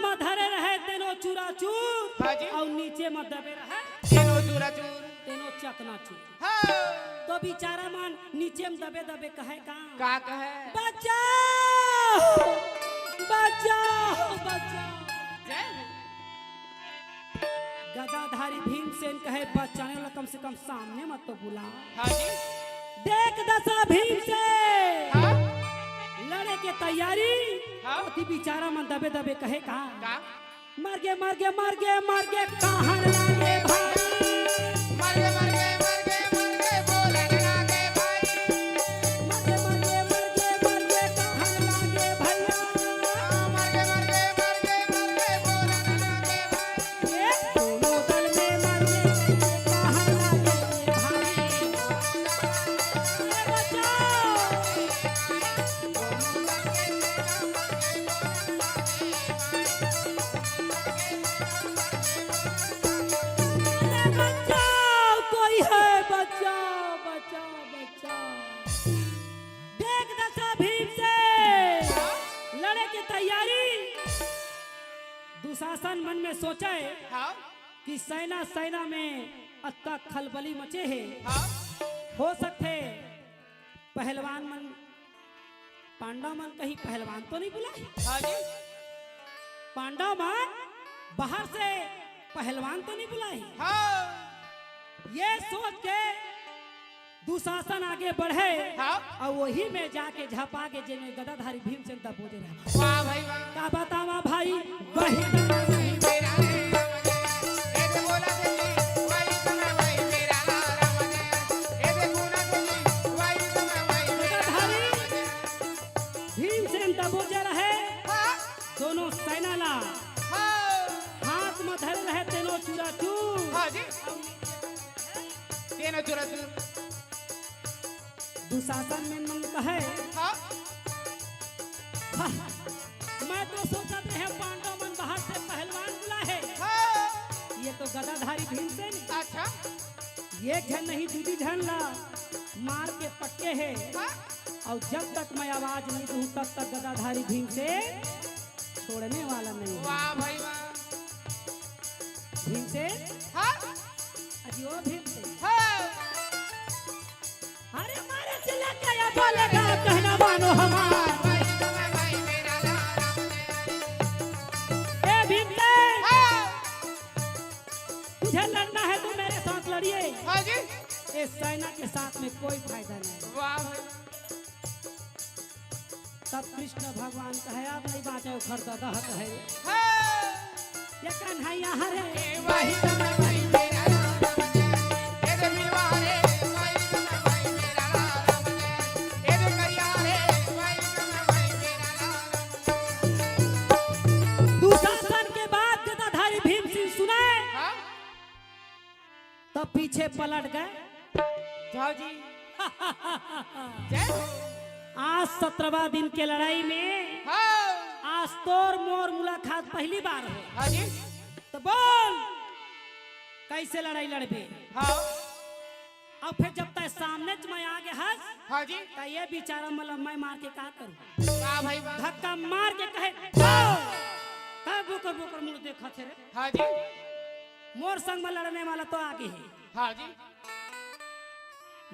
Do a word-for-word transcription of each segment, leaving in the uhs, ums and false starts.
म धरे रहे तेनो चूरा चूर, हाँ जी। अउ नीचे म दबे रहे तेनो चूरा चूर। तेनो चकना चूर। हाँ। तो बिचारा मन नीचे म दबे दबे कहे का? का कहे? बचाओ, बचाओ, बचाओ। जय हो। गदाधारी भीमसेन कहे, बचाने वाला कम से कम सामने मत तो बुला। हाँ जी। देख दशा भीमसेन। हाँ। लड़े के तैयारी। हाँ। अति बिचारा मन दबे दबे कहे का? का? मर गे, मर गे, मर गे, मर गे, कहन लागे भाई। मर गे, मर गे, मर गे, मर गे, बोलन लागे भाई। मर गे, मर गे, मर गे, मर गे, कहन लागे भैया। मर गे, मर गे, मर गे, मर गे, बोलन लागे भाई। ए, दोनों दल में मर गे, कहन लागे भाई। ए, बचाओ। अरे बचाओ, कोई है, बचाओ, बचाओ, बचाओ। देख दशा भीमसेन, लड़े के तैयारी। दुशासन मन में सोचे हाँ। कि सेना, सेना में अतका खलबली मचे हे। हाँ। हो सकथे पहलवान मन, पांडव मन कहीं पहलवान तो नहीं बुलाही? हाँ जी। पांडव मन बाहर से पहलवान तो नहीं बुलाही? हाँ। ये सोच के दुशासन आगे बढ़े हाँ। अउ वही में जाके झपा के जेमे गदाधारी भीमसेन दबोजे रहे। वाह भाई वाह। का बतावा भाई, वही गदाधारी भीमसेन दबोजे रहे। हाँ। दोनों सेना ला हाँ। हाथ में धरे रहे तेनो चूरा चूर। हाँ जी। तेनो चूरा चूर। दुशासन मन कहे, हाँ। हाँ, मैं तो सोचत रहे पांडव मन बाहर से पहलवान बुलाए हे। हाँ। ये तो गदाधारी भीमसेन। अच्छा। एक झन नहीं, दू दी झन ला मार के पटके हे। हाँ। अउ जब तक मैं आवाज नहीं दूं, तब तक गदाधारी भीमसेन छोड़ने वाला नहीं है। वाह भाई वाह। भीमसेन? हाँ? अजी ओ भीमसेन। हाँ। अरे मारे चिल्ला के या बोलेगा कहना मानो हमार। ए भीमसेन, हाँ। तुझे लड़ना है तो मेरे साथ लड़िए। हाँ जी। इस सेना के साथ में कोई फायदा नहीं। वाह भाई। तब कृष्ण भगवान कहे, "अब नहीं बाँचे, ओखर ददा ह कहे।" हाँ। ये कन्हैया हरे। ए भाई, ए रे मीवा रे, ए भाई, ए रे करिया रे, ए भाई। दुशासन के बात गदाधारी भीमसेन सुने। हाँ। तब पीछे पलट गए। जाओ जी। जय हो। आज सत्रहवाँ दिन के लड़ाई में हाँ। आज तोर मोर मुलाकात पहली बार हो। हाँ जी। तो बोल, कैसे लड़ाई लड़बे? हाँ। अब फिर जब तय सामने च मैं आ गया हस, हाँ जी। तो ये बेचारा मतलब मैं मार के का करूँ? का भाई बा? धक्का मार के कहे, "दो!" कहे, "बोकर, बोकर मुड़ देखा थे रे।" हाँ जी। मोर संग में लड़ने वाला तो आगे है। हाँ जी।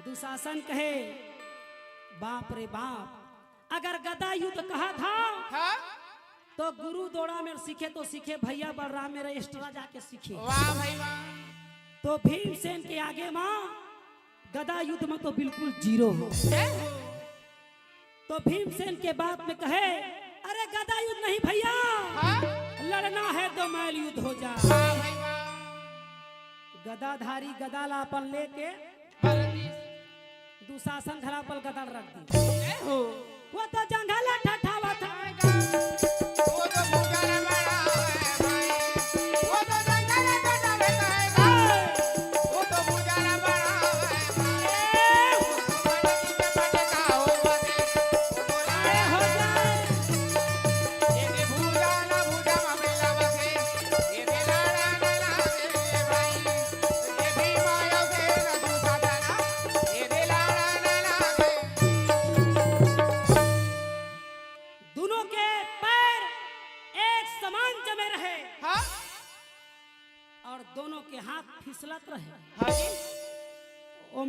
दुशासन कहे, "बाप रे बाप, अगर गदा युद्ध कहा था हाँ। तो गुरु दोड़ा में सीखे तो सीखे, भैया बलराम मेरा एक्स्ट्रा जाके सीखे।" वाह भाई वाह। तो भीमसेन के आगे माँ गदा युद्ध में तो बिल्कुल जीरो हो। जय हो। तो भीमसेन के बात में कहे, "अरे गदा युद्ध नहीं भैया, हाँ? लड़ना है तो मैल युद्ध हो जा।" वाह भाई वाह। गदाधारी गदा ला अपन लेके बलबीस। दुशासन घरा पर गदा रख दी। जय हो। वो तो जंघा ला ठठावत है। वो तो भुजा ला बड़ा है भाई। वो तो जंघा ला ठठावत है भाई। वो तो भुजा ला बड़ा है भाई। दोनों के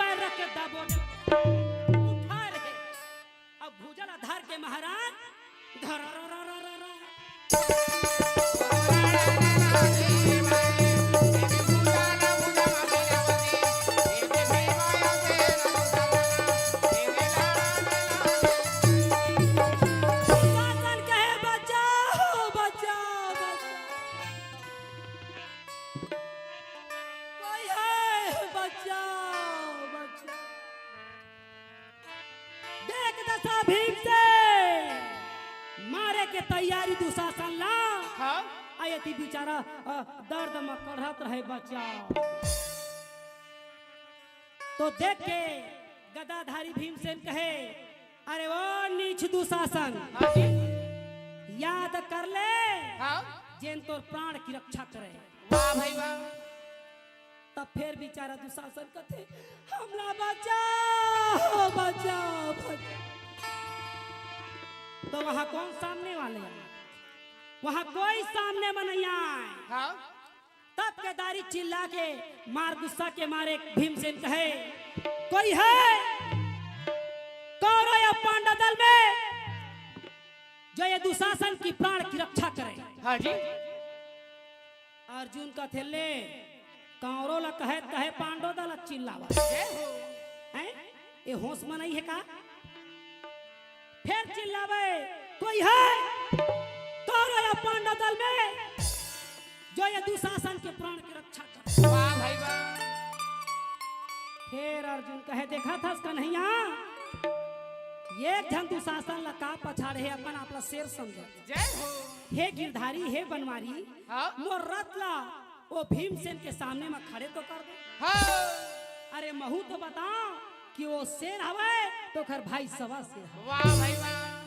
पैर रख के दबो। उठा रे। अब भुजा ला धर के महाराज, धर। दुशासन कहे, "बचाओ, बचाओ, बचाओ। कोई है, बचाओ, बचाओ।" देख दसा भीम से मारे के तैयारी दुशासन ला। हाँ। आ एती बेचारा, अ, दर्द म कढ़त रहे, बचाओ। तो देख के गदाधारी भीमसेन कहे, "अरे ओ नीच दुशासन, हाँ जी। याद कर ले, हाँ। जेन तोर प्राण की रक्षा करे।" वाह भाई वाह। तब फेर बेचारा दुशासन कथे, "हमला बचाओ, बचाओ, बचाओ।" तो वहां कौन सामने वाले आए? वहां कोई सामने में नहीं आए। हाँ। तब केदारी चिल्ला के मार गुस्सा के मारे भीमसेन कहे, "कोई है कौरव या पांडव दल में जो ये दुशासन की प्राण की रक्षा करे?" हाँ जी। अर्जुन कथे, "ले, कौरव ला कहे, कहे पांडव दल ला चिल्लावा।" जय हो। हैं? ये होश में नहीं है का? फिर चिल्लावे, "कोई है कौरव या पांडव दल में जो ये दुशासन के प्राण की रक्षा करे?" वाह भाई वाह। फिर अर्जुन कहे, "देखा थस कन्हैया, एक झन दुशासन ला का पछाड़े हे, अपन आप ला शेर समझत।" जय हो। हे गिरधारी, हे बनवारी, हाँ। मोर रथ ला ओ भीमसेन के सामने म खड़े तो कर दे। हाँ। अरे महू तो बता कि ओ शेर हवय तो ओकर भाई सवा शेर हवय। वाह भाई वाह।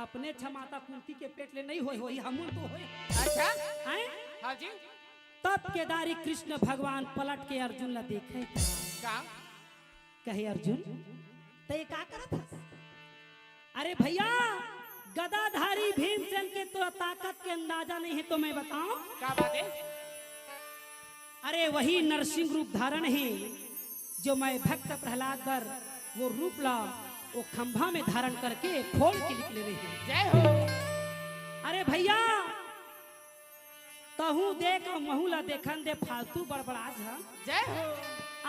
अपने छमाता कुंती के पेट ले नहीं होय होही, हमन तो होय। अच्छा। हैं? हाँ जी। तब केदारी कृष्ण भगवान पलट के अर्जुन ला देखे। का? कहे, "अर्जुन, त ये का करत हस?" अरे भैया, गदाधारी भीमसेन के तो ताकत के अंदाजा नहीं है, तो मैं बताऊं। का बात है? अरे वही नरसिंह रूप धारण है, जो मैं भक्त प्रहलाद बर वो रूप ला वो खंभा में धारण करके फोड़ के निकले रहे। जय हो। अरे भैया, तहूं देख अउ महू ला देखन दे, फालतू बड़बड़ा झन। जय हो।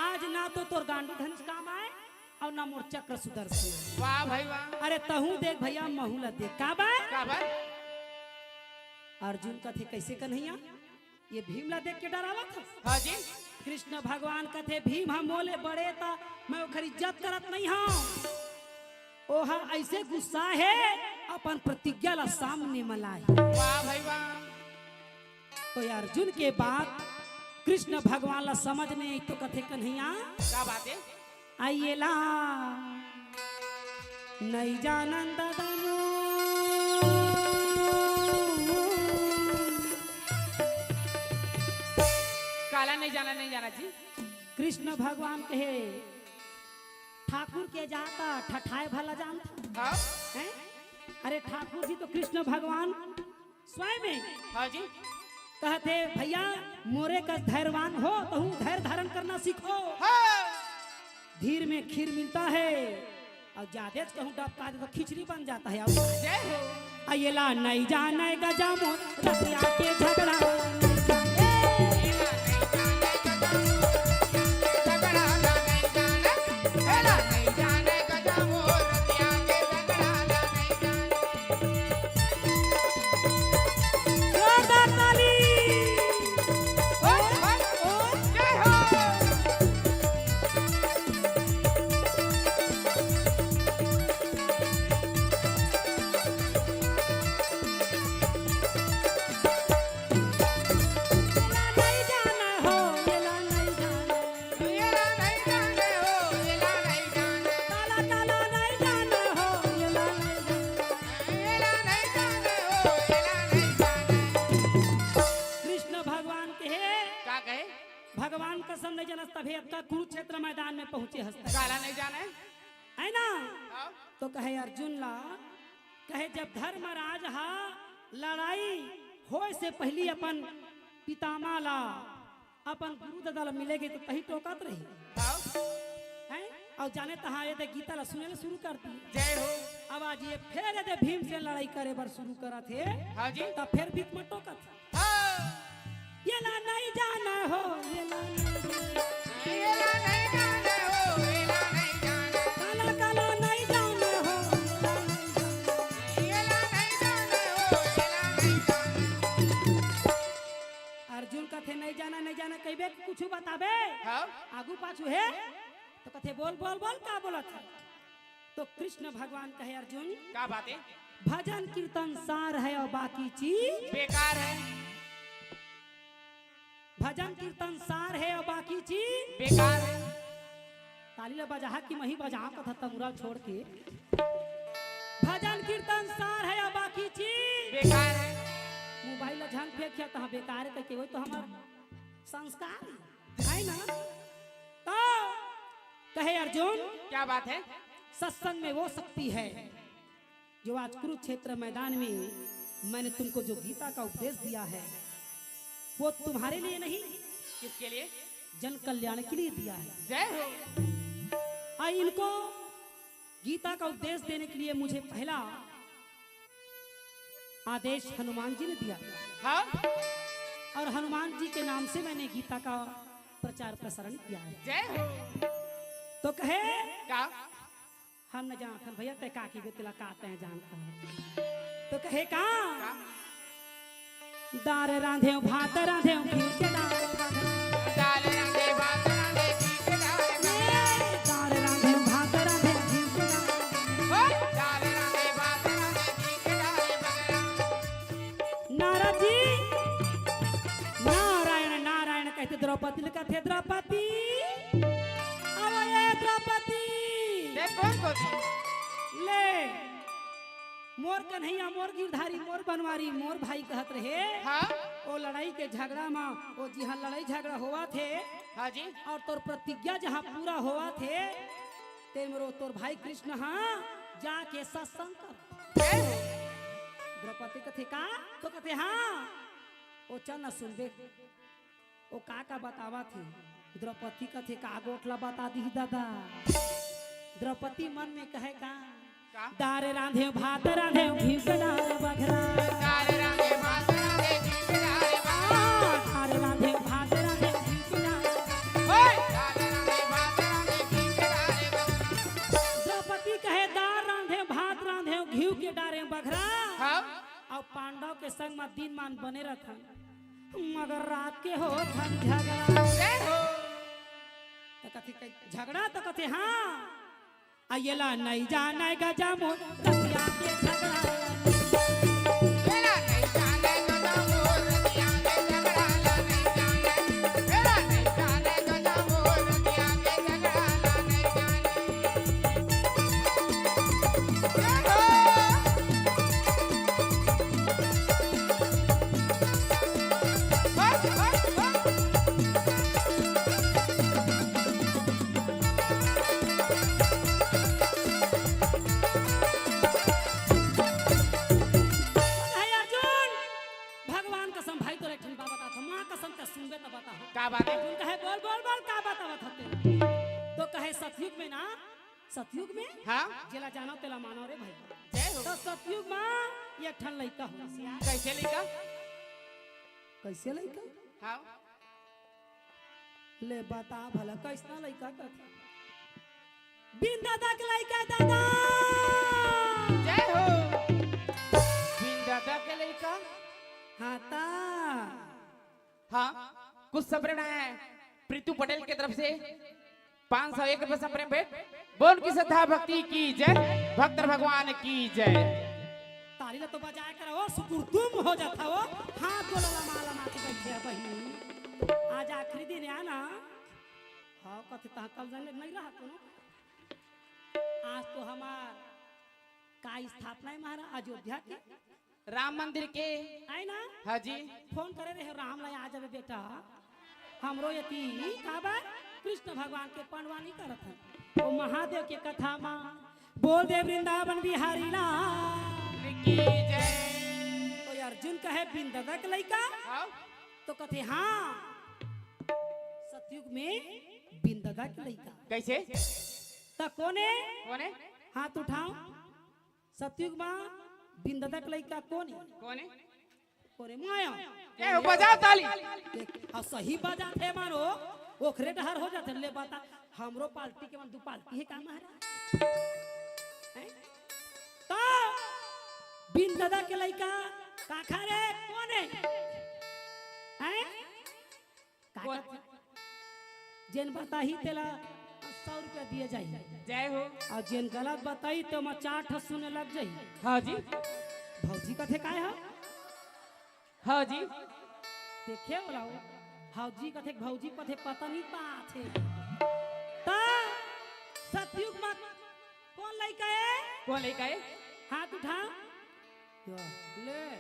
आज ना तो तोर गांडू धनुष काम आए अउ ना मोर चक्र सुदर्शन आए। वाह भाई वाह। अरे तहूं देख भैया, महू ला देख। का बा? का बा? अर्जुन कथे, "कैसे कन्हैया, ये भीम ला देख के डरावत हस?" हाँ जी। कृष्ण भगवान कथे, "भीम ह मोले बड़े त मैं ओखर इज्जत करत नहीं हूँ। ओहा ऐसे गुस्सा है, अपन प्रतिज्ञा ला सामने म लाए।" वाह भाई वाह। तो ये अर्जुन के बात कृष्ण भगवान ला समझ नहीं आई तो कथे, "कन्हैया, का बात है? आइए ला नहीं जानन दादा मोर।" काला नहीं जाना, नहीं जाना जी। कृष्ण भगवान कहे, "ठाकुर के जाता ठठाए भला जानता।" हाँ। हैं? अरे ठाकुर जी तो कृष्ण भगवान स्वयं में। हाँ जी। कहते, "भैया, मोरे कस धैर्यवान हो, तहूँ धैर्य धारण करना सीखो।" हाँ। धीर में खीर मिलता है, अउ जादेच कहूँ डबका दे तो खिचड़ी बन जाता है। अउ जय हो। अइला नहीं जाने गजा मोर रतिया के झगड़ा। जोरदार ताली। भगवान कसम नहीं जानस, तभे अतका कुरुक्षेत्र मैदान में पहुंचे हस। काला नहीं जाने? है ना? हाँ। तो कहे अर्जुन ला, कहे जब धर्मराज हा लड़ाई होए से पहली अपन पितामह ला, अपन गुरु दादा ला मिले गे तो तही टोकत रही। हाँ। हैं? अउ जाने तहाँ ये दे गीता ला सुने ला शुरू कर दी। जय हो। अब आज ये फेर ये दे भीम से लड़ाई करे बर शुरू करत हे। हाँ जी। तब फेर बीच में टोकत हे। हाँ। ये ला नहीं जाना हो, ये ला नहीं जाना। ये ला नहीं जाना हो, ये ला नहीं जाना। काला काला नहीं जाना हो, ये ला नहीं जाना। ये ला नहीं जाना हो, ये ला नहीं जाना। अर्जुन कथे नहीं जाना, नहीं जाना, कहिबे कुछ बताबे। हाँ। आगू पाछू हे तो कथे बोल बोल बोल का बोलत हे। तो कृष्ण भगवान कहे अर्जुन, का बात है? भजन कीर्तन सार है और बाकी चीज बेकार है। भजन कीर्तन सार है और बाकी चीज बेकार है। ताली ला बजाहा कि मही बजाहा कथा तमुरा छोड़ के। भजन कीर्तन सार है और बाकी चीज बेकार है। मोबाइल ला झन फेंक किया तहाँ बेकार है कह के, वही तो हमार संस्कार है ना? तो कहे अर्जुन, क्या बात है? सत्संग में वो शक्ति है जो आज कुरुक्षेत्र मैदान में मैंने तुमको जो गीता का उपदेश दिया है, वो तुम्हारे लिए नहीं, किसके लिए? जन कल्याण के लिए दिया है। जय हो। और इनको गीता का उपदेश देने के लिए मुझे पहला आदेश हनुमान जी ने दिया। हाँ। और हनुमान जी के नाम से मैंने गीता का प्रचार प्रसारण किया है। जय हो। तो कहे, का? हम न जानथन भैया, तै का की बेतला का तै जानथन। तो कहे का? का? दार रांधे, भात रांधे, घी के दार। दाल रांधे, भात रांधे, घी के दार। ए, दार रांधे, भात रांधे, घी के दार। ओ, दाल रांधे, भात रांधे, घी के दार। नारद जी, नारायण, नारायण कहते द्रौपदी ले कथे, द्रौपदी, अवये द्रौपदी। देख कौन कौन? ले, मोर कन्हैया, मोर गिरधारी, मोर बनवारी, मोर भाई कहत रहे। हाँ। ओ लड़ाई के झगड़ा मा, ओ जिहाँ लड़ाई झगड़ा होवत हे। हाँ जी। और तोर प्रतिज्ञा जहाँ पूरा होवत हे, ते मोरो तोर भाई कृष्ण हाँ जाके सत्संग कर। जय हो। द्रौपदी कथे का? तो कथे हाँ। ओ चल न सुनबे। ओ का का बतावत हे? द्रौपदी कथे का गोठ ला बता दिही दादा। द्रौपदी मन में कहे का? का? दार रांधे भात रांधे घी के डार बघरा। दार रांधे भात रांधे घी के डार बघरा। आ, दार रांधे भात रांधे घी के डार। ओए! दार रांधे भात रांधे घी के डार बघरा। द्रौपदी कहे दार रांधे भात रांधे घी के डारे बघरा। हाँ। अउ पांडव के संग म दिन मान बने रथन, मगर रात के होथन झगड़ा। जय हो। त कथे, कथे, झगड़ा त कथे, हाँ। आ येला नहीं जाने गजा मोर रतिया के झगड़ा। येला नहीं जाने गजा मोर रतिया के झगड़ा, ला नहीं जाने। येला नहीं जाने गजा मोर रतिया के झगड़ा, ला नहीं जाने। हे अर्जुन, भगवान कसम भाई, तोर एक ठन बात बताथंव, माँ कसम ते सुनबे त बता। का बात हे? अर्जुन कहे, "बोल, बोल, बोल, का बतावत हस तेला?" तो कहे, "सतयुग में ना, सतयुग में?" हाँ। "जेला जानव तेला मानव रे भाई।" जय हो। तो सतयुग में एक ठन लइका हो। कैसे लइका? कैसे लइका? हाँ। ले बता भला, कैसना लइका कथे? बिन दादा के लइका दादा। जय हो। बिन दादा के लइका। हाँ ता। हाँ, कुछ संप्रेम है प्रीतू पटेल के तरफ से। पाँच सौ एक रुपए संप्रेम भेंट। बोल की श्रद्धा भक्ति की जय, भक्त भगवान की जय। ताली ला तो बजाए कर, ओ सुकुर तुम हो जाता हो। हाथ गोला ला माला माथे बैठे है बहिनी। आज आखिरी दिन है ना। हाँ, कथे तहाँ कल जाने नहीं रहा कोनो। आज तो हमार का स्थापना है महाराज अयोध्या के? राम मंदिर के। है ना? हाँ जी। फोन करे रहे राम ला, आ जाबे बेटा। हमरो यति काबर कृष्ण भगवान के पंडवानी करत हन। ओ महादेव के कथा मा बोल दे वृंदावन बिहारी लाल की जय। तो अर्जुन कहे बिंददा के लइका? हाँ। तो कथे हाँ, सतयुग में बिंददा के लइका। कैसे? त कोने? कोने? हाथ उठाओ। सतयुग मा बिंददा के लइका कोने? कोने? कोने माया। ए, बजाओ ताली। देख, अउ सही बजाथे मानो, ओखरे डहर हो जाथे। ले बता, हमरो पार्टी के मन दू पार्टी हे का महाराज? हैं? त बिंददा के लइका काखा रे कोने? हैं? काखा? जेन बताही तेला सौ रुपया दिए जाही। जय हो। अउ जेन गलत बताही, तो ओमा चार ठो सुने लग जाही। हाँ जी। भौजी कथे काय ह? हाँ जी। देखे वाला हो, भौजी कथे, भौजी कथे, पता नहीं पाथे। त सतयुग मा कोन लइका हे? कोन लइका हे? हाथ उठा। ले।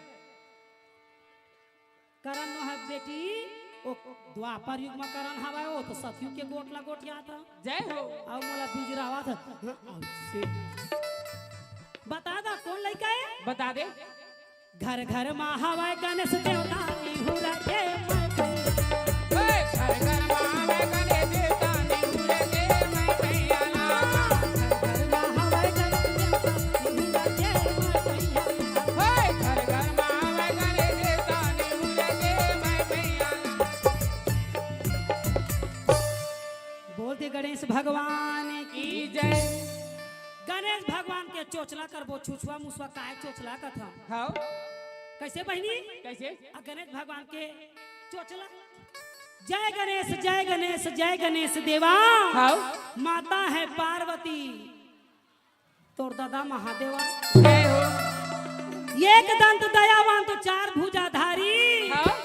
करण नो हे बेटी, ओ द्वापर युग मा करण हवय, ओ तो सतयुग के गोठ ला गोठियात हे। जय हो। अउ मोला बिजरावत हे। हाँ, अउ से। बता दा, कोन लइका हे? बता दे। घर घर मा हवय गणेश देवता, निहुरा के मैं भैया। हे, घर घर मा हवय गणेश देवता, निहुरा के मैं भैया। घर घर मा हवय गणेश देवता, निहुरा के मैं भैया। हे, घर घर मा हवय गणेश देवता, निहुरा के मैं भैया। बोल दे गणेश भगवान की जय। गणेश भगवान के चोचला करबो, छुछुआ मुसुआ काय चोचला कथन। हाँ। कैसे बहिनी? कैसे? आ गणेश भगवान के चोचला। जय गणेश, जय गणेश, जय गणेश देवा। हाँ। माता हे पार्वती, तोर दादा महादेवा। जय हो। एक दंत दयावान तो चार भुजाधारी। हाँ।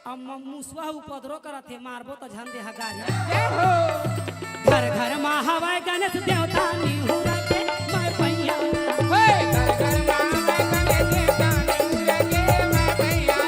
अब म-, मुसवा उपद्रो करत हे, मारबो त झन देहा गारी। जय हो। घर घर मा हवय गणेश देवता, निहुरा के मैं भैया। हे, घर घर मा हवय गणेश देवता, निहुरा के मैं भैया।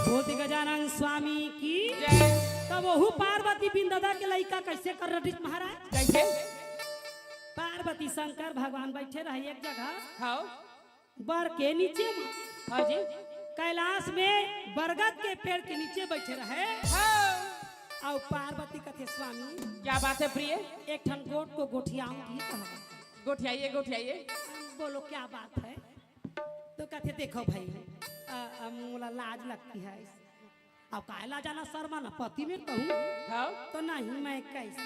बोल दे गजानन स्वामी की। जय। तब ओहू पार्वती बिंददा के लइका कैसे कर रहिस महाराज? कैसे? पार्वती शंकर भगवान बैठे रहे एक जगह। हाँ। बर के नीचे मा। हाँ जी। कैलाश में बरगद के पेड़ के नीचे बैठे रहे। हाँ। अउ पार्वती कथे, "स्वामी, क्या बात है प्रिय?" "एक ठन गोठ को गोठियाऊंगी," कहा। गोठियाइए, गोठियाइए। बोलो, क्या बात है? तो कथे, "देखो भाई, अ, अ, मोला लाज लगती है।" अब काय लाजाना, शर्माना, पति में कहूँ? हाँ। तो नहीं, मैं कैसे?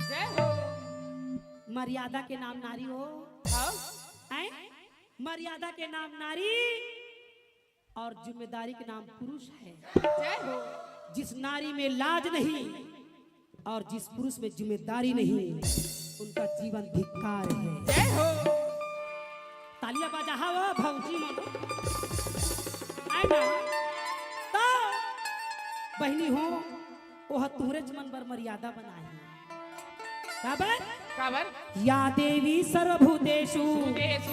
जय हो। मर्यादा के नाम नारी हो। हाँ। हैं? मर्यादा के नाम नारी और जिम्मेदारी के नाम पुरुष है। जय हो। जिस नारी में लाज नहीं और जिस पुरुष में जिम्मेदारी नहीं, उनका जीवन धिक्कार है। जय हो। तालियां बजाहा वो भौजी मन। आय ना? तो बहिनी हो, ओह तुहरेच मन बर मर्यादा बनाही। काबर? काबर? या देवी सर्वभूतेषु भूतेषु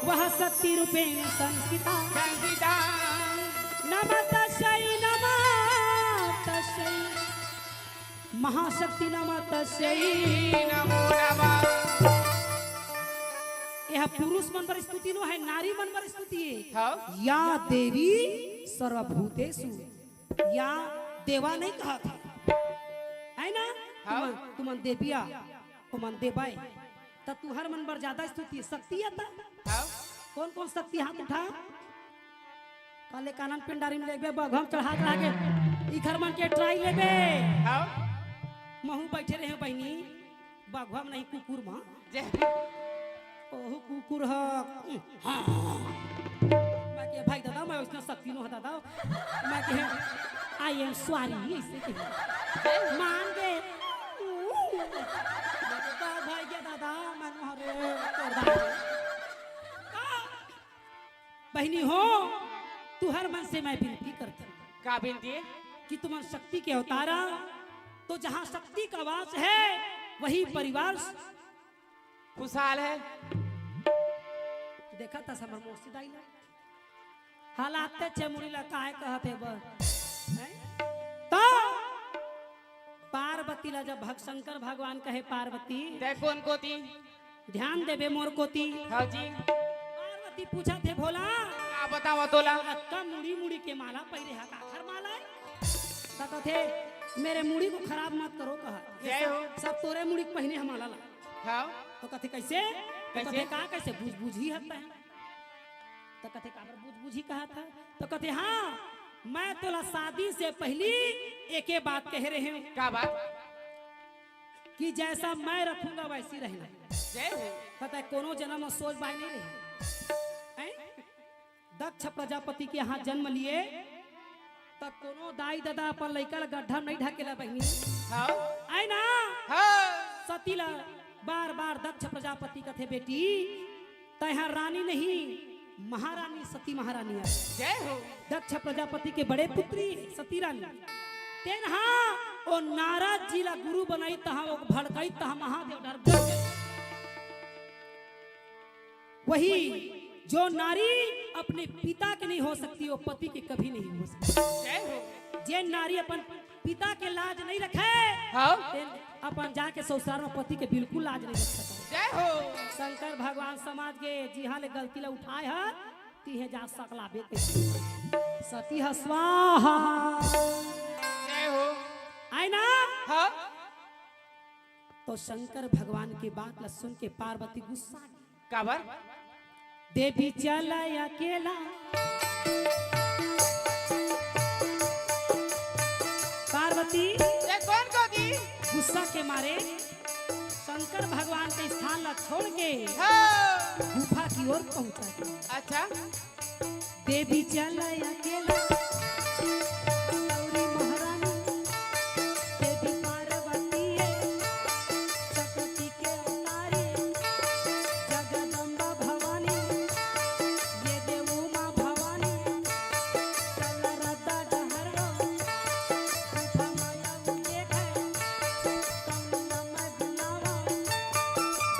वह शक्ति रूपेण संस्थिता। संस्थिता। नमः तस्यै, नमः तस्यै। महाशक्ति नमः तस्यै। नमो नमः। यह पुरुष मन बर स्तुति नो है, नारी मन बर स्तुति है। हाँ। या देवी सर्वभूतेषु। या देवा नहीं कहा था, है ना? हाँ। तुमन, तुमन देविया, तुमन देवाई। त तुहर मन बर ज्यादा स्तुति शक्ति है त? हाँ। कौन कौन शक्ति हाथ उठा? काले कानन पिंडारी में लेबे, बघवा म चढ़ा चढ़ा के इखर मन के ट्राई लेबे। हाँ। महू बैठे रहे बहिनी, बघवा म नहीं कुकुर म। जय। ओहू कुकुर ह। हाँ। मैं के भाई दादा, मैं उसने शक्ति नो ह दादा। मैं के I am sorry, ऐसे के। मान गे। मैं के भाई के दादा, मैं हरे। बहिनी हो, तुहर मन से मैं विनती करथंव का विनती? कि तुमन शक्ति के अवतारा, तो जहाँ शक्ति का वास है, वही परिवार खुशहाल है। देखा था समर मौसी दाई ला। हालात ते छे मुड़ी ला काय कहत हे बर। हैं? तो पार्वती ला जब भग-, शंकर भगवान कहे, "पार्वती, ते कोन कोती? ध्यान देबे मोर कोती।" हाँ जी। पार्वती पूछत हे, "भोला, का बतावंव तोला? लक्का मुड़ी मुड़ी के माला पहिरे हा, काखर माला हे?" त कथे, "मेरे मुड़ी को खराब मत करो," कहा। जय हो। सब तोरे मुड़ी के पहिने हा माला ला। हाँ। तो कथे, "कैसे?" तो कैसे? कथे, "का कैसे? बुझ-, बुझही हत तैं।" तो कथे, "काबर बुझ-, बुझही कहा था?" तो कथे, "हाँ, मैं तोला शादी से पहली एके बात कहे रहेंव।" का बात? कि जैसा मैं रखूंगा वैसी रहना। जय हो। कथे, "कोनो जनम में सोच बाय नहीं रही।" हैं? दक्ष प्रजापति के यहाँ जन्म लिए, त कोनो दाई ददा अपन लइका ला गड्ढा में नहीं ढकेला बहिनी। हाँ। आय ना? हाँ। सती ला बार बार दक्ष प्रजापति कथे, "बेटी, तैं हा रानी नहीं, महारानी सती महारानी आय।" जय हो। दक्ष प्रजापति के बड़े पुत्री सती रानी। तेन हा ओ नारद जी ला गुरु बनाई, तहाँ ओ भड़काई, तहाँ महादेव डर गए। वही जो नारी अपने पिता के नहीं हो सकती, वो पति के कभी नहीं हो सकती। जय हो। जे नारी अपन पिता के लाज नहीं रखे, हाँ। ते अपन जाके ससुराल में पति के बिल्कुल लाज नहीं रख सकता। जय हो। शंकर भगवान समाज के जिहाँ ले गलती ला उठाए हा, तिहे जा सकला बे के। सती हा स्वाहा। जय हो। आय ना? हाँ। तो शंकर भगवान के बात ला सुन के पार्वती गुस्सा गई। काबर? देवी चला अकेला। पार्वती ये कौन को दी? गुस्सा के मारे शंकर भगवान के स्थान ला छोड़ के हाँ। गुफा की ओर पहुंचा गई। अच्छा। देवी चला अकेला, गौरी महारानी, देवी पार्वती है, शक्ति के अवतारी, जगदम्बा भवानी, ये दे उमा भवानी, चल रद्दा डहरो, गुफा माया उल्लेख है, कौन मैं बुलावा,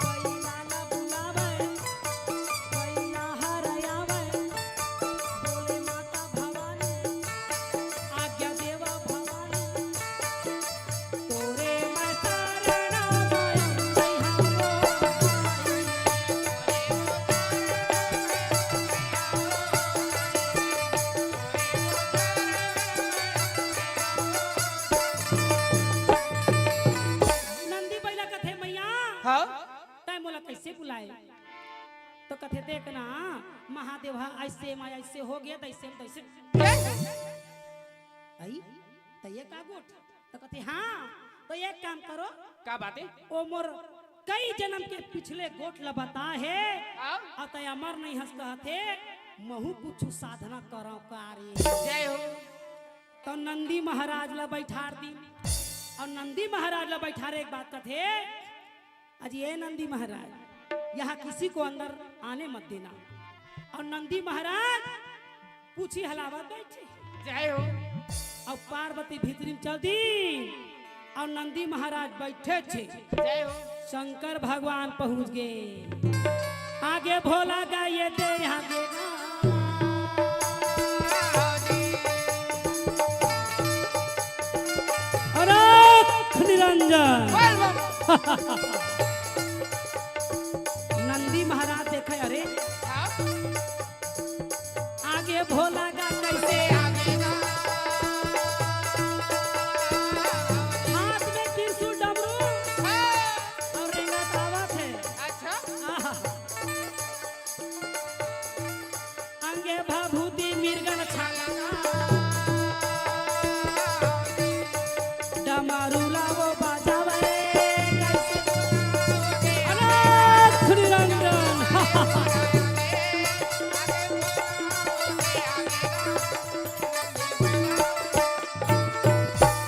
बैला ना बुलावे, बैला हर आवे, बोले माता भवानी, आज्ञा देवा भवानी, तोरे मैं शरण आयो, मैया मोर माई। नंदी बैला कथे, "मैया, हाँ? तैं मोला कैसे बुलाए?" तो कथे, "देख ना, महादेव हा ऐसे मा ऐसे हो गया, तैसे म तैसे।" आई, तो ये का गोठ? तो कथे, "हाँ, तो एक काम करो।" का बात है? "ओ मोर कई जन्म के पिछले गोठ ला बता है, हाँ? अउ तैं अमर नहीं हस कहत हे, महू कुछ साधना करो का रे।" जय हो। तो नंदी महाराज ला बैठार दी, अउ नंदी महाराज ला बैठारे एक बात कथे, "आज ये नंदी महाराज, यहाँ किसी को अंदर आने मत देना।" अउ नंदी महाराज पूछी हलावत बैठे। जय हो। अउ पार्वती भीतरी म चल दी, अउ नंदी महाराज बैठे छे। जय हो। शंकर भगवान पहुंच गए। आगे भोला गा ये दे, आगे गा। अरे निरंजन। बोल बम। नंदी महाराज देखे, अरे हाँ। आगे भोला गा कैसे आगे गा। हाथ में त्रिशूल डमरू हाँ। अउ रेंगत आवत हे। अच्छा। आहा। अंगे भभूति मिर्गन छाला। डमरू ला वो बजावे। अनाथ निरंजन।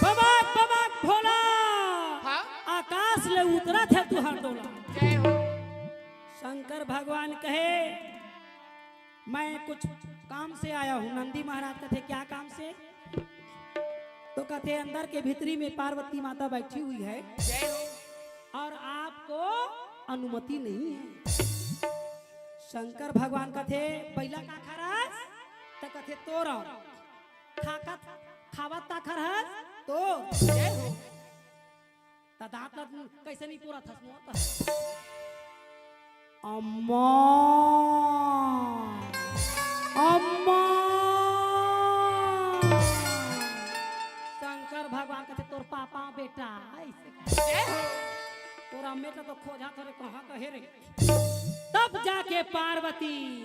बबाक, बबाक भोला। हाँ? आकाश ले उतरत हे तुहार डोला। जय हो। शंकर भगवान कहे, मैं कुछ काम से आया हूँ। नंदी महाराज कथे, "क्या काम से?" तो कथे, "अंदर के भीतरी में पार्वती माता बैठी हुई है और आपको अनुमति नहीं है।" शंकर भगवान कथे, "बइला का खरस?" त कथे, "तोर खाकत खावत का खरस तोर।" त दांत ला कइसे नहीं पूरा थस मोर त। अम्मा, अम्मा। शंकर भगवान कथे, "तोर पापा बेटा," अइसे कथे। "तोर अम्मे ला तो खोजा थरे कहाँ कहे रे।" तब जाके पार्वती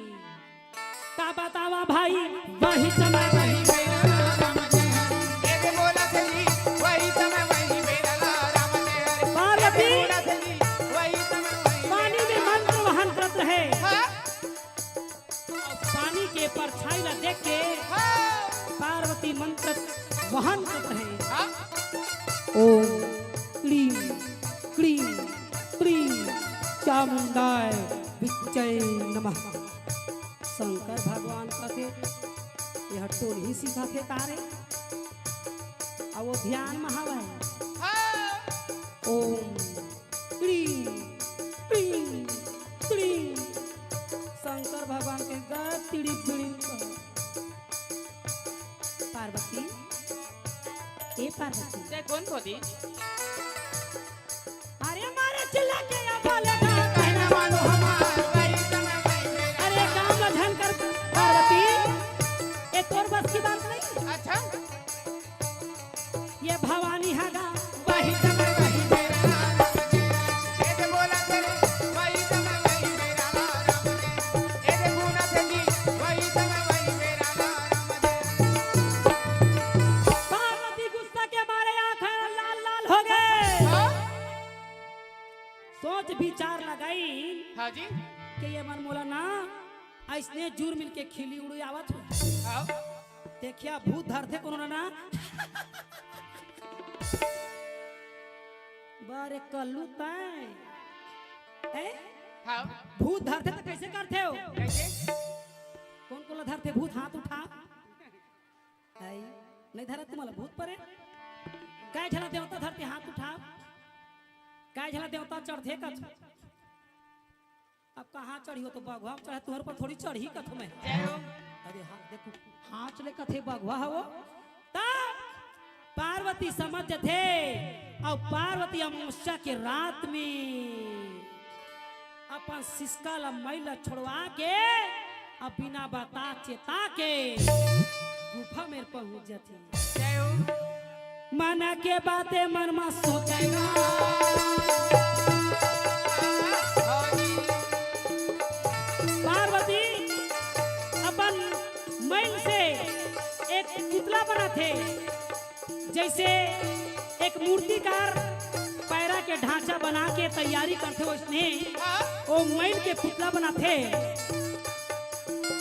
का बतावा भाई, वही समय वही बेरा राम दे। ए दे बोला थे जी, वही समय वही बेरा राम दे। पार्वती ए दे बोला थे जी, वही समय वही पानी में मंत्र वहन करत रहे। हाँ? पानी के परछाई ला देख के हाँ। पार्वती मंत्र वहन करत रहे। हाँ? ओम क्लीं क्लीं क्लीं चामुंडाय विच्चय नमः। शंकर भगवान कथे, "एह टोनही सिखाथे का रे?" अउ वो ध्यान म हवय। हाँ। ओम क्लीं क्लीं क्लीं। शंकर भगवान के गा तिड़ी बिड़ी। पार्वती, ए पार्वती। ते कोन खोदी? अरे मारे चिल्ला के या बोले ना, कहना मानो हमार, वही समय वही बेरा। अरे काम ला झन कर पार्वती, ए तोर बस की बात नहीं। अच्छा। ये भवानी हगा। वही समय वही बेरा राम दे। ए दे बोला करे, वही समय वही बेरा राम दे। ए दे गुना थे जी, वही समय वही बेरा राम दे। पार्वती गुस्सा के मारे आंखें लाल लाल हो गए। हाँ? सोच विचार लगाई हाँ जी। कि ये मन मोला ना अइसने जुर मिल के खिली उड़ी आवत हो। आओ। देखिया भूत धरथे कोनो ना। बारे कल्लू तैं। हैं? हाँ। भूत धरथे त कइसे करथे हो? कइसे? कोन कोन ला धरथे भूत हाथ उठा। हई, नहीं धरत तुम्हारा भूत परे। काय झला देवता धरथे हाथ उठा। काय झला देवता चढ़थे कछ। अब कहाँ चढ़ी हो तो बघवा चढ़े, तुहर पर थोड़ी चढ़ी कथो मैं। जय हो। अरे हाँ, देखो, हाँच ले कथे बघवा हवो। त पार्वती समझ जथे, अउ पार्वती अमावस्या के रात में अपन सिसका ला मइल ला छोड़वा के, अब बिना बता चेता के गुफा में पहुंच जथे। जय हो। मन के बातें मन में सोचेगा। पार्वती अपन मइल से एक पुतला बनाथे, जइसे एक मूर्तिकार पैरा के ढांचा बना के तैयारी करथे, वइसने ओ मइल के पुतला बनाथे।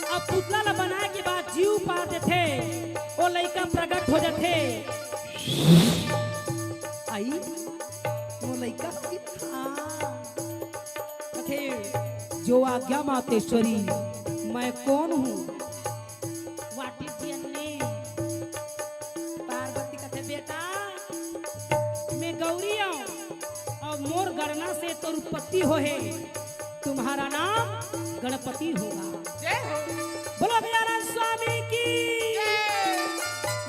अब पुतला ला बनाए के बाद जीव पार देथे, ओ लइका प्रगट हो जाथे। आई, वो लइका हाँ। कथे, "जो आज्ञा मातेश्वरी, मैं कौन हूँ?" What is your name? Parvati कथे, "बेटा, मैं गौरी हूँ और मोर गणना से तोर उत्पत्ति होहे।" तुम्हारा नाम गणपति होगा। जय हो। बोलो गजानन स्वामी की। जय।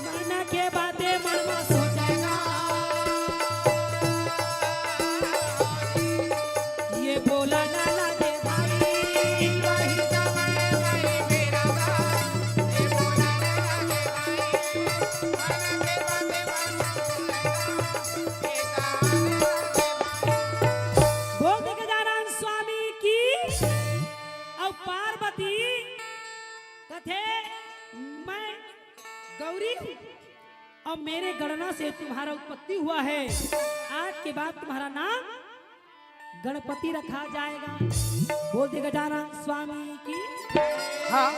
मन के बातें मन में सोचेगा। ये बोला ना लगे भाई। बोल दे गजानन स्वामी की। अउ पार्वती कथे, "मैं गौरी हूँ और मेरे गणना से तुम्हारा उत्पत्ति हुआ है। आज के बाद तुम्हारा नाम गणपति रखा जाएगा।" बोल दे गजानन स्वामी की। हाँ,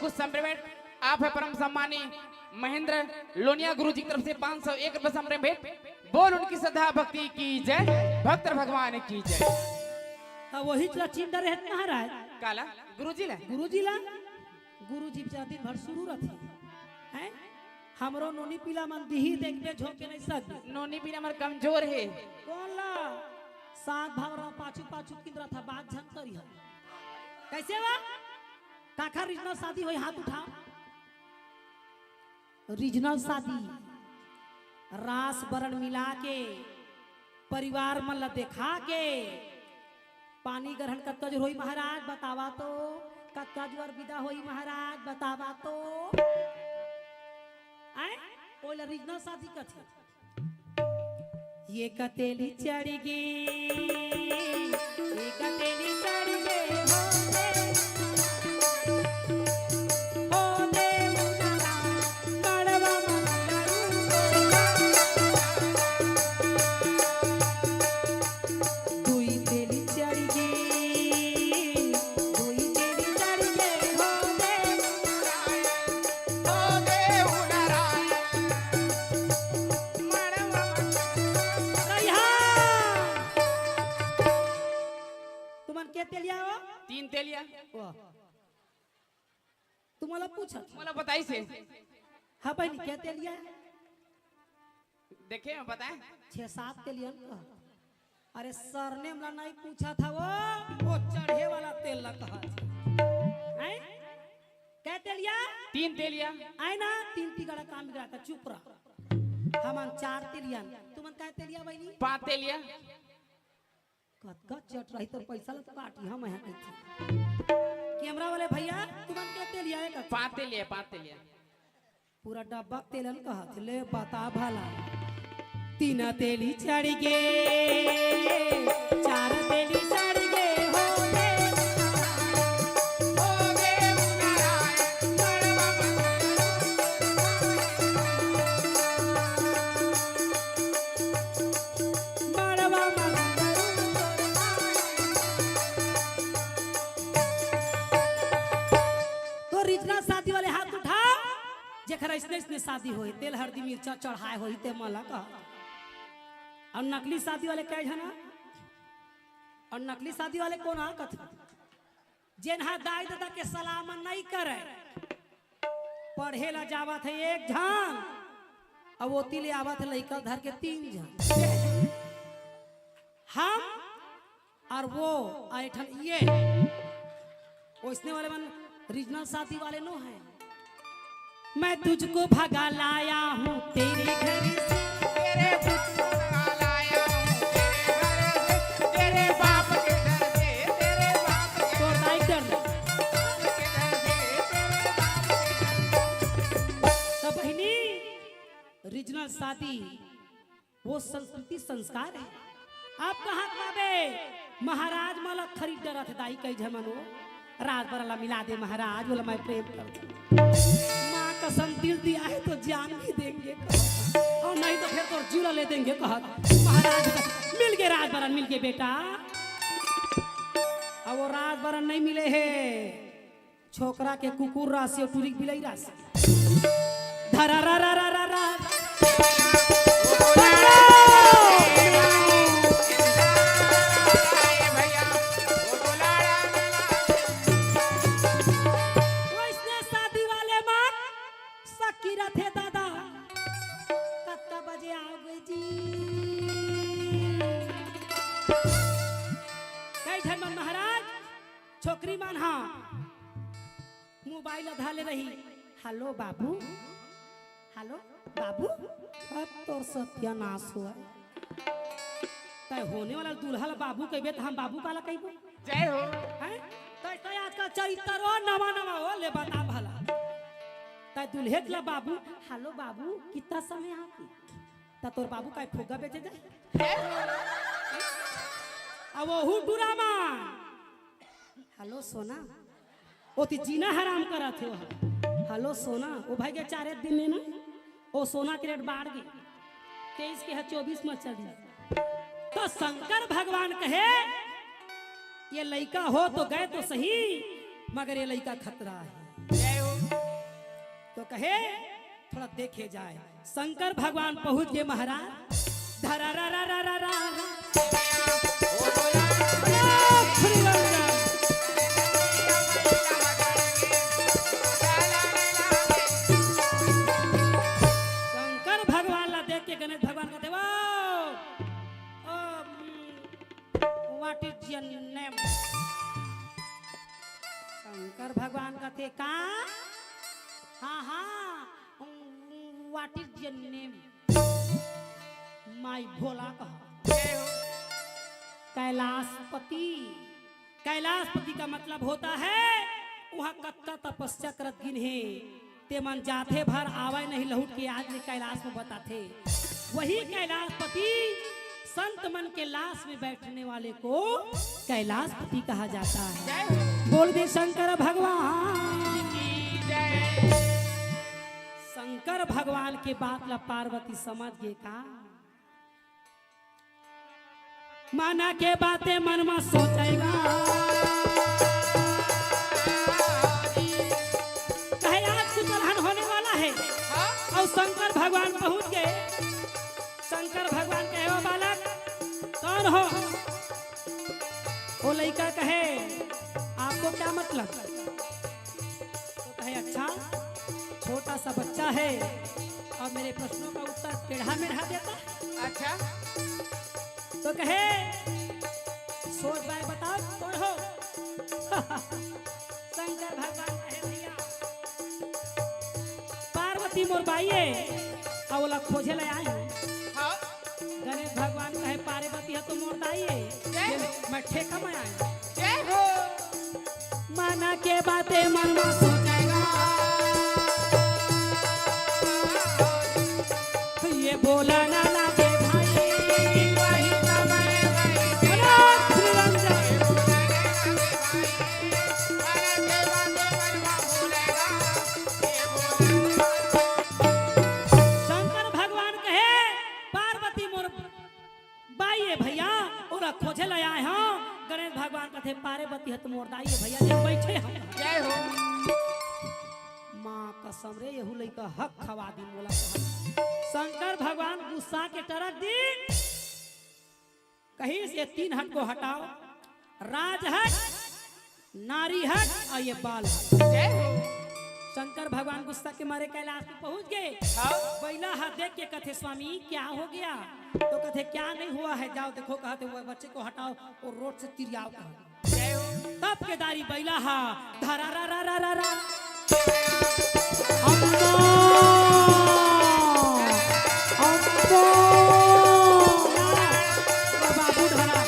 कुछ समय में आप है परम सम्मानी महेंद्र लोनिया गुरु जी की तरफ से पाँच सौ एक रुपए समरे भेंट। बोल उनकी श्रद्धा भक्ति की जय, भक्त भगवान की जय। अब वही चला चिंता रहत महाराज। काला? गुरु जी ला? गुरु जी ला? गुरुजी बेचारा दिन भर सुरू रथे। हैं? हमरो नोनी पीला मन दिही देखबे झोंके नहीं सकबे। नोनी पीला हमर कमजोर हे। कोन ला? सात भाव रहो, पाछू पाछू किंदरा था, बात झन करिहा। कैसे बा? काखर रिझना शादी होई, हाथ उठाओ। रिझना शादी, रास बरन मिला के, परिवार मन ला देखा के, पानी ग्रहण कतका जोर होई महाराज, बतावा तो। कतका जोर विदा होई महाराज, बतावा तो। आय, ओला रिझना शादी कथे। ये कतेली चढ़ गे, ये कतेली चढ़ गे, हो दे, हो दे उनरा, मड़वा मंगरू तोरा। दुई तेली चढ़ गे, दुई तेली चढ़ गे, हो दे उनरा, हो दे उनरा। रहिहा। तुमन के तेलिया हो? तीन तेलिया। वाह। तुमला पूछत। मोला बताइस हे। हाँ बहिनी, के तेलिया? देखे, मैं बताए। छह सात तेलिया न कहा। अरे, सरनेम ला नहीं पूछा था वो, वो चढ़े वाला तेल ला कहा। हैं? कै तेलिया? तीन तेलिया। आय ना, तीन तिगड़ा काम बिगड़ा था, चुप रह। हमन चार तेलिया, तुमन कै तेलिया बहिनी? पाँच तेलिया। कतका चट रही तोर पैसा ला तो काटी हम यहाँ कहिथे। कैमरा वाले भैया, तुमन कै तेलिया है का? पाँच तेलिया, पाँच तेलिया। पूरा डब्बा तेलन कहत, ले बता भला। तीन तेली चढ़ गे, चार तेली चढ़ गे, हो गे, हो गे उनरा, मड़वा मंगरू, मड़वा मंगरू। तो रिझना शादी वाले हाथ उठाओ, जेकर अइसने अइसने शादी होए, तेल हरदी मिर्चा चढ़ाए होही ते मला कहा। अउ नकली शादी वाले कै झन? अउ नकली शादी वाले कोन हा कथे? जेन हा दाई ददा के सलाह म नइ करे, पढ़े ला जावत हे एक झन, अउ ओती ले आवत हे लइका धर के तीन झन। हम अउ वो, अउ एक ठन ये। ओइसने वाले मन रिझना शादी वाले नो हे। मैं तुझको भगा लाया हूँ तेरे घर से। तेरे तुझको भगा लाया हूँ तेरे घर से, तेरे बाप के डर से, तेरे बाप के तोर दाई के डर से। बाप के डर से, तेरे बाप के डर से। तो बहिनी, रिझना शादी वो संस्कृति संस्कार हे। अब कहाँ पाबे? महाराज मला खरीद डरत हे दाई, कई झमन वो राज बरन ला मिला दे महाराज, बोला मैं प्रेम करथों। माँ कसम दिल दिया है तो जान भी देंगे कहत, अउ नहीं तो फिर तोर जिउ ला ले देंगे कहत। महाराज मिल गे राज बरन, मिल गे बेटा। अब वो राज बरन नहीं मिले हे। छोकरा के कुकुर रासि अउ टुरी के बिलई रासि। धरा रा रा रा रा रा। वइसने शादी वाले मन सकी रथे दादा। कतका बजे आओगे जी? कई झन मन महाराज, छोकरी मन हा मोबाइल ला धर ले रही। हेलो बाबू, हेलो बाबू। अब तोर सत्यानाश होय। तैं होने वाला दूल्हा ला बाबू कहिबे त हम बाबू काला कहिबो? जय हो। हैं? तैं, तैं आजकल चरित्रो नवा नवा हो, ले बता भला। तैं दुल्हेच ला बाबू, हेलो बाबू, कितना समय आपकी? त तोर बाबू काय फुग्गा बेचे जाय? अब वहू डरामा। हेलो सोना, ओती जीना हराम करत हे। हेलो सोना, ओ भाई के चारे दिन में ना, ओ सोना के रेट बाढ़ गे, तेईस के हे चौबीस में चढ़ गे। तो शंकर भगवान कहे, ये लइका हो तो गए तो सही, मगर ये लइका खतरा हे। तो कहे, थोड़ा देखे जाय। शंकर भगवान पहुँच गे महाराज। धरा रा रा रा रा रा रा। ओ, श्री रंजन। शंकर भगवान कथे का? हाँ, हाँ, what is your name? My भोला कहा। कैलाशपति। कैलाशपति का मतलब होता है वहाँ कतका तपस्या करत गिन हे, ते मन जाथे भर आवय नहीं, लहुट के आज ले कैलाश में बताथे। वही कैलाशपति संत मन के लाश में बैठने वाले को कैलाशपति कहा जाता है। बोल दे शंकर भगवान। शंकर भगवान के बात ला पार्वती समझ गे का? मना के बातें मन में सोचेगा। कहे आज कुछ अलहन होने वाला है। हाँ? और शंकर भगवान पहुंच गए। शंकर भगवान कहे, "ओ बालक, कौन हो?" वो लइका कहे, "आपको क्या मतलब?" तो कहे, "अच्छा, छोटा सा बच्चा है और मेरे प्रश्नों का उत्तर टेढ़ा मेढ़ा देता है।" अच्छा। तो कहे, "सोच बाय बताओ, कौन हो?" शंकर भगवान कहे, "भैया, पार्वती मोर बाई है, अउ ओला खोजे ले आए हंव।" हाँ। गणेश भगवान कहे, "पार्वती ह तो मोर दाई है, जय हो। मैं ठेका में आए हंव।" जय हो। मना के बातें मन में सोचेगा। ये बोला ना लागे भाई, वही समय भाई। अरे श्री रंजन। शंकर भगवान कहे, "पार्वती मोर बाई ए भैया, ओला खोजे ला आए हंव।" गणेश भगवान कथे, "पार्वती ह त मोर दाई ए भैया, जे बैठे हंव।" जय हो। माँ कसम रे, यहू लइका हक खवा दी मोला। शंकर भगवान गुस्सा के टरक दी, कहिस, "ये तीन हक को हटाओ, राजहक, नारी हक अउ ये बाल हक।" जय हो। शंकर भगवान गुस्सा के मारे कैलाश में पहुंच गए। हाँ। बइला हा देख के कथे, "स्वामी, क्या हो गया?" तो कथे, "क्या नहीं हुआ है, जाओ देखो।" कहते हुए बच्चे को हटाओ और रोड से तिरियाव कहा। जय हो। तब के दारी बइला हा धरा रा रा रा रा रा। अम्मा! अम्मा! बाबू धरा।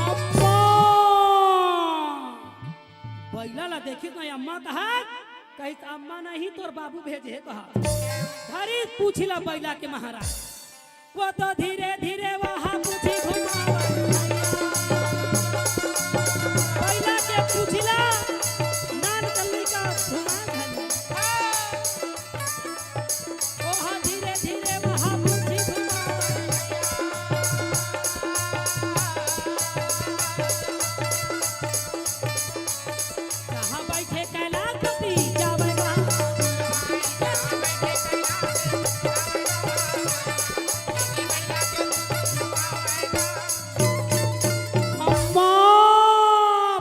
अम्मा! बइला ला देखिस ना अम्मा कहा, कहिस, "अम्मा नहीं, तोर बाबू भेजे हे," कहा। धरिस पूछी ला बइला के महाराज। वो तो धीरे धीरे वहाँ पूछी घुमावा। बइला के पूछी ला, नान कल्ली का घुमा धनी। वहाँ धीरे धीरे वहाँ पूछी घुमावा। कहाँ बैठे कैलाशपति जावेगा? अम्मा,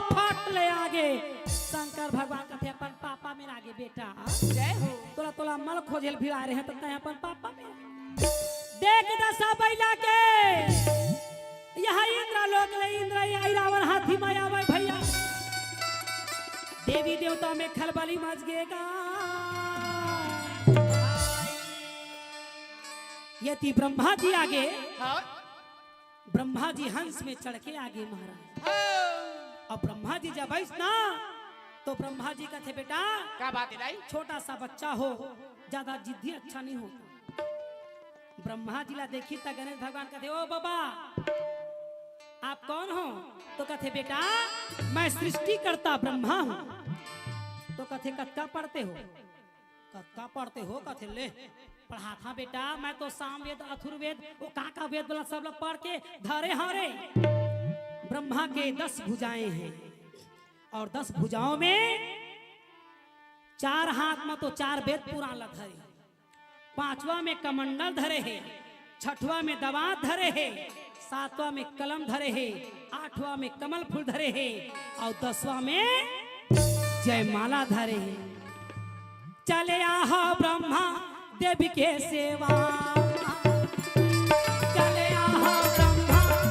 फट ले आगे। शंकर भगवान कथे, "अपन पापा मेर आगे बेटा।" जय हो। तोला, तोला मल खोजे ल भिड़ा रहे हैं, तो तैं अपन पापा मेर। देख दसा बइला के। यहाँ इंद्र लोक ले इंद्र आई रावण हाथी में आवे भैया। देवी देवता में खलबली मच गेगा। यदि ब्रह्मा जी आगे, हाँ। ब्रह्मा जी हंस में चढ़ के आगे महाराज। हाँ। अब ब्रह्मा जी जब आइस ना, तो ब्रह्मा जी कथे, "बेटा, का बात है दाई?" छोटा सा बच्चा हो, ज्यादा जिद्दी अच्छा नहीं होता। ब्रह्मा जी ला देखिस त गणेश भगवान कथे, "ओ बाबा, आप कौन हो?" तो कथे, "बेटा, मैं सृष्टिकर्ता ब्रह्मा हूँ।" तो कथे, "कतका पढ़ते हो?" "कतका पढ़ते हो?" कथे, "ले, पढ़ाथा बेटा, मैं तो सामवेद, अथुर्वेद, वो का का वेद वाला सब ला पढ़ के धरे हंव रे।" ब्रह्मा के दस भुजाएं हैं और दस भुजाओं में चार हाथ में तो चार वेद पुराण ला धरे, पांचवा में कमंडल धरे हे, छठवा में दवात धरे हे, सातवां में कलम धरे हे, आठवां में कमल फूल धरे हे और दसवां में जयमाला धरे हे। चले आहा ब्रह्मा देवी के सेवा, चले आहा ब्रह्मा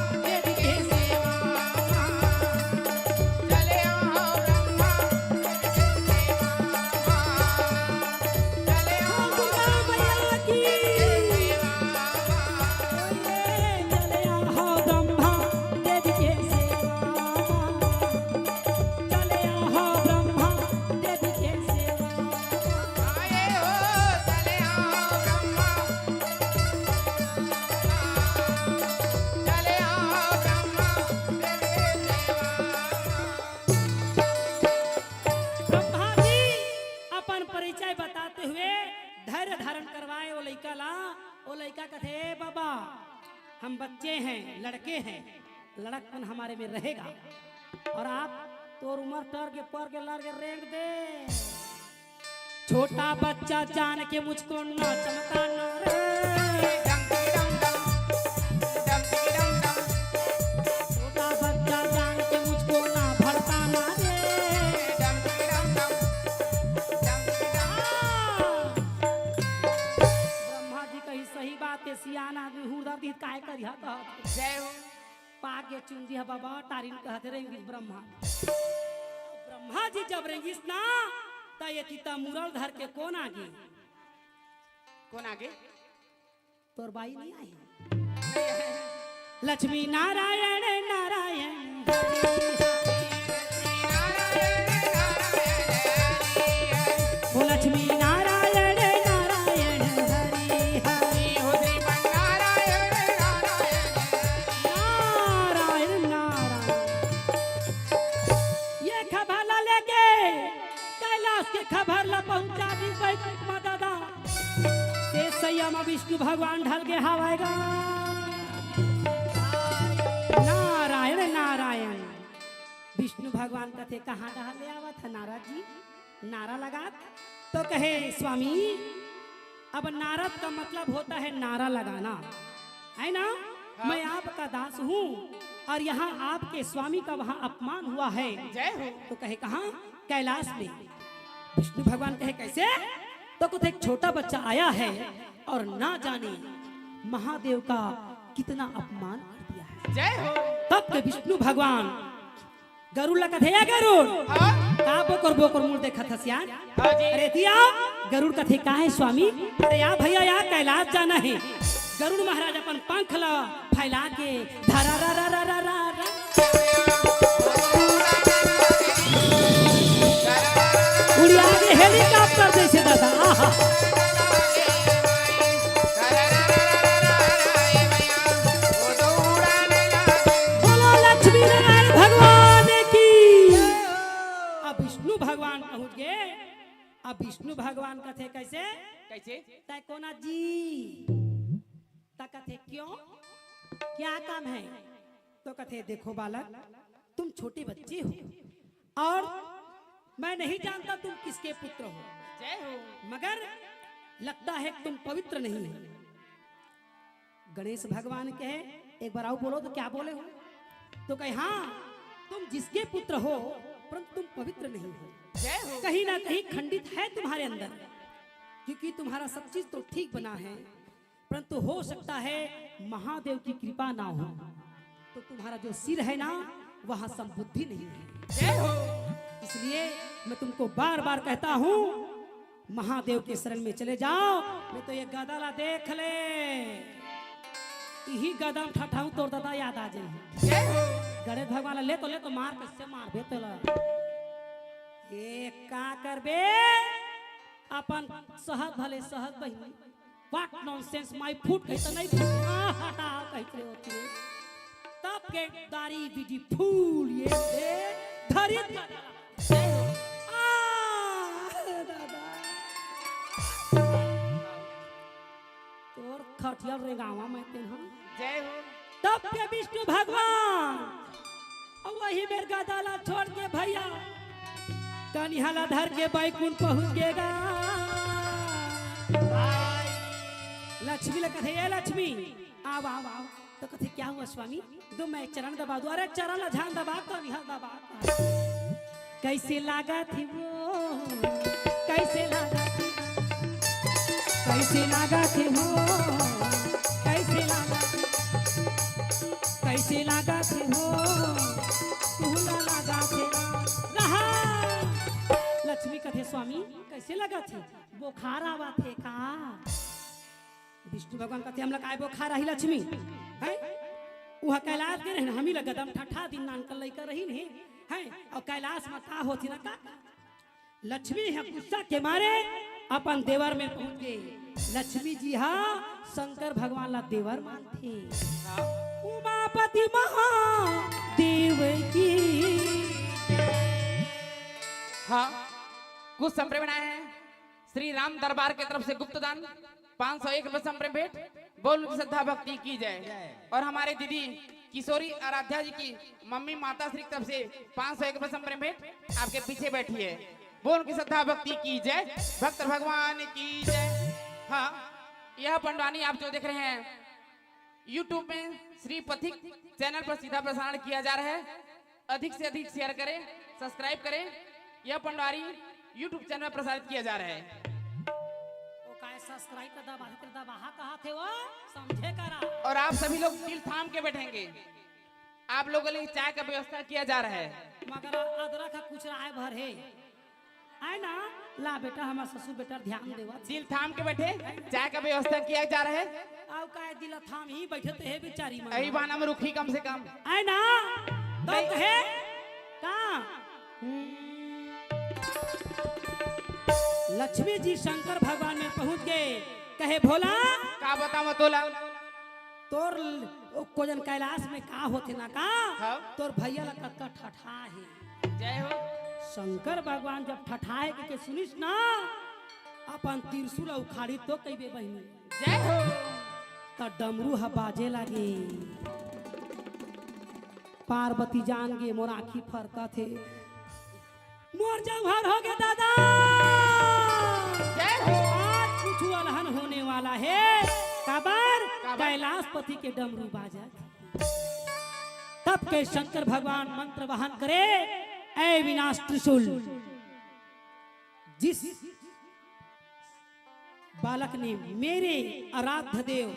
बच्चे हैं, लड़के हैं, लड़कपन हमारे में रहेगा। और आप तोर उमर टर के, पर के, लर के रेंग दे। छोटा बच्चा जान के मुझको ना चमकाना रे। छोटा बच्चा जान के मुझको ना भड़काना रे। ब्रह्मा जी कही, सही बात है, सियान आदमी हुरदर दी काय करिहा कहत। जय हो। पाक ये चुंदी ह बाबा, टारिन कहत रेंगिस ब्रह्मा। ब्रह्मा जी जब रेंगिस ना, त ये तीता मुरल धर के कोन आगे? कोन आगे? तोर बाई नहीं आई? लक्ष्मी नारायण नारायण। ओ लक्ष्मी नारायण नारायण हरि हरि। नारायण नारायण। ये खबर ला लेके कैलाश के खबर ला पहुंचा दी बैकुंठ मा दादा। ते सैया मा विष्णु भगवान ढल के हवय गा। नारायण नारायण। विष्णु भगवान कथे, कहाँ डहर ले आवत है नारद जी? नारा लगात तो कहे, स्वामी, अब नारद का मतलब होता है नारा लगाना, है ना? हाँ। मैं आपका दास हूँ और यहाँ आपके स्वामी का वहाँ अपमान हुआ है। जय हो। तो कहे, कहाँ? कैलाश में। विष्णु भगवान कहे, कैसे? तो कथे, एक छोटा बच्चा आया है और ना जाने महादेव का कितना अपमान कर दिया है। जय हो। तब के विष्णु भगवान गरुड़ ला कथे, "ए गरुड़, हाँ? का बोकर बोकर मुड़ देखत हस यार?" हाँ जी। अरे दिया, गरुड़ कथे, "का है स्वामी?" "अरे या भैया, या कैलाश जाना है।" गरुड़ महाराज अपन पंख ला फैला के धरा रा रा रा रा रा रा। उड़िया के हेलीकॉप्टर जैसे दादा। आहा। बोलो लक्ष्मी नारायण भगवान की। अब विष्णु भगवान पहुंच गए। अब विष्णु भगवान कथे, कैसे? कैसे? तय कोना जी? त कथे, क्यों? क्या काम है? तो कथे, देखो बालक, तुम छोटे बच्चे हो और मैं नहीं जानता तुम किसके पुत्र हो, जय हो। मगर लगता है तुम पवित्र नहीं हो। गणेश भगवान कहे, एक बार आओ बोलो तो क्या बोले हो? तो कहे, हाँ, तुम जिसके पुत्र हो, परंतु तुम पवित्र नहीं हो। जय हो। कहीं ना कहीं खंडित है तुम्हारे अंदर, क्योंकि तुम्हारा सब चीज तो ठीक बना है, परंतु हो सकता है महादेव की कृपा ना हो, तो तुम्हारा जो सिर है ना, वहां संबुद्धि नहीं है। जय हो। इसलिए मैं तुमको बार बार कहता हूँ, महादेव के शरण में चले जाओ। मैं तो ये गदा ला देख ले, इही गदा में ठठाऊ तोर दादा याद आ जाए। जय हो। गणेश भगवान ला ले तो, ले तो मार, कैसे मार बे तेला? ये का करबे? अपन सहज भले सहज बहिनी। What nonsense, my foot कही तो नहीं फूट। आ, हटा, कही तो होती है। तब के दारी बीड़ी फूल ये दे धरी कर। आ, दादा। तोर खटिया रेंगावा मैं तेन हम। जय हो। तब के विष्णु भगवान, और वही मेर गदा ला छोड़ के भैया, कनिहा ला धर के बैकुंठ पहुंच गेगा। लक्ष्मी ला कथे, "ए लक्ष्मी, आव, आव, आव।" तो कथे, "क्या हुआ स्वामी?" दो मैं चरण दबा दूं। अरे चरण ला झन दबा, कनिहा दबा। कैसे लागत हे वो, कैसे लागत हे, कैसे लागत हे वो, कैसे लागत हे, कैसे लागत हे वो, तुहला लागत हे रहा। लक्ष्मी कथे, "स्वामी, कैसे लागत हे? बोखार आवत हे का?" विष्णु भगवान कथे, "हमला काय बोखार आही लक्ष्मी? हैं? उहा कैलाश गे रहेन, हमी ला गदा म ठठा दिन नानकन लइका रहिन हे, हैं? अउ कैलाश म का होथे ना का?" लक्ष्मी ह गुस्सा के मारे अपन देवर में पहुंच गे। लक्ष्मी जी हा शंकर भगवान ला देवर मानथे। उमापति महादेव की। हाँ, कुछ संप्रेम आए हैं। श्री राम दरबार के तरफ से गुप्त दान पाँच सौ एक रुपए संप्रेम भेंट। बोल उनकी श्रद्धा भक्ति की जय। और हमारे दीदी किशोरी आराध्या जी की मम्मी माता श्री की तरफ से पाँच सौ एक रुपए संप्रेम भेंट आपके पीछे बैठी है। बोल उनकी श्रद्धा भक्ति की जय, भक्त भगवान की जय। हाँ, यह पंडवानी आप जो देख रहे हैं, YouTube में श्री पथिक चैनल पर सीधा प्रसारण किया जा रहा है। अधिक से अधिक शेयर करें, सब्सक्राइब करें। यह पंडवानी YouTube चैनल पर प्रसारित किया जा रहा है। ओ काय सब्सक्राइब कर दबा, कर दबा, हाँ, कहा थे वो? समझे करा। और आप सभी लोग दिल थाम के बैठेंगे। आप लोगों के लिए चाय का व्यवस्था किया जा रहा है। मगर अदरक का कुछ राय भर है। है ना? ला बेटा, हमार ससुर बेटा ध्यान देवा। दिल थाम के बैठे, चाय का व्यवस्था किया जा रहा है। आउ काय दिल थाम ही बैठे ते है बेचारी मन। यही बहाना में रुकी कम से कम। है ना? तो नहीं। कहे का? हम्म। लक्ष्मी जी शंकर भगवान में पहुंच गए, कहे भोला। का बतावा तोला? तोर ल-, ओ कोजन कैलाश में का होथे ना का? हाँ। तोर भैया ला कतका ठठा हे। जय हो। शंकर भगवान जब ठठाए के, के सुनिस ना, अपन त्रिशूल उखाड़ी तो कहिबे बहिनी। जय हो। त डमरू ह बाजे लागे। पार्वती जान गे, मोर आँखी फरकत हे। मोर जौहर हो गे दादा। जय हो। आज कुछ अलहन होने वाला है। काबर? काबर? कैलाशपति के डमरू बाजत। तब के शंकर भगवान मंत्र वाहन करे, ऐ विनाश त्रिशूल, जिस बालक ने मेरे आराध्य देव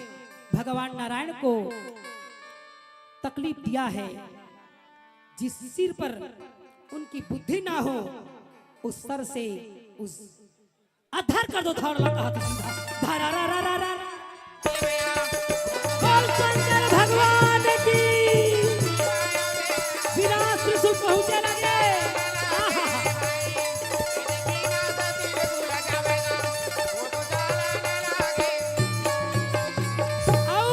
भगवान नारायण को तकलीफ दिया है, जिस सिर पर उनकी बुद्धि ना हो, उस सर से उस अधर कर दो, धड़ लगा हाथ सीधा। धरा रा रा रा रा। बोल शंकर भगवान की। विनाश त्रिशूल पहुंचे लगे। आहा। अउ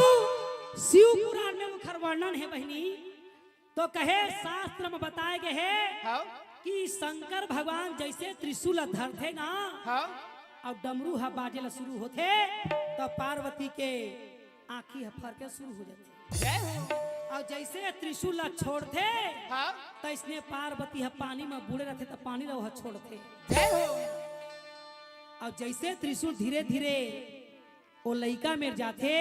शिव पुराण में ओखर वर्णन है बहिनी, तो कहे शास्त्र में बताए गए है हाँ। कि शंकर भगवान जैसे त्रिशूल धरथे ना हाँ। अउ डमरू ह बाजे ला शुरू होथे, त पार्वती के आँखी ह फरके शुरू हो जाथे। जय हो। अउ जैसे त्रिशूल ला छोड़थे, हाँ। त इसने पार्वती ह पानी में बूड़े रथे, त पानी ला ओह छोड़थे। जय हो। अउ जैसे त्रिशूल धीरे-धीरे ओ लइका मेर जाथे,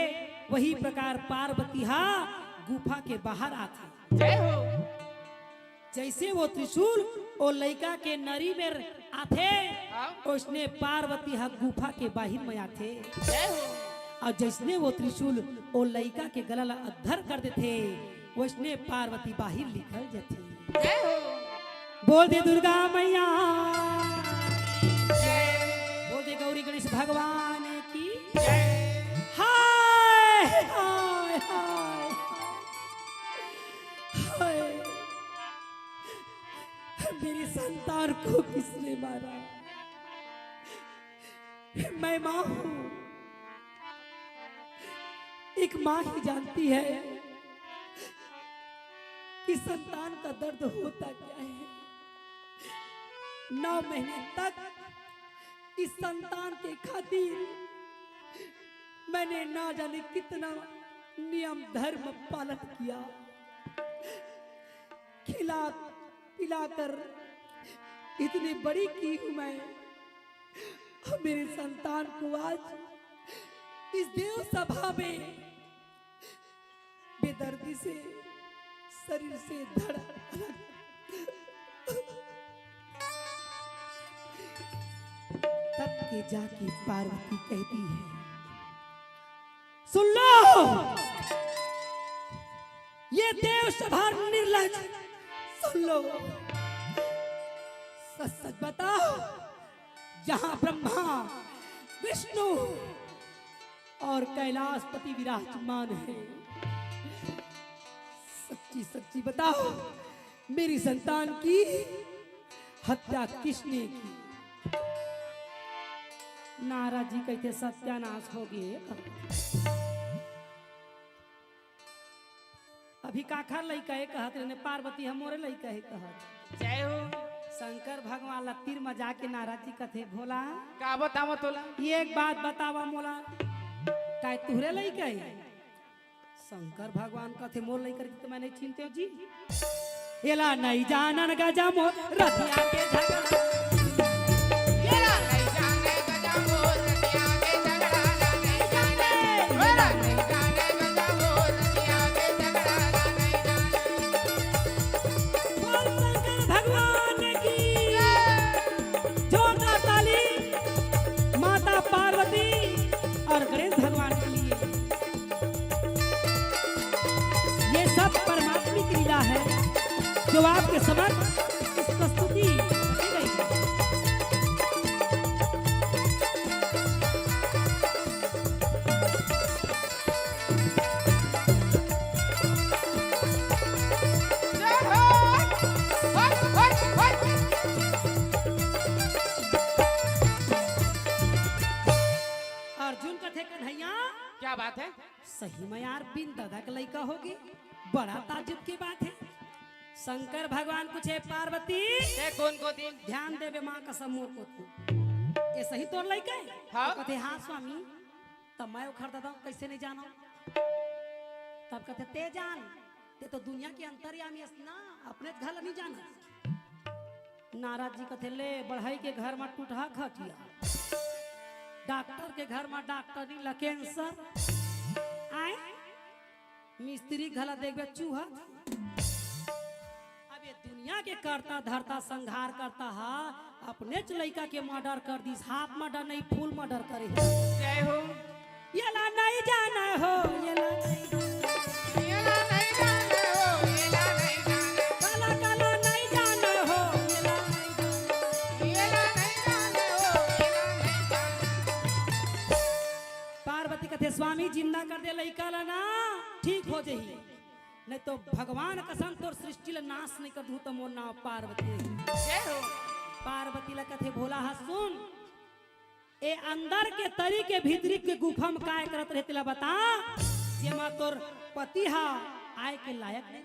वही प्रकार पार्वती ह गुफा के बाहर आथे। जय हो। जैसे वो त्रिशूल ओ लइका के नरी मेर आथे, हाँ। ओइसने पार्वती ह गुफा के बाहिर में आथे। जय हो। अउ जइसने वो त्रिशूल ओ लइका के गला ला अद्धर कर देथे, ओइसने पार्वती बाहिर निकल जथे। जय हो। बोल दे दुर्गा मैया। जय। बोल दे गौरी गणेश भगवान की। जय। हाय, हाय, हाय, हाय। मेरी संतान को किसने मारा? मैं माँ हूँ, एक माँ ही जानती है कि संतान का दर्द होता क्या है। नौ महीने तक इस संतान के खातिर मैंने ना जाने कितना नियम धर्म पालन किया। खिला पिलाकर इतनी बड़ी की हूँ मैं, और मेरे संतान को आज इस देव सभा में बेदर्दी से शरीर से धड़ अलग। तब के जाके पार्वती कहती है, सुन लो, ये देव सभा निर्लज, सुन लो, सच सच बताओ, जहां ब्रह्मा, विष्णु और कैलाशपति विराजमान है, सच्ची सच्ची बताओ, मेरी संतान की हत्या किसने की? नारद जी कहते, सत्यानाश हो गए। अभी काखर लइका हे कहत रहे, पार्वती ह मोरे लइका हे कहत। जय हो। शंकर भगवान ला तीर में जाके नारद जी कथे, भोला, का बतावा तोला? एक बात बतावा मोला। काय तुहरे लइका हे? शंकर भगवान कथे, "मोर लइका के तो मैं नहीं चिंते हो जी।" एला नहीं जानन गजा मोर रतिया के झगड़ा। एला नहीं जाने गजा मोर रतिया के झगड़ा ला नहीं जाने। एला नहीं जाने गजा मोर रतिया के झगड़ा ला नहीं जाने। बोल शंकर भगवान की। जोरदार ताली माता पार्वती और गणेश भगवान के लिए। ये सब परमात्मिक लीला है जो आपके समक्ष इस प्रस्तुति की गई है। अर्जुन कथे, "कन्हैया, क्या बात है?" सही में यार, बिन ददा के लइका होगे, बड़ा ताज्जुब के बात है। शंकर भगवान पूछे, "पार्वती, ते कोन कोती?" ध्यान देबे माँ कसम, मोर कोती। "ये सही तोर लइका है?" हाँ। तो कथे, "हाँ स्वामी।" "तब मैं ओखर ददा कइसे नहीं जानव?" तब कथे, "ते जान, ते तो दुनिया के अंतर्यामी अस ना, अपने घर नहीं जाना।" नारद जी कथे, "ले, बढ़ई के घर म टूटहा खटिया, डॉक्टर के घर म डॉक्टरनी ला कैंसर, आय, मिस्त्री घला देखबे चूहा।" अब ये दुनिया के करता धरता संहार करता हा, अपनेच लइका के मर्डर कर दिस, हाफ मर्डर नहीं, फुल मर्डर करे हे। जय हो। एला नहीं जाना हो, एला नहीं जाना। एला नहीं जाना हो, एला नहीं जाना। काला, काला नहीं जाना हो, एला नहीं जाना। एला नहीं जाना हो, एला नहीं जाना। पार्वती कथे, "स्वामी, जिंदा कर दे लइका ला ना, ठीक हो जही। नहीं तो भगवान कसम तोर सृष्टि ला नाश नहीं कर दूं तो मोर नाम पार्वती नहीं।" जय हो। पार्वती ला कथे, "भोला हा सुन, ए अंदर के तरी के भीतरी के गुफा म काय करत रहे तेला बता, जेमा तोर पति हा आय के लायक नहीं।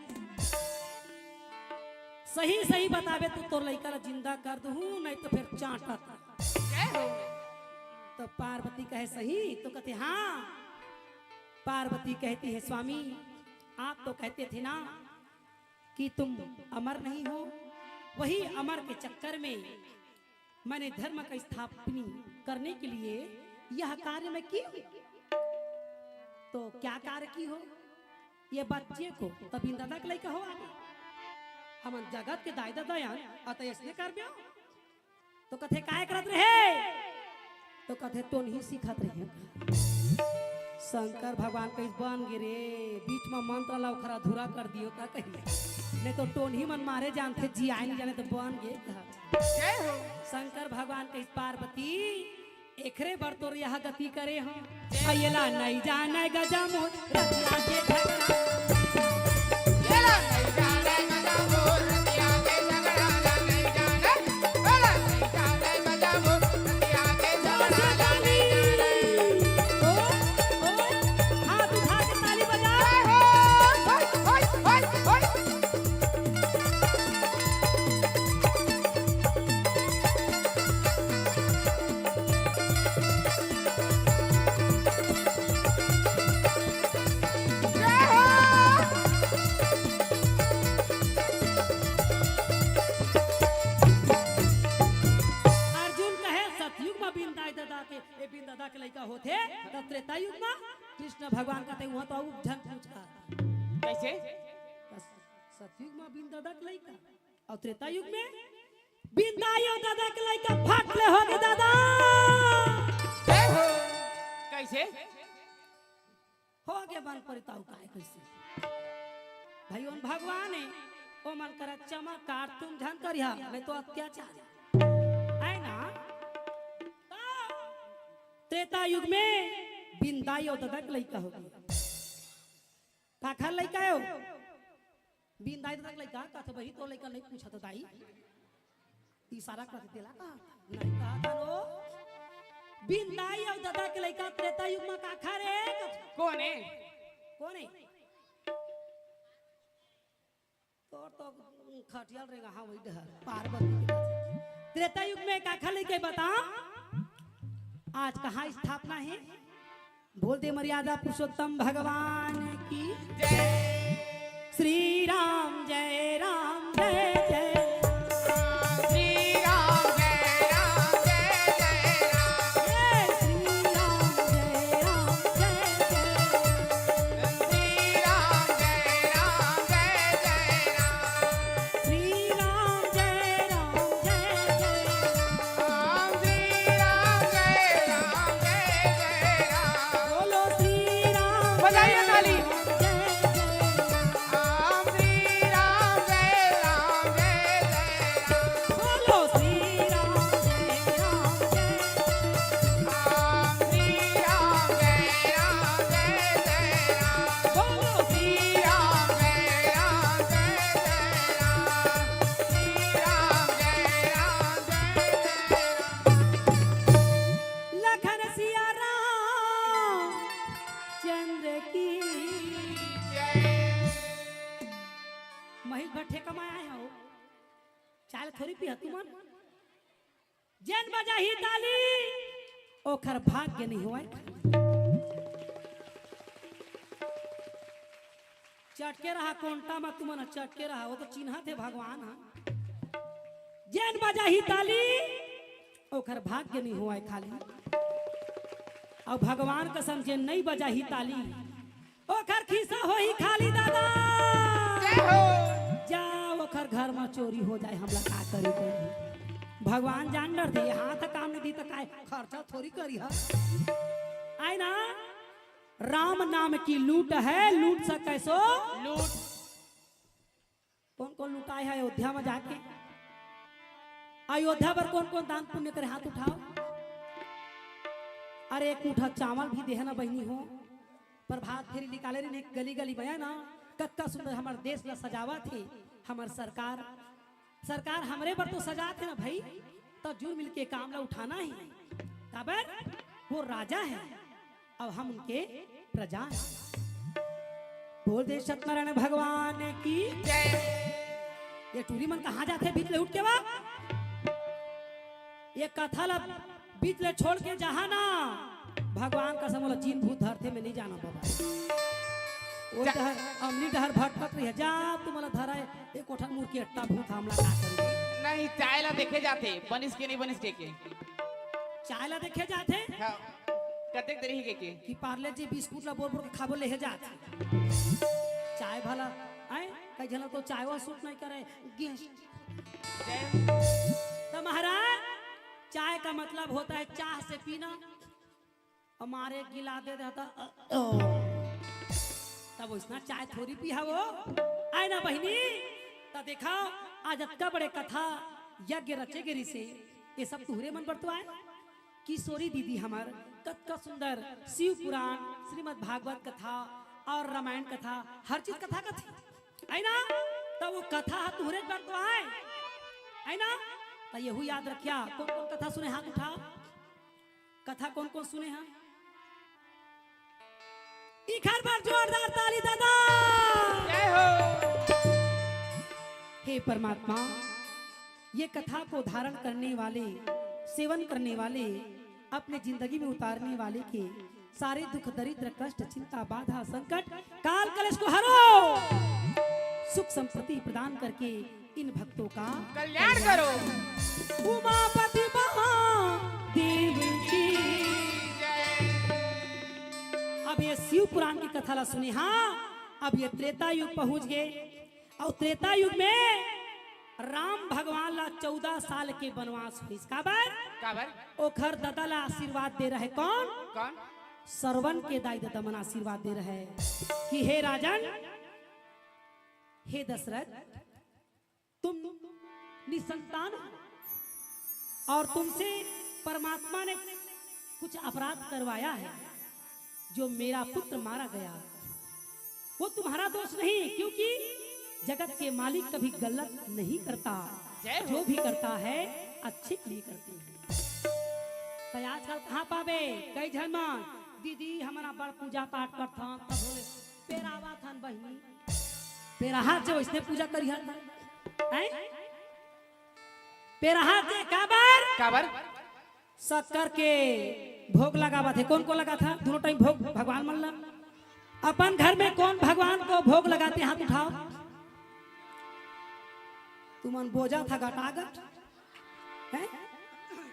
सही सही बताबे तो तोर लइका ला जिंदा कर दूं, नहीं तो फिर चांटा।" जय हो। तो पार्वती कहे, "सही?" तो कथे, "हाँ।" पार्वती कहती है, "स्वामी, आप तो कहते थे ना कि तुम अमर नहीं हो, वही अमर के चक्कर में मैंने धर्म का स्थापनी करने के लिए यह कार्य मैं की हूँ।" तो क्या कार्य की हो? ये बच्चे को, तब बिन ददा के लइका हो आगे। हमन जगत के दाई ददा यान, अत ऐसने करबे हो? तो कथे, "काय करत रहे?" तो कथे, "टोनही सीखत रहे।" शंकर भगवान कहिस, "बन गे रे, बीच म मंत्र ला ओखर अधूरा कर दियो का कहिए, नहीं तो टोनही मन मारे जानथे, जियाए नहीं जाने तो बन गे।" जय हो। शंकर भगवान कहिस, "पार्वती, एखरे बर तोर यह गति करे हंव।" अ, एला नहीं जाने गजा मोर रतिया के झगड़ा। एला नहीं जाने गजा मोर रतिया के झगड़ा ला नहीं जाने। एला नहीं जाने गजा मोर रतिया के झगड़ा ला नहीं जाने। ओ, ओ, हाथ उठा के ताली बजा। जय हो, होय, होय, होय, होय। अर्जुन कहे, "सतयुग म बिन दाई ददा के, ए बिन ददा के लइका होथे, त त्रेता युग म?" कृष्ण भगवान कथे, "उहाँ तो अउ झन पूछ का।" कइसे? सतयुग म बिन ददा के लइका, अउ त्रेता युग में बिन दाई अउ ददा के लइका फट ले होगे दादा। जय हो। कइसे? होगे बन परिताऊ काय कइसे? भाई उन भगवान हे, ओ मन करा क्षमा कार तुम झन करिहा, नहीं तो अत्याचार। है ना? त त्रेता युग में बिन दाई अउ ददा के लइका होगे। काखर लइका हे ओ? बिन दाई ददा के लइका, कथे बही तो लइका नहीं पूछत दाई। इशारा कर देला का? नहीं कहा था नो। बिन दाई अउ ददा के लइका त्रेता युग में काखर हे? कोन हे? कोन हे? तोर तो खटियाल रेंगा, हाँ, वही डहर, पार्वती के पास। त्रेता युग में काखर लइका बता? आज कहाँ स्थापना हे? बोल दे मर्यादा पुरुषोत्तम भगवान की। जय। श्री राम जय राम जय जय राम। श्री राम जय राम जय जय राम। जय श्री राम जय राम जय जय राम। श्री राम जय राम जय जय राम। श्री राम जय राम जय जय राम। श्री राम जय राम जय जय राम। बोलो श्री राम बजाइए ताली। जय जय राम। श्री राम जय राम जय जय राम। बोलो श्री राम जय राम जय राम। श्री राम जय राम जय जय राम। बोलो श्री राम जय राम जय जय राम। श्री राम जय राम जय जय राम। लखन सिया राम चंद्र की। महेश भट्टे कमाए आए हो, चाय थोड़ी पिया तुमन। जेन बजाही ताली, ओखर भाग्य नहीं होय। चटके रहा कोंटा म तुमन, चटके रहा, वो तो चिन्हत हे भगवान ह। जेन बजाही ताली, ओखर भाग्य नहीं होय खाली। अउ भगवान कसम, जेन नहीं बजाही ताली, ओखर खिस्सा होही खाली दादा। जय हो। जा ओखर घर म चोरी हो जाए, हमला का करे पड़ही। भगवान जान डरथे, हाथ काम नहीं दी त काय खर्चा थोड़ी करी ह। आय ना, राम नाम की लूट है, लूट सके सो लूट। कोन कोन लुटाए हे अयोध्या म जाके? अयोध्या बर कोन कोन दान पुण्य करे, हाथ उठाओ। अरे एक मुठा चावल भी देहे ना बहिनी हो। प्रभात फेरी निकाले रहिन, गली गली म आय ना, कतका सुंदर हमर देश ला सजावत हे हमर सरकार। सरकार हमरे बर तो सजात हे ना भाई, त जुल मिल के काम ला उठाना ही। काबर वो राजा हे। अब हम उनके प्रजा हैं। बोल दे सत्यनारायण भगवान की जय। ये टूरी मन कहाँ जाथे बीच ले उठ के बा? ये कथा ला बीच ले छोड़ के जहाँ ना, भगवान कसम, ओला जीन भूत धरथे, मैं नहीं जाना बाबा। वो जा। डहर, अमली डहर भटकत रही है, जा तू मला धरा है, एक कोठा मुड़ के अट्टा भूत हमला का करी। नहीं, चाय ला देखे जाथे, बनिस के नहीं बनिस के के। चाय ला देखे जाथे? हाँ। कतेक देरी हे के के? कि पार्ले जी बिस्कुट ला बोर बोर के खाबो लेहे जात। चाय भला, आय? कई झन तो चाय वा सूट नहीं करे, गेस्ट। जय। तो महाराज, चाय का मतलब होता है चाह से पीना। हमारे गिला दे देता, अ, अ। तब उसना चाय थोड़ी पी हवो। आय ना बहिनी, त देखा, आज अतका बड़े कथा यज्ञ रचे गे रिसे, ये सब तुहरे मन बर तो आय। किशोरी दीदी हमर कतका सुंदर शिव पुराण, श्रीमद् भागवत कथा अउ रामायण कथा, हर चीज कथा कथे। है ना? त वो कथा ह तुहरे बर तो आय। है ना? त यहू याद रखिया, कोन कोन कथा सुने, हाथ उठाओ। कथा कोन कोन सुने हा? इखर बर जोरदार ताली दादा। जय हो। हे परमात्मा, ये कथा को धारण करने वाले, सेवन करने वाले, अपने जिंदगी में उतारने वाले के सारे दुख, दरिद्र, कष्ट, चिंता, बाधा, संकट, काल कलेश को हरो, सुख संपत्ति प्रदान करके इन भक्तों का कल्याण करो। उमापति महादेव की। अब ये शिव पुराण की कथा ला सुने, हाँ, अब ये त्रेता युग पहुंच गए। अउ त्रेता युग में राम भगवान ला चौदह साल के वनवास होइस। काबर? काबर? ओखर ददा ला आशीर्वाद दे रहे कौन? कौन? सरवन के दाई ददा मन आशीर्वाद दे रहे कि हे राजन, हे दशरथ, तुम निसंतान हो और तुमसे परमात्मा ने कुछ अपराध करवाया है, जो मेरा पुत्र मारा गया, वो तुम्हारा दोष नहीं, क्योंकि जगत के मालिक कभी गलत नहीं करता, जय हो। जो भी करता है अच्छे के लिए करते हैं। तो आजकल कहाँ पाबे, कई झन मन, दीदी हमन बड़ पूजा पाठ करथन, तब बोले, पेरावा थन बहिनी, पेराहा जे वैसने पूजा करिहा, हैं? पेराहा जे काबर? काबर? शक्कर के भोग लगावत हे। कोन कोन लगाथे दोनों टाइम भोग भगवान मन ला? अपन घर में कौन भगवान को भोग लगाते, हाथ उठाओ। तुमन बोजत हा गटागट, हैं?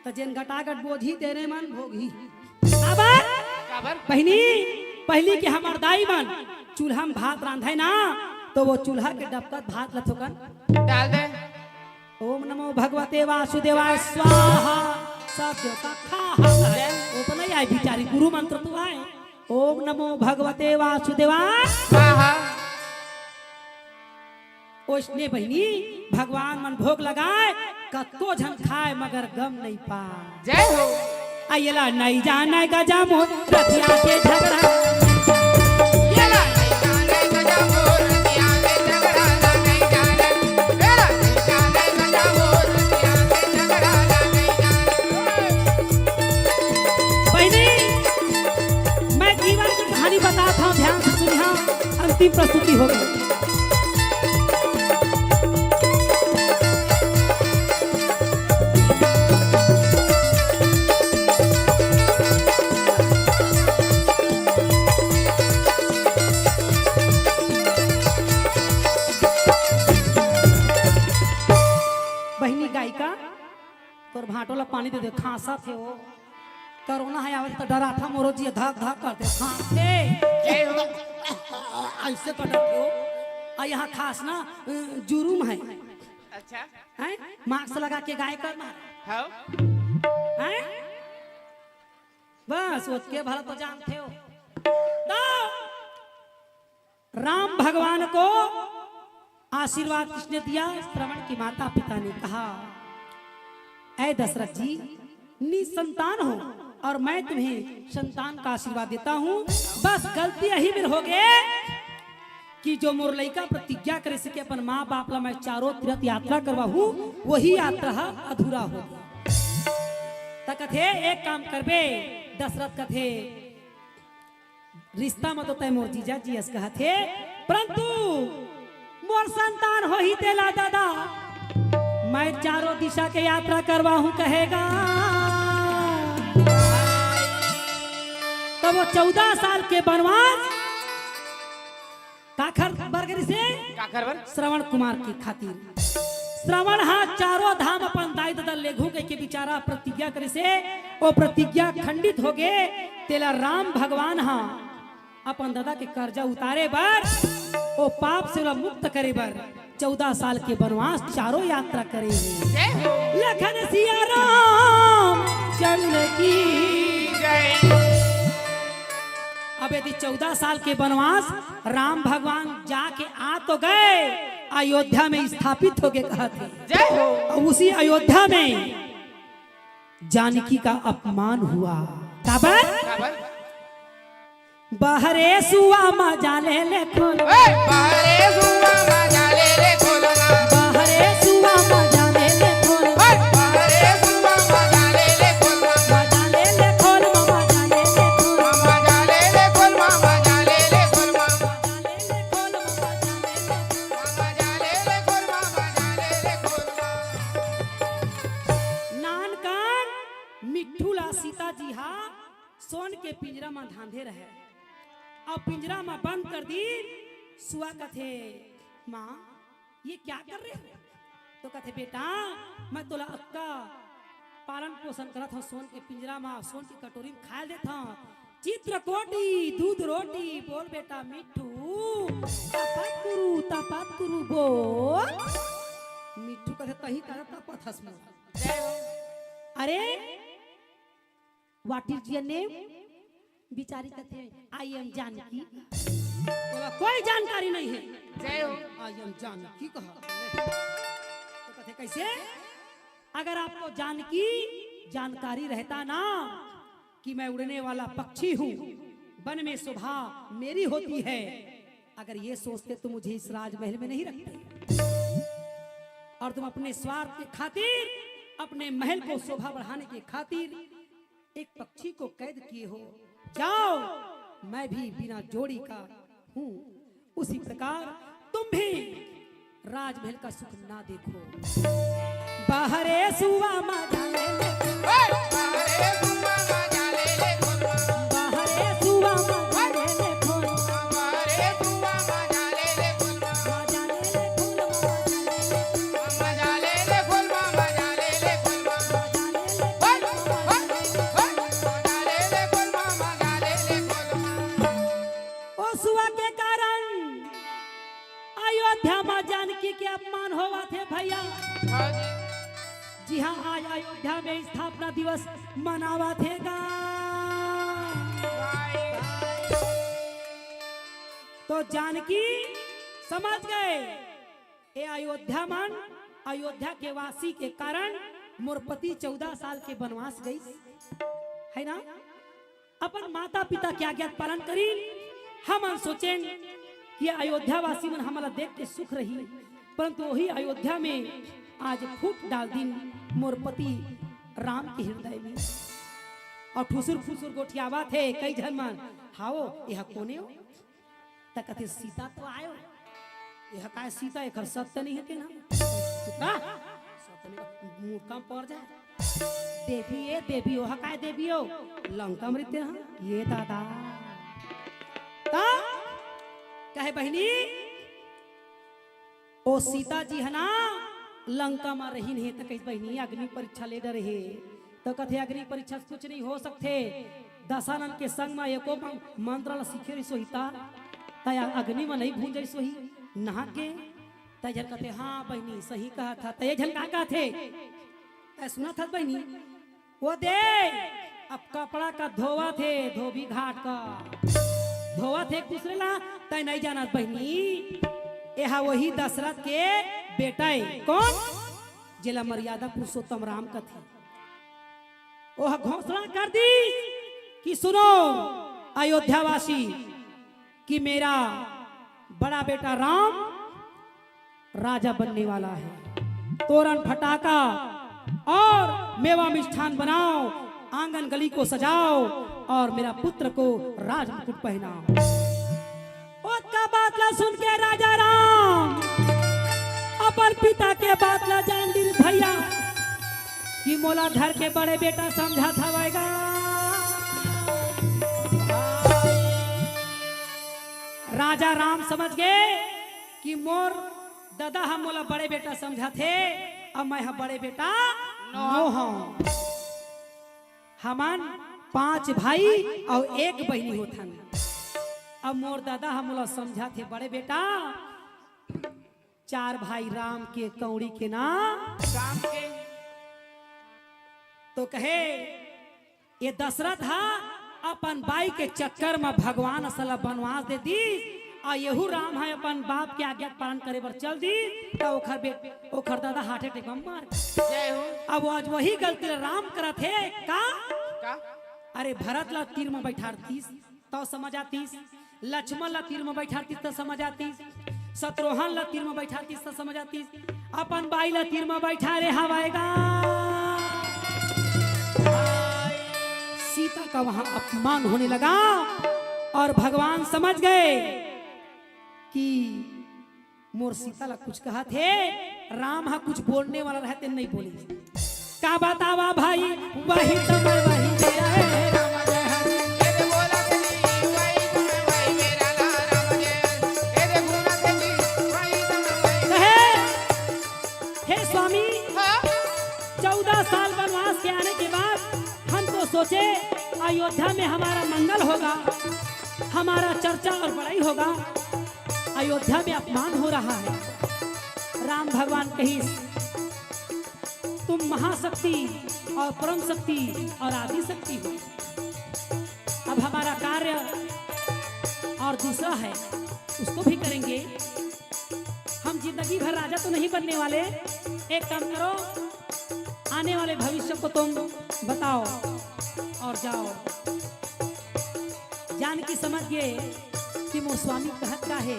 त जेन गटागट बोजही तेने मन भोगही। काबर? काबर? बहिनी, पहिली के हमर दाई मन चूल्हा में भात रांधय ना, तो वो चूल्हा के डबकत भात ल थोकन डाल दे। ओम नमो भगवते वासुदेवाय स्वाहा। सब देवता खा हा। ओतना ही आय बिचारी, गुरु मंत्र तो आय। ओम नमो भगवते वासुदेवाय। स्वाहा। ओइसने बहिनी, भगवान मन भोग लगाय, कतको झन खाय मगर गम नइ पाय। जय हो। आ एला नइ जानय गजा मोर रतिया के झगड़ा। एला नइ जानय गजा मोर रतिया के झगड़ा ला नइ जानय। एला नइ जानय गजा मोर रतिया के झगड़ा ला नइ जानय। बहिनी, मैं जीवन की कहानी बतात हंव, ध्यान से सुनिहा, अंतिम प्रस्तुति होगे। बहिनी गायिका, तोर भांटो ला पानी दे दे, खांसत हे वो। कोरोना हे आवत त डराथा मोरो जी, धक धक करथे, खांसथे। जय हो। अइसे कर डरथे वो। आ यहाँ खांसना, अ, जुरुम हे। अच्छा। हैं? मास्क लगा के गाय कर मार। हाव। हैं? बस, ओतके भला तो जानथे वो। तो राम भगवान को आशीर्वाद किसने दिया? श्रवण के माता पिता ने कहा, ऐ दशरथ जी, निसंतान हो और मैं तुम्हें संतान का आशीर्वाद देता हूँ। बस गलती यही मेर होगे कि जो मोर लइका प्रतिज्ञा करे से कि अपन माँ बाप ला मैं चारों तीर्थ यात्रा करवाहूँ, वही यात्रा ह अधूरा हो गया। त कथे, एक काम करबे, दशरथ कथे, रिश्ता म तो तैं मोर जीजा जी अस कहत हे, परंतु मोर संतान होही तेला दादा, मैं चारों दिशा के यात्रा करवाहूं कहेगा। तब वो चौदह साल के बनवास काखर बर करिस हे? काखर बर? श्रवण कुमार के खातिर। श्रवण हा चारों धाम अपन दाई ददा लेगहूं कहिके बिचारा प्रतिज्ञा करिस हे, ओ प्रतिज्ञा खंडित होगे, तेला राम भगवान हा अपन ददा के कर्जा उतारे बर, ओ पाप से ओला मुक्त करे बर चौदह साल के बनवास चारों यात्रा करे हे। जय हो। लखन सिया राम चंद्र की। जय। अब यदि चौदह साल के बनवास राम भगवान जाके आ तो गए, अयोध्या में स्थापित होगे कहत हे। जय हो। और उसी अयोध्या में जानकी का अपमान हुआ। काबर? काबर? बहरे सुआ मजा ले ले खोल। ए, बहरे सुआ मजा ले ले खोल ना। बहरे सुआ मजा ले ले खोल। ए, बहरे सुआ मजा ले ले खोल ना। मजा ले ले खोल, मजा ले ले खोल। मजा ले ले खोल, मजा ले ले खोल ना। मजा ले ले खोल, मजा ले ले खोल। मजा ले ले खोल, मजा ले ले खोल ना। नानकन मिट्ठू ला सीता जी हा सोन के पिंजरा म धांधे रहे। अउ पिंजरा म बंद कर दीन। सुआ कथे, "माँ, ये क्या कर रहे हो?" तो कथे, "बेटा, मैं तोला अक्का पालन पोषण करत हंव, सोन के पिंजरा म, सोन के कटोरी म खाए देत हंव। चित्रकोटी, दूध रोटी, बोल बेटा मिट्ठू, तपत कुरु, तपत कुरु, बोल।" मिट्ठू कथे, "तहीं करा तपत हस मोर।" अरे, What is your name? बिचारी कथे, "I am जानकी।" बोला, "कोई जानकारी नहीं है।" जय हो। "I am जानकी" कहा। तो कथे, "कैसे? अगर आपको जानकी जानकारी रहता ना कि मैं उड़ने वाला पक्षी हूँ, वन में शोभा मेरी होती है, अगर ये सोचते तो मुझे इस राजमहल में नहीं रखते।" और तुम अपने स्वार्थ के खातिर, अपने महल को शोभा बढ़ाने के खातिर एक पक्षी को कैद किए हो, जाओ, मैं भी बिना जोड़ी का हूँ। उसी प्रकार तुम भी राजमहल का सुख ना देखो। बहरे सुआ मजा ले ले। ओ सुआ के कारण अयोध्या म जानकी के अपमान होवत हे भैया। जी हाँ, आज अयोध्या में स्थापना दिवस मनावत हे गा। तो जानकी समझ गए, ए अयोध्या मन, अयोध्या के वासी के कारण मोर पति चौदह साल के बनवास गइस, है ना? अपन माता पिता के आज्ञा पालन करी। हमन सोचेन कि अयोध्या वासी मन हमला देख के सुख रही, परंतु वही अयोध्या में आज फूट डाल दिन मोर पति राम के हृदय में। और ठुसुर फुसुर गोठियावत हे कई झन मन, "हाओ, एह कोने हो?" त कथे, "सीता तो आयो।" "एह काय सीता, एखर सत्य नहीं हे तेन?" "का? सत्य नहीं हे, मूर्खा म पड़ जाए।" "देवी ए देवी, ओह काय देवी हो? लंका म रहिते ह।" ये दादा। त कहे, "बहिनी, ओ सीता जी ह ना लंका म रहिन हे।" त कहिस, "बहिनी, अग्नि परीक्षा ले डरे हे।" त कथे, "अग्नि परीक्षा से कुछ नहीं हो सकथे। दशानन के संग म एको म-, मंत्र ल सीखे रहिस होही त, त या अग्नि म नहीं भूंजइस होही, नहा के।" त झन कथे, "हाँ बहिनी, सही कहत ह।" त ये झन का कहथे, त सुनत हस बहिनी, "ओ दे, अब कपड़ा का धोवत हे, धोबी घाट का धोवत हे एक दूसरे ला, तै नहीं जानत बहिनी, एहा वही दशरथ के बेटा हे।" कौन? जेला मर्यादा पुरुषोत्तम राम कथे। ओह घोषणा कर दिस कि सुनो अयोध्यावासी, कि मेरा बड़ा बेटा राम राजा बनने वाला है। तोरण फटाका और मेवा मिष्ठान बनाओ, आंगन गली को सजाओ और मेरा पुत्र को राजमुकुट पहनाओ। ओतका बात ला सुन के राजा राम अपन पिता के बात ला जान लिस भैया, कि मोला धर के बड़े बेटा समझत हवय गा। राजा राम समझ गे कि मोर ददा ह मोला बड़े बेटा समझत हे, अब मैं ह बड़े बेटा नो हंव। हमन पांच भाई अउ एक बहिनी होथन। अब मोर ददा ह मोला समझत हे, बड़े बेटा, चार भाई राम के कौड़ी के ना। राम के। तो कहे, ये दशरथ ह अपन बाई के चक्कर म भगवान असन ल बनवास दे दिस, अउ यहू राम ह अपन बाप के आज्ञा पालन करे बर चल दिस, त ओखर बे-, ओखर ददा heart attack म मर गे। जय हो। अब आज वही गलती ल राम करत हे का? का? अरे भरत ल तीर म बैठार दिस, तब समझ आतिस, लक्ष्मण ला तीर म बैठारतिस त समझ आतिस, शत्रुघ्न ला तीर म बैठारतिस त समझ आतिस, अपन बाई ला तीर म बैठारे हवय गा। सीता का वहां अपमान होने लगा और भगवान समझ गए कि मोर सीता ला कुछ कहत हे, राम ह कुछ बोलने वाला रहे तेन नहीं बोलिस। का बतावा भाई, वही समय वही मेरा है। कहे, हे स्वामी, हाँ? चौदह साल वनवास के आने के बाद हम तो सोचे अयोध्या में हमारा मंगल होगा, हमारा चर्चा और बड़ाई होगा। अयोध्या में अपमान हो रहा है। राम भगवान कहिस, तुम महाशक्ति और परम शक्ति और आदि शक्ति हो। अब हमारा कार्य और दूसरा है, उसको भी करेंगे। हम जिंदगी भर राजा तो नहीं बनने वाले। एक काम करो, आने वाले भविष्य को तुम बताओ और जाओ। जानकी समझ गे कि मोर स्वामी कहत का हे।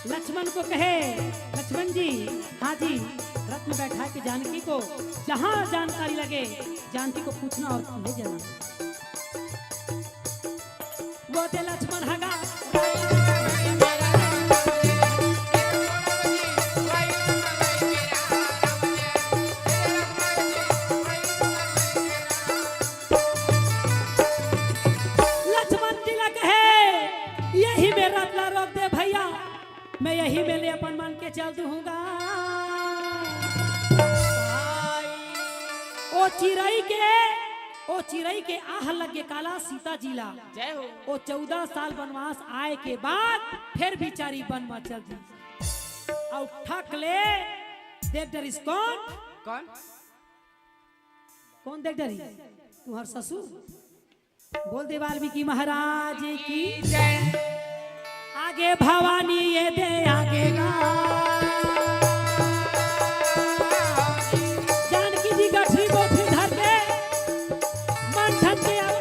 लक्ष्मण को कहे, लक्ष्मण जी, हाँ जी, रथ में बैठा के जानकी को जहाँ जानकारी लगे, जानकी को पूछना और ले जाना। वो दे लक्ष्मण हगा। चल दूंगा। ओ चिरई के, ओ चिरई के आह लगे काला सीता जी ला। जय हो। ओ चौदह साल वनवास आए के बाद फेर बिचारी वन म चल दी। अउ ठक ले देख डरिस कौन? कौन? कौन देख डरिस? तुम्हार ससुर। बोल दे वाल्मीकि महाराज की। जय। आगे भवानी ये दे आगे गा। जानकी जी गठरी बोठरी धर के मंथन के आव।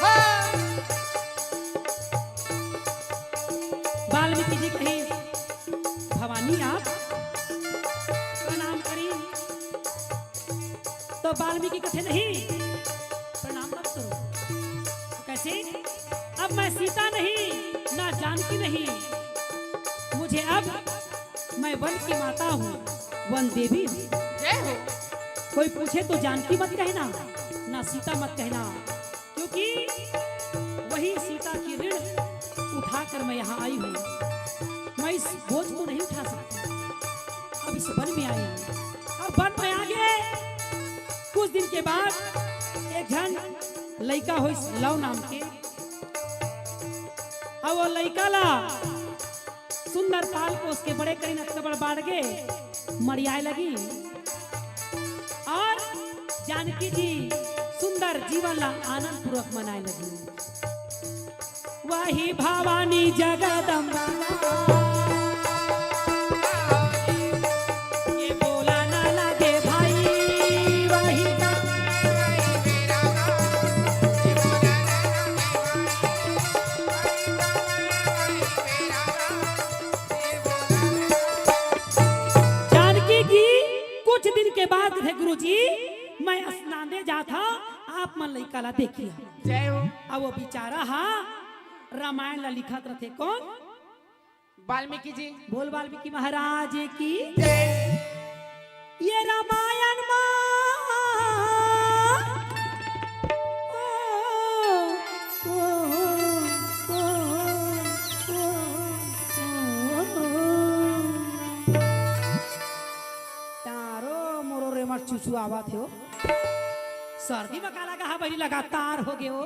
हाँ। वाल्मीकि जी कही, भवानी आप प्रणाम करी। तो वाल्मीकि कथे, नहीं, प्रणाम मत करो। कैसे? अब मैं सीता नहीं, ना जानकी नहीं, मुझे अब, मैं वन की माता हूँ, वन देवी हूँ। जय हो। कोई पूछे तो जानकी मत कहना, ना सीता मत कहना, क्योंकि वही सीता की ऋण उठाकर मैं यहाँ आई हूँ। मैं इस बोझ को नहीं उठा सकती। अब इस वन में आई हूँ। अब वन में आगे कुछ दिन के बाद एक झन लइका होइस लव नाम के। अब वो लइका ला सुंदर पाल पोस के बड़े करिन, अतका बड़ बाढ़ गे मड़ियाए लगी। और जानकी जी सुंदर जीवन ला आनंद पूर्वक मनाए लगी। वही भवानी जगदम्बा ये बोला ना लगे भाई, वही जानकी जी कुछ दिन के बाद कथे, गुरुजी, मैं स्नाने जात हँव, आप मन लइका ला देखिया। जय हो। अब वो बेचारा हा रामायण ला लिखत रथे। कौन? वाल्मीकि जी। बोल वाल्मीकि महाराज की। जय। ये रामायण मा तारो मोरो रेमट चुचु आवत हे ओ। सर्दी म का लगा हा बहिनी, लगातार हो गे ओ।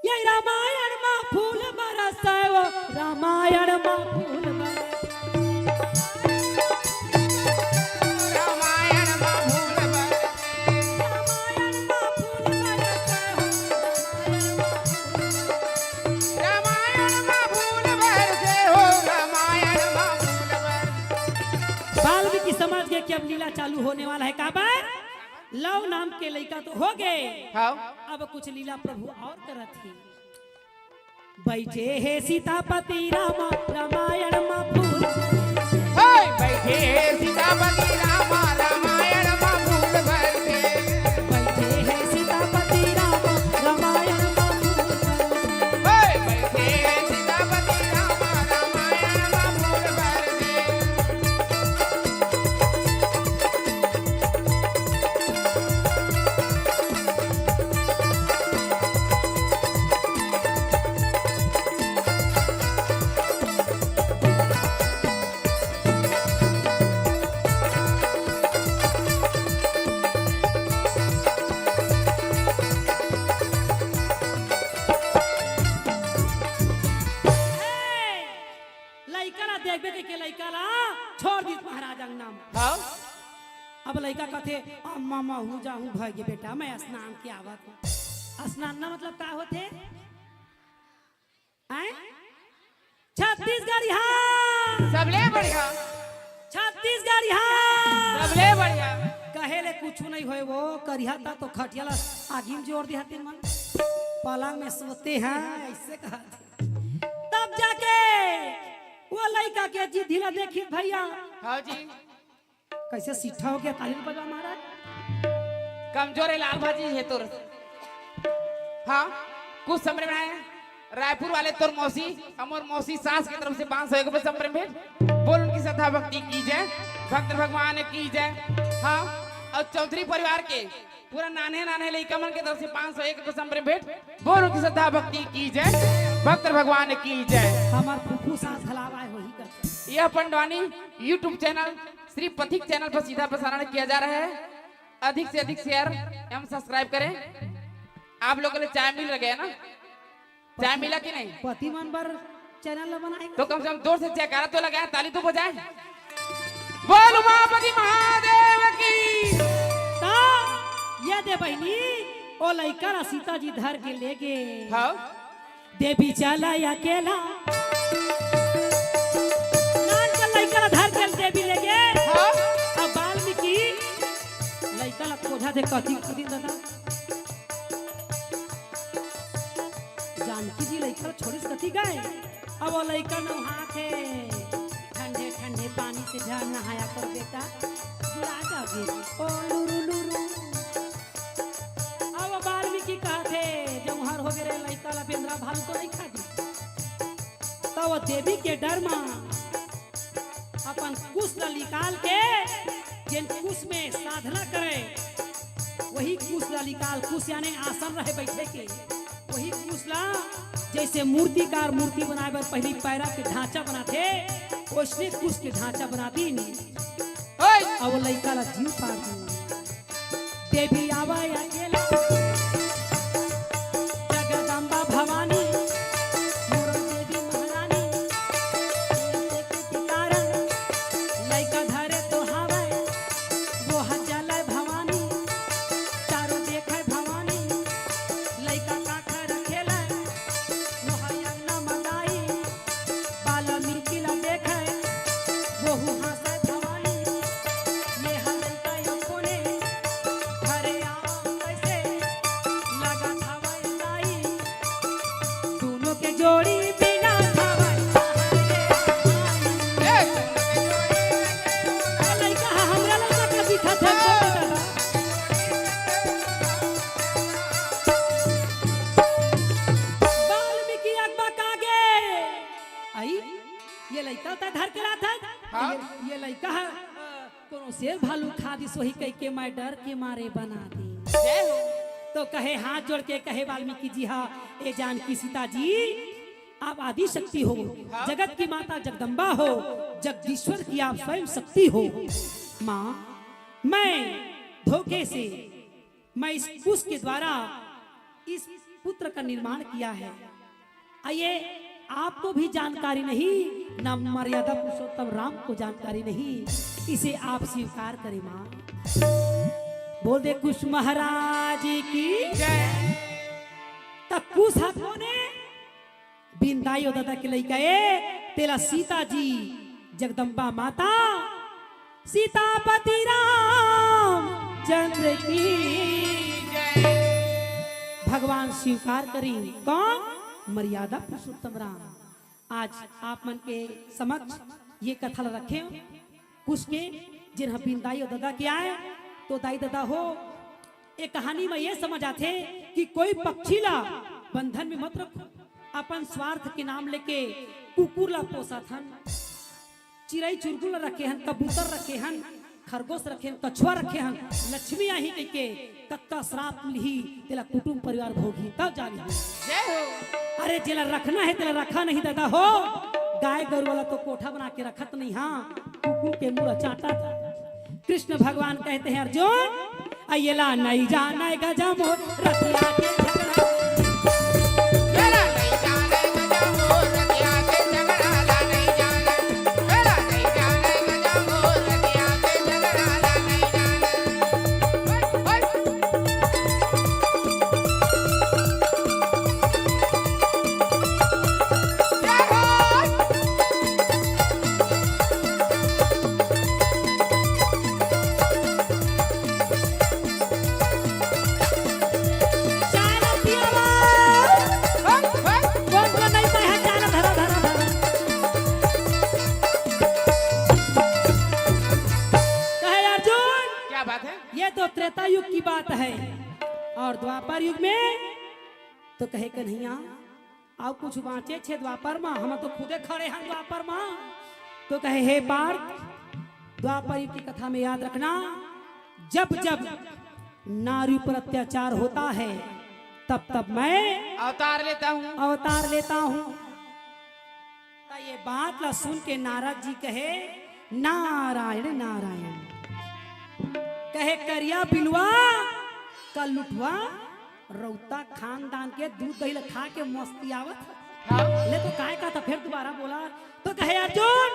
ये रामायण मा फूल बरसै ओ, रामायण मा फूल बरसै। रामायण मा फूल बरसै। रामायण मा फूल बरसै ओ, रामायण मा फूल बरसै। रामायण मा फूल बरसै ओ, रामायण मा फूल बरसै। वाल्मीकि समझ गे कि अब लीला चालू होने वाला है। काबर? लव नाम के लइका तो हो गे। हाँ। अब कुछ लीला प्रभु और करत हे। बैठे हे सीतापति रामा, रामायण मा फूल। हे, बैठे हे सीतापति रामा, रामायण मा फूल बरसे। बैठे हे सीतापति रामा, रामायण मा फूल बरसे। हे, बैठे हे सीतापति रामा, रामायण मा फूल बरसे। लइका ला देखबे के, के लइका ला छोड़ दीस महाराज अंगना म। हाँ। अब लइका कथे, "अम्मा, महूँ जाहूँ भइगे बेटा, मैं स्नान के आवत हँव।" स्नान ना मतलब का होथे? हैं? छत्तीसगढ़िया। सबले बढ़िया। छत्तीसगढ़िया। सबले बढ़िया। कहे ले कुछु नहीं होय वो, करिहा ता तो खटिया ला आगी म जोर दिहा तेन मन। पलंग में सोते हैं, ऐसे कहा थे। तब जाके वो लइका के जिद्दी ला देखिस भइया। हाँ जी। कैसे सीठा हो गया, ताली बजा महाराज। कमजोर हे लाल भाजी हे तोर। हाँ, कुछ समय में आए, रायपुर वाले तोर मौसी, हमर मौसी सास के तरफ से पाँच सौ एक रुपये संप्रेम भेंट। बोल उनकी श्रद्धा भक्ति की जय, भक्त भगवान की जय। हाँ, और चौधरी परिवार के पूरा नान्हे नान्हे लइका मन के तरफ से पाँच सौ एक रुपये संप्रेम भेंट। बोल उनकी श्रद्धा भक्ति की जय, भक्त भगवान की जय। हमार फूफू सास घलावाए होही कर। यह पंडवानी YouTube चैनल श्री पथिक चैनल पर सीधा प्रसारण किया जा रहा है। अधिक से अधिक शेयर एवं सब्सक्राइब करें। आप लोगों के लिए चाय मिल रहे हैं ना? चाय मिला कि नहीं? पति मन बर चैनल ला बनाए तो कम से कम जोर से जयकारा तो लगाए, ताली तो बजाए। बोल उमापति महादेव की। ता ये दे बहिनी, ओ लइका ला सीता जी धर के ले गे। हाँ। देवी चला अकेला। नान का लइका ला धर के देवी ले गे। हाँ। अब वाल्मीकि लइका ला खोजा दे कति कति दादा। जानकी जी लइका ला छोड़िस कति गए। अब वो लइका नहाथे। ठंडे ठंडे पानी से जा नहाया कर बेटा। जुड़ा जाओगे। ओ लुरु लुरु। अब वाल्मीकि कहथे, जौहर हो गे रे लइका ला बेंदरा भालू तो नहीं खा दी। तब वो देवी के डर मा अपन कुश ला निकाल के, जेन कुश में साधना करे, वही कुश ला निकाल, कुश याने आसन रहे बैठे के, वही कुश ला जैसे मूर्तिकार मूर्ति बनाए बर पहली पैरा के ढांचा बनाथे, वैसने कुश के ढांचा बना दीन। ओए! अब वो लइका ला जीव पार दीन। देवी आवे अकेला, जगदम्बा भवानी, मोर देवी महारानी, के कारण लइका धरे तो हावे, वो ह चले भवानी, चारों देखे भवानी, लइका काखर खेले, वो ह अंगना म दाई, वाल्मीकि ला देखे, वहू हाँसे भवानी, ये ह लइका यो कोने, घरे आवा कैसे, लगा था वही दाई, दोनों के जोड़ी बिना था वही दाई। ए, लइका ह, हमरा लइका के दिखत है, बोल दादा। वाल्मीकि अगबा कागे। आई, ये लइका त धर के लात है। हाँ। ये, ये लइका ह, कोनो शेर भालू खा दिस होही कहिके मैं डर के मारे बना दे। जय हो। तो कहे हाथ जोड़ के कहे वाल्मीकि जी, हाँ, ए जानकी सीता जी, आप आदि शक्ति हो, हाँ। जगत की माता जगदम्बा हो, जगदीश्वर की आप स्वयं शक्ति हो। माँ, मैं धोखे से, मैं इस कुश के द्वारा इस पुत्र का निर्माण किया है। आ ये आपको भी जानकारी नहीं, ना मर्यादा पुरुषोत्तम राम को जानकारी नहीं, इसे आप स्वीकार करें माँ। बोल दे कुश महाराज की जय। त कुश ह कोने? बिंदाई ओ दादा के लइका ए, तेला सीता जी जगदम्बा माता सीतापति रामचंद्र की जय। भगवान स्वीकार करी कौन? मर्यादा पुरुषोत्तम राम। आज आप मन के समक्ष ये कथा ला रखे कुश के, जेन ह बिंदाई ओ दादा के आय, तो दाई दादा हो, ए कहानी म ये समझ आथे कि कोई पक्षी ला बंधन में मत रखो। अपन स्वार्थ के नाम लेके कुकुर ला पोसत हन, चिरई चुरगुन ला रखे हन, कबूतर रखे हन, खरगोश रखे हन, कछुआ रखे हन, लक्ष्मी आही कहिके कतका श्राप मिलही, तेला कुटुम परिवार भोगही, तब जानही। जय हो। अरे जेला रखना हे, तेला रखा नहीं दादा हो। गाय गरु वाला तो कोठा बना के रखत नहीं, हाँ, कुकुर के मुंह चाटत। कृष्ण भगवान कहते हैं, अर्जुन, अयला नहीं जाने गजा मोर रतिया के झगड़ा। चाय ला पियावा। कोन कोन नहीं पाए है, चाय ला धरा, धरा, धरा। कहे अर्जुन, क्या बात है? ये तो त्रेता युग की बात है, और द्वापर युग में तो कहे कन्हैया, अउ कुछ बाँचे छे द्वापर मा, हम तो खुदे खड़े हन द्वापर मा। तो कहे, हे पार्थ, द्वापर युग की कथा में याद रखना, जब जब नारी पर अत्याचार होता है, तब तब मैं अवतार लेता हूँ। अवतार लेता हूँ। ये बात ला सुन के नारद जी कहे, "नारायण, नारायण।" कहे, "करिया बिलवा, कलुठवा, रौता खानदान के दूध दही ला खा के मस्ती आवत।" हाँ। ले तो काय कहा था, फिर दोबारा बोला तो कहे, "अर्जुन,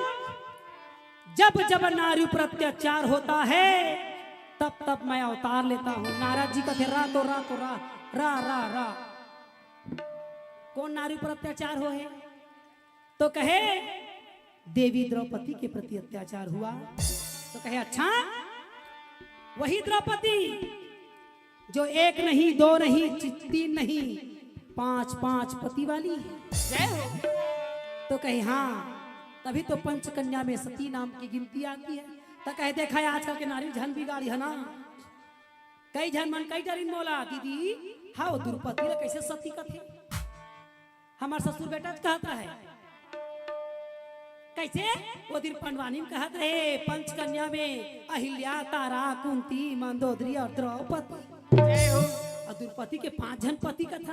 जब जब नारी पर अत्याचार होता है, तब तब मैं अवतार लेता हूँ।" नारद जी कथे, "रा तो रा तो रा, रा, रा, रा।" कौन नारी पर अत्याचार हो है? तो कहे, "देवी द्रौपदी के प्रति अत्याचार हुआ।" तो कहे, "अच्छा, वही द्रौपदी जो एक नहीं, दो नहीं, ची-, तीन नहीं, पांच, पांच पति वाली है?" जय हो। तो कहे, "हाँ, तभी तो पंचकन्या में सती नाम की गिनती आती है।" तो कहे, "देखा है, आजकल के नारी झन बिगाड़ी है ना।" कई झन मन कई डरिन मोला, "दीदी, हाँ, वो द्रौपदी ला कैसे सती कथे?" हमार ससुर बेटा कहत रहे, कैसे? वो दिन पंडवानी में कहत रहे, "पंचकन्या में अहिल्या, तारा, कुंती, मंदोदरी और द्रौपदी।" जय हो। और द्रौपदी के पांच झन पति कथा,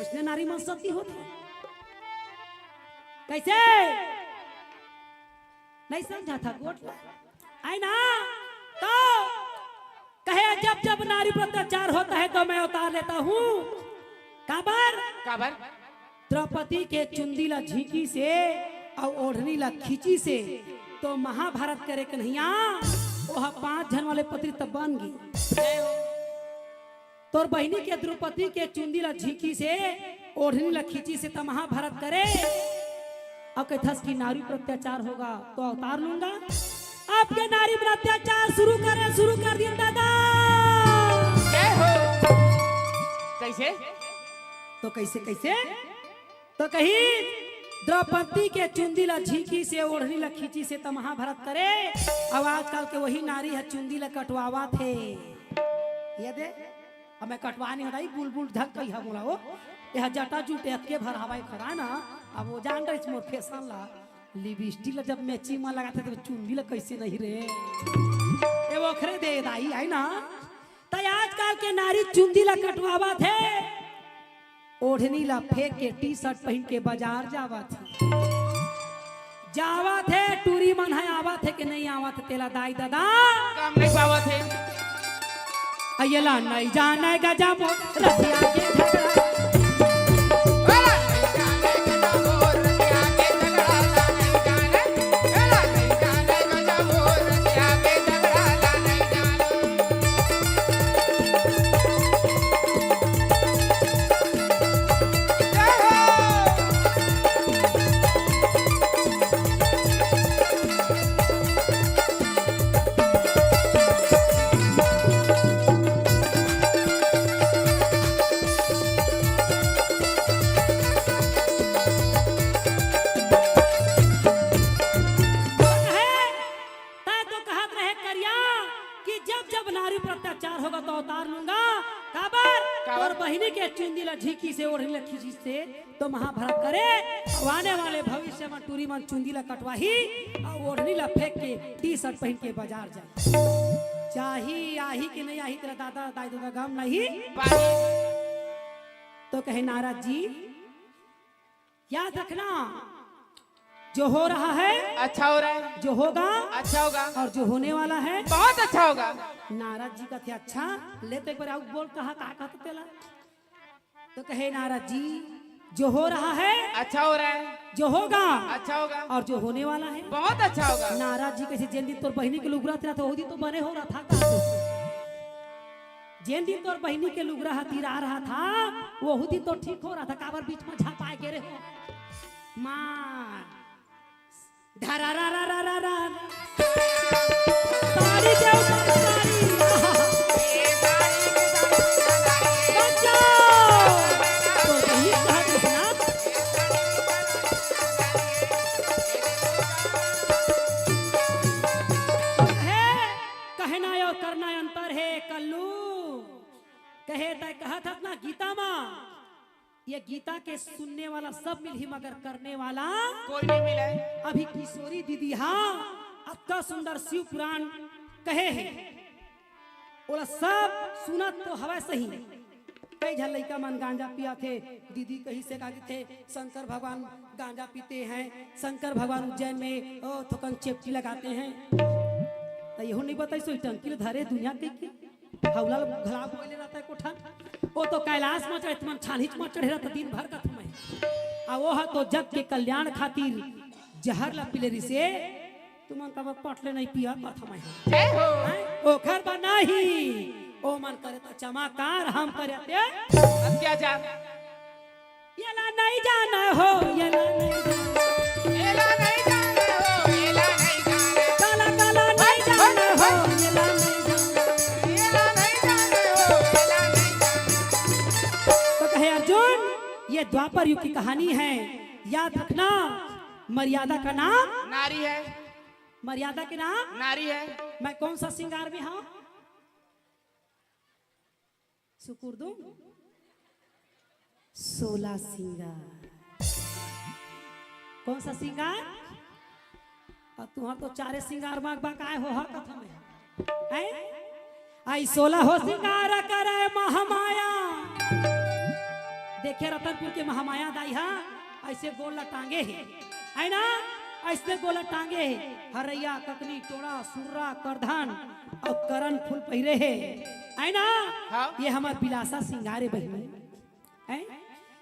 उसने नारी मन सती होत है। कैसे? नहीं समझा था गोठ ला? है ना? तो कहे, "जब जब नारी पर अत्याचार होता है तो मैं अवतार लेता हूँ।" काबर? काबर? द्रौपदी के चुंदी ला झींकी से और ओढ़नी ला खींची से तो महाभारत करे कन्हैया, ओह पांच झन वाले पति तब बन गई। तोर बहिनी के द्रौपदी के चुंदी ला झींकी से, ओढ़नी ला खींची से त महाभारत करे। अब कथस की नारी पर अत्याचार होगा तो अवतार लूंगा। अब के नारी पर अत्याचार शुरू करे, शुरू कर दिया दादा। जय हो। कैसे? तो कैसे, कैसे? तो कही, "द्रौपदी के चुंदी ला झींकी से, ओढ़नी ला खींची से त महाभारत करे।" अब आजकल के वही नारी है चुंदी ला कटवावा थे। ये दे, अब मैं कटवा नहीं होता, ई बुलबुल ढक गई है मोला वो। यह जटा जूट एतके भर हवाई खड़ा ना, अब वो जान रही मोर फैशन ला। लिपस्टिक ला जब मैचिंग में लगाते तो चुंदी ला कैसे नहीं रे। ए वो खरे दे दाई, है ना? त आजकल के नारी चुंदी ला कटवावा थे। ओढ़नी ला फेंक के टी शर्ट पहन के बाजार जावत हे। जावत हे, टूरी मन ह आवत हे कि नहीं आवत हे, तेला दाई ददा। काम नहीं पावत हे। अयला नहीं जाने गजा मोर रतिया के झगड़ा। तैं तो कहत रहे करिया कि जब जब नारी पर अत्याचार होगा तो अवतार लूंगा। काबर? काबर? तोर बहिनी के चुंदी ला झींकी से, ओढ़नी ला खींची से तो महाभारत करे। अब आने वाले भविष्य में टूरी मन चुंदी ला कटवाही और ओढ़नी ला फेंक के टी शर्ट पहन के बाजार जाए। चाही आही कि नहीं आही, तेरा दादा दाई दादा गम नहीं पाही। तो कहे नारद जी, याद रखना, जो हो रहा है, अच्छा हो रहा है। जो होगा, अच्छा होगा। और जो होने वाला है, बहुत अच्छा होगा। नारद जी कथे, "अच्छा, ले तो एक बार आउ बोल, कहा, का कहत तेला?" तो कहे नारद जी, "जो हो रहा है, अच्छा हो रहा है। जो होगा, अच्छा होगा। और जो होने वाला है, बहुत अच्छा होगा।" नारद जी कहे, "जेन दिन तोर बहिनी के लुगरा तेरा था, वो दिन तो बने हो रहा था का?" जेन दिन तोर बहिनी के लुगरा ह तिरा रहा था, वहू दिन तो ठीक हो रहा था, काबर बीच में झपाए गे रहे हो? मार। धरा रा रा रा रा रा। ताली के ऊपर ताली। बजाओ। तो वही कहा कृष्णा। है, कहना और करना अंतर है कल्लू। कहे तय कहत हस ना गीता मा, ये गीता के सुनने वाला सब मिलही मगर करने वाला कोई नहीं मिले। अभी किशोरी दीदी हा अतका सुंदर शिव पुराण कहे हे, ओला सब सुनत तो हवय सही, कई झन लइका मन गांजा पियाथे, दीदी कही से का कथे, "शंकर भगवान गांजा पीते हैं, शंकर भगवान उज्जैन में ओ थोकन चेपटी लगाते हैं।" त यहू नहीं बताई, सोई टंकी ल धरे दुनिया के की हौला ल घला बोले रहता है कोठा। ओ तो कैलाश म चढ़े, तुमन छानही म चढ़े रहता दिन भर का थमय। आ वो ह तो जग के कल्याण खातिर जहर ला पीले रिसे, तुमन काबर पटले नहीं पिया कथमय। जय हो। हैं? ओखर बा नहीं, ओ मन करे त चमत्कार, हम करे ते अत्याचार। येला नहीं जाना हो, येला नहीं जाना। येला नहीं जाना हो, येला नहीं जाना। काला काला नहीं जाना हो, येला नहीं जाना। येला नहीं जाना हो, येला नहीं जाना। तो कहे अर्जुन, ये द्वापर युग की कहानी है, याद रखना, मर्यादा का नाम नारी है। मर्यादा के नाम नारी है। मैं कौन सा श्रृंगार में हूँ? सुकुर दूं? सोलह श्रृंगार। कौन सा श्रृंगार? अब तुहर तो चारे श्रृंगार माग बा, काय हो हा कथा में? हैं? आई सोलह हो श्रृंगार करे महामाया। देखे रतनपुर के महामाया दाई हा, ऐसे गोल ला टांगे हे, है ना? ऐसे गोल ला टांगे हे। हरैया, ककनी, टोड़ा, सुर्रा, करधन अउ करन फूल पहिरे हे, है ना? हाँ। ये हमर बिलासा श्रृंगार हे बहिनी, हैं?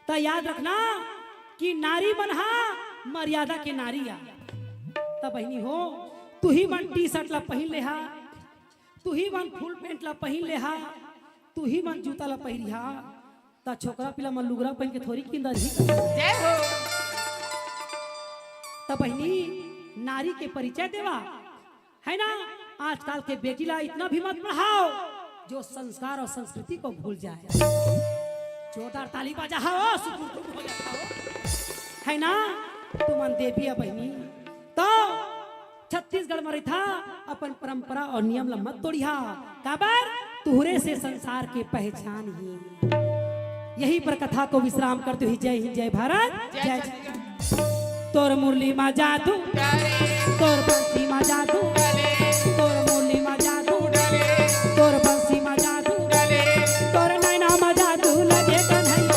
त याद रखना कि नारी मन हा मर्यादा के नारी आ। त बहिनी हो, तुही मन टी शर्ट ला पहिन ले हा, तुही मन फुल पैंट ला पहिन ले हा, तुही मन जूता ला पहिरी हा, त छोकरा पिला मन लुगरा पहिन के थोरी किंदर ही। जय हो। त बहिनी, नारी के परिचय देवा, है ना? आजकल के बेटी ला इतना भी मत पढ़ाओ जो संस्कार और संस्कृति को भूल जाए। जोरदार ताली बजा हो, सुकुर तुम हो जाता हो। है ना? तुमन देवी आ बहिनी। तो छत्तीसगढ़ में रहिथा, अपन परंपरा और नियम ला मत तोड़िहा। काबर? तुहरे से संसार के पहचान ही। यही पर कथा को विश्राम करते हुए जय हिंद, जय भारत, जय जय छत्तीसगढ़। छत्तीसगढ़। तोर मुरली मा जादू, तोर बंसी मा जादू, तोर मुरली मा जादू, तोर बंसी मा जादू, तोर नैना मा जादू लगे कन्हैया।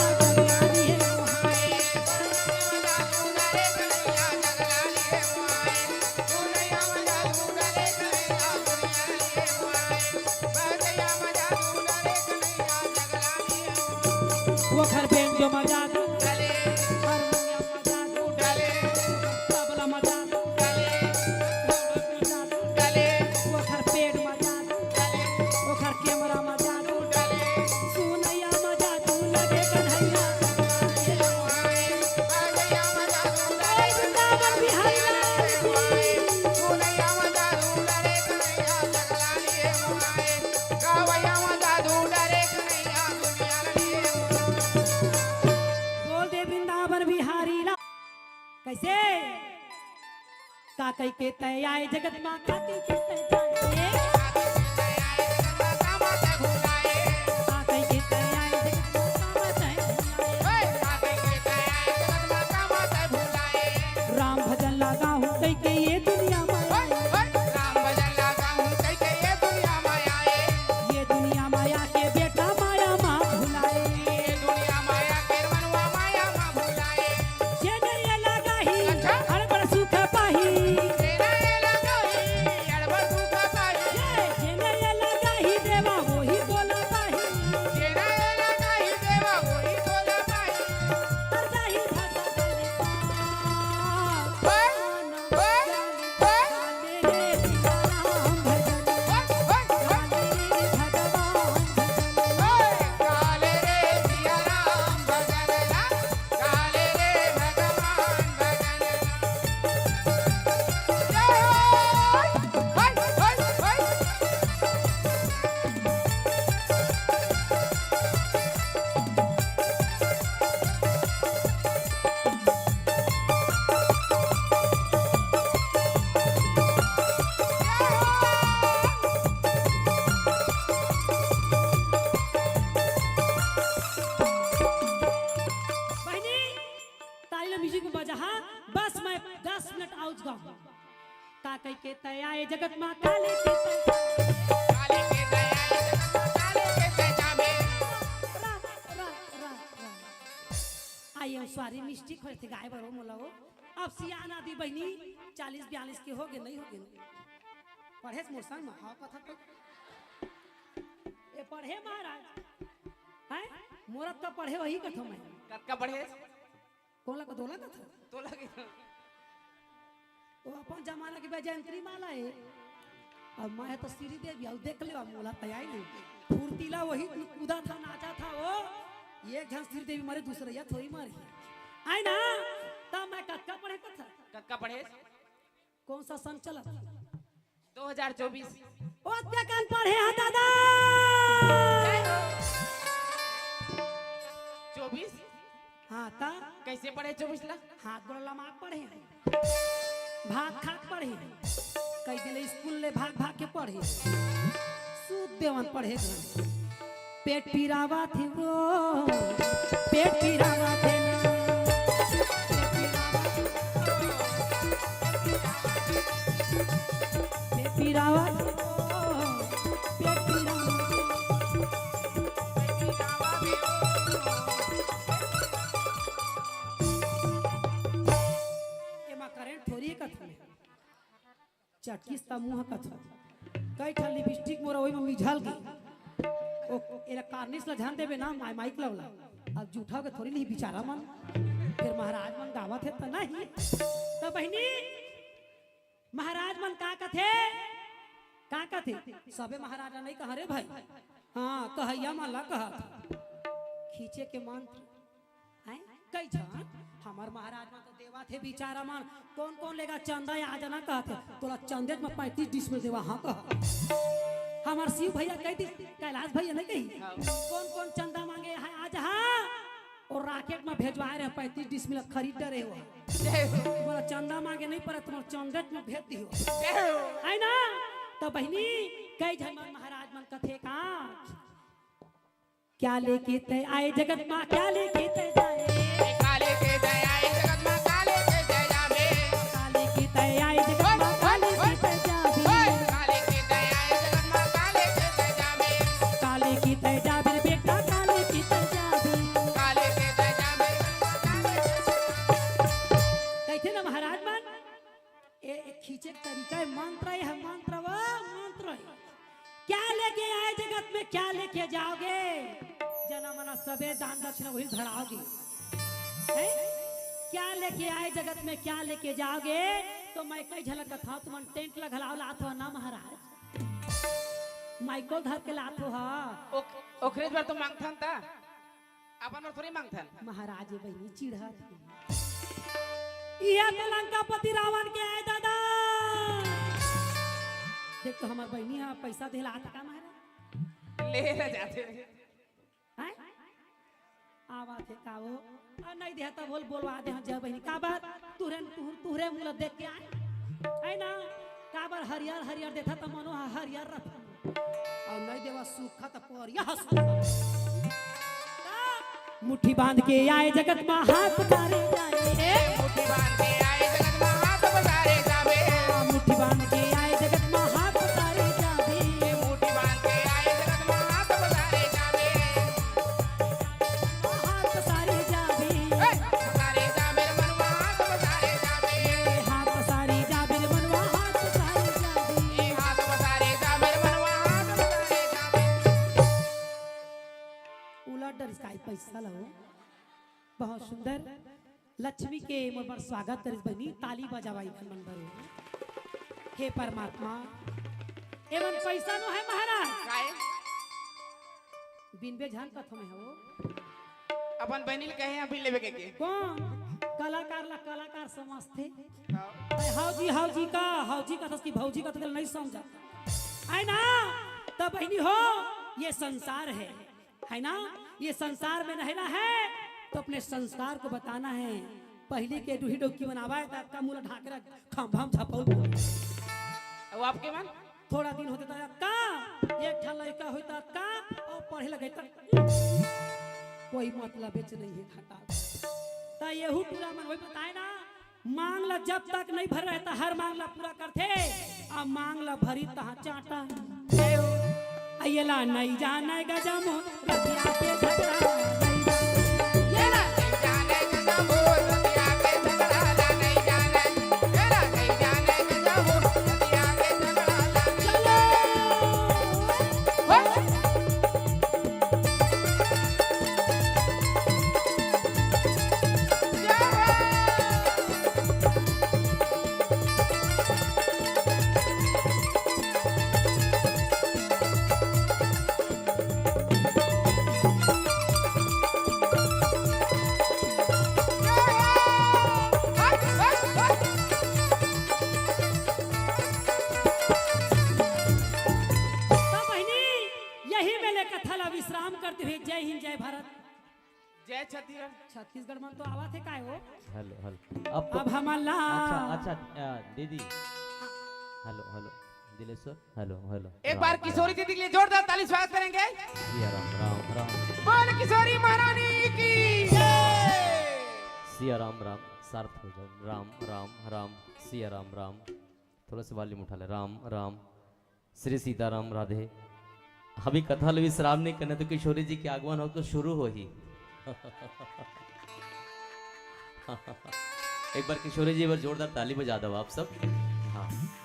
ओखर बेंजो मा जादू, हारमोनियम मा जादू, तबला मा जादू, ढोलक मा जादू, ओखर पेड़ मा जादू, ओखर कैमरा मा जादू, सुनैया मा जादू लगे कन्हैया। ओए वृंदावन बिहारी लाल की। बोल दे वृंदावन बिहारी ला। कैसे? का कहि के तैं आए जगत मा, का कहि के तैं जाए। का कहि के तैं आए जगत मा, का कहि के तैं भुलाए। राम भजन लगा हूँ कहि के ये दुनिया मा आए। राम भजन लगा हूँ कहि के ये दुनिया मा आए। ये दुनिया मा आके बेटा माया मा भुलाए। ये दुनिया मा आके मनवा माया मा भुलाए। जेने ये लगाही, अच्छा। हड़बड़ सुख पाही। जेने ये लगाही, हड़बड़ सुख पाही। ये, जेने ये लगाही देवा, वही बोला पाही। जेने ये लगाही देवा, वही बोला पाही। हर जाही भाषा बोले पा। ओए, ओए, ओए। बहिनी, ताली ला music में बजा, हाँ, बस मैं दस मिनट आउज गाऊँ। का कहि के तैं आए जगत मा, काले के तैं जाबे। काले के तैं आए जगत मा, काले के तैं जाबे। सॉरी, मिस्टेक होथे, गाय बर हो मोला वो। अब सियान आदि बहिनी, चालीस बयालीस के होगे, नहीं होगे। पढ़ेस मोर संग में, हाँ, कथा तो। ए पढ़े महाराज। हैं? मोर अतका पढ़े वही कथों मैं। कतका पढ़े? कोन ला का दोला कथा? तोला के। वो अपन जमाना के बे जयंती माला हे। अब मैं तो श्रीदेवी, अब देख ले, अब मोला तैयारी नहीं। फुर्तीला वही कूदा था, नाचा था वो। एक झन श्रीदेवी मारे, दूसरे या थोड़ी मारी। आय ना, तब मैं कतका पढ़े कथा। कतका पढ़े? कौन सा सन चलत? दो हजार चौबीस। ओ, अतका कन पढ़े हा दादा? चौबीस? हाँ, ता? कैसे पढ़े चौबीस ला? हाथ गोड़ लमा के पढ़े हा। भात खा के पढ़े हा। कई दिन स्कूल ले भाग भाग के पढ़े हा। सूत देवन पढ़े घर। पेट पिरावत हे वो, पेट पिरावत हे ना। पेट पिरावत हे वो, पेट पिरावत हे वो, पेट पिरावत हे। एमा करंट थोड़ी हे कथों। चटकिस त मुंह कथों। कई ठन लिपस्टिक मोर ओई में मिझल गे। ओ, एला कार्निस ला झन देबे ना, माय माइक ला ओला। अब जूठा के थोड़ी लिही बिचारा मन। फिर महाराज मन गावत हे त नहीं। त बहिनी, महाराज मन का कथे? का कथे? सबे महाराज ला नहीं कहा रे भाई। हाँ, कहैया मन ला कहा। खींचे के मंत्र। हैं? कई झन हमर महाराज मन तो देवत हे बिचारा मन, कौन कौन लेगा चंदा आ जाना कहत हे, तोला चंदे में पैंतीस डिसमिल देवा, हाँ कह। हमर शिव भैया कही थी, कैलाश भैया नहीं कही, हाँ। कौन कौन चंदा मांगे हे, आ जा, हाँ। और रॉकेट में भेजवाए रहे पैंतीस डिसमिल खरीद डरे हो। जय हो। बोला चंदा मांगे नहीं पड़े, तुम्हारे चंदे में भेज दी हो। जय हो। है ना? तो बहिनी, कई झन मन महाराज मन कथे का क्या लेके तै आए जगत मा, क्या लेके तै जाए? काले के दया ए जगत मा, काले के दया में। काले के तै आए जगत मा, काले के तै जाबे। ओए, काले के दया ए जगत मा, काले के दया में। काले के तै जाबे रे बेटा, काले के तै जाबे। काले के दया में, काले के कहिथे ना महाराज मन, ए, ए खींचे के तरीका हे, मंत्र हे, मंत्र वो, मंत्र हे। क्या लेके आए जगत में, क्या लेके जाओगे? जना मना सबे दान दक्षिणा वही धराओगे। हैं? क्या लेके आए जगत में, क्या लेके जाओगे? तो मैं कई झलक कथा, तुमन टेंट ला घलाव लात हो ना महाराज। माइको धर के लात हो हा। ओक-, ओकरे बर तो मांगथन ता। अपन बर थोड़ी मांगथन। महाराज, ये बहिनी चिढ़त हे। इहे तो लंकापति रावण के आए दादा। देख तो हमर बहिनी हा पैसा देला आता का महाराज? ले ना जाथे। हैं? आवा थे का वो? आ नहीं देहा तब बोल बोलवा दे हाँ जय बहिनी। का बात? तुहरे, तुहरे, तुहरे मुला देख के आए। है ना? का बार हरियर, हरियर देथा त मनो हा हरियर रथ। अउ नहीं देवा सूखा त परिया हस। मुट्ठी बांध के आए जगत मा हाथ पसारे जाबे। मुट्ठी बांध के आए जगत मा हाथ पसारे जाबे। मुट्ठी बांध के आए जगत मा हाथ पसारे जाबे। मुट्ठी बांध के आए जगत मा हाथ पसारे जाबे। हाथ पसारे जाबे। ए, पसारे जाबे रे मनवा, हाथ पसारे जाबे। हाथ पसारे जाबे रे मनवा, हाथ पसारे जाबे। ए, हाथ पसारे जाबे रे मनवा, हाथ पसारे जाबे। उलट डरिस का पैसा लो। बहुत सुंदर। लक्ष्मी के मोर बर स्वागत करिस बहिनी, ताली बजावा इखन मन बर। हे परमात्मा, एमन पैसा नो है महाराज। काय? बिनबे झन कथों मैं हो। अपन बहिनी ल कहे अभी लेबे के के। कौन? कलाकार ला कलाकार समझथे। हाँ। हाव जी, हाव जी का, हाव जी कथस कि भौजी कथस नहीं समझा। है ना? तब बहिनी हो, ये संसार है। है ना? ये संसार में रहना है तो अपने संस्कार को बताना है। पहली के डूही डौकी बनावा है, तब का मुला ढाक रख, खंभा में झपौल बोल। वो आपके मन? थोड़ा दिन होते ता का, एक ठा लड़का होता का, और पढ़े लगे ता। कोई मतलब बेच नहीं है घाटा। ता येहू टूरा मन वही बताए ना, मांग ला जब तक नहीं भर रहता, हर मांग ला पूरा करथे। अब मांग ला भरी तहाँ चाटा। अयला नहीं जाने गजम, रतिया के झगड़ा नहीं जाने। ये ला नहीं जाने गजम, जय हिंद, जय भारत। जय छत्तीसगढ़। छत्तीसगढ़ मन तो आवत हे काय हो? Hello, hello. अब तो अब हमन ला अच्छा, अच्छा, अ, दीदी। Hello, hello. Dileshwar, hello, hello. एक बार किशोरी दीदी के लिए जोरदार ताली स्वागत करेंगे। सिया राम, राम, राम। बोल किशोरी महारानी की जय। सिया राम, राम। शांत हो जाओ। राम, राम, राम। सिया राम, राम। थोड़ा सा वॉल्यूम उठा ले। राम, राम। श्री सीताराम राधे। अभी कथा ल विश्राम नहीं करना, तो किशोरी जी के आगमन हो तो शुरू हो ही। एक बार किशोरी जी, एक बार जोरदार ताली बजा दो आप सब। हाँ।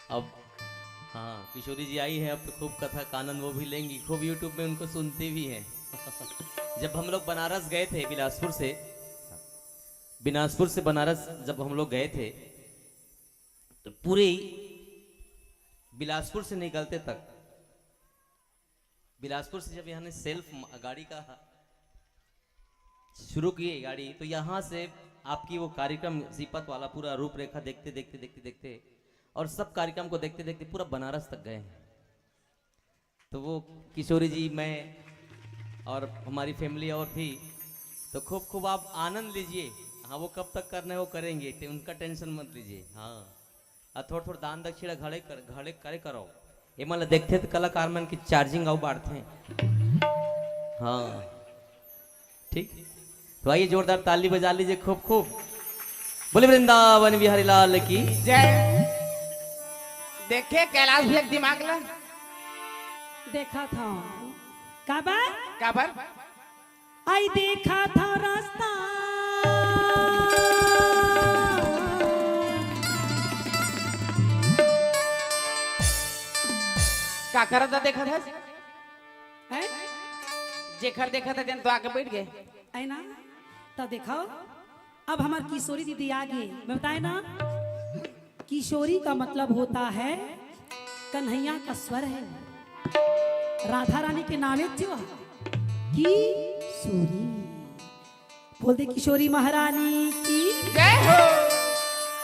अब, हाँ, किशोरी जी आई है, अब तो खूब कथा का आनंद वो भी लेंगी, खूब YouTube में उनको सुनती भी हैं। जब हम लोग बनारस गए थे बिलासपुर से, बिलासपुर से बनारस जब हम लोग गए थे, तो पूरे बिलासपुर से निकलते तक, बिलासपुर से जब यहाँ ने सेल्फ म-, गाड़ी का शुरू किए गाड़ी, तो यहाँ से आपकी वो कार्यक्रम सीपत वाला पूरा रूपरेखा देखते, देखते, देखते, देखते, और सब कार्यक्रम को देखते, देखते पूरा बनारस तक गए हैं। तो वो किशोरी जी, मैं और हमारी फैमिली और थी, तो खूब, खूब आप आनंद लीजिए। हाँ, वो कब तक करना है, वो करेंगे, टे-, उनका टेंशन मत लीजिए। हाँ, और थोड़ा, थोड़ा दान दक्षिणा घड़े कर, घड़े करे करो। ये मतलब देखते तो कलाकार मन की चार्जिंग आउ बाढ़ते हैं। हाँ, ठीक, तो आइए, जोरदार ताली बजा लीजिए खूब, खूब। बोले वृंदावन बिहारी लाल की जय। देखे कैलाश भैया के दिमाग ला। देखा था। काबर? काबर? आई देखा था रास्ता। का करत था, देखा था? हैं? जेखर देखा था, तेन तो आके बैठ गए। है ना? तो देखो, अब हमार किशोरी दीदी आ गई। मैं बताए ना, किशोरी का मतलब होता है कन्हैया का स्वर है। राधा रानी के नामे जो किशोरी। बोल दे किशोरी महारानी की। जय हो।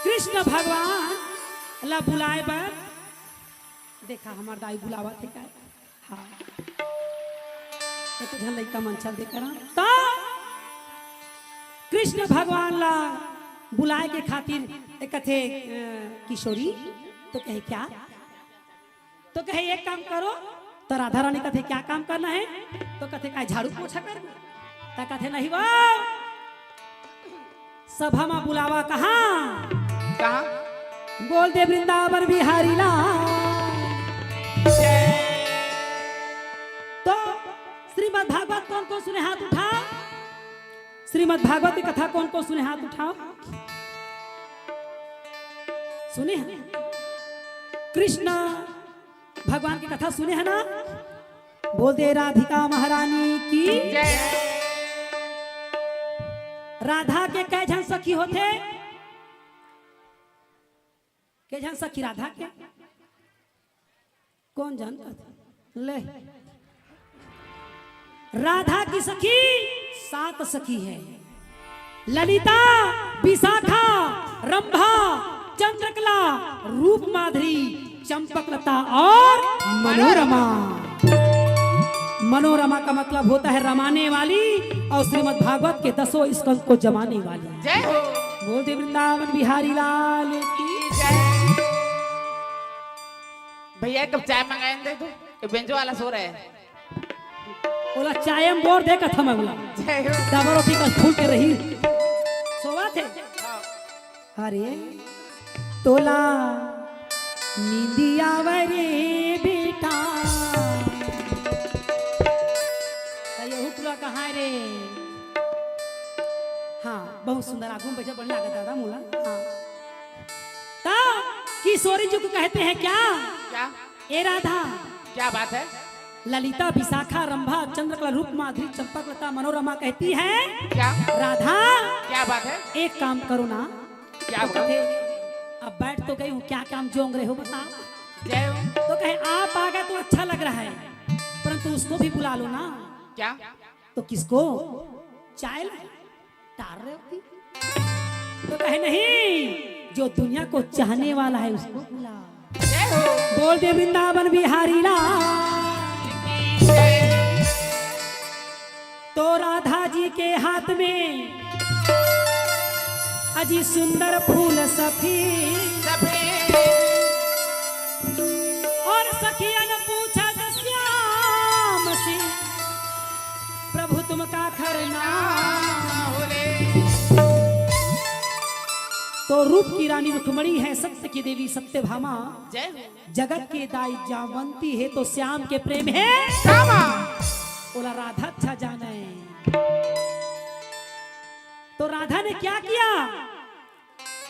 कृष्ण भगवान ला बुलाए बर। देखा हमार दाई बुलावत हे का। हाँ। एक झन लइका मन चल दे करा। त कृष्ण भगवान ला बुलाए के खातिर एक कथे, अ, किशोरी, तो कहे क्या? तो कहे एक काम करो। तो राधा रानी कथे क्या काम करना है? तो कथे का झाड़ू पोछा कर। त कथे नहीं वो। सभा मा बुलावा कहाँ? कहाँ? बोल दे वृंदावन बिहारी लाल। तो श्रीमद् भागवत कौन कौन सुने हाथ उठाओ। श्रीमद् भागवत की कथा कौन कौन सुने हाथ उठाओ। सुने हैं कृष्ण भगवान की कथा सुने है ना? बोल दे राधिका महारानी की। जय। राधा के कै झन सखी होथे? कै झन सखी राधा के? कौन जानता था? ले, राधा की सखी सात सखी है। ललिता, विशाखा, रंभा, चंद्रकला, रूप माधुरी, चंपकलता और मनोरमा। मनोरमा का मतलब होता है रमाने वाली, और श्रीमद् भागवत के दसों स्कंद को जमाने वाली। जय हो। बोल दे वृंदावन बिहारी लाल की। जय। भैया, एक कप चाय मंगाए दे तू, ये बेंजो वाला सो रहा है। ओला चाय में बोर दे कथा में बोला। जय हो। डबल रोटी का फूल के रही। सोवा थे। हाँ। अरे, तोला नींदी आवे रे बेटा। अरे, हुटला कहाँ रे? हाँ, बहुत सुंदर। आगू में बैठे बढ़िया लगा दादा मोला। हाँ। तो किशोरी जी को कहते हैं क्या? क्या? ए राधा। क्या बात है? ललिता, विशाखा, रंभा, चंद्रकला, रूप माधुरी, चंपकलता, मनोरमा कहती है, क्या? राधा, क्या बात है? एक काम करो ना। क्या तो बोला? कहते, अब बैठ तो गई हूँ, क्या काम जोंग रहे हो बता। जय हो। तो कहे, आप आ गए तो अच्छा लग रहा है, परंतु उसको भी बुला लो ना। क्या? तो किसको? चाय ला? टार रहे हो कि? तो कहे, नहीं, जो दुनिया को चाहने वाला है उसको बुला। जय हो। बोल दे वृंदावन बिहारी लाल। तो राधा जी के हाथ में अजी सुंदर फूल सफेद। सफेद। और सखियन पूछत श्याम से, "प्रभु तुम काखर नाम?" तो रूप की रानी रुक्मणी है, सत्य की देवी सत्यभामा। जय हो। जगत के दाई जामवंती हे तो श्याम के प्रेम हे श्यामा। ओला राधा अच्छा जाने। तो राधा ने क्या किया?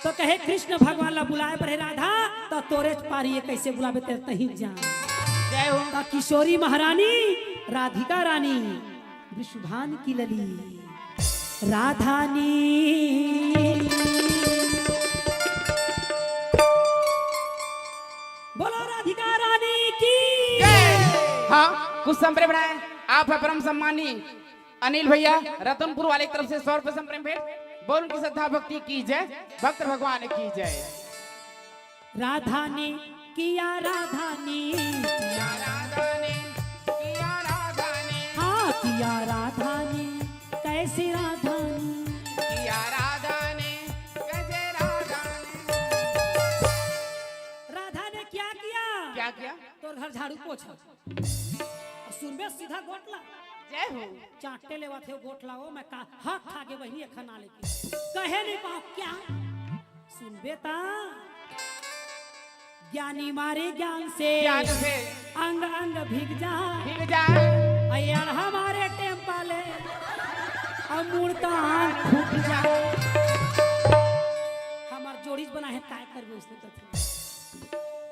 तो कहे कृष्ण भगवान ला बुलाए बर हे राधा, तो तोरे पारी ये कैसे बुलावे तेरे तही जान। जय हो। तो किशोरी महारानी राधिका रानी वृषभान की लली राधानी। बोलो राधिका रानी की। हाँ, कुछ संप्रेम है। आप है परम सम्मानी अनिल भैया रतनपुर वाले की तरफ से सौ रुपए संप्रेम भेंट। बोल उनकी श्रद्धा भक्ति की जय, भक्त भगवान की जय। राधा ने किया, राधा ने किया, राधा ने किया, राधा ने हाँ किया, राधा ने कैसे, राधा ने किया, राधा ने कैसे, राधा ने। राधा ने क्या किया? क्या किया? तोर घर झाड़ू पोछा। सुनबे सीधा गोठला। जय हो। चाटे लेवा थे गोठला, ओ मैं का हाथ खा के बहिनी एखन ना लेके। कहे नहीं पाओ क्या? सुनबे ता ज्ञानी मारे ज्ञान से, ज्ञान से अंग अंग भीग जा। भीग जा। अयार हमारे टेम्पा ले, अब मुड़ता आँख फूट जा। हमार जोड़ीज बना है, काय करबे उसने तो।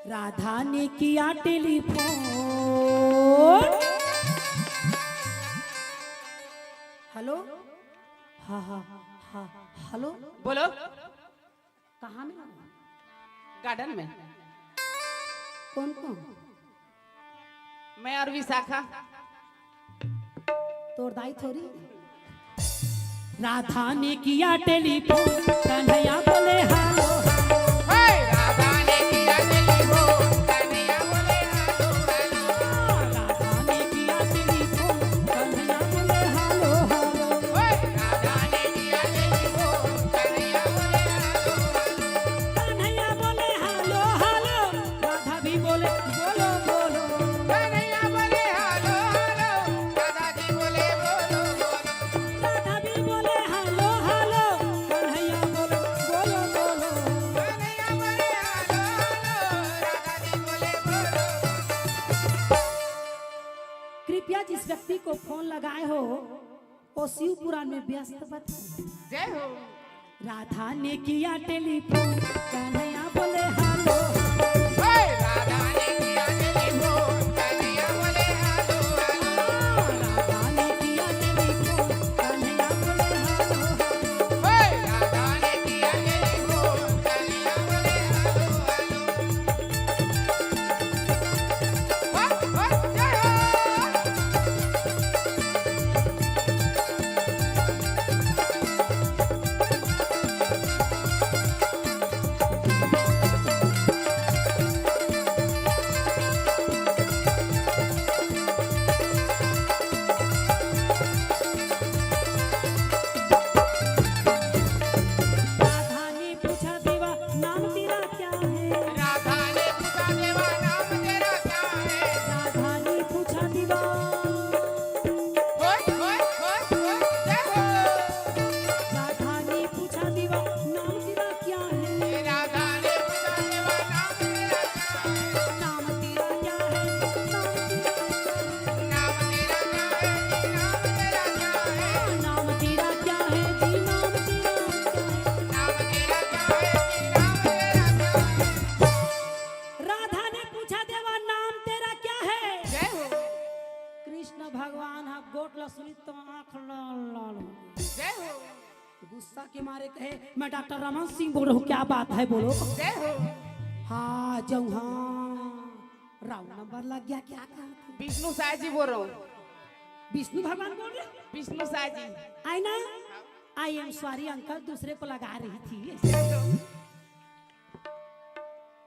राधा ने किया टेलीफोन। हेलो। हाँ, हाँ, हाँ, हेलो। बोलो। कहाँ में हो? गार्डन में। कौन कौन? मैं और विशाखा। तोर दाई थोड़ी। राधा ने किया टेलीफोन, कन्हैया बोले हेलो। हे, राधा ने किया टेलीफोन, कन्हैया बोले हेलो, हेलो। राधा ने किया टेलीफोन, कन्हैया बोले हेलो, हेलो। हे, राधा ने किया टेलीफोन, कन्हैया बोले हेलो, हेलो। कन्हैया बोले हेलो, हेलो। राधा भी बोले बोलो, बोलो। कन्हैया बोले हेलो, हेलो। राधा जी बोले बोलो, बोलो। राधा भी बोले हेलो, हेलो। कन्हैया बोले बोलो, बोलो। कन्हैया बोले हेलो, हेलो। राधा जी बोले बोलो। कृपया जिस व्यक्ति को फोन लगाए हो, वो शिव पुराण में व्यस्त बता। जय हो। राधा ने किया टेलीफोन, कन्हैया बोले हेलो। हे, राधा ने किया टेलीफोन, कन्हैया बोले हेलो, हेलो। राधा ने किया टेलीफोन, कन्हैया बोले हेलो, हेलो। हे, राधा ने किया टेलीफोन, कन्हैया बोले हेलो, हेलो। हे, हे, जय हो। राधा ने पूछा देवा, नाम तेरा क्या है? राधा ने पूछा देवा, नाम तेरा क्या है? राधा ने पूछा देवा। होय, होय, होय, होय, जय हो। राधा ने पूछा देवा, नाम तेरा क्या है? राधा ने पूछा देवा, नाम तेरा क्या है? नाम तेरा क्या है? नाम तेरा क्या है? नाम तेरा क्या है? नाम तेरा क्या है जी? नाम तेरा क्या है? नाम तेरा क्या है जी? नाम तेरा क्या है? राधा ने पूछा देवा, नाम तेरा क्या है? जय हो। कृष्ण भगवान ह गोठ ल सुनिस त आँख लाल लाल हो गे। जय हो। गुस्सा के मारे कहे, "मैं डॉक्टर रमन सिंह बोल रहा हूँ, क्या बात है, बोलो।" जय हो। हाँ, जऊँ हाँ, राउंड नंबर लग गया, क्या कहा था? विष्णु साय जी बोल रहा हूँ। विष्णु भगवान बोल रहे? विष्णु साय जी। आई ना? I am sorry uncle, दूसरे को लगा रही थी। जय हो।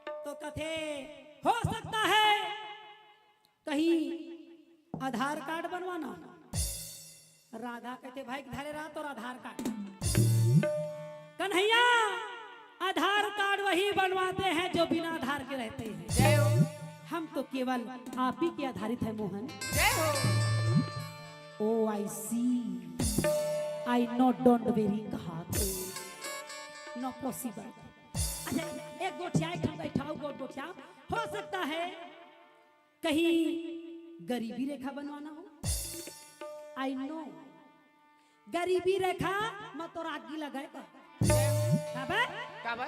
तो कथे, हो सकता है कहीं आधार कार्ड बनवाना हो, राधा कहते, "भाई, धरे रहा तोर आधार कार्ड।" कन्हैया, आधार कार्ड वही बनवाते हैं जो बिना आधार के रहते हैं। जय हो। हम तो केवल आप ही के आधारित है, मोहन। जय हो। ओ आई सी, आई नो डोंट वेरी कहा थे, नो पॉसिबल। अच्छा, एक गोठिया, एक ठन बैठाऊ गोठ गोठिया। हो सकता है कहीं गरीबी रेखा बनवाना हो। आई नो, गरीबी रेखा म तोर आगी लगाए का। काबर? काबर?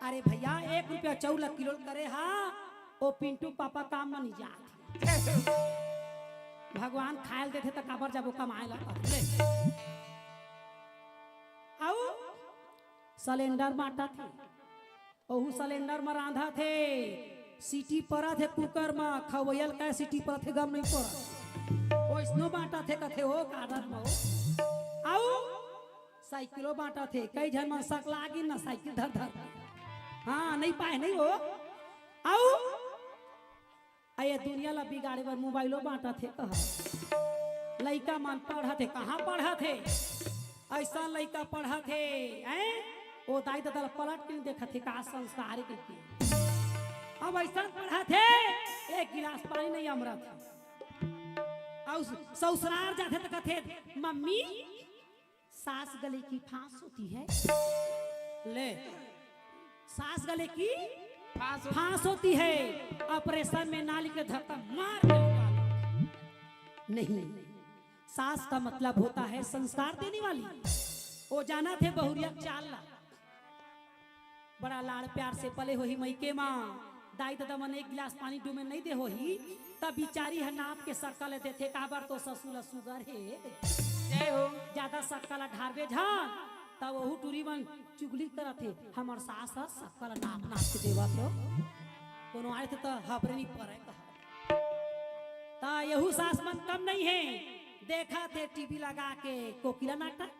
अरे भैया, एक रुपया चाउर ला किलो करे हा, ओ पिंटू पापा काम म नहीं जात। भगवान खायल देथे त काबर जाबो कमाए ला? ले। अउ सिलेंडर बांटत हे, ओहू सिलेंडर म रांधत हे, सीटी परत हे कुकर म, खवैया ल काय सीटी परत हे, गम नहीं परत। ओइसनो बांटत हे कथे, ओ कादर म ओ। अउ साइकिलो बांटत हे, कई झन मन सकला गिन ना साइकिल धर धर। हाँ, नहीं पाए नहीं हो। अउ अये दुनिया ला बिगाड़े बर मोबाइलो बांटत हे कहा। लइका मन पढ़त हे, कहाँ पढ़त हे? अइसन लइका पढ़त हे, हैं? ओ दाई ददा ला पलट के नहीं देखत हे, का संस्कार हे कहिके। अब अइसन पढ़त हे, एक गिलास पानी नहीं अमरत हे। अउ ससुरार जाथे त कथे, "मम्मी, सास गले की फांस होती है।" ले, सास गले की फांस हो- फांस होती है, ऑपरेशन में नाली के धक्का मार के निकालो। नहीं, सास का मतलब होता है संस्कार देने वाली। ओ जानत हे बहुरिया के चाल ला, बड़ा लाड़ प्यार से पले होही मइके मा, दाई ददा मन एक गिलास पानी डूमे नहीं दे होही, तब बिचारी ह नाप के सक्कल देथे, काबर तो ससुर ला सुगर हे, जय हो। ज्यादा सक्कल ढारबे झन, तब ओहू टूरी मन चुगली करत हे, "हमर सास ह सक्कल नाप नाप के देवत हो, कोनो आए थे त हबरे नहीं परे कहा।" त यहू सास मन कम नहीं हे, देखत हे टीवी लगा के कोकिला नाटक।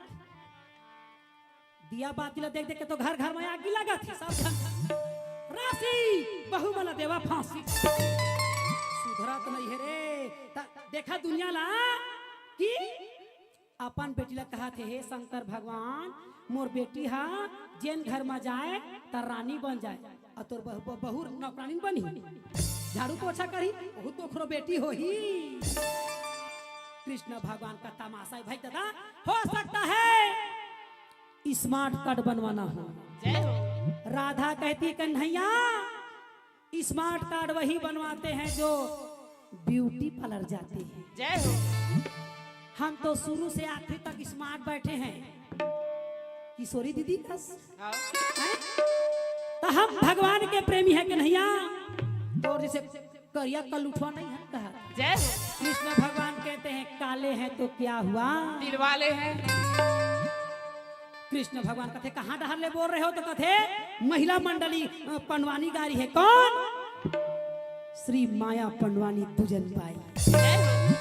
दिया बाती ला देख देख के तो घर घर में आगी लगत हे सब झन। राशि बहू मन ला देवा फांसी। सुधरत नहीं हे रे। त देखा दुनिया ला कि अपन बेटी ला कहत हे, "हे शंकर भगवान, मोर बेटी हा जेन घर में जाए त रानी बन जाए, अउ तोर बहू, बहू नौकरानी बनी, झाड़ू पोछा करी, बहुत ओखरो बेटी होही।" कृष्ण भगवान का तमाशा हे भाई दादा, हो सकता है स्मार्ट कार्ड बनवाना हो। जय हो। राधा कहती, "कन्हैया, स्मार्ट कार्ड वही बनवाते हैं जो ब्यूटी पार्लर जाते हैं।" जय हो। हम तो शुरू से आखिरी तक स्मार्ट बैठे हैं। किशोरी दीदी कस। आओ। हैं? तो हम भगवान के प्रेमी हैं कन्हैया। तोर जैसे करिया कलुठवा नहीं है कहा। जय हो। कृष्ण भगवान कहते हैं, "काले हैं तो क्या हुआ?" दिलवाले हैं। कृष्ण भगवान कथे, "कहाँ डहर ले बोल रहे हो?" तो कथे, "महिला मंडली, अ, पंडवानी गारी है।" कौन? श्री माया पंडवानी दूजन बाई। जय हो।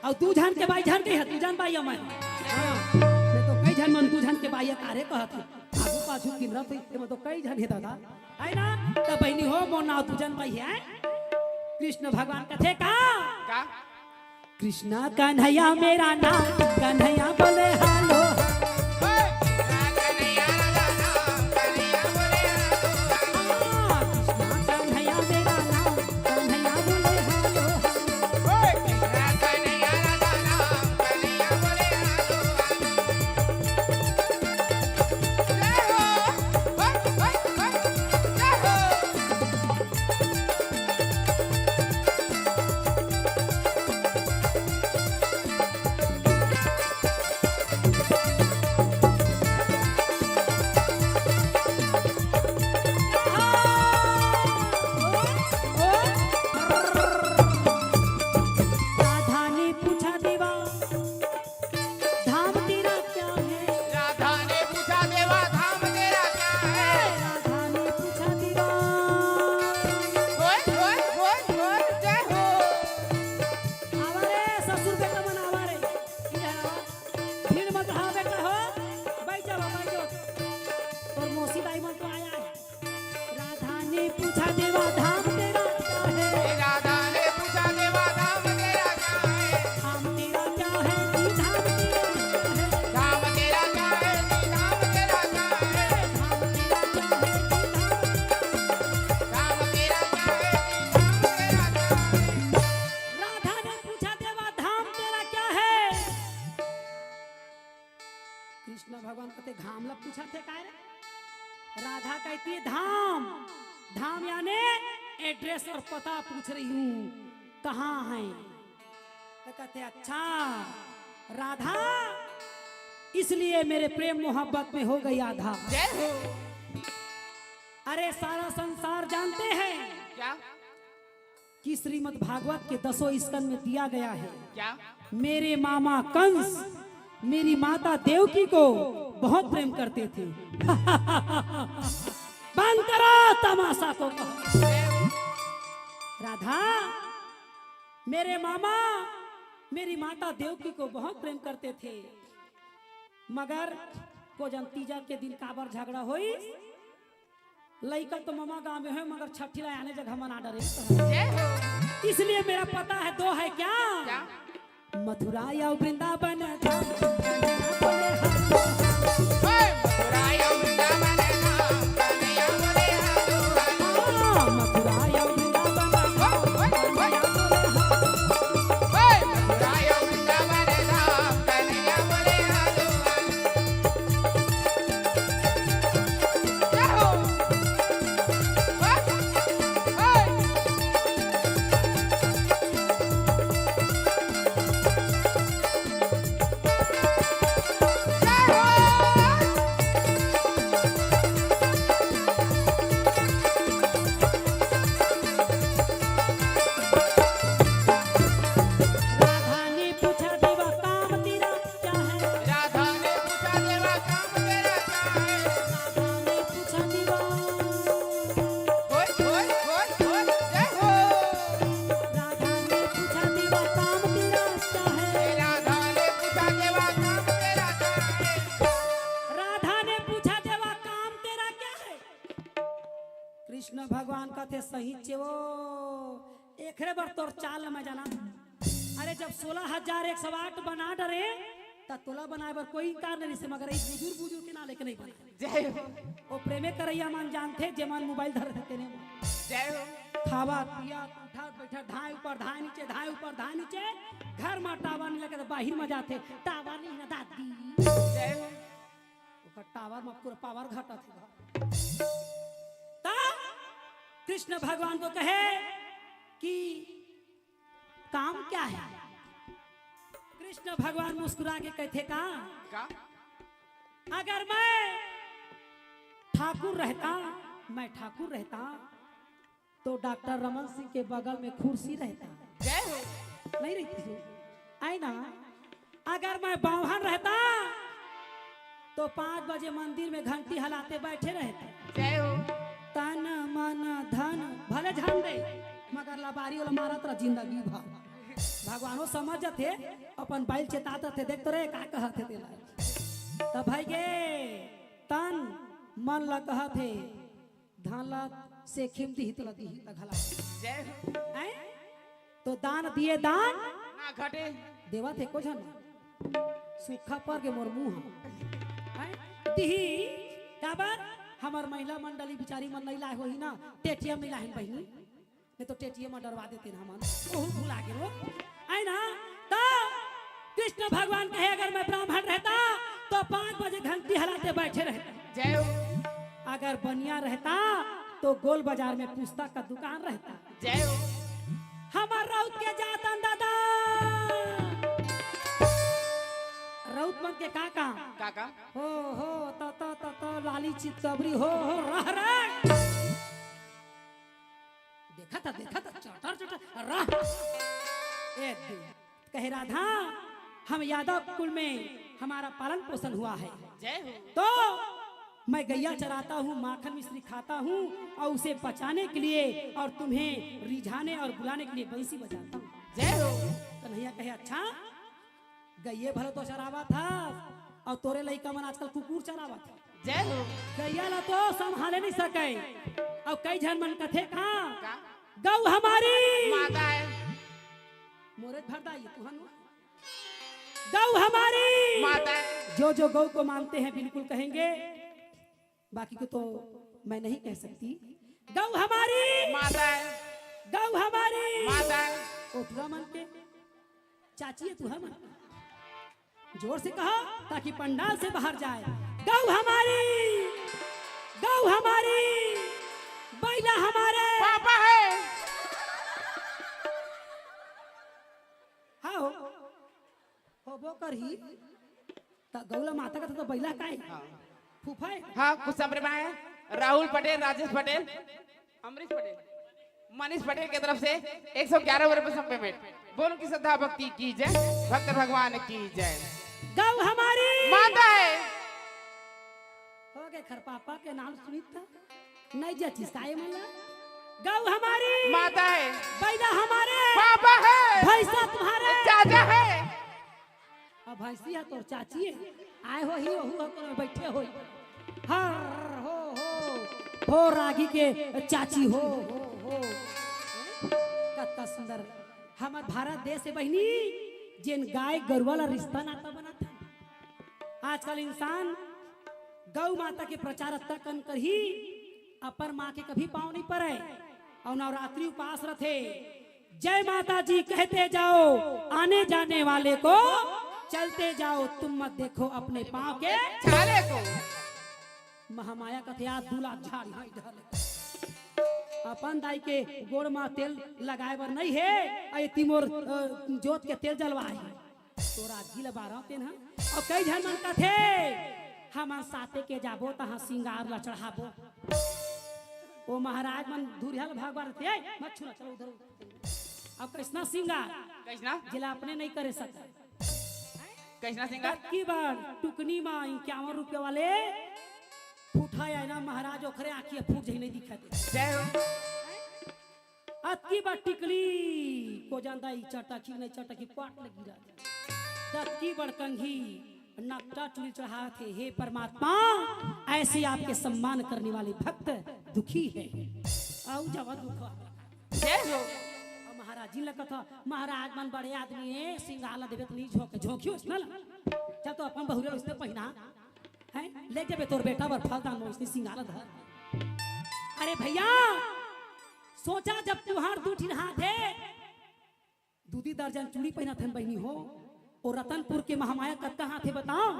अउ दूजन के बाई झन के है, दूजन बाई अमय। हाँ, मैं तो कई झन मन दूजन के बाई कारे कहत हे। आगू पाछू किनरत हे, एमा तो कई झन हे दादा। है ना? त बहिनी हो, मोर नाव दूजन बाई है। कृष्ण भगवान कथे का? का? कृष्णा कन्हैया मेरा नाम, कन्हैया बोले हेलो। हाँ, कृष्णा कन्हैया मेरा नाम, कन्हैया बोले हेलो। पूछत हे काय रे? राधा कहती है, धाम। धाम यानी एड्रेस और पता पूछ रही हूँ, कहाँ है? तो कहते, अच्छा राधा, इसलिए मेरे प्रेम मोहब्बत में हो गई आधा। जय हो। अरे, सारा संसार जानते हैं क्या? कि श्रीमद् भागवत के दसों स्कंद में दिया गया है, क्या? मेरे मामा कंस मेरी माता देवकी को बहुत प्रेम करते थे। बंद करो तमाशा को। राधा, मेरे मामा मेरी माता देवकी को बहुत प्रेम करते थे, मगर को जन तीजा के दिन काबर झगड़ा होई। लइका तो ममा गांव में है, मगर छठी ला आने जगह मना डरे। जय हो। इसलिए मेरा पता है, दो है क्या? क्या? मथुरा या वृंदावन धाम। हे मथुरा या वृंदावन धाम, कन्हैया बोले हनुमान। हाँ, मथुरा या वृंदावन धाम। हे मथुरा या वृंदावन धाम, कन्हैया बोले हनुमान। जय हो। हे। राधा ने पूछा, देवा काम तेरा क्या है? राधा ने पूछा, देवा काम तेरा क्या है? राधा ने पूछा, देवा ओए, ओए, ओए, ओए, जय हो। राधा ने पूछा, देवा काम तेरा क्या है? राधा ने पूछा, देवा काम तेरा क्या है? राधा ने पूछा, देवा काम तेरा क्या है? कृष्ण भगवान कहते, सही चेवो, एकरे बर तोर चाल मैं जाना। अरे, जब सोलह हजार एक सौ आठ बना डरे, त तोला बनाए बर कोई इनकार नहीं से, मगर एक बुजुर्ग बुजुर्ग के ना लेके नहीं बना। जय हो। वो प्रेमे करैया मन जानथे, जे मन मोबाइल धर देते ने। जय हो। खावा पिया उठा बैठा, धाय ऊपर धाय नीचे, धाय ऊपर धाय नीचे। घर में टावर नहीं लगे तो बाहर में जाते, टावर नहीं ना दादी। जय हो। ओकर टावर में पूरा पावर घटत हे। तब कृष्ण भगवान को कहे कि काम क्या है? कृष्ण भगवान मुस्कुरा के कहते का, का? अगर मैं ठाकुर रहता, मैं ठाकुर रहता, तो डॉक्टर रमन सिंह के बगल में कुर्सी रहता। जय हो। नहीं रहती जो, आए ना। अगर मैं बाम्हन रहता, तो पाँच बजे मंदिर में घंटी हलाते बैठे रहता। जय हो। तन मन धन भले झन दे, मगर लबारी वाला मारत रह जिंदगी भर। भगवानो समझ जथे, अपन बाइल चेतात रथे, देख तो रे का कहत हे तेला। तब भाई गे, तन मन ला कहत हे, धन ला सेखिम दिही तोला दिही त घला। जय हो। हैं? तो दान दिए दान ना घटे। देवत हे को झन। सूखा पर के मोर मुंह। हैं? दिही काबर? हमर महिला मंडली बिचारी मन नहीं लाए होही ना, टेटियम नहीं लाहिन बहिनी। नहीं तो टेटियम डरवा देते ना हमन। ओहू भुला गे वो। है ना? तो कृष्ण भगवान कहे, अगर मैं ब्राह्मण रहता तो पाँच बजे घंटी हलाते बैठे रहता। जय हो। अगर बनिया रहता तो गोल बाजार में पुस्तक का दुकान रहता। जय हो। हमर राउत के जातन दादा, राउत मन के का काम? काका। हो हो, त त त त लाली चितकबरी हो हो, रह रह। देखा था, देखा था, चटर चटर रह। ए दे। कहे, राधा, हम यादव कुल में हमारा पालन पोषण हुआ है, जय हो। तो मैं गैया चराता हूँ, माखन मिश्री खाता हूँ और उसे पचाने के लिए और तुम्हें रिझाने और बुलाने के लिए बंसी बजाता हूँ। जय हो। कन्हैया कहे, अच्छा, गैये भले तो चरावा था और तोरे लइका मन आजकल कुकुर चरावा था। जय हो। गैया ला तो संभाले नहीं सके। और कई झन मन कथे का, का? गौ हमारी माता है। मोरे भरदा ये तुहन गौ हमारी। माता है। जो जो गौ को मानते हैं बिल्कुल कहेंगे, बाकी को तो मैं नहीं कह सकती। गौ हमारी, माता है। गौ हमारी। माता है। ओटरा मन के चाची है तू है मन। जोर से कहो ताकि पंडाल से बाहर जाए। गऊ हमारी, गऊ हमारी, बइला हमारे। पापा हे। हाँ हो, होबो करही। त गऊ ला माता कथे त बइला काय? हाँ। फूफा हे? हाँ, कुछ संभ्रम हे। राहुल पटेल, राजेश पटेल, अमरीश पटेल, मनीष पटेल के तरफ से एक सौ ग्यारह रुपए संभ्रम हे। बोल की श्रद्धा भक्ति की जय, भक्त भगवान की जय। गऊ हमारी। माता हे। हो गे खरपापा के नाम सुनित था। नहीं जचिस का ये मन ला? गऊ हमारी। माता हे। बइला हमारे। पापा हे। भइसा तुम्हारे। चाचा हे। अब भइसी हे तोर चाची हे। आए होही, ओहू ह कोनो बइठे होही। हर हो, हो, हो रागी के चाची हो, हो, हो। कतका सुंदर हमर भारत देश हे बहिनी, जेन गाय गरुवा ला रिश्ता नाता बनाथे। आजकल इंसान गऊ माता के प्रचार अतका कन करही, अपन माँ के कभी पाँव नहीं परय। अउ नवरात्रि उपास रथे, जय माता जी कहते जाओ, आने जाने वाले को चलते जाओ, तुम मत देखो अपने पाँव के छाले को। महामाया कथे आज दूला झाड़ी हाई ढाले। अपन दाई के गोड़ म तेल लगाए बर नहीं हे, अउ एती मोर, अ, जोत के तेल जलवाए हे। तोर आगी ल बारव तेन ह। अउ कई झन मन कथे, "हमन साते के जाबो, तहाँ सिंगार ल चढ़ाबो।" ओ महाराज मन धुरिहा ल भगवा रथे, "ए, मत छूना, चलो उधर।" अब कइसना सिंगार? कइसना? जेला अपने नहीं करे सकय। कइसना सिंगार? अतकी बड़ टुकनी म इक्यावन रुपया वाले फूटा हे ना महाराज, ओखरे आँखी ह फूट जही नहीं दिखत हे। जय हो। अतकी बड़ टिकली को जानदा ही चटकी नहीं चटकी पाट लगी रहा। अतकी बड़ कंघी नकटा चूड़ी चढ़ात हे, हे परमात्मा, ऐसे आपके सम्मान करने वाले भक्त दुखी है। आऊ जावा दुख। जय हो। अब महाराज जी लगत ह, महाराज मन बड़े आदमी हे, सिंगार ला देबे त नहीं झोंक, झोंकियो अइसना ला। चल तो अपन बहुरे उसने पहिना, हैं? ले जाबे तोर बेटा बर फलदान में उसने सिंगार ला धर। अरे भइया, सोचा जब तुहार दू ठिन हाथ हे, दू दी दर्जन चूड़ी पहिनत हन बहिनी हो, ओ रतनपुर के महामाया कतका हाथ हे बताओ?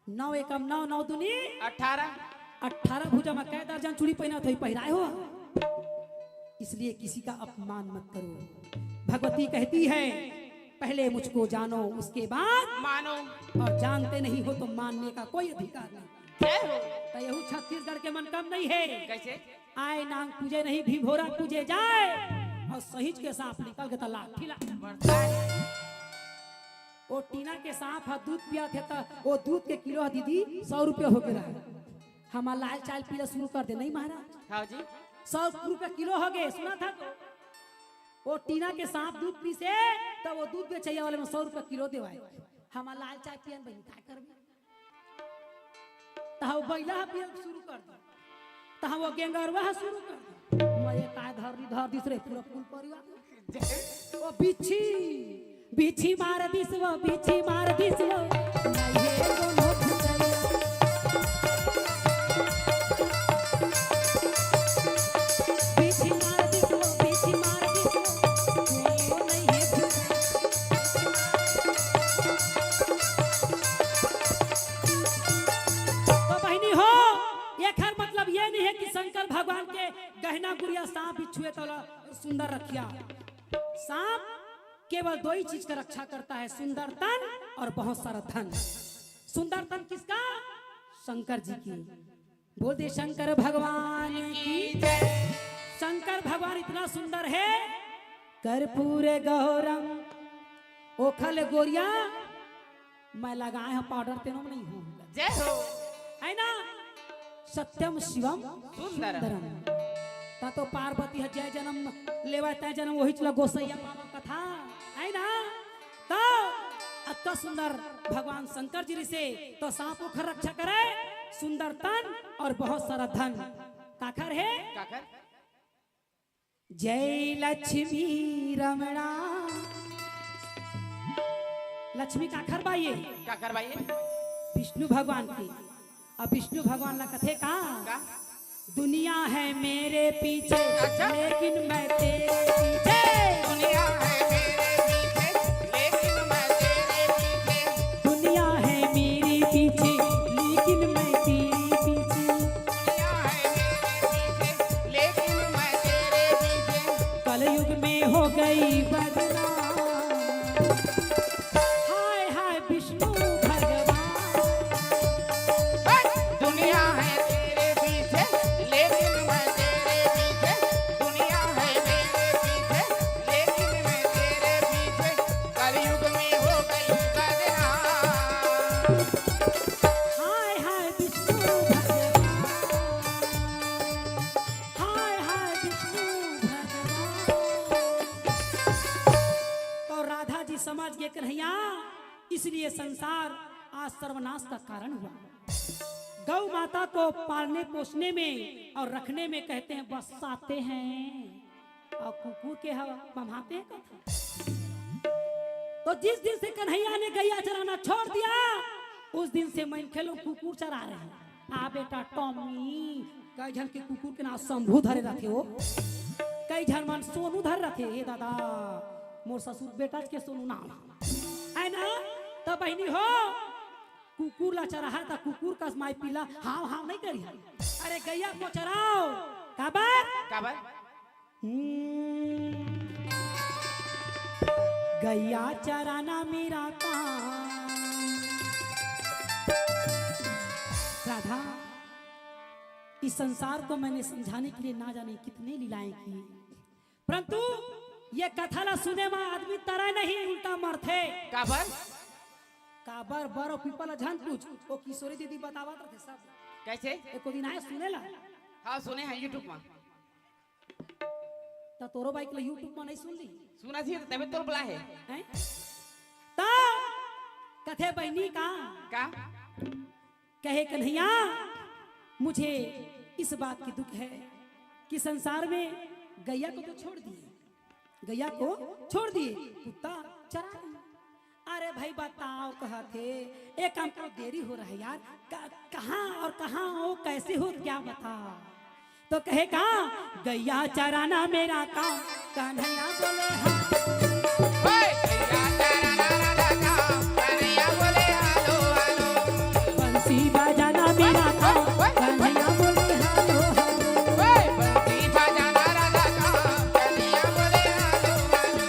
नौ एकम नौ, नौ दूनी अठारह। अठारह भुजा म कै दर्जन चूड़ी पहिनत होही, पहिराए हो? इसलिए किसी का अपमान मत करो। भगवती कहती है, "पहले मुझको जानो, उसके बाद मानो।" और जानते नहीं हो तो मानने का कोई अधिकार नहीं। जय हो। त यहू छत्तीसगढ़ के मन कम नहीं हे। कइसे? आय नांग पूजे नहीं, भिभोरा पूजे जाय, अउ सहिंच के सांप निकल गे त लाठी ला। बरसात। ओ टीना के सांप ह दूध पियाथे त ओ दूध के किलो ह दीदी सौ रुपया हो गे रहा। हमर लाल चाय पीला शुरू कर दे नहीं महाराज। हाँ जी। सौ रुपया किलो हो गे, सुना था तो। ओ टीना के सांप दूध पीसे त ओ दूध बेचइया वाले में सौ रुपया किलो देवाय। हमर लाल चाय पियन बहिनी, काय करबे? तहाँ वो बइला ह पियल शुरू कर दे, तहाँ वो गेंगरवा ह शुरू कर दे। मैं ये काय धर दी, धर दिस रे पूरा कुल परिवार। ओ बिच्छी, बिच्छी मार दिस वो, बिच्छी मार दिस वो। नहीं हे कोनो भुतैया। बिच्छी मार दिस वो, बिच्छी मार दिस वो। ओ नहीं हे भुतैया। तो बहिनी हो, एखर मतलब ये नहीं हे कि शंकर भगवान के गहना गुड़िया सांप बिच्छू हे त ओला सुंदर रखिया। सांप केवल दो ही चीज का रक्षा करता है, सुंदर तन और बहुत सारा धन। सुंदर तन किसका? शंकर जी की। बोल दे शंकर भगवान की जय। शंकर भगवान इतना सुंदर हे, कर्पूर गौरम, ओखर ले गोरिया मैं लगाए हंव पाउडर, तेनो में नहीं हूँ। जय हो। हे ना? सत्यम शिवम सुंदरम। सुंदरम। त तो पार्वती ह जय जनम लेवय, तय जनम वही चला गोसैया पावा कथा। हे ना? त अतका सुंदर भगवान शंकर जी रिसे, त सांप ओखर रक्षा करे, सुंदर तन और बहुत सारा धन। काखर हे? काखर? जय लक्ष्मी रमणा। लक्ष्मी काखर बाई हे? काखर बाई हे? विष्णु भगवान की। अब विष्णु भगवान ला कथे का? का? दुनिया है मेरे पीछे, अच्छा। लेकिन मैं तेरे पीछे। दुनिया है मेरे पीछे, लेकिन मैं तेरे पीछे। दुनिया है मेरे पीछे, लेकिन युग में हो गई बदनाम। हाय हाय विष्णु भगवान। दुनिया है तेरे पीछे, लेकिन मैं तेरे पीछे। दुनिया है मेरे पीछे, लेकिन मैं तेरे पीछे। कलयुग में हो गई बदनाम। हाय हाय विष्णु भगवान। हाय हाय विष्णु भगवान। तो राधा जी समझ गए कन्हैया, इसलिए संसार आज सर्वनाश का कारण हुआ। गौ माता को पालने पोसने में और रखने में कहते हैं बस्साते हैं, और कुकुर के हवा बम्हाते हैं कथा। तो जिस दिन से कन्हैया ने गैया चराना छोड़ दिया, उस दिन से मनखे लोग कुकुर चरा रहे हैं। आ बेटा टॉमी, कई झन के कुकुर के नाम शंभू धरे रखे हो, कई झन मन सोनू धरे रखे। ए दादा, मोर ससुर बेटा के सोनू नाम है ना। तब बहिनी हो, कुकुर ला चराहा त कुकुर कस माई पिल्ला हाव हाव नहीं करी। अरे गैया को चराओ। काबर? काबर? हम्म, गैया चराना मेरा काम। राधा, इस संसार को मैंने समझाने के लिए ना जाने कितने लीलाएं की, परंतु ये कथा ला सुने मा आदमी तरे नहीं, उल्टा मरथे। काबर? काबर बर अउ पीपल ला झन पूछ, वो किशोरी दीदी बतावत रथे सब। कैसे? एको दिन आए सुने ला। हाँ, सुने हैं YouTube में। त तोरो बाइक ला YouTube में नहीं सुन ली? सुना थी, तबे तोर बुला है। हैं? त कथे बहिनी का? का? कहे कन्हैया, मुझे इस बात की दुख है कि संसार में गैया को तो छोड़ दिए, गैया को छोड़ दिए, कुत्ता चरा रही। अरे भाई बताओ, कहत हे, एक काम करो, देरी हो रहा है यार, क-, कहाँ और कहाँ हो, कैसे हो, क्या बताओ? तो कहे का, गैया चराना मेरा काम, कन्हैया बोले हाँ। ओए, गैया चराना मेरा काम, कन्हैया बोले हेलो, हेलो। बंसी बजाना मेरा काम, कन्हैया बोले हेलो, हेलो। ओए, बंसी बजाना मेरा काम, कन्हैया बोले हेलो, हेलो।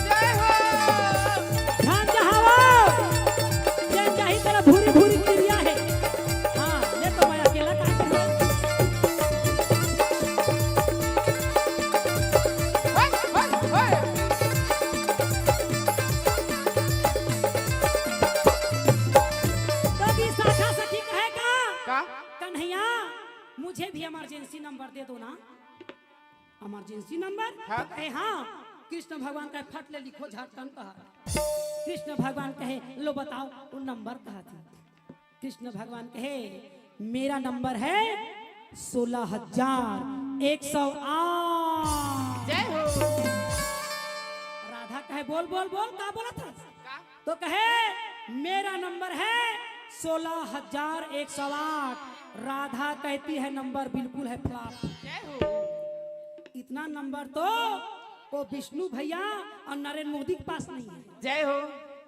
जय हो। ध्यान जहावो। जय चाही तेरा भूरी भूरी क्रिया है। हाँ, ये तो मैं अकेला काम कर रहा हूँ। तो विशाखा सखी कहे का? का? कन्हैया, मुझे भी इमरजेंसी नंबर दे दो ना। Emergency number? हाँ। तो कहे, हाँ। कृष्ण भगवान कहे, फट ले लिखो, झारखंड का। कृष्ण भगवान कहे, लो बताओ, वो नंबर कहा थी। कृष्ण भगवान कहे, मेरा नंबर है सोलह हजार एक सौ आठ। जय हो। राधा कहे, बोल, बोल, बोल, का बोला था? का? तो कहे, मेरा नंबर है सोलह हजार एक सौ आठ। राधा कहती है, नंबर बिल्कुल है फ्लॉप। जय हो। इतना नंबर तो वो विष्णु भैया और नरेंद्र मोदी के पास नहीं है। जय हो।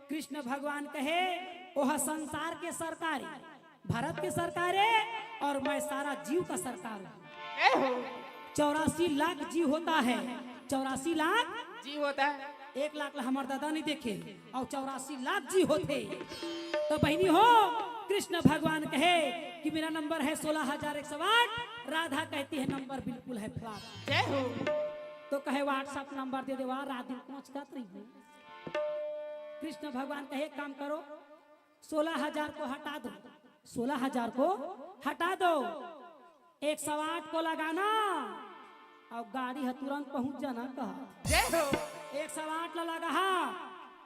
कृष्ण भगवान कहे, वो है संसार के सरकारी, भारत के सरकार है और मैं सारा जीव का सरकार हूँ। जय हो। चौरासी लाख जीव होता है, चौरासी लाख जीव होता है। एक लाख ला हमर दादा नहीं देखे और चौरासी लाख जीव होते। तो बहिनी हो, कृष्ण भगवान कहे कि मेरा नंबर है सोलह हजार एक सौ आठ। राधा कहती है, नंबर बिल्कुल है फ्लॉप। जय हो। तो कहे, WhatsApp नंबर दे देवा, रात दिन पहुंच जात रही हूँ। कृष्ण भगवान कहे, एक काम करो, सोलह हजार को हटा दो, सोलह हजार को हटा दो, एक सौ आठ को लगाना और गाड़ी ह तुरंत पहुंच जाना कहा। जय हो। एक सौ आठ ला लगा हा,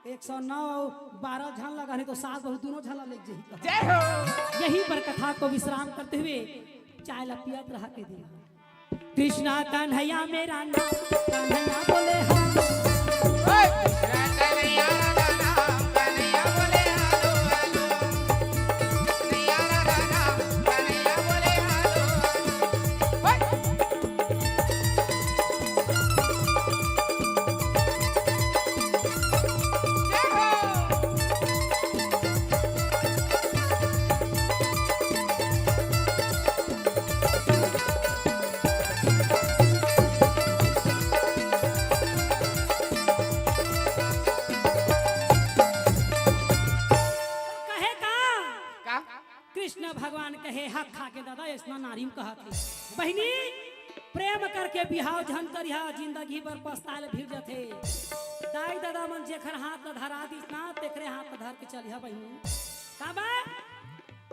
एक सौ नौ और बारह झन लगा, नहीं तो सास बहू दोनों झन ला लेके जाही कहा। जय हो। यहीं पर कथा को विश्राम करते हुए चाय ला पियत रहा के दिन। कृष्णा कन्हैया मेरा नाम, कन्हैया बोले हाँ। ओए, कृष्णा कन्हैया मेरा नाम, कन्हैया बोले हेलो, हेलो। कन्हैया मेरा नाम, कन्हैया बोले हेलो, हेलो। ओए। जय हो। हक खा के दादा, अइसना नारी म कहत हे। बहिनी, प्रेम करके बिहाव झन करिहा, जिंदगी भर पछताए ल भिड़ जथे। दाई ददा मन जेखर हाथ ल धरा दिस ना, तेखरे हाथ ल धर के चलिहा बहिनी। काबर?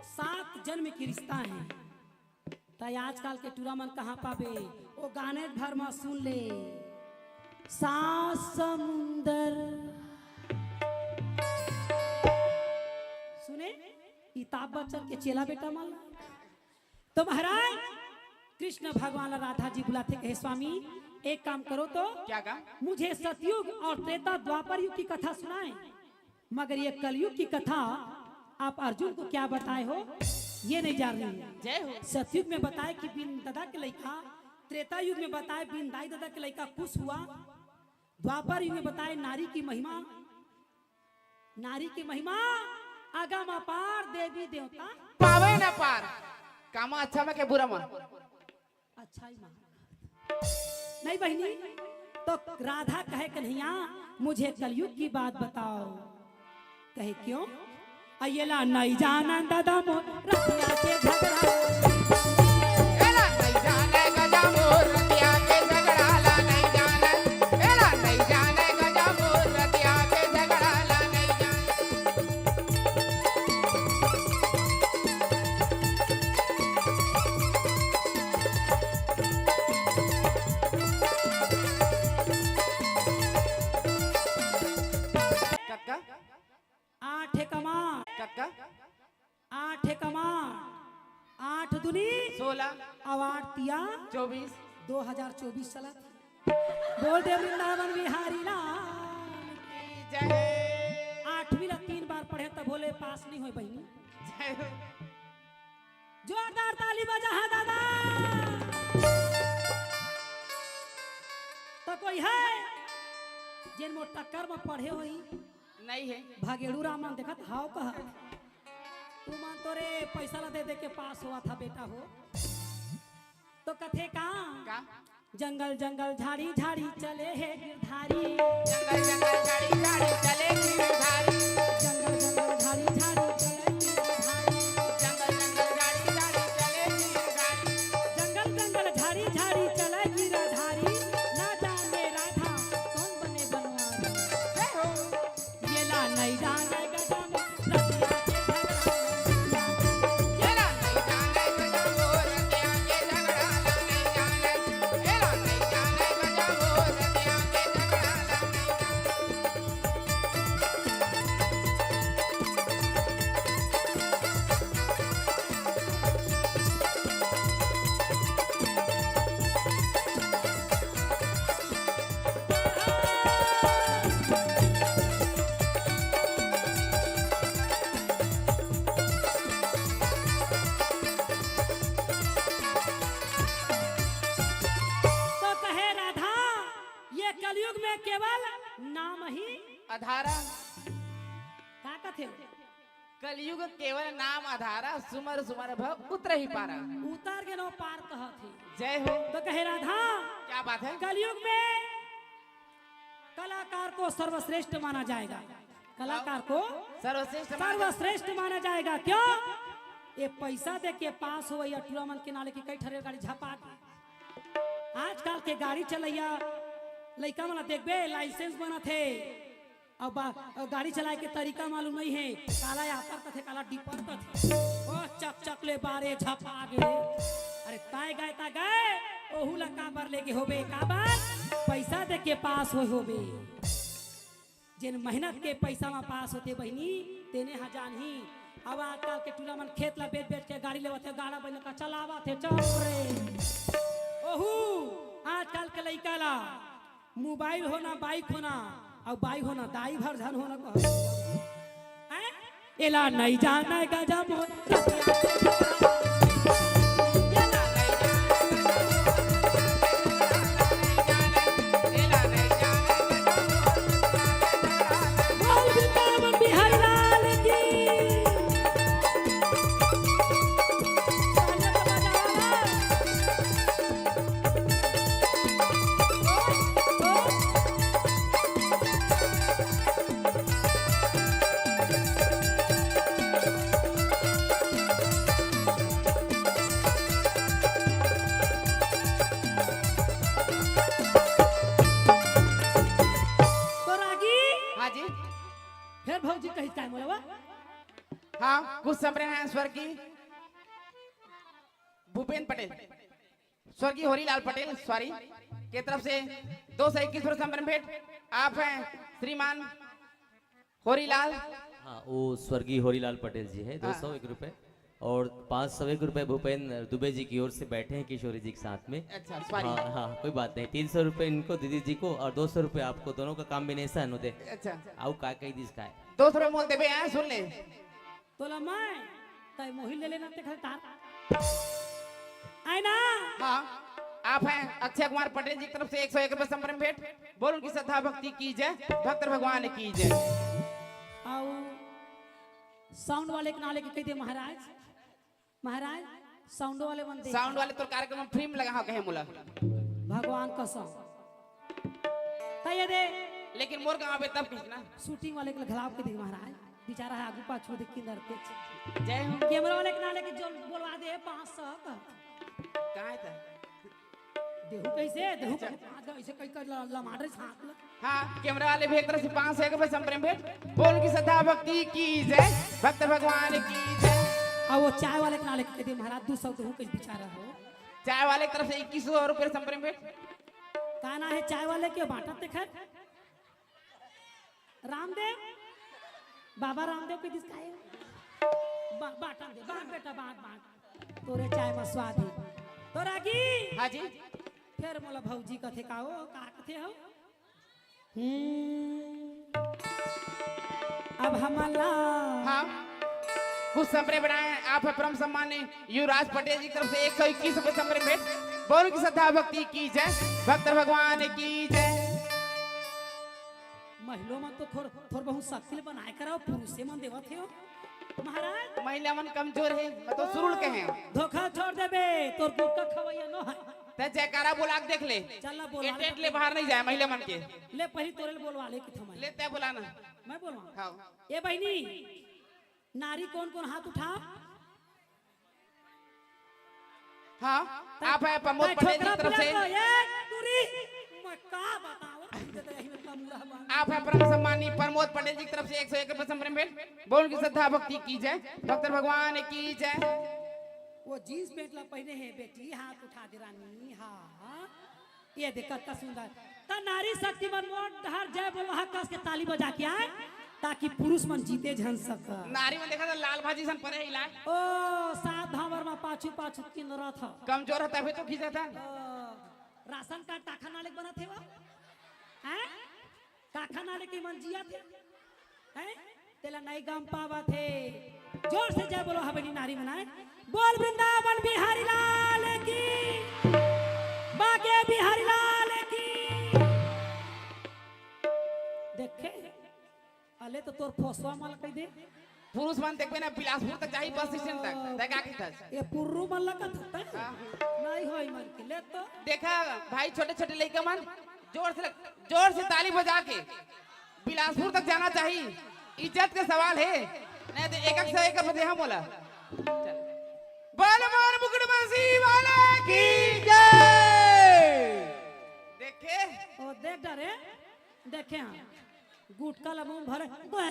सात जन्म के रिश्ता हे। त आजकल के टूरा मन कहाँ पाबे? ओ गाने भर म सुन ले, सात समुंदर। सुने, अमिताभ बच्चन के चेला बेटा मन। तो महाराज, कृष्ण भगवान ला राधा जी बुलाथे, कहे, "स्वामी, एक काम करो तो, क्या काम? मुझे सतयुग और त्रेता द्वापर युग की कथा सुनाए।" मगर ये कलयुग की कथा आप अर्जुन को क्या बताए हो, ये नहीं जान रही। जय हो। सतयुग में बताए कि बिन ददा के लइका, त्रेता युग में बताए बिन दाई ददा के लइका कुश हुआ, द्वापर युग में बताए नारी की महिमा, नारी की महिमा अगम अपार, देवी देवता पावे न पार। कामा अच्छा में के बुरा में? अच्छा ही मान। नहीं बहिनी, तो राधा कहे, "कन्हैया, मुझे कलयुग की बात बताओ।" कहे, "क्यों?" "अयेला नहीं जाना दादा मोर रतिया के झगड़ा।" एला नहीं जाने गजा मोर रतिया के झगड़ा ला नहीं जाने। एला नहीं जाने गजा मोर रतिया के झगड़ा ला नहीं जाने। कक्का? आठ एकमा। कक्का? आठ एकमा। आठ दूनी? सोलह। अउ आठ तिया? चौबीस। दो हजार चौबीस चलत। बोल दे वृंदावन बिहारी लाल। जय। आठवीं ला तीन बार पढ़े तभो ले पास नहीं होय बहिनी। जय। जोरदार ताली बजा हा दादा। त कोई हे जेन मोर टक्कर म पढ़े होही? नहीं हे। भागेड़ू राम मन देखत हाव कहा। तुमन तो रे पैसा ला दे दे के पास होवत हा बेटा हो। तो कथे का? का? जंगल जंगल झाड़ी झाड़ी चले हे गिरधारी। जंगल जंगल झाड़ी झाड़ी चले गिरधारी। जंगल जंगल झाड़ी झाड़ी चले गिरधारी। जंगल जंगल झाड़ी झाड़ी चले गिरधारी। जंगल जंगल झाड़ी झाड़ी चले गिरधारी। ना जाने राधा कौन बने बनवारी। जय हो। एला नहीं जाने गजब रतिया के झगड़ा। एला नहीं जाने गजब रतिया के झगड़ा, नहीं जाने। एला नहीं जाने गजब रतिया के झगड़ा, नहीं जाने। तो कहे राधा, ये कलयुग में केवल नाम ही आधारा। का कथे? कलयुग केवल नाम आधारा, सुमर सुमर भव उतरहि पारा। उतर गे नो पार कहत हे। जय हो। तो कहे राधा, क्या बात है? कलयुग में कलाकार को सर्वश्रेष्ठ माना जाएगा। कलाकार को सर्वश्रेष्ठ माना सर्वश्रेष्ठ माना जाएगा। क्यों? ये पैसा दे के पास होवइया टूरा मन के नाले कि कई ठा रेलगाड़ी झपा दे। आजकल के गाड़ी चलइया लइका मन ला देखबे, लाइसेंस बनत हे, अउ बा-, अउ गाड़ी चलाए के तरीका मालूम नहीं हे, काला यापर कथे, काला डिपर कथे, ओ चक चक ले बारे झपा गे। अरे ताय गए ता गए, ओहू ला काबर लेगे होबे, काबर पैसा दे के पास होय होबे। जेन मेहनत के पैसा म पास होथे बहिनी, तेने ह जानही। अब आजकल के टूरा मन खेत ला बेच-बेच के गाड़ी लेवत हे, गाड़ा बइला का चलावत हे, चल रे। ओहू आजकल के लइका ला मोबाइल होना, बाइक होना, अउ बाइक होना, दाई भर झन होना कहो। हैं? एला नइ जानय गजा मोर। बोल वृंदावन बिहारी लाल की। संप्रेम है स्वर्गीय भूपेंद्र पटेल, स्वर्गीय होरीलाल पटेल, सॉरी, के तरफ से दो सौ इक्कीस रुपये संप्रेम भेंट। आप हैं श्रीमान होरीलाल। हाँ, वो स्वर्गीय होरीलाल पटेल जी है, हाँ। दो सौ एक रुपये। और पाँच सौ एक रुपये भूपेंद्र दुबे जी की ओर से बैठे हैं किशोरी जी के साथ में। अच्छा, सॉरी। हाँ, हाँ, कोई बात नहीं। तीन सौ रुपये इनको, दीदी जी को, और दो सौ रुपये आपको, दोनों का कॉम्बिनेशन होते। अच्छा। आओ, का कही दिस का है? दो सौ रुपये मोल देबे, हाँ, सुन ले। तोला मैं, तय मोही ले लेना ते खलतार। आय ना? हाँ, आप हैं अक्षय कुमार पटेल जी की तरफ से एक सौ एक रुपये संप्रेम भेंट। बोल उनकी श्रद्धा भक्ति की जय, भक्त भगवान की जय। आओ, साउंड वाले के ना लेके कह दे महाराज, महाराज, साउंड वाले मन दे। साउंड वाले तोर कार्यक्रम में फ्री में लगा हो कहे मोला। भगवान कसम। त ये दे। लेकिन मोर गाँव में तब किस ना। शूटिंग वाले के घलाव के देख महाराज, बेचारा है आगू पाछू देख के डरते। जय हो। कैमरा वाले के ना लेके जो बोलवा दे पाँच सौ का। कहाँ है त? देहू कैसे? देहू अच्छा। कैसे? आज ऐसे कहीं कर ल-, लमाट रही हाथ ल। हाँ, कैमरा वाले भी एक तरफ से पाँच सौ एक रुपये संप्रेम भेंट। बोल उनकी श्रद्धा भक्ति की जय, भक्त भगवान की जय। अब वो चाय वाले के ना लेके दे महाराज, दो सौ देहू कैसे बेचारा हो। चाय वाले की तरफ से इक्कीस सौ रुपये संप्रेम भेंट। का ना है चाय वाले के बांटत ते खैर? रामदेव, बाबा रामदेव के दिस काहे? बा-, बांटन दे, बांट बेटा, बांट, बांट। तोरे चाय में स्वाद है। तोरा की? हाँ जी। फिर मोला भौजी कथे का हो, का कथे हो? हम्म। अब हमला हाँ। कुछ संप्रेम बढ़ाए हैं। आप है परम सम्मानी युवराज पटेल जी की तरफ से एक सौ इक्कीस रुपये संप्रेम भेंट। बोल उनकी श्रद्धा भक्ति की जय, भक्त भगवान की जय। महिलो मन तो थोर, थोर बहुत शक्ति ले बनाए कराओ, पुरुषे मन देवत हे हो। महाराज। महिला मन कमजोर हे, मैं तो सुरुल के हैं। धोखा छोड़ देबे, तोर गुटका खवैया नो है। ते जयकारा बोला के देख ले। चल ना बोला ये ले। टेंट ले बाहर नहीं जाए महिला मन के। ले पहली तोरे ले बोलवा ले कि थमा। ले ते बोला ना। मैं बोलवा। हाँ। ए बहिनी, नारी कौन कौन हाथ उठा? हाँ, आप है प्रमोद पटेल जी की तरफ से। ए, दूरी, मैं का बताऊं, तुझे तो यही में कमरा बा। आप है परम सम्मानी प्रमोद पटेल जी की तरफ से एक सौ एक रुपये संप्रेम भेंट। बोल उनकी श्रद्धा भक्ति की जय, भक्त भगवान की जय। वो जींस पैंट ला पहने हैं बेटी, हाथ उठा दे रानी, हाँ। ये देख, कत्ता सुंदर। त नारी शक्ति मन मोर डहर जय बोलवा कस के ताली बजा के आए, ताकि पुरुष मन जीते झन सक। नारी मन देखा त लाल भाजी सन परे इलाज। ओ, सात भांवर मा पाछू पाछू किंदरत ह। कमजोर ह तभे तो खींचत ह। ओ, राशन कार्ड टाखा नाले के बनत हे वो? हैं? टाखा नाले के मन जियत हे? हैं? तेला नई गम पावत हे। जोर से जय बोलो हवेली नारी मनाए। बोल वृंदावन बिहारी लाल की, बाके बिहारी लाल की। देखे, अले तो तोर फोसवा मल कह दे। पुरुष मन देखबे ना, बिलासपुर तक जाही बस स्टैंड तक। तै का कहिथस? ये पुर्रू मन लगत हता। हाँ। नहीं होई मन के, ले तो। देखा भाई, छोटे-छोटे लइका मन जोर से, जोर से ताली बजा के बिलासपुर तक जाना चाहिए। इज्जत के सवाल है, नहीं तो एक एक से एक रुपये देहा मोला। बोल मोर मुकुट बंसी वाला की जय। देखे? ओ, देख डरे, देखे हाँ। गुटका ला मुंह भरे, गे।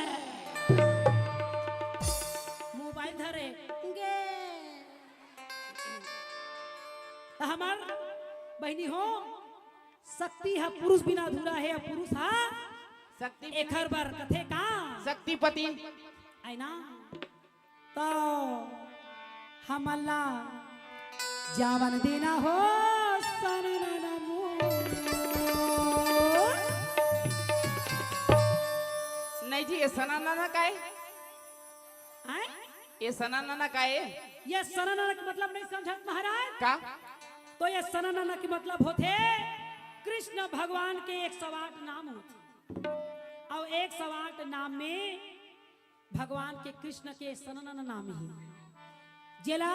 मोबाइल धरे, गे। त हमार बहिनी हो, शक्ति ह पुरुष बिना अधूरा हे, अउ पुरुष ह शक्ति एखर बर कथे का? शक्तिपति। आय ना? त हमला जावन देना हो सननन मोर। नहीं जी, ये सननन काय? आय? ये सननन काय? ये सननन के मतलब नहीं समझत महाराज? का? तो ये सननन के मतलब होथे कृष्ण भगवान के एक सौ आठ नाम होथे। अउ एक सौ आठ नाम में भगवान के कृष्ण के सननन नाम हे, जेला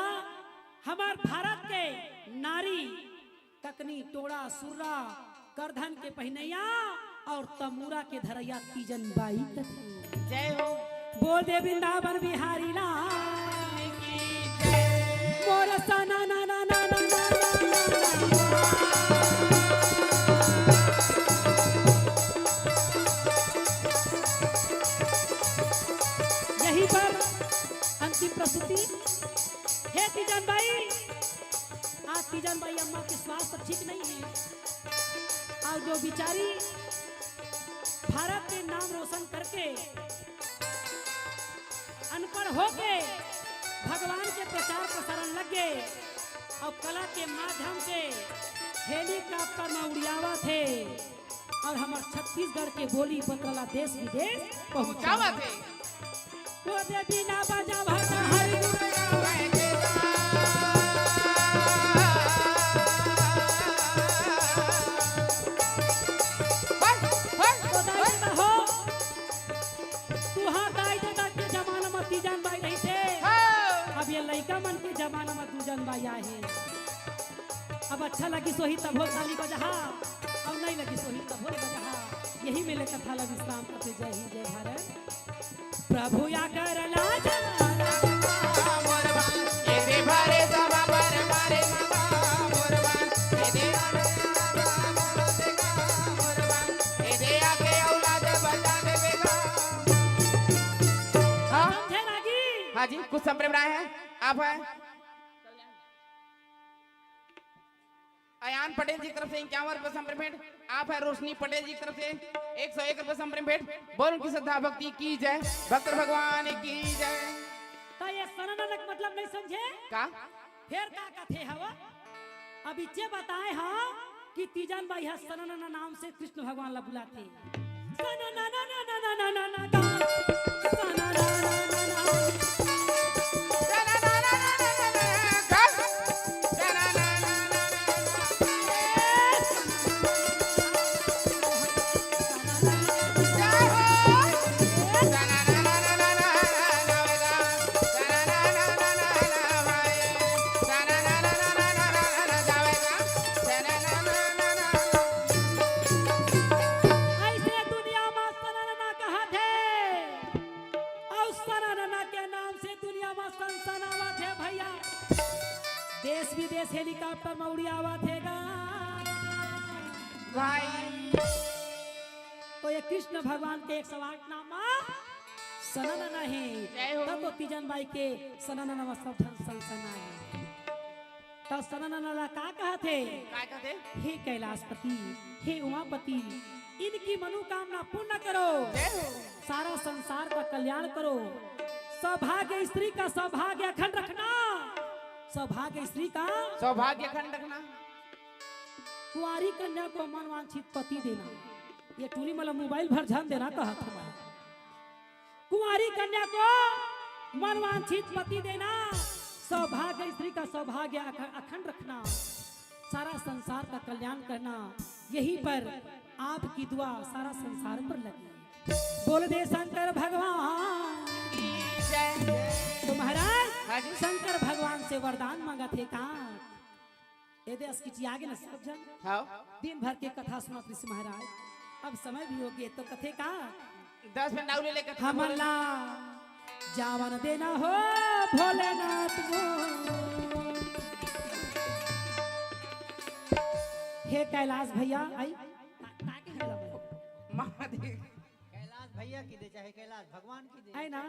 हमर भारत के नारी ककनी, टोड़ा, सुर्रा, करधन के पहिनैया अउ तमूरा के धरैया तीजन बाई कथे। जय हो। बोल दे वृंदावन बिहारी लाल की जय। मोर सननन। यहीं पर अंतिम तीजन बाई अम्मा के स्वास्थ्य ठीक नहीं है, अउ जो बिचारी भारत के नाम रोशन करके अनपढ़ होके भगवान के प्रचार प्रसारण लग गए अउ कला के माध्यम से हेलीकॉप्टर में उड़ियावत हे अउ हमर छत्तीसगढ़ के बोली बतला देश विदेश पहुंचावत हे। वो दे बिना बजा भाषा हरि गुण गावे। तो दाई ददा हो, तुहार दाई ददा के जमाना म तीजन बाई रहिसे। हाँ। अब ये लइका मन के जमाना म दूजन बाई आए हे। अब अच्छा लगिस होही तभो ताली बजहा, अउ नहीं लगिस होही तभो बजहा। यही मेले कथा ला विश्राम करते। जय हिंद, जय भारत। प्रभु आकर लाजा। हाँ। समझे रागी? हाँ जी, कुछ संभ्रम रहा है। आप है अयान पटेल जी की तरफ से इक्यावन रुपए संभ्रम भेंट। आप है रोशनी पटेल जी की तरफ से एक सौ एक रुपए संभ्रम भेंट। बोल उनकी श्रद्धा भक्ति की जय, भक्त भगवान की जय। त ये सनानन के मतलब नहीं समझे? का? फेर का कथे हवा? अब इच्चे बताए हा कि तीजन बाई हा सनानन नाम से कृष्ण भगवान ला बुलाथे। ऐसे दुनिया मा सनानना कहत हे, अउ सनानना के नाम से दुनिया मा सनसनावत हे भैया। देश विदेश हेलीकॉप्टर मा उड़ियावत हे गा। भाई। तो ये कृष्ण भगवान के एक सौ आठ नाम मा सनानना हे। जय हो। तब तो तीजन बाई के सनानना मा सब झन सनसनाए। त सनानना ला का कहत हे? का कहत हे? हे कैलाशपति, हे उमापति, इनकी मनोकामना पूर्ण करो। जय हो। सारा संसार का कल्याण करो। सौभाग्य स्त्री का सौभाग्य अखंड रखना। सौभाग्य स्त्री का सौभाग्य अखंड रखना। कुंवारी कन्या को मनवांछित पति देना। ये टूरी मला मोबाइल भर झन देना कहत हवय। कुंवारी कन्या को मनवांछित पति देना, सौभाग्य स्त्री का सौभाग्य अख-, अखंड रखना, सारा संसार का कल्याण करना, यही पर आपकी दुआ सारा संसार पर लगी। बोल दे शंकर भगवान। तो महाराज, हाँ जी। शंकर भगवान से वरदान मांगत हे का? ए दे अस्किटिया गे न सब झन। हाँ। दिन भर के कथा सुनत रहिस महाराज। अब समय भी हो गे तो कथे का? दस मिनट अउ ले ले कथा हमन ला जावन देना हो भोलेनाथ मोर। हे कैलाश भैया, आई, का, का के हल्ला में? महादेव। कैलाश भैया की दे, चाहे कैलाश भगवान की दे। है ना?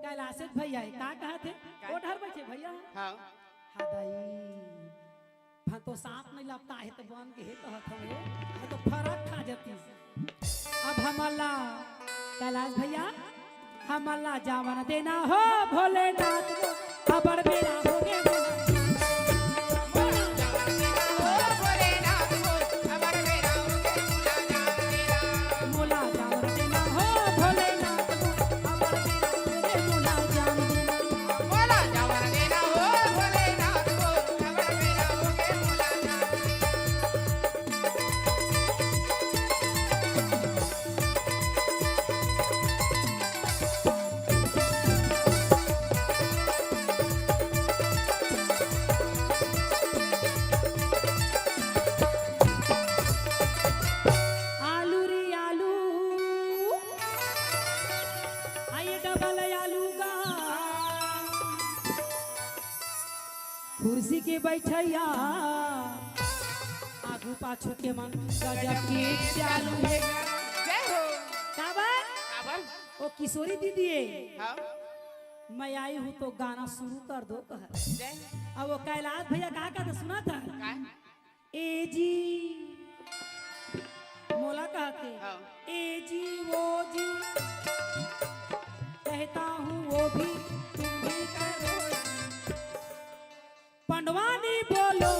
कैलाश भैया है, का कहत हे? का? ओ डहर बइठे भैया। हाँ। हाँ दाई। फन तो साँप नहीं लपटा हे तो बन के हे कहत हवे, नहीं तो फरक खा जतिस। अब हमला कैलाश भैया, हमला जावन देना हो भोलेनाथ, अबड़ बेरा हो गे। मोला जावन देना हो भोलेनाथ, अबड़ बेरा हो गे, मोला जावन देना। आलू रे आलू, आ ये डबल आलू का कुर्सी के बैठैया, आगू पाछू के मन गजब के चालू हे। जय हो। काबर? काबर? ओ किशोरी दीदी हे। हाँ। मैं आई हूँ तो गाना शुरू कर दो, कहा। जय। अब वो कैलाश भैया कहा कहते, सुना था? का? ए जी, मोला कहते। हाँ। ए जी, वो जी, कहता हूँ वो भी, तुम भी करो जी। पंडवानी बोलो।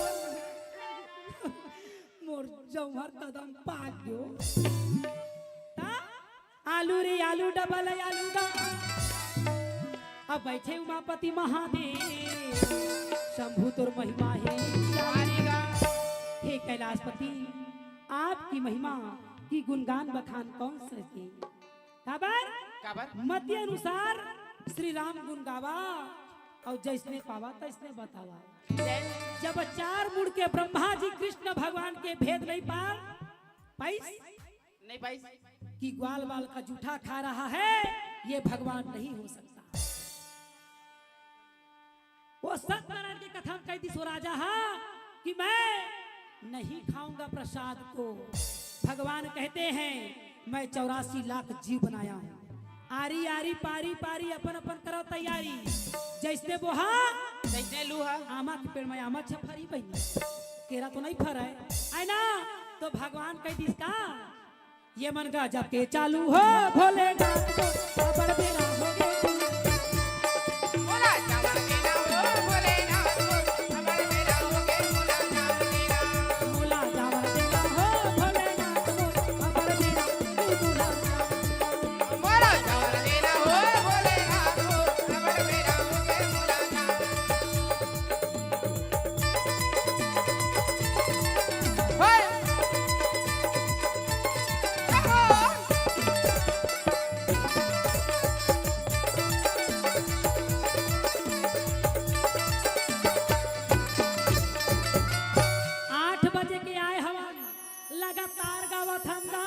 मोर जौहर कदम पाक गयो। ता आलू रे आलू, डबल आलू दा। अब बैठे उमापति महादेव, शंभु तोर महिमा हे। हे कैलाशपति, आपकी महिमा की गुणगान बखान कौन सके? काबर? काबर? मति अनुसार श्री राम गुण गावा, अउ जैसने पावा तैसने बतावा। जय। जब चार मुड़ के ब्रह्मा जी कृष्ण भगवान के भेद नहीं पा पाइस, नहीं पाइस। कि ग्वाल बाल का जूठा खा रहा है, ये भगवान नहीं हो सकता। वो सत्यनारायण के कथा में कह दिस वो राजा हा कि मैं नहीं खाऊंगा प्रसाद को। भगवान कहते हैं, मैं चौरासी लाख जीव बनाया हूँ। आरी आरी, पारी पारी, अपन अपन करो तैयारी। जैसने बोहा, जैसने लूहा। आमा के पेड़ में आमा छफरी बनी, केरा तो नहीं फरे, है ना? तो भगवान कह दिस का, ये मन का जब के चालू हो, भोलेनाथ को, अबर बेरा हो गे। बोला जावर देना हो भोलेनाथ को, अबर बेरा हो गे, बोला जावर देना। बोला जावर देना हो भोलेनाथ को, अबर बेरा हो गे, बोला। बोला जावर देना हो भोलेनाथ को, अबर बेरा हो गे, बोला। आठ बजे के आए हवन, लगातार गावत हन गा।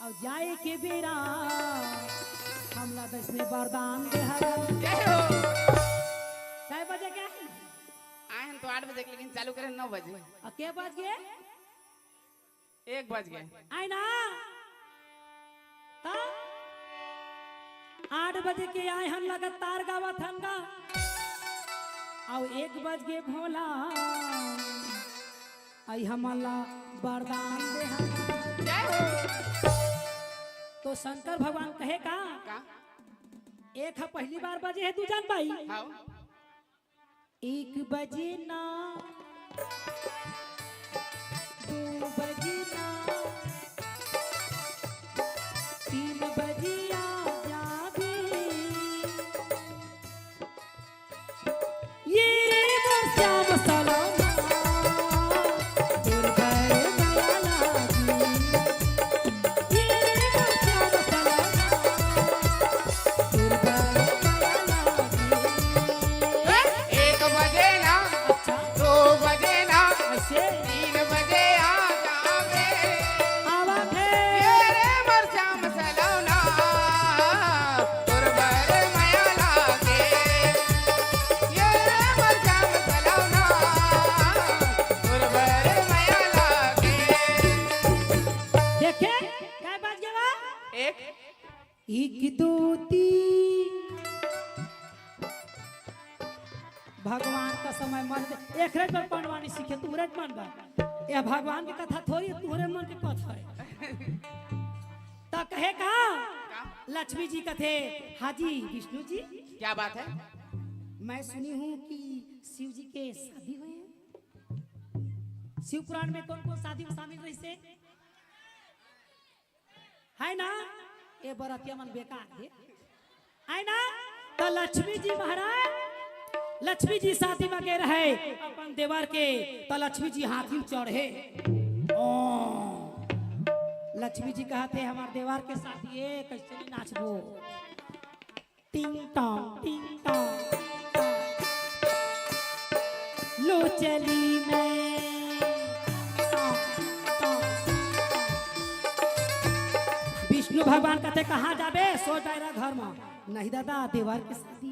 अउ जाए के बेरा हमला दस में वरदान दे हवन। जय हो। कै बजे के आए? आए हन तो आठ बजे के, लेकिन चालू करे नौ बजे। अउ के बज गे? एक बज गे। आए ना? त आठ बजे के आए हन, लगातार गावत हन गा। अउ एक बज गे भोला, अई हमन ला वरदान दे हन। जय हो। तो शंकर भगवान कहे का? का? एक ह पहली बार बजे हे, दू जन बाई। हाँ। एक बजे ना, दू बजे ना, तीन बजे आ जाबे। ये रे मोर श्याम सलोना, तोर बर मया लागी। ये रे मोर श्याम सलोना, तोर बर मया लागी। एक बजे ना, अच्छा। दो बजे ना, ऐसे? तीन बजे आ जाबे। आवा थे। ये रे मोर श्याम सलोना, तोर बर मया लागे। ये रे मोर श्याम सलोना, तोर बर मया लागे। देखे, कै बज गे बा? एक। एक दो तीन। भगवान का समय मन दे, एकरे पर पंडवानी सीखे, तुहरे मन बा। ये भगवान की कथा थोड़ी, तुहरे मन के कथा है। त कहे का? का? लक्ष्मी जी कथे, "हाँ जी, विष्णु जी।" क्या बात है? मैं सुनी हूँ कि शिव जी के शादी हुए हैं। शिव पुराण में कौन कौन शादी में शामिल रही से? है ना? ए बरतिया मन बेकार हे। है ना? त लक्ष्मी जी महाराज, लक्ष्मी जी शादी में गे रहे अपन देवर के, त लक्ष्मी जी हाथी चढ़े। ओ, लक्ष्मी जी कहत हे, "हमार देवर के शादी हे, कैसे नहीं नाचबो?" टिंग टोंग, टिंग टोंग, टिंग टोंग। लो चली मैं। टोंग, टोंग, टोंग। विष्णु भगवान कथे, "कहाँ जाबे? सो जाए रहा घर में।" "नहीं दादा, देवर के शादी।"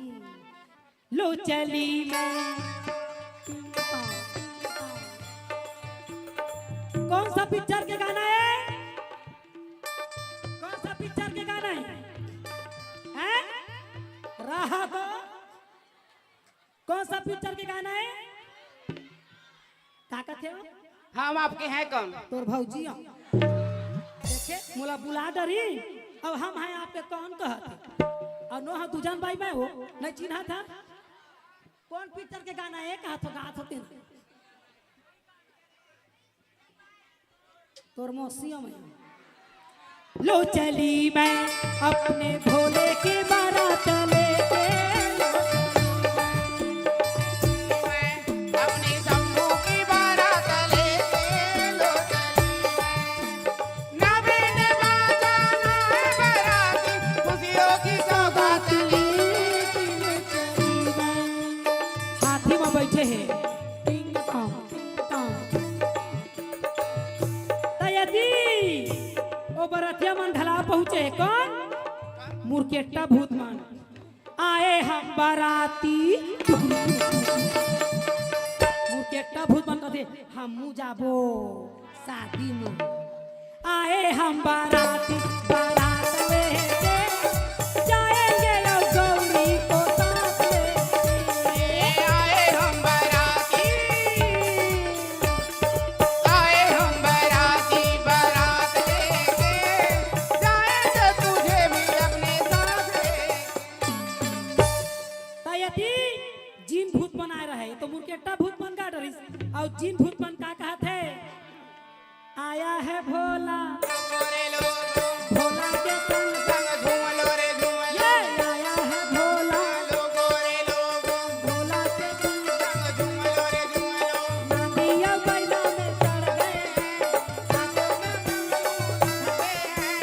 लो चली मैं। टिंग टोंग, टिंग टोंग। कौन सा पिक्चर के गाना है? कौन सा पिक्चर के गाना है? हैं? कहा तो? कौन सा पिक्चर के गाना है? का कथे हो? हम आपके हैं कौन? तोर भौजी हम। देखे, मोला बुला डरी, अब हम हैं आपके कौन कहत हे? और नो, हम दू जन बाई मैं हो, नहीं चिन्हा था। कौन पिक्चर के गाना है? कहा तो गात होते ना। तोर मौसिया में। लो चली मैं अपने भोले की बारात लेके। मैं अपनी शंभू की बारात लेके। लो चली मैं। ना बैंड बाजा ना है बाराती, खुशियों की सौगात लेके। लो चली मैं। हाथी में बैठे हैं। टिंग टोंग, टिंग टोंग। त यदि ओ बरतिया मन घला पहुंचे हे कौन? मुरकेट्टा भूत मन। आए हम बाराती। मुरकेट्टा भूत मन कथे, "हमू जाबो शादी में।" आए हम बाराती, बारात लेके जाएंगे अब गौरी को साथ लेके। आए हम बाराती, आए हम बाराती, बारात लेके जाएंगे तुझे भी अपने साथ लेके। त यदि जिन भूत मन आए रहे, तो मुरकेट्टा भूत मन का डरिस, और जिन भूत मन का कहत हे, आया है भोला, भोला के संग संग झूम लो रे झूम लो। ये आया है भोला, भोला के संग संग झूम लो रे झूम लो। नदिया बैला में चढ़ गए हैं, हाथों में डमरू रखते हैं।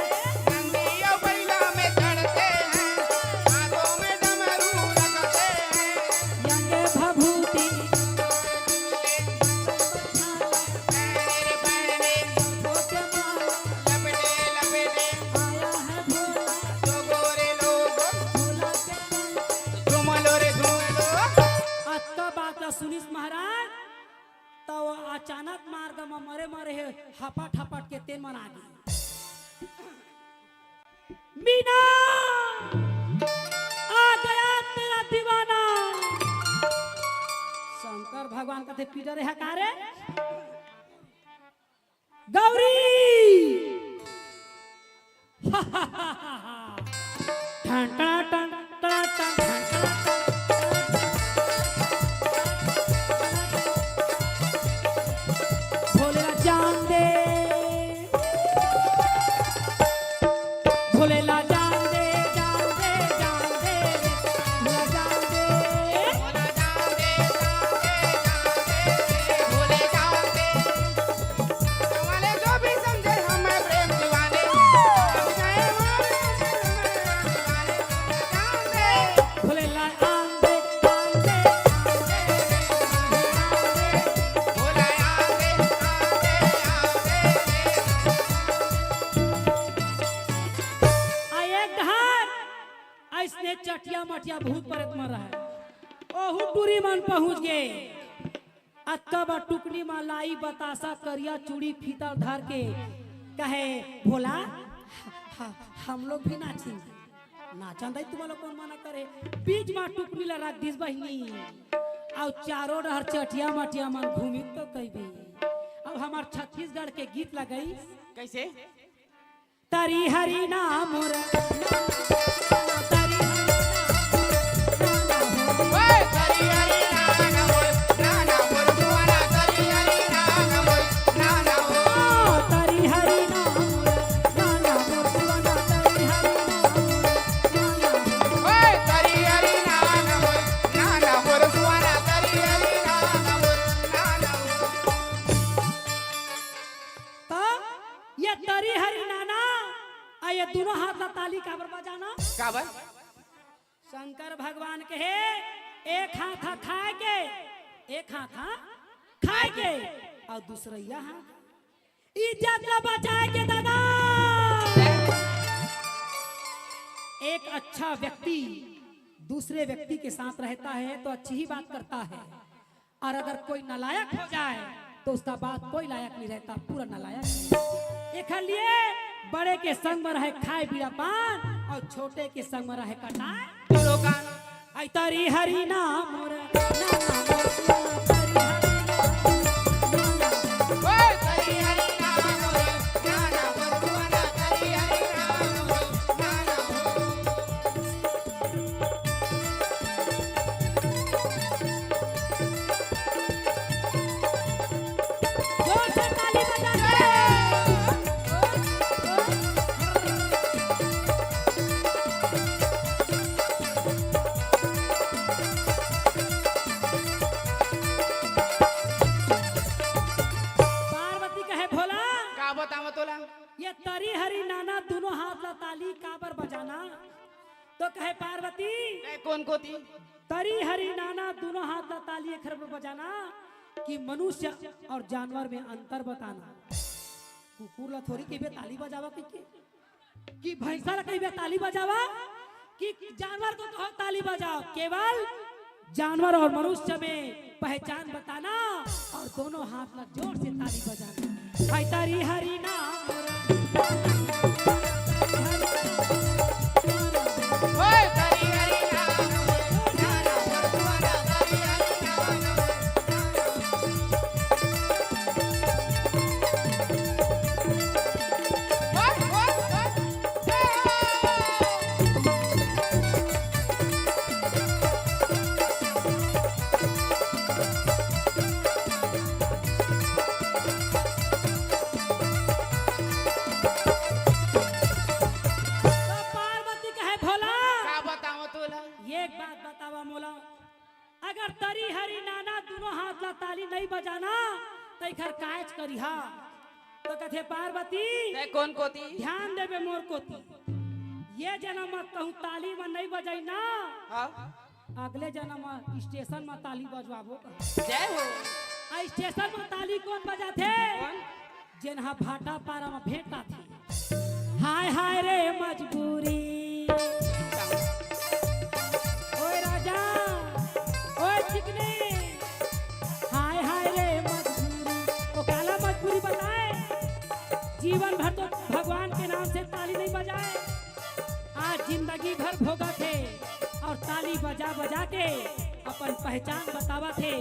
नदिया बैला में चढ़ते हैं, हाथों में डमरू रखते हैं। यंगे भभूति अतका बात ला सुनिस महाराज, त वो अचानक मार्ग म मरे मरे हे, हपट हपट के तेन मन आ गे। मीना, आ गया तेरा दीवाना। शंकर भगवान कथे, "पीटर हे का रे? गौरी!" ठन टना टन, टना टन, ठन टना टन। भोलेला जान दे। भोलेला जान दे, जान दे, जान दे रे, भोला जान दे। भोला जान दे, जान दे, जान दे रे, भोले जान दे। वाले जो भी समझे हमें प्रेम दीवाने, समझे हमें प्रेम दीवाने, भोला जान दे। भोलेला आन दे, आन दे, आन दे रे, आन दे। भोला आन दे, आन दे, आन दे रे। आ एक घर अइसने चटिया मटिया भूत प्रेत मन रहय। ओहू टूरी मन पहुंच गे। अतका बा टुकनी म लाई बतासा, करिया चूड़ी, फीता धर के कहे, "भोला, ह-, ह-, हम लोग भी नाचेंगे।" नाचन दई, तुम्हां लोग कौन मना करे? बीच म टुकनी ला रख दिस बहिनी। अउ चारों डहर चटिया मटिया मन घूमी तो कहिबे। अब हमार छत्तीसगढ़ के गीत लगई। कैसे? तरी हरी ना मोर, तरी हरी ना मोर, ना, ना हो। ओए, तरी हरी ना ना मोर, ना, ना मोर, जुआना, तरी हरी ना ना मोर, ना, ना हो। ओ, तरी हरी ना मोर, ना, ना मोर, जुआना, तरी हरी ना मोर, ना, ना हो। ओए, तरी हरी ना ना मोर, ना, ना मोर, जुआना, तरी हरी ना ना मोर, ना, ना हो। त ये तरी हरी नाना, आ ये दूनों हाथ ला ताली काबर बजाना? काबर? शंकर भगवान कहे, एक हाथ हा खाए के, एक हाथ हा खाए के, अउ दूसरइया हाथ इज्जत ला बचाए के दादा। एक अच्छा व्यक्ति दूसरे व्यक्ति के साथ रहता है तो अच्छी ही बात करता है, और अगर कोई नालायक हो जाए तो उसका बात कोई लायक नहीं रहता, पूरा नालायक है। एखर लिए बड़े के संग में रहे खाए बीड़ा पान और छोटे के संग में रहे कटाए। आई तरी हरी ना मोर, ना, ना, मोर, ना, ना, तरी हरी ना मोर, ना, ना, मोर। ओए, तरी हरी ना मोर, ना, ना, मोर, ना, ना, तरी हरी ना मोर, ना, ना, मोर। जोर से ताली बजा दे। पार्वती कहे, "भोला, का बतावं तोला?" ये तरी हरी नाना दुनों हाथ ला ताली काबर बजाना? तो कहे पार्वती, "ए, कोन कोती?" तरी हरी नाना दुनों हाथ ला ताली एखर बर बजाना कि मनुष्य और जानवर में अंतर बताना। कुकुर ला थोड़ी कहिबे ताली बजावा कहिके, कि भैंसा ला कहिबे ताली बजावा, कि जानवर को कहो ताली बजाओ। केवल जानवर और मनुष्य में पहचान बताना और दोनों हाथ ला जोर से ताली बजाना। हाय तारी हरी नाम। ओए तारी हरी नाम। तो पार्वती कहे, "भोला, का बतावं तोला?" एक बात बतावा मोला, अगर तरी हरी नाना दुनों हाथ ला ताली नहीं बजाना, तो एखर कायच करिहा। तो कथे पार्वती, "तै कोन कोती?" ध्यान देबे मोर कोती। ये जनम म कहूँ ताली म नहीं बजाई ना, हाँ। अगले जनम म स्टेशन म ताली बजवाबो कहा। जय हो। आ स्टेशन म ताली कोन बजाथे? कोन? जेन हा भाटापारा म भेंटाथे। हाय हाय रे मजबूरी। ओए राजा, ओए चिकनी। हाय हाय रे मजबूरी। ओ काला मजबूरी बताए? जीवन भर तो भगवान के नाम से ताली नहीं बजाए। आज जिंदगी भर भोगत हे और ताली बजा बजा के अपन पहचान बतावत हे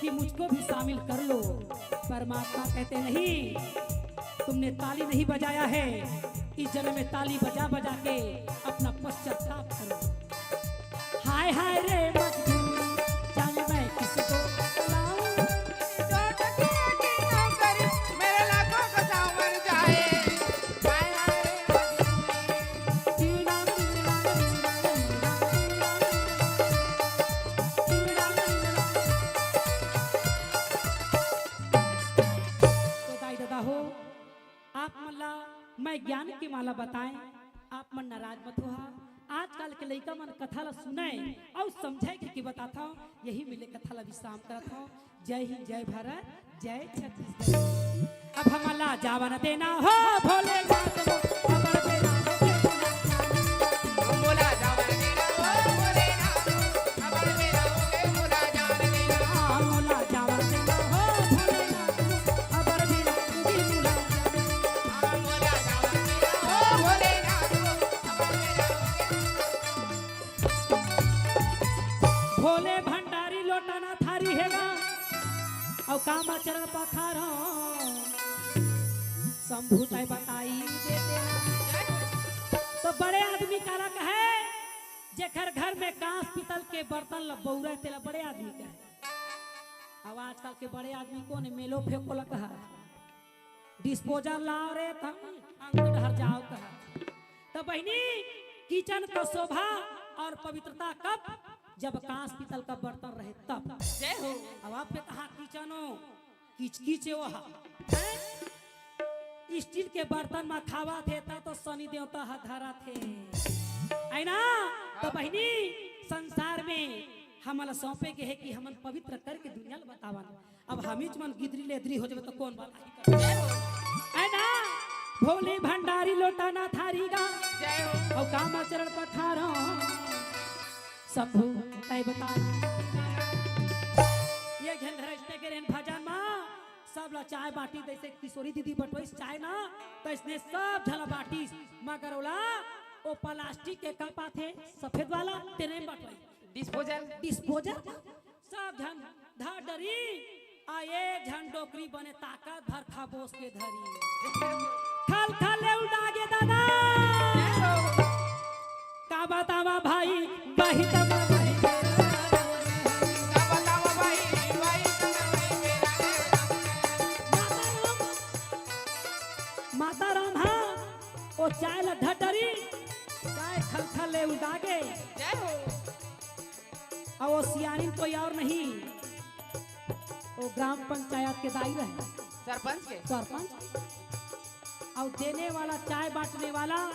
कि मुझको भी शामिल कर लो। परमात्मा कहते नहीं, तुमने ताली नहीं बजाया है, इस जन्म में ताली बजा बजा के अपना पश्चाताप करो। हाय हाय रे मजबूरी, जाने मैं किसको बुलाऊं। दो टकिया की नौकरी, मेरे लाखों का सावन जाए। हाय हाय रे मजबूरी। तो दाई ददा हो, आप मन ला मैं ज्ञान के माला बताएं, आप मन नाराज मत होहा। आजकल के लइका मन कथा ला सुनय अउ समझय के, के बताथव, यही मेर ले कथा ला विश्राम करत हव। जय हिंद, जय भारत, जय छत्तीसगढ़। अब हमला जावन देना हो भोलेनाथ हो, अबर देना हो। हमला जावन देना हो भोलेनाथ हो, अबर देना हो, हमला जावन देना हो भोलेनाथ हो, अबर देना हो। भोले भंडारी लोटाना थारी हे गा, अउ काम आचरण पखारो। शंभू तय बताई देते। तो बड़े आदमी काला कहे, जेकर घर में कांस पीतल के बर्तन ल बउरे, तेला बड़े आदमी कहे। अब आजकल के बड़े आदमी कोन हे? मेलो फेंको ल कहा। डिस्पोजल लाव रे, त अंक डहर जाव कहा। त बहिनी, किचन का शोभा और पवित्रता कब? जब कांस पीतल का बर्तन रहे तब। जय हो। अब आप पे कहा किचन हो, किचकिच हो हा। हैं? स्टील के बर्तन म खावत हे त तो शनि देवता ह धरत हे। है ना? त बहिनी, संसार में हमला सौंपे गे हे कि हमन पवित्र करके दुनिया ल बतावन। अब हमीच मन गिदरी लेदरी हो जाबे त कोन बताही? है ना? भोले भंडारी लोटाना थारी गा। जय हो। अउ काम आचरण पखारो। शंभू तय बता। ये घेन धरस्ते के रहन भजन मा सब ला चाय बांटी, जैसे किशोरी दीदी बंटोइस चाय ना, त इसने सब झला बांटिस, मगर ओला ओ प्लास्टिक के कप आथे सफेद वाला, तेने बंटोइस। डिस्पोजल। डिस्पोजल। सब झन धर डरी, आ एक झन डोकरी बने ताकत भर खबोस के धरी। खल खल ले उलटा गे दादा। का बतावा भाई, बही तब भाई। का बतावा भाई, बही तब भाई। माता राम, माता राम हा, ओ चाय ला धर डरी, चाय खल खल ले उलटा गे। जय हो। अउ वो सियारिन कोई और नहीं, वो ग्राम पंचायत के दाई रहे। सरपंच के? सरपंच। अउ देने वाला, चाय बांटने वाला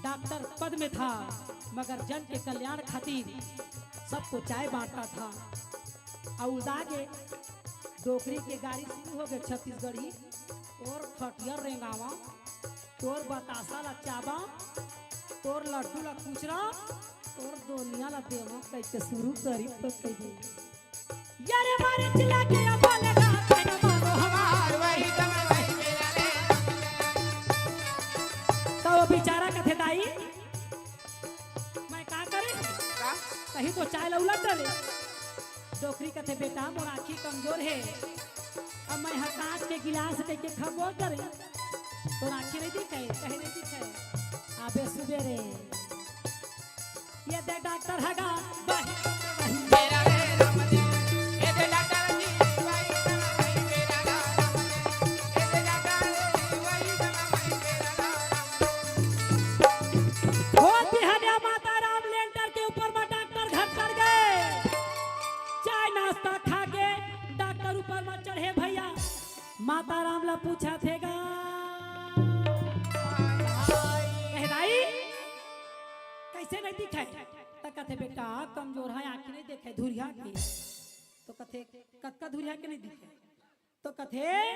डॉक्टर पद में था, मगर जन के कल्याण खातिर सबको चाय बांटता था। अउ उलटा गे डोकरी के गारी शुरू हो गे छत्तीसगढ़ी। तोर खटिया रेंगावा, तोर बतासा ला चाबा, तोर लड्डू ला कुचरा, तोर दोनिया ला देवा कहिके शुरू करी तो कहिके। यारे मारे चिल्ला के अब लगा के न मारो हमार वही दम वही मेरा रे। तो वो बेचारा कथे दाई, मैं का करे? का? कहीं तो चाय ला उलट डरे। डोकरी कथे, "बेटा, मोर आँखी कमजोर हे, अब मैं ह कांच के गिलास लेके खबो करे, तोर आँखी नहीं दिखे, कहीं नहीं दिखे।" आबे सुबेरे, ये दे डॉक्टर हगा, वही, वही। मेरा रे राम जी, ये दे डॉक्टर जी, वही, वही, मेरा राम जी, ये दे डॉक्टर जी, वही, वही, मेरा राम जी। हो बिहनिया माता राम लेंटर के ऊपर में डॉक्टर घर चढ़ गए। चाय नाश्ता खा के डॉक्टर ऊपर में चढ़े भैया, माता राम ला पूछा थे गा, "कहे दाई, कैसे नहीं दिखे?" त कथे, "बेटा, कमजोर है, आँखी नहीं देखे, धुरिया के।" तो कथे, "कतका धुरिया के नहीं दिखे?" तो कथे,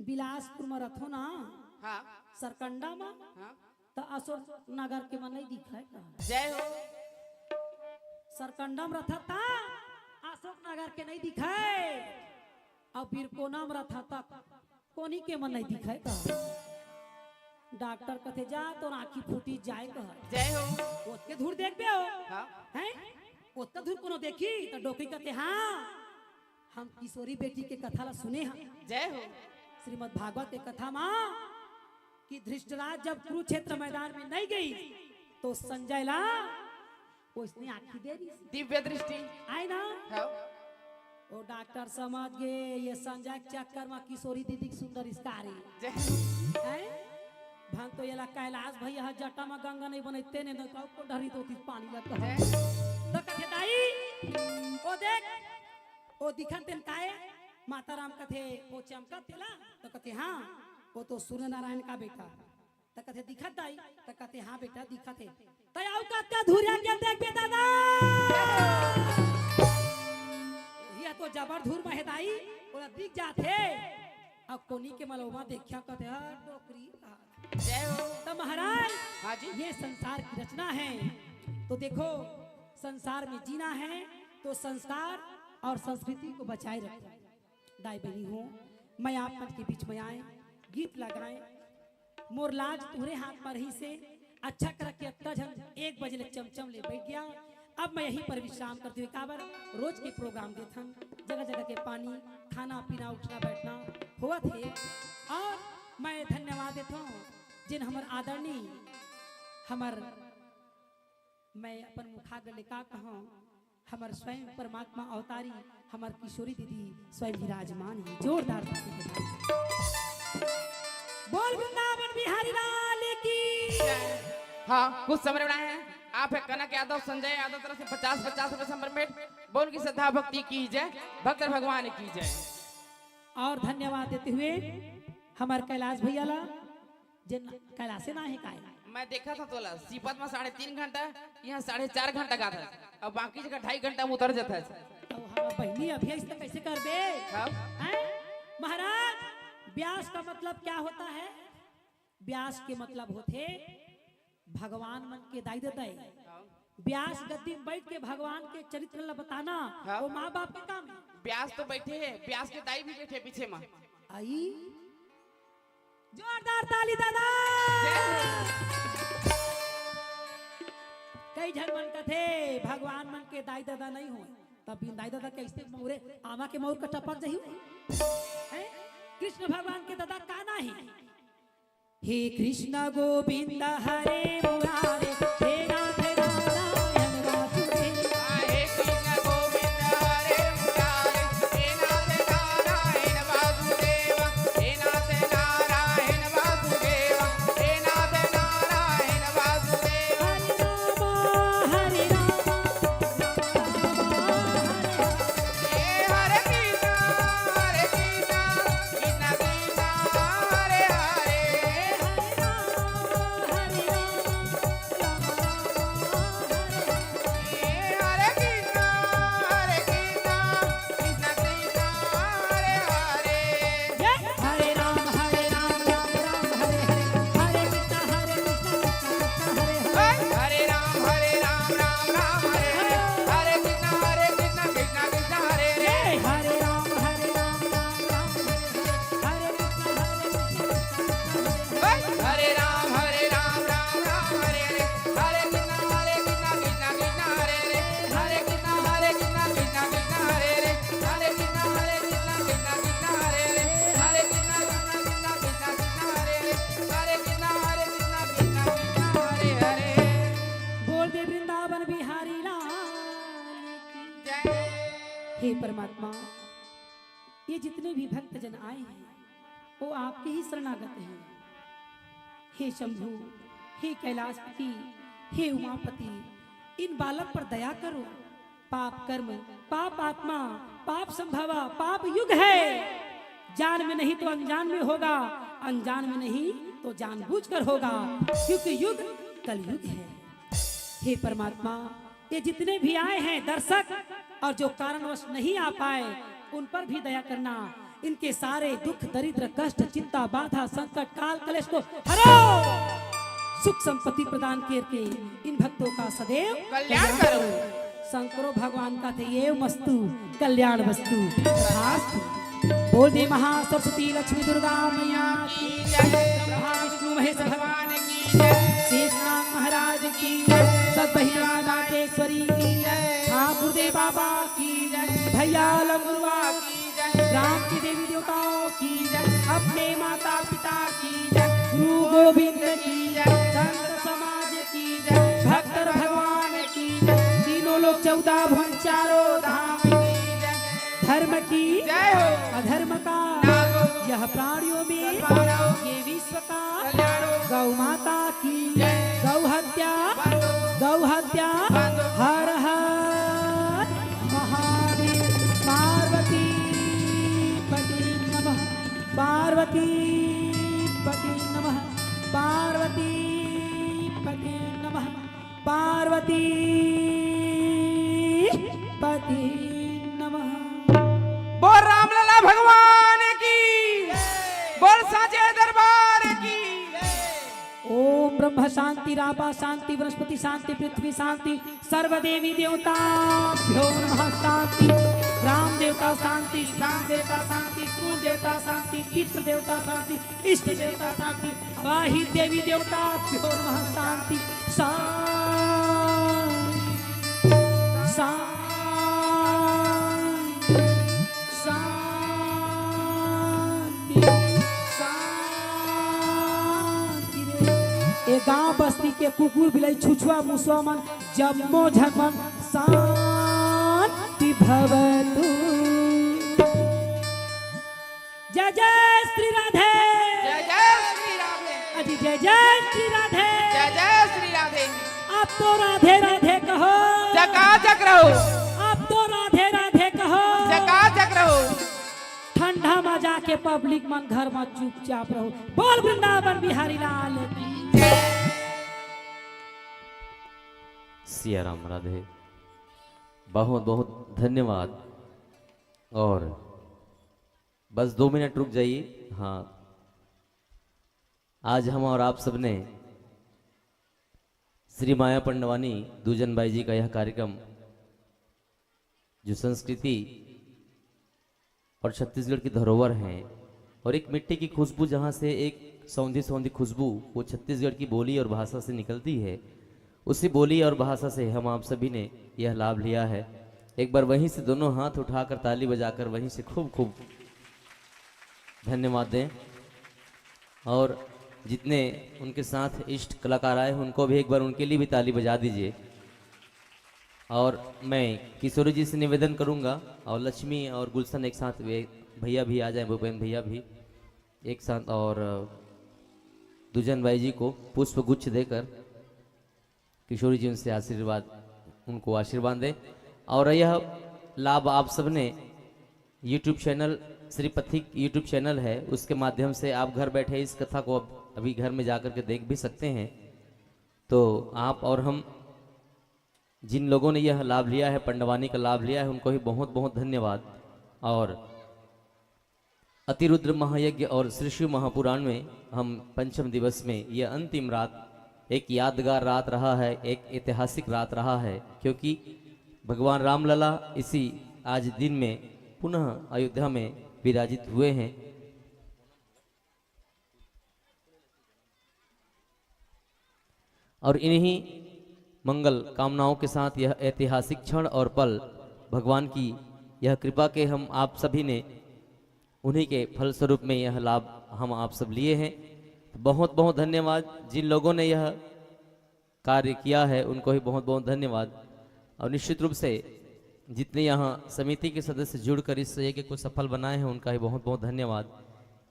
बिलासपुर म रथो ना, हाँ। सरकंडा म, हाँ। त अशोक नगर के मन नहीं दिखाए का? जय हो। सरकंडा म रथा ता अशोक नगर के नहीं दिखाए, अउ बिरकोना म रथा ता कोनी के मन नहीं दिखाए का? डॉक्टर कथे, "जा, तोर आँखी फूटी जाए का।" जय हो। ओतके धूर देखबे हो? हाँ। हैं? ओतका धूर कोनो देखी? त डोकरी कथे, "हाँ।" हम किशोरी बेटी के कथा ला सुने हन। जय हो। श्रीमद् भागवत के कथा मा कि धृतराज जब कुरुक्षेत्र मैदान में नहीं गई तो संजय ला ओइसने आँखी दे रही। दिव्य दृष्टि। आए ना? हाँ। वो डॉक्टर समझ गए, ये संजय के चक्कर मा किशोरी दीदी के सुंदर इसकारी। जय। हैं? भन तो येला कैलाश भैया ह जटा मा गंगा नहीं बनैते ने, न तो को डरी तो पानी लग। जय। तो कथे, "दाई, ओ देख, ओ दिखन तेन काय?" माता राम कथे, "वो चमका तेला?" तो कथे, "हाँ, वो तो सूर्य नारायण का बेटा।" तो कथे, "दिखत दाई?" तो कथे, "हाँ बेटा, दिखत हे।" तो आऊ कतका धुरिया के देख बे दादा, ये तो जबर धूर में हे दाई, ओला दिख जात हे। अब कोनी के मलौमा देखिया कथे, "हाँ, डोकरी।" जय हो। तो महाराज, हाँ जी। ये संसार की रचना है, तो देखो, संसार में जीना है तो संस्कार और संस्कृति को बचाए रखें। दाई बहिनी हो, मैं आप मन के बीच में आए, गीत लगाए, मोर लाज तुहरे हाथ पर ही से अच्छा करके अत्ता झन एक बजे ले चमचम ले बैठ गया। अब मैं यहीं पर विश्राम करती हूँ। काबर रोज के प्रोग्राम देथन, जगह जगह के पानी, खाना पीना, उठना बैठना होवत हे। और मैं धन्यवाद देता हूँ जिन हमर आदरणीय, हमर, मैं अपन मुखाग्र ले का कहूँ, हमर स्वयं परमात्मा अवतारी, हमर किशोरी दीदी स्वयं विराजमान है। जोरदार ताली बजाओ। बोल वृंदावन बिहारी लाल की। हाँ, कुछ समर्पण है। आप है कनक यादव, संजय यादव तरफ से पचास, पचास रुपए समर्पित। बोल की श्रद्धा भक्ति की जय, भक्त भगवान की जय। और धन्यवाद देते हुए हमर कैलाश भैया ला, जे न-, कैलाशे ना हे काय? मैं देखा था तोला, सीपत में साढ़े तीन घंटा, यहाँ साढ़े चार घंटा का था, अब बाकी जगह ढाई घंटा में उतर जाता है। तो हम बहिनी अभी ऐसे कैसे कर दे? हाँ। हैं? महाराज, व्यास का मतलब क्या होता है? व्यास के मतलब होथे भगवान मन के दाई ददाई। हाँ। व्यास गद्दी में बैठ के भगवान के चरित्र ला बताना, हाँ। वो माँ बाप के काम है। व्यास तो बैठे हैं, व्यास के दाई भी बैठे पीछे में। आई, जोरदार ताली दादा। जय हो। कई झन मन कथे भगवान मन के दाई ददा नहीं होय, तब बिन दाई ददा कइसे मउरे आमा के मउर का टपक जही? हैं? कृष्ण भगवान के ददा का नाही? हे कृष्ण गोविंद हरे मुरारे, हे नाथ नारायण वासुदेव। हे कृष्ण गोविंद हरे मुरारे, हे नाथ नारायण वासुदेव, हे नाथ नारायण वासुदेव, हे नाथ नारायण वासुदेव। हरे राम, हरे राम, राम राम, हरे हरे। हे हरे कृष्ण, हरे कृष्ण, कृष्ण कृष्ण, हरे हरे। हरे राम, हरे राम, राम राम, हरे हरे। हे हरे कृष्ण, हरे कृष्ण, कृष्ण कृष्ण, हरे हरे। जय हरे राम, हरे राम, राम राम, हरे हरे। हरे कृष्ण, हरे कृष्ण, कृष्ण कृष्ण, हरे हरे। हरे राम, हरे राम, राम राम, हरे हरे। हरे कृष्ण, हरे कृष्ण, कृष्ण कृष्ण, हरे हरे। हरे राम, हरे राम, राम राम, हरे हरे। हरे कृष्ण, हरे कृष्ण, कृष्ण कृष्ण, हरे हरे। हरे राम, हरे राम, राम राम, हरे हरे। हरे कृष्ण, हरे कृष्ण, कृष्ण कृष्ण, हरे हरे। हरे कृष्ण, हरे कृष्ण, कृष्ण कृष्ण, हरे हरे। हरे कृष्ण, हरे कृष्ण, कृष्ण कृष्ण, हरे हरे। हरे कृष्ण, कृष्ण कृष्ण, कृष्ण कृष्ण, हरे हरे। हरे कृष्ण, हरे कृष्ण, कृष्ण कृष्ण, हरे हरे। बोल दे वृंदावन बिहारी लाल की जय। हे परमात्मा, ये जितने भी भक्तजन आए हैं, वो आपके ही शरणागत हैं। हे शंभु, हे कैलाशपति, हे उमापति, इन बालक पर दया करो। पाप कर्म, पाप आत्मा, पाप संभवा, पाप युग है। जान में नहीं तो अनजान में होगा, अनजान में नहीं तो जानबूझकर होगा, क्योंकि युग कलयुग है। हे परमात्मा, ये जितने भी आए हैं दर्शक और जो कारणवश नहीं आ पाए, उन पर भी दया करना। इनके सारे दुख, दरिद्र, कष्ट, चिंता, बाधा, संकट, काल, कलेश को हरो। सुख संपत्ति प्रदान करके इन भक्तों का सदैव कल्याण कल्याण करो। करो। शंकरो भगवान का थे ये मस्तु कल्याण वस्तु। तथास्तु। बोल दे महासरस्वती लक्ष्मी दुर्गा मैया की जय। ब्रह्मा विष्णु महेश भगवान की जय। शेषनाग महाराज की जय। सत बहिना नागेश्वरी की जय। ठाकुर देव बाबा की जय। भैया लंगुरवा की जय। ग्राम की देवी देवताओं की जय। अपने माता पिता की जय। गुरु गोविंद की जय। संत समाज की जय। भक्त भगवान की जय। तीनों लोक चौदह भुवन चारों धाम की जय। धर्म की जय हो। अधर्म का नाश हो। यह प्राणियों में सद्भावना हो। ये विश्व का कल्याण हो। गौ माता की जय। गौ हत्या बंद हो। गौ हत्या बंद हो। हर हर महादेव। पार्वती पति नमः। पार्वती पति नमः। पार्वती पति नमः। पार्वती पति नमः। बोल रामलला भगवान की, बोल साचे दरबार की। ओम ब्रह्म शांति, रापा शांति, वनस्पति शांति, पृथ्वी शांति, सर्व देवी देवताभ्यो नमः शांति, ग्राम देवता शांति, स्थान देवता शांति, कुल देवता शांति, पितृ देवता शांति, इष्ट देवता शांति, अवाहित देवी देवताभ्यो नमः शांति, शांति, शांति, शांति, शांति रे। ए गांव बस्ती के कुकुर बिलाई छुछुआ मुसवा मन जम्मो झन मन शांति भवतु। जय जय श्री राधे। जय जय श्री राधे। अजी जय जय श्री राधे। जय जय श्री राधे। आप तो राधे राधे कहो। चकाचक रहो। आप तो राधे राधे कहो। चकाचक रहो। ठंडा में जाके पब्लिक मन घर में चुपचाप रहो। बोल वृंदावन बिहारी लाल की। सिया राम राधे। बहुत बहुत धन्यवाद। और बस दो मिनट रुक जाइए। हाँ, आज हम और आप सबने श्री माया पंडवानी दूजन बाई जी का यह कार्यक्रम, जो संस्कृति और छत्तीसगढ़ की धरोहर है और एक मिट्टी की खुशबू, जहाँ से एक सौंधी सौंधी खुशबू वो छत्तीसगढ़ की बोली और भाषा से निकलती है, उसी बोली और भाषा से हम आप सभी ने यह लाभ लिया है। एक बार वहीं से दोनों हाथ उठाकर, ताली बजाकर वहीं से खूब खूब धन्यवाद दें। और जितने उनके साथ इष्ट कलाकार आए हैं, उनको भी एक बार, उनके लिए भी ताली बजा दीजिए। और मैं किशोरी जी से निवेदन करूंगा, और लक्ष्मी और गुलशन एक साथ, वे भैया भी आ जाएं, भूपेंद्र भैया भी एक साथ, और दुजन बाई जी को पुष्प गुच्छ देकर किशोरी जी उनसे आशीर्वाद, उनको आशीर्वाद दें। और यह लाभ आप सबने YouTube चैनल, श्री पथिक YouTube चैनल है, उसके माध्यम से आप घर बैठे इस कथा को अब अभी घर में जाकर के देख भी सकते हैं। तो आप और हम, जिन लोगों ने यह लाभ लिया है, पंडवानी का लाभ लिया है, उनको भी बहुत बहुत धन्यवाद। और अतिरुद्र महायज्ञ और श्री शिव महापुराण में हम पंचम दिवस में यह अंतिम रात एक यादगार रात रहा है, एक ऐतिहासिक रात रहा है, क्योंकि भगवान रामलला इसी आज दिन में पुनः अयोध्या में विराजित हुए हैं। और इन्हीं मंगल कामनाओं के साथ यह ऐतिहासिक क्षण और पल भगवान की यह कृपा के हम आप सभी ने, उन्हीं के फलस्वरूप में यह लाभ हम आप सब लिए हैं। तो बहुत बहुत धन्यवाद जिन लोगों ने यह कार्य किया है, उनको भी बहुत बहुत धन्यवाद। और निश्चित रूप से जितने यहाँ समिति के सदस्य जुड़कर इस यज्ञ को सफल बनाए हैं, उनका भी बहुत बहुत धन्यवाद।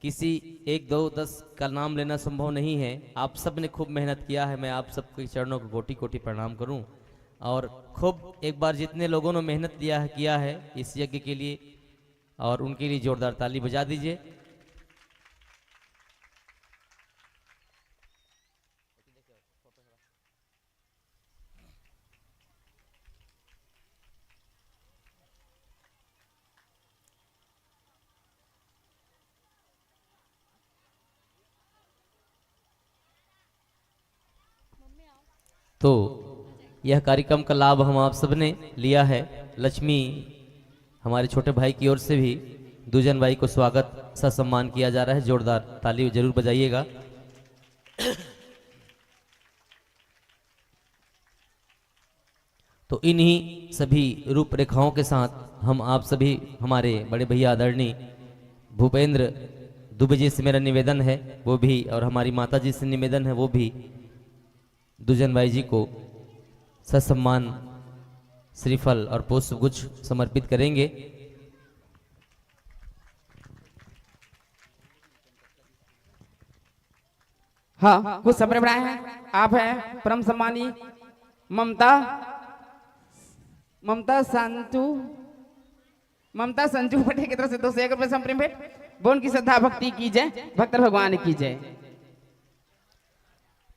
किसी एक, दो, दस का नाम लेना संभव नहीं है। आप सब ने खूब मेहनत किया है, मैं आप सबके चरणों को कोटि कोटि प्रणाम करूं। और खूब एक बार जितने लोगों ने मेहनत दिया है, किया है इस यज्ञ के लिए, और उनके लिए जोरदार ताली बजा दीजिए। तो यह कार्यक्रम का लाभ हम आप सबने लिया है। लक्ष्मी, हमारे छोटे भाई की ओर से भी दुजन बाई को स्वागत ससम्मान किया जा रहा है। जोरदार ताली जरूर बजाइएगा। तो इन्हीं सभी रूपरेखाओं के साथ हम आप सभी, हमारे बड़े भैया आदरणीय भूपेंद्र दुबे जी से मेरा निवेदन है, वो भी, और हमारी माता जी से निवेदन है, वो भी दुजन बाई जी को ससम्मान श्रीफल और पुष्पगुच्छ समर्पित करेंगे। हाँ, कुछ समय बनाए हैं। आप हैं परम सम्मानी ममता, ममता संतु, ममता संजू पटेल की तरफ से दो सौ एक रुपए संप्रेम भेंट। बोन की श्रद्धा भक्ति की जय, भक्तल भगवान की जय।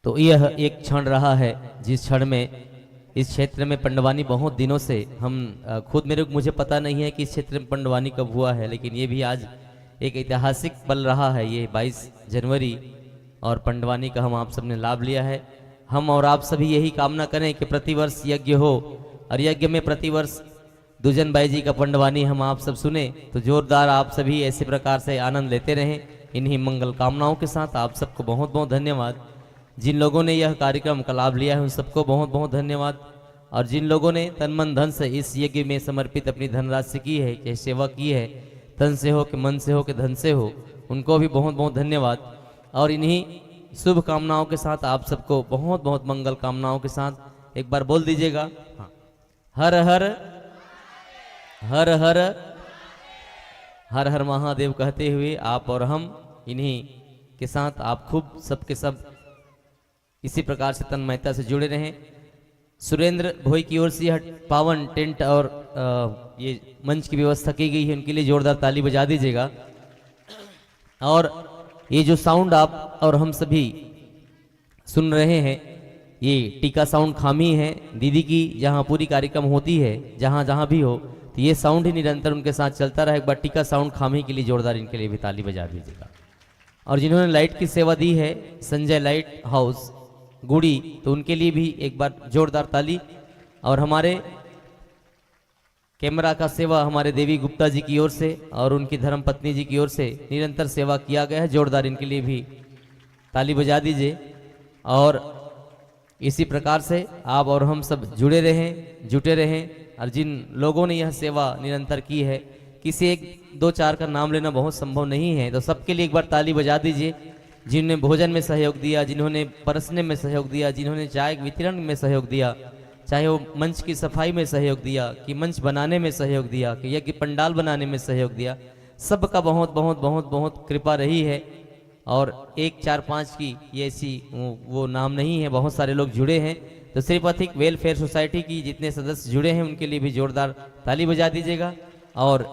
तो यह एक क्षण रहा है जिस क्षण में इस क्षेत्र में पंडवानी बहुत दिनों से हम, अ, खुद मेरे, मुझे पता नहीं है कि इस क्षेत्र में पंडवानी कब हुआ है, लेकिन ये भी आज एक ऐतिहासिक पल रहा है, ये बाईस जनवरी, और पंडवानी का हम आप सब ने लाभ लिया है। हम और आप सभी यही कामना करें कि प्रतिवर्ष यज्ञ हो और यज्ञ में प्रतिवर्ष दुजन बाई जी का पंडवानी हम आप सब सुने, तो जोरदार आप सभी ऐसे प्रकार से आनंद लेते रहें। इन्हीं मंगल कामनाओं के साथ आप सबको बहुत बहुत धन्यवाद। जिन लोगों ने यह कार्यक्रम का लाभ लिया है, उन सबको बहुत बहुत धन्यवाद। और जिन लोगों ने तन मन धन से इस यज्ञ में समर्पित अपनी धनराशि की है, चाहे सेवा की है, तन से हो कि मन से हो कि धन से हो, उनको भी बहुत बहुत धन्यवाद। और इन्हीं शुभकामनाओं के साथ आप सबको बहुत बहुत मंगल कामनाओं के साथ एक बार बोल दीजिएगा, हाँ। हर हर, हर हर, हर हर महादेव कहते हुए आप और हम इन्हीं के साथ, आप खूब सबके सब इसी प्रकार से तन्मयता से जुड़े रहें। सुरेंद्र भोई की ओर से यह पावन टेंट और, अ, ये मंच की व्यवस्था की गई है, उनके लिए जोरदार ताली बजा दीजिएगा। और ये जो साउंड आप और हम सभी सुन रहे हैं, ये टीका साउंड खामी है दीदी की, जहाँ पूरी कार्यक्रम होती है, जहाँ जहाँ भी हो, तो ये साउंड ही निरंतर उनके साथ चलता रहे। एक बार टीका साउंड खामी के लिए जोरदार इनके लिए भी ताली बजा दीजिएगा। और जिन्होंने लाइट की सेवा दी है, संजय लाइट हाउस गुड़ी, तो उनके लिए भी एक बार जोरदार ताली। और हमारे कैमरा का सेवा हमारे देवी गुप्ता जी की ओर से और उनकी धर्म पत्नी जी की ओर से निरंतर सेवा किया गया है। जोरदार इनके लिए भी ताली बजा दीजिए। और इसी प्रकार से आप और हम सब जुड़े रहें, जुटे रहें, और जिन लोगों ने यह सेवा निरंतर की है, किसी एक दो चार का नाम लेना बहुत संभव नहीं है, तो सबके लिए एक बार ताली बजा दीजिए। जिन्होंने भोजन में सहयोग दिया, जिन्होंने परसने में सहयोग दिया, जिन्होंने चाय वितरण में सहयोग दिया, चाहे वो मंच की सफाई में सहयोग दिया, कि मंच बनाने में सहयोग दिया, कि यज्ञ पंडाल बनाने में सहयोग दिया, सबका बहुत, बहुत, बहुत, बहुत कृपा रही है। और एक, चार, पाँच की ये ऐसी वो, वो नाम नहीं है, बहुत सारे लोग जुड़े हैं। तो श्री पथिक वेलफेयर सोसाइटी की जितने सदस्य जुड़े हैं, उनके लिए भी जोरदार ताली बजा दीजिएगा। और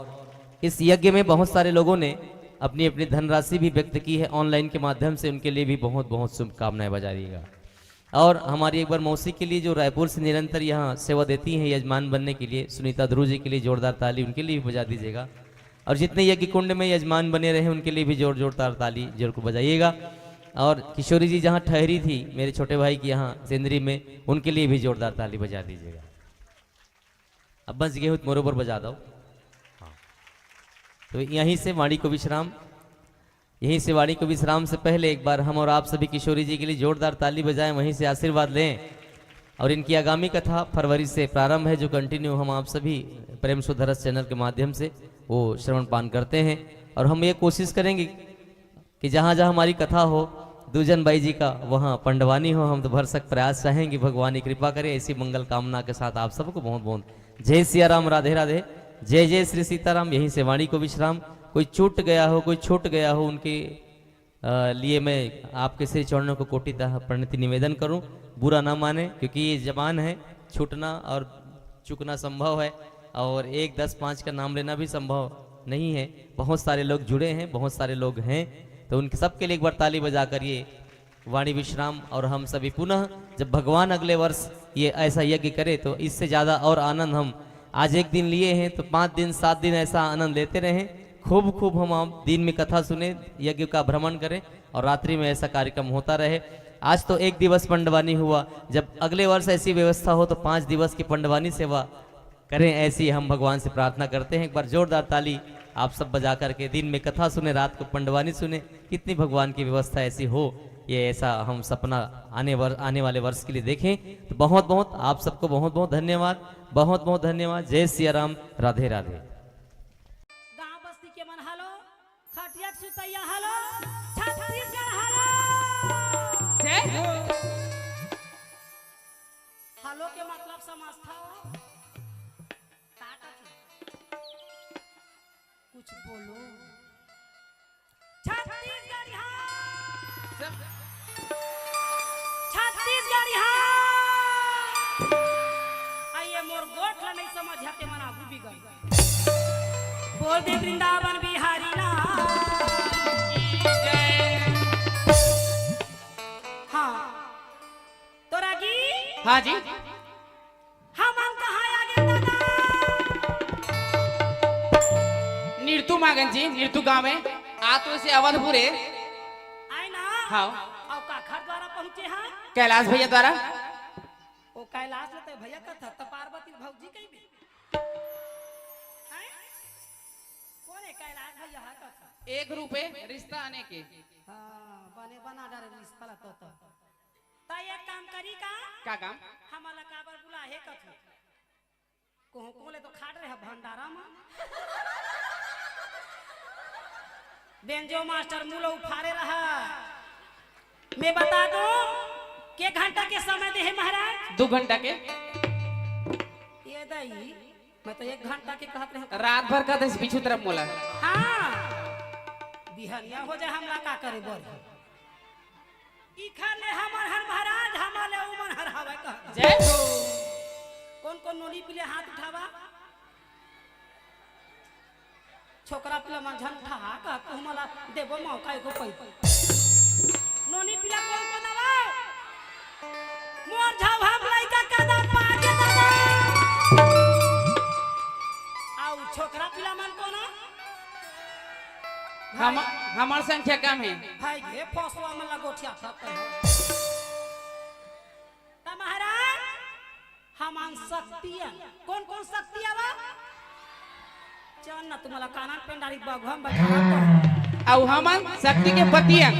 इस यज्ञ में बहुत सारे लोगों ने अपनी अपनी धनराशि भी व्यक्त की है ऑनलाइन के माध्यम से, उनके लिए भी बहुत बहुत शुभकामनाएं बजा दीजिएगा। और हमारी एक बार मौसी के लिए, जो रायपुर से निरंतर यहाँ सेवा देती हैं यजमान बनने के लिए, सुनीता ध्रुव जी के लिए जोरदार ताली उनके लिए भी बजा दीजिएगा। और जितने यज्ञ कुंड में यजमान बने रहे, उनके लिए भी जोर जोरदार ताली जरूर को बजाइएगा। और किशोरी जी जहाँ ठहरी थी मेरे छोटे भाई के यहाँ सेंदरी में, उनके लिए भी जोरदार ताली बजा दीजिएगा। अब बच गए हो तो मोरो पर बजा दो। हाँ। तो यहीं से वाणी को विश्राम, यहीं से वाणी को विश्राम से पहले एक बार हम और आप सभी किशोरी जी के लिए जोरदार ताली बजाएं, वहीं से आशीर्वाद लें। और इनकी आगामी कथा फरवरी से प्रारंभ है, जो कंटिन्यू हम आप सभी प्रेम सुधरस चैनल के माध्यम से वो श्रवण पान करते हैं। और हम ये कोशिश करेंगे कि जहाँ जहाँ हमारी कथा हो, दूजन बाई जी का, वहाँ पंडवानी हो, हम तो भरसक प्रयास चाहेंगे। भगवान की कृपा करे। ऐसी मंगल कामना के साथ आप सबको बहुत बहुत जय सिया राम, राधे राधे, जय जय श्री सीताराम। यहीं से वाणी को विश्राम। कोई चूट गया हो, कोई छूट गया हो, उनके अ, लिए मैं आपके श्री चरणों को कोटितः प्रणति निवेदन करूं। बुरा ना माने, क्योंकि ये जबान है, छूटना और चूकना संभव है। और एक, दस, पाँच का नाम लेना भी संभव नहीं है। बहुत सारे लोग जुड़े हैं, बहुत सारे लोग हैं, तो उनके सबके लिए एक बार ताली बजाकर ये वाणी विश्राम। और हम सभी पुनः जब भगवान अगले वर्ष ये ऐसा यज्ञ करे, तो इससे ज़्यादा और आनंद हम आज एक दिन लिए हैं, तो पाँच दिन, सात दिन ऐसा आनंद लेते रहें। खूब खूब हम आप दिन में कथा सुने, यज्ञ का भ्रमण करें और रात्रि में ऐसा कार्यक्रम होता रहे। आज तो एक दिवस पंडवानी हुआ, जब अगले वर्ष ऐसी व्यवस्था हो तो पाँच दिवस की पंडवानी सेवा करें, ऐसी हम भगवान से प्रार्थना करते हैं। एक बार जोरदार ताली आप सब बजा करके दिन में कथा सुने, रात को पंडवानी सुने। कितनी भगवान की व्यवस्था ऐसी हो, ये ऐसा हम सपना आने वर-, आने वाले वर्ष के लिए देखें। तो बहुत बहुत आप सबको बहुत बहुत धन्यवाद, बहुत बहुत धन्यवाद। जय सिया राम, राधे राधे। गांव बस्ती के मन हेलो, खटिया के सुतैया हेलो, छत्तीसगढ़ हेलो। जय हो। हेलो के मतलब समझता हो? का कथे? कुछ बोलो। छत्तीसगढ़िया। सब छत्तीसगढ़िया। आ ये मोर गोठ ला नहीं समझ आते मन आगू भी गए। बोल दे वृंदावन बिहारी ना। हाँ। तोरा की? हाँ जी। हमन कहाँ आगे दादा? निरतू मागन जी, निरतू गांव में। आ तो इसे अवधपुर है। आए ना? हाँ। अउ काखर द्वारा पहुँचे हाँ? कैलाश भैया द्वारा। ओ कैलाश ले तो भैया कथा, त पार्वती भौजी कही भी। हैं? कौन है कैलाश भैया हा कथा? एक रूपे रिश्ता आने के। हाँ, बने बना डारे रिश्ता ला तो, तो। त एक काम करी का? का काम? हमला काबर बुला हे कथू? कोहूँ कोले तो खाट रहे भंडारा में। बेंजो मास्टर मुलो उफारे रहा। मैं बता दूं, के घंटा के समय दे हे महाराज? दू घंटा के। ये दई, मैं तो एक घंटा के कहत रहे। रात भर कहत हे पीछू तरफ मोला। हाँ, बिहनिया हो जाए, हमला का करे बर। इखर ले हमर हर महाराज, हमर ले उमन हर हवय कह। जय हो। कौन कौन नोनी पीले हाथ उठावा? छोकरा पीला मन झन उठा कह, तू हमला देबो मौका एको पै। नोनी पीला कौन कौन आवा? मोर झाऊ हम लइका कदम पाके दादा। आउ छोकरा पीला मन कौन? हम, हमर संख्या कम है। भाई गे फसवा मन ला गोठिया खत है। त महाराज, हमन शक्ति अन। कौन कौन शक्ति आवा? चल ना, तुम्हाला कानन पेंडारी बघवा में बैठा रहता है। अउ हमन शक्ति के पति अन।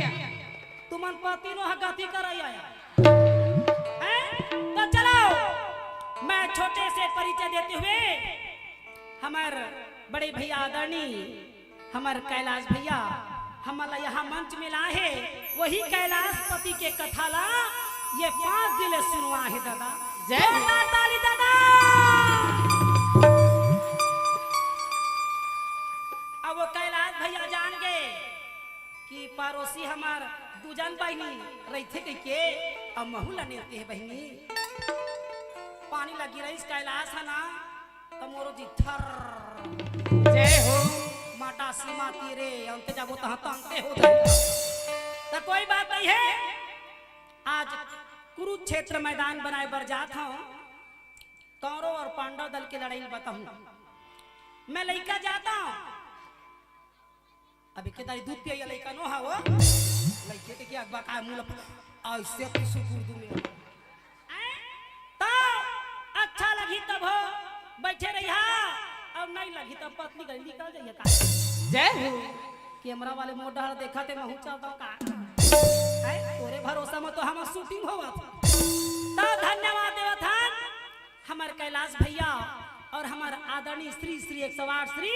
तुमन पति नो ह गति करई आया। हैं? छोटे से परिचय देते हुए हमर बड़े भैया आदरणीय हमर कैलाश भैया हमन ला यहाँ मंच में लाए हे, वही कैलाशपति के कथा ला ये पाँच दिन ले सुनवा हे दादा। जय हो। जोरदार ताली दादा। अब वो कैलाश भैया जान गे कि पड़ोसी हमर दू झन बहिनी रहिथे कहिके, अब महू ला नेवते हे बहिनी। पानी लगी रहिस कैलाश ह ना, त मोरो जी थर। जय हो। माटा सीमा तीरे, अंते जाबो तहाँ तंते हो जाए। त कोई बात नहीं है, आज कुरुक्षेत्र मैदान बनाए बर जात हूँ। कौरव और पांडव दल के लड़ाई बताऊँ। मैं लइका जाता हूँ, अभी के तारी दूध पिया लइका नो हा वो। लइके के क्या अगबा का मुंह लप-, ऐसे तो सुकुर दूं मैं। तो अच्छा लगी तब हो, बैठे रहिहा, और नहीं लगी तब पतली गली निकल जाइए का। जय हो। कैमरा वाले मोर डहर देखा थे, महू चलता हूँ का। हैं? तोरे भरोसा में तो हमार shooting होवत। तो धन्यवाद देवत हन, हमर कैलाश भैया और हमर आदरणीय श्री श्री एक सौ आठ श्री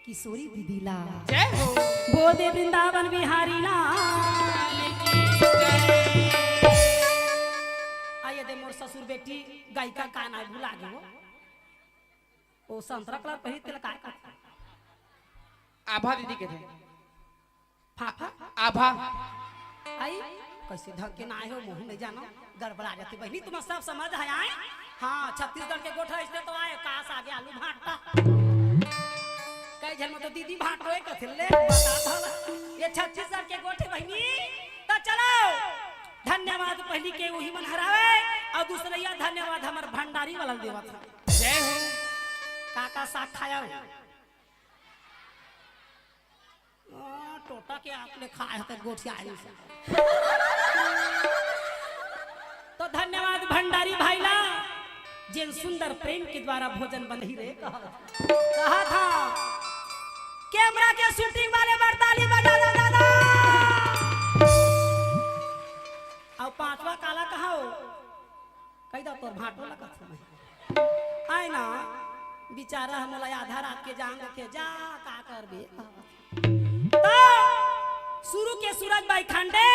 किशोरी दीदी ला। जय हो। बोल दे वृंदावन बिहारी ला। आइए दे मोर ससुर बेटी गायिका का नाम भुला गए वो। ओ संतरा कलर पहिर तेला काय करथे? आभा दीदी के थे। फाफा? आभा। आई, कैसे ढंग के ना आए हो, मुंह नहीं जानो, गड़बड़ा जाती बहिनी, तुम सब समझ है आए? हाँ, छत्तीसगढ़ के गोठा इसने तो आए, कास आगे आलू भांटा। कई झन में तो दीदी भांटो है, कथिल ले, बता था। ये छत्तीसगढ़ के गोठे बहिनी, तो चलो, धन्यवाद पहली के वही मन हरावे, और दूसरैया धन्यवाद हमर भंडारी वाला देवा था। जय हो। काका साग खाया हो? आ, टोटा के आपने खाए हो तो गोठिया आई से। तो धन्यवाद भंडारी भाई ला, जिन सुंदर प्रेम के द्वारा भोजन बनही रे कहा, कहा था कैमरा के shooting वाले बर ताली बजा दो दादा। और पांचवा काला कहा हो? कही दा तोर भांटो लगत हमें। आय ना, बेचारा हमला आधा रात के जान देखे, जा का करबे। तो शुरू के सूरज बाई खांडे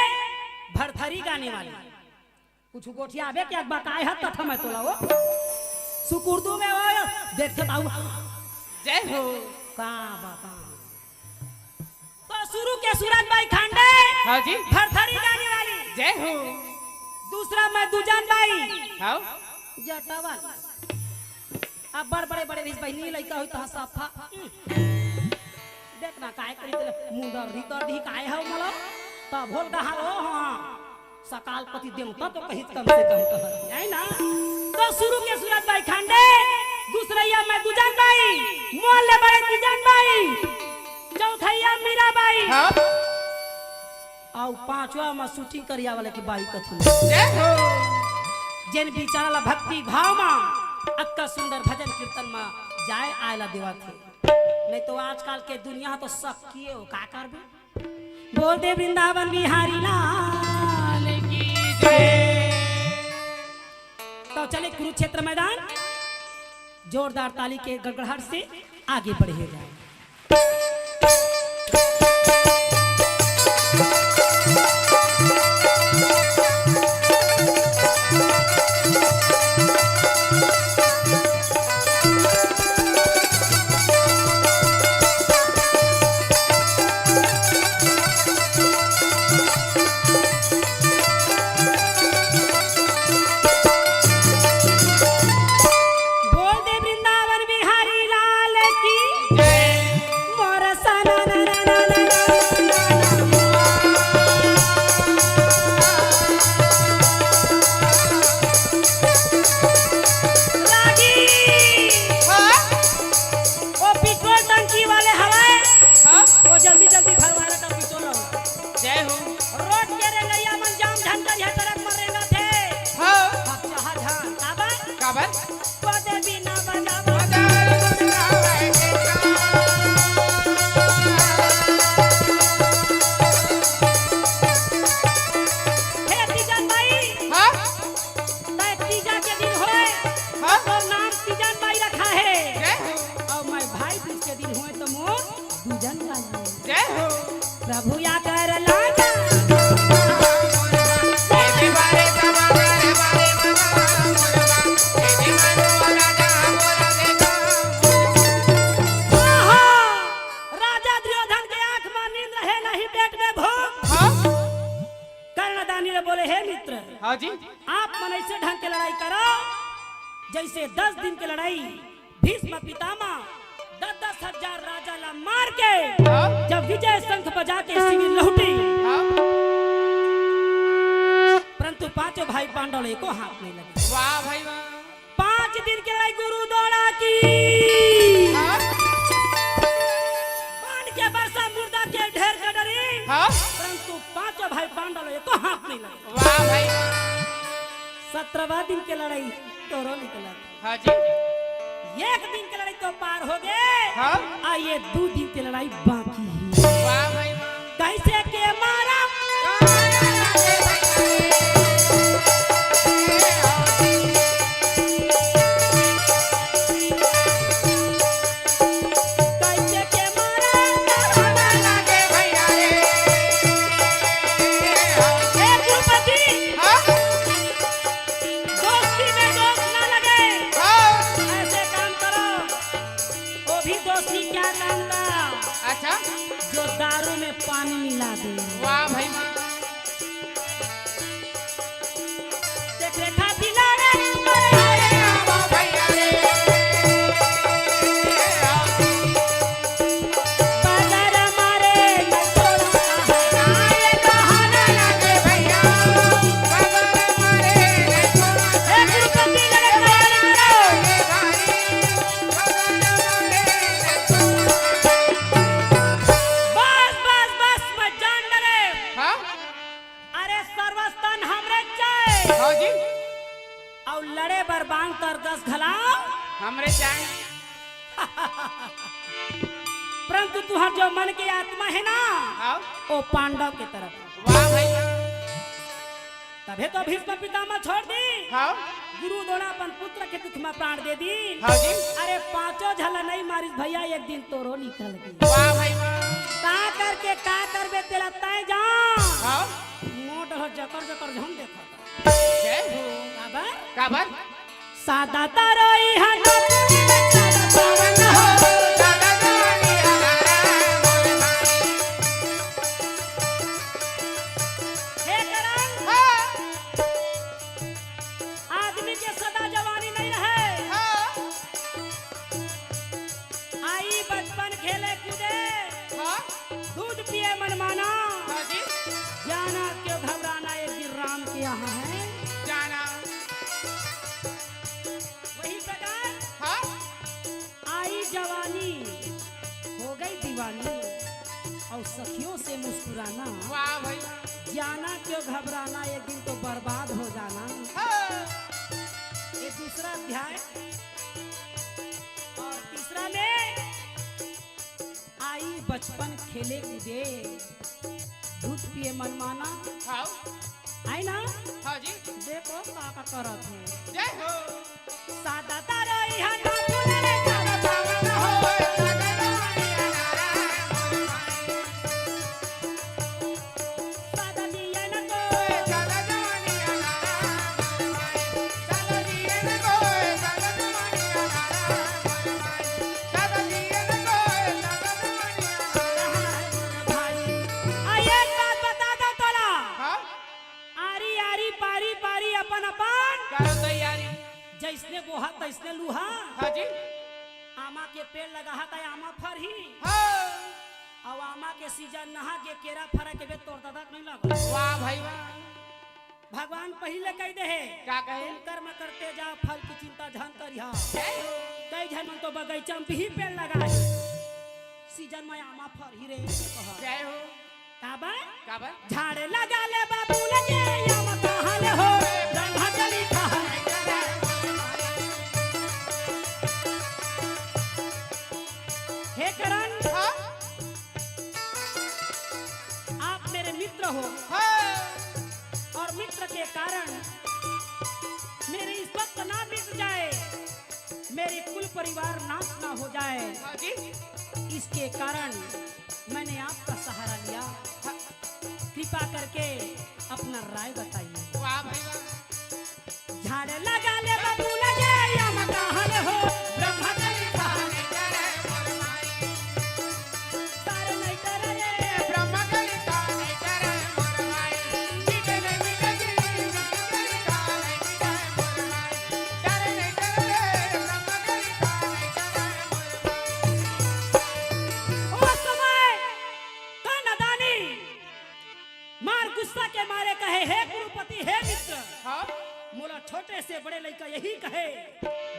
भरथरी गाने वाली। कुछ गोठिया आबे क्या बकाए हत तथा मैं तोला वो। सुकुर्दू में वो देखते बाबू। जय हो। का बाबा। तो शुरू के सूरज बाई खांडे। हाँ जी। भरथरी गाने वाली। जय हो। दूसरा मैं दुजान बाई। हाँ। जटा वाली। अब बड़ बड़े बड़े रिस बहिनी लइका होई तहाँ सफा। देखना काय करी तेरे मुंडर री कर दी काय है मोला। तब होल कहा ओ हाँ। सकालपति देवता तो कहित कम से कम कह, है ना? तो शुरू के सूरज बाई खांडे, दूसरैया मैं दुजान बाई, मोल ले बड़े दुजान बाई, चौथैया मीरा बाई। हाँ। आउ पांचवा में shooting करिया वाले की बाई कथन। जय हो। जेन बिचारा ला भक्ति भाव मा अक्का सुंदर भजन कीर्तन मा जाए आयला देवा थे। नहीं तो आजकल के दुनिया तो शक किए हो, का करबे? बोल दे वृंदावन बिहारी लाल की जय। तो चले कुरुक्षेत्र मैदान, जोरदार ताली के गड़गड़ाहट से आगे बढ़े जाए। बोल दे वृंदावन बिहारी लाल की जय। आज के दिन होय तो मोर दू जन वाली। जय हो। प्रभु या कर लाजा। आहा! राजा दुर्योधन के आंख में नींद रहे, नहीं पेट में भूख। हाँ। कर्णदानी ने बोले, "हे मित्र, हाँ जी। आप मन ऐसे ढंग के लड़ाई करो, जैसे दस दिन के लड़ाई भीष्म पितामह दस दस हजार राजा ला मार के हाँ। जब विजय शंख बजा के शिविर लहुटी, हाँ। परंतु पांचों भाई पांडव ला एको हाथ नहीं लगे।" वाह भाई वाह। पांच दिन के लड़ाई गुरु द्रोणा की। हाँ। बाण के बरसा मुर्दा के ढेर का डरी। हाँ। परंतु पांचों भाई पांडव ला एको हाथ नहीं लगे। वाह भाई। सत्रहवाँ दिन के लड़ाई तोरो निकला। हाँ जी। एक दिन के लड़ाई तो पार हो गए। हाँ। आ ये दू दिन के लड़ाई बाकी है। वाह भाई वाह। कैसे के मारा? कैसे के मारा? हे भूपति, हाँ? दोस्ती में दोस्त ना लगे। हाँ। ऐसे काम करो, वो भी दोस्ती क्या काम का? अच्छा। जो दारू में पानी मिला दे। वाह भाई वाह। तेकरे खातिर लड़े, लड़े। बगर मारे न छोड़ा। हे गुरुपति लड़े, लड़े, लड़े। बस, बस, बस, मत जान डरे। हाँ? अरे सर्वस्तन हमरे चाहे। हाँ जी। अउ लड़े बर बांग तर दस घलाव। हमरे चाहे। परंतु तुहर जो मन के आत्मा है ना, हाँ। वो पांडव के तरफ। वाह भाई। तभे तो भीष्म पितामह छोड़ दी। हाँ। गुरु द्रोण अपन पुत्र के दुख में प्राण दे दी। हाँ जी। अरे पांचों झला नहीं मारिस भैया, एक दिन तोरो निकल गई। वाह भाई वाह। का करके का करबे तेला तय जान। हाँ। मोट हो जकर जकर झन देखा। जय हो। काबर? काबर? सादा तारोई हन। हे करम। हाँ। आदमी के सदा जवानी नहीं रहे। हाँ। आई बचपन खेले कूदे। हाँ। दूध पिए मन माना। हाँ जी। जाना क्यों घबराना, एक दिन राम के यहाँ है। जाना। वही प्रकार। हाँ। आई जवानी, हो गई दीवानी, और सखियों से मुस्कुराना। वाह भाई। जाना क्यों घबराना, एक दिन तो बर्बाद हो जाना। हाँ। ये दूसरा अध्याय। और तीसरा में आई बचपन खेले कूदे, दूध पिए मन माना। हाँ। है ना? हाँ जी। देखो का का करत है। जय हो। सादा तारा इहाँ ना फूले रे, सादा सावन हो। सादा दिया ना तो। भाई, आ एक बात बता दो तोला। हाँ? आरी आरी, पारी पारी, अपन अपन। करो तैयारी। जैसने बोहा तैसने लूहा। हाँ जी। आमा के पेड़ लगा हा त आमा फरही। हाँ। अउ आमा के सीजन नहा के केरा फरा के बे तोर ददा के नहीं लगा। वाह भाई वाह। भगवान पहिले कह दे हे, का कहे? तुम कर्म करते जाओ, फल की चिंता झन करिहा। जय हो। कई झन मन तो बगीचा में भी पेड़ लगा है, सीजन में आमा फरही रे, कहा। जय हो। काबर? काबर? झाड़े लगा ले बाबू लगे, आमा कहाँ ले हो, रंगा चली कहाँ ले। हे करण, हाँ? आप मेरे मित्र हो। हाँ। और मित्र के कारण मेरी इस वक्त ना मिट जाए, मेरी कुल परिवार नाश ना हो जाए, हाँ जी। इसके कारण मैंने आपका सहारा लिया। हाँ। कृपा करके अपना राय बताइए। वाह भाई वाह। झाड़ लगा ले बाबू लगे, या मकान हो, ब्रह्मा के लिखा नहीं करे मोर माई। तार नहीं करे रे, ब्रह्मा के लिखा नहीं करे मोर माई। मिटे नहीं मिटे जी, मिटे नहीं करे मोर माई। तार नहीं करे रे, ब्रह्मा के लिखा नहीं करे मोर माई। ओ समय का नादानी मार गुस्सा के मारे कहे, "हे गुरुपति, हे मित्र, हाँ? मोला छोटे से बड़े लइका यही कहे,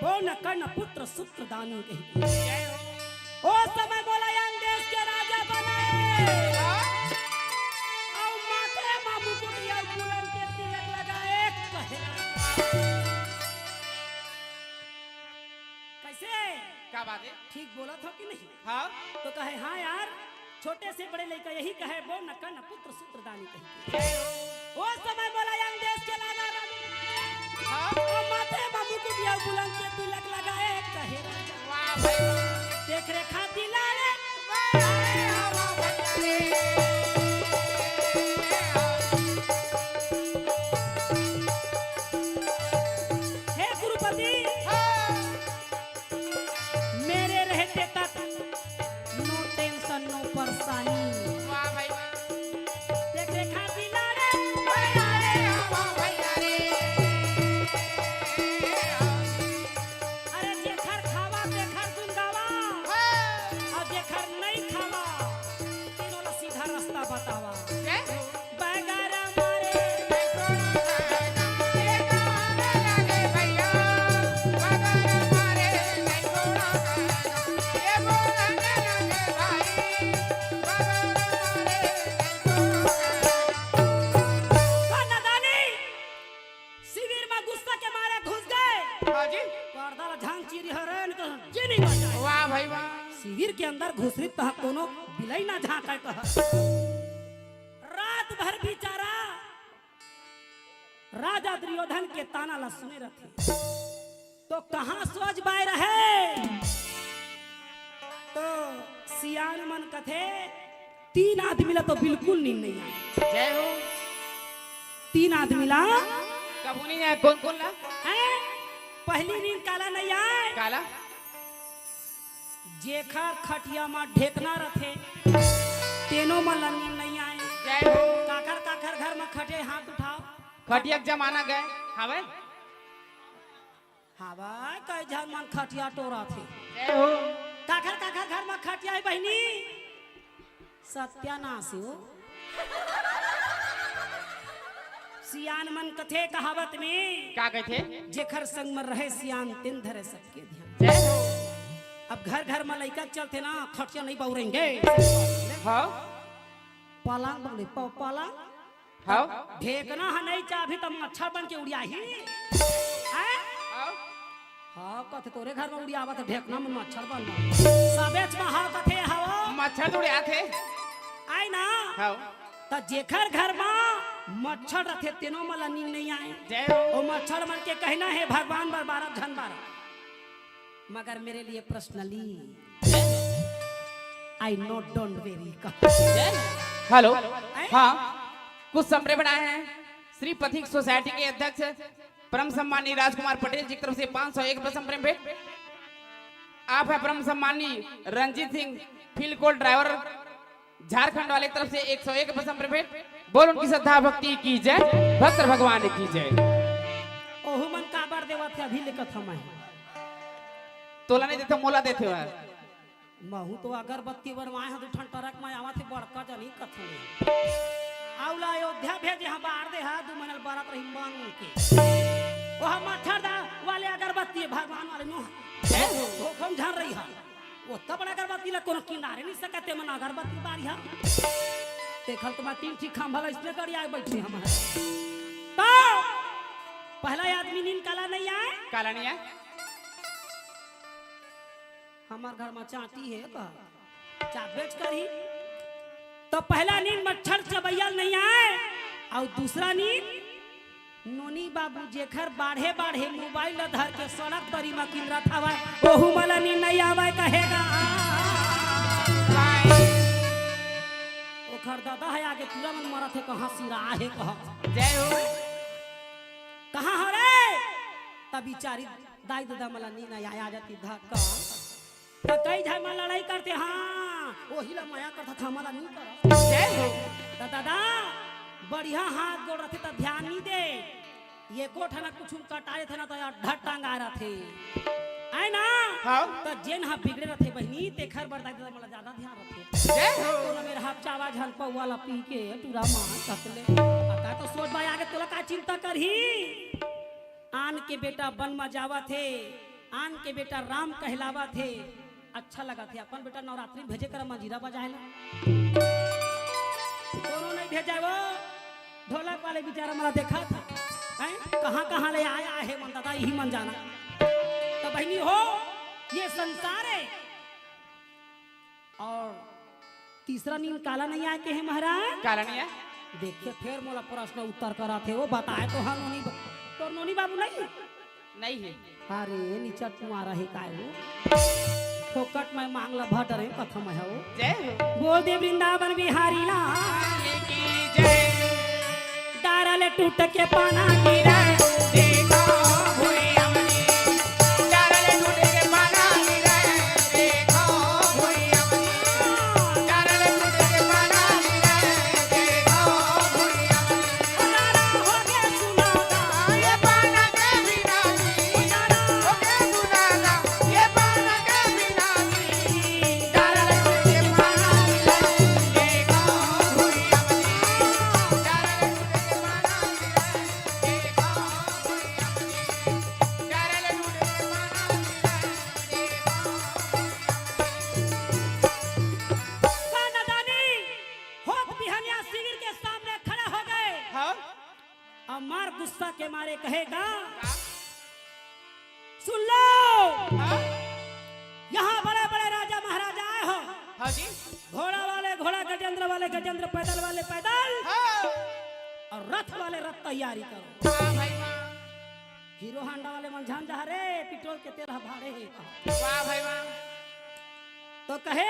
बो न कर्ण पुत्र सूत्र दानी कही।" जय हो। ओ समय मोला अंग देश के राजा बनाए। हाँ? अउ माथे मा मुकुट अउ बुलंद के तिलक लगाए कहे। कैसे? क्या बात है? ठीक बोलत हो कि नहीं? हाँ। तो कहे, "हाँ यार, छोटे से बड़े लइका यही कहे, बो न कर्ण पुत्र सूत्र दानी कही।" ओ समय मोला अंग देश के लागा राजू। हाँ। ओ माथे मा मुकुट अउ बुलंद के तिलक लगाए कहे। वाह भाई। तेखरे खातिर लाड़े। हे गुरुपति, हाँ। मेरे रहते तक no tension, no परेशानी। वाह भाई वाह। तेखरे खातिर लाड़े। भैया रे, वाह भैया रे। अरे जेखर खावा तेखर गुन गावा। हाँ। अउ जेखर नहीं खावा तेनो ला सीधा रास्ता बतावा। जय हो। बगर मारे। का नादानी? शिविर में गुस्सा के मारे घुस गए। हाँ जी। पर्दा ला झांक चीरी हरे, नहीं तो जी नहीं बचाए। वाह भाई वाह। शिविर के अंदर घुसरी तह कोनो बिलाई ना झांके कह। रात भर बेचारा राजा दुर्योधन के ताना ला सुने रथे। तो कहाँ सोच बाय रहे? तो सियान मन कथे, तीन आदमी ला तो बिल्कुल नींद नहीं आए। जय हो। तीन आदमी ला कभू नहीं आए। कौन कौन ला? हैं? पहली नींद काला नहीं आए? काला? जेखर खटिया म ढेकना रथे, तेनो म ला नींद नहीं आए। जय हो। काखर काखर घर म खटे, हाथ उठाओ। खटिया के जमाना गए, हवे? हवे, कई झन मन खटिया टोरथे। जय हो। काखर काखर घर म खटिया हे बहिनी? सत्यानाश हो। सियान मन कथे कहावत में। का कथे? जेखर संग म रहे सियान, तेन धरे सबके ध्यान। जय हो। अब घर घर म लइका चलथे ना, खटिया नहीं बउरेंगे। हाँ। पलंग बने, प-, पलंग। हाँ। ढेकना ह नहीं चाबही त मच्छर बन के उड़ियाही। हैं? हाँ। हाँ, कथे तोरे घर म उड़ियावत ढेकना म मच्छर बन। सबेच म हाँ कथे हव। मच्छर तो उड़ियाथे। आय ना? हाँ। त जेखर घर म मच्छर रथे तेनो म ला नींद नहीं आए। जय हो। ओ मच्छर मन के कहना हे भगवान बर बारह झन बारह। मगर मेरे लिए personally, I know, don't worry। Hello. हैं? हाँ, कुछ संप्रेम बनाए हैं श्री पथिक सोसाइटी के अध्यक्ष परम सम्मानी राजकुमार पटेल जी की तरफ से पाँच सौ एक रुपये संप्रेम भेंट। आप है परम सम्मानी रंजीत सिंह, फिल कोल ड्राइवर, झारखंड वाले की तरफ से एक सौ एक रुपये संप्रेम भेंट। बोल उनकी श्रद्धा भक्ति की जय, भक्त भगवान की जय। ओहू मन काबर देवत हे, अभी लेकत हम आए। तोला नहीं देते, मोला देते हो। महू तो अगरबत्ती बरवाए ह, दू ठन ट्रक म आवत हे, बड़का जनी कथन। आउला अयोध्या भेजे ह, बार दे ह, दू महीना ले बरत रही मांग के। ओह मच्छर दा वाले अगरबत्ती, भगवान वाले नोह। धोखम झन रही ह। ओत्ता बड़ा अगरबत्ती ला कोनो किनारे नहीं सकत, ते मन अगरबत्ती बारी ह। देखल तो मैं तीन ठी खंभा ला इसने गड़िया के बैठे हम। तो पहला आदमी नींद काला नहीं आए? काला नहीं आए? हमार घर में चांटी है का? चाबेच करी। तो पहला नींद मच्छर चबैया नहीं आए, अउ दूसरा नींद नोनी बाबू जेखर बाढ़े बाढ़े मोबाइल ल धर के सड़क तरी म किंदरत हवय, ओहू मन ल नींद नइ आवय कहेगा। ओखर ददा हे आगे टूरा मन मरत हे, कहाँ सिरा हे कह। जय हो। कहाँ हो रे? त बिचारी दाई ददा मन ल नींद नइ आय, आ जाती धक्का। त कई झन मन लड़ाई करथे, हाँ, ओही ल मया करत हस, हमन ल नी करस। जय हो। त ददा, बढ़िया हाथ गोड़ रथे त ध्यान नी दे। एको ठन कुछु कटाए थे ना त अड्ढा टंगा रथे। आय ना? हाँ। त जेन ह बिगड़े रथे बहिनी, तेखर बर दाई ददा मन ल जादा ध्यान रथे। जय हो। कोनो मेर हपचावा झन पौवा ल पी के टूरा मार सकले। अता तो सोच बा आगे तोला का चिंता करही? आन के बेटा बन म जावत हे, आन के बेटा राम कहलावत हे। अच्छा लगत हे, अपन बेटा नवरात्रि में भेजे कर मंजीरा बजाए ला। कोनो नहीं भेजे वो, ढोलक वाले बेचारा मन देखत हे, हैं? कहाँ कहाँ ले आया हे मन दादा, इही मन जाना। त बहिनी हो, ये संसार हे। अउ तीसरा नींद काला नइ आय कहे महाराज? काला नइ आय? देखे फेर मोला प्रश्न उत्तर करत हे, वो बताए तो हन नोनी बा-, तोर नोनी बाबू नहीं? नहीं हे। अरे नीचा कुआरा हे काय वो? फोकट में मांग ला भटरे कथा में हो। जय हो। बोल दे वृंदावन बिहारी ला। की जय। डारा ले टूट के पाना गिरा। देखो भुइया मनी। डारा ले टूट के पाना गिरा। देखो भुइया मनी। डारा ले टूट के पाना गिरा। देखो भुइया मनी। डारा हो के सुनाता। ये पाना के बिना जी। डारा हो के सुनाता। ये पाना के बिना जी। डारा ले टूट के पाना गिरा। देखो भुइया मनी। डारा ले टूट के पाना गिरा। देखो भुइया मनी। डारा ले टूट के पाना गिरा। देखो भुइया मनी। का नदानी होत बिहनिया शिविर के सामने खड़ा हो गए। हाँ। अउ मार गुस्सा के मारे कहे का, का? सुन लो, हाँ? यहाँ बड़े बड़े राजा महाराजा आए हो। हाँ जी। घोड़ा वाले घोड़ा, गजेंद्र वाले गजेंद्र, पैदल वाले पैदल, हाँ। अउ रथ वाले रथ तैयारी करो। वाह भाई वाह। हीरो हांडा वाले मन झन जा रे, पेट्रोल के तेल ह भाड़े हे। वाह भाई वाह। तो कहे,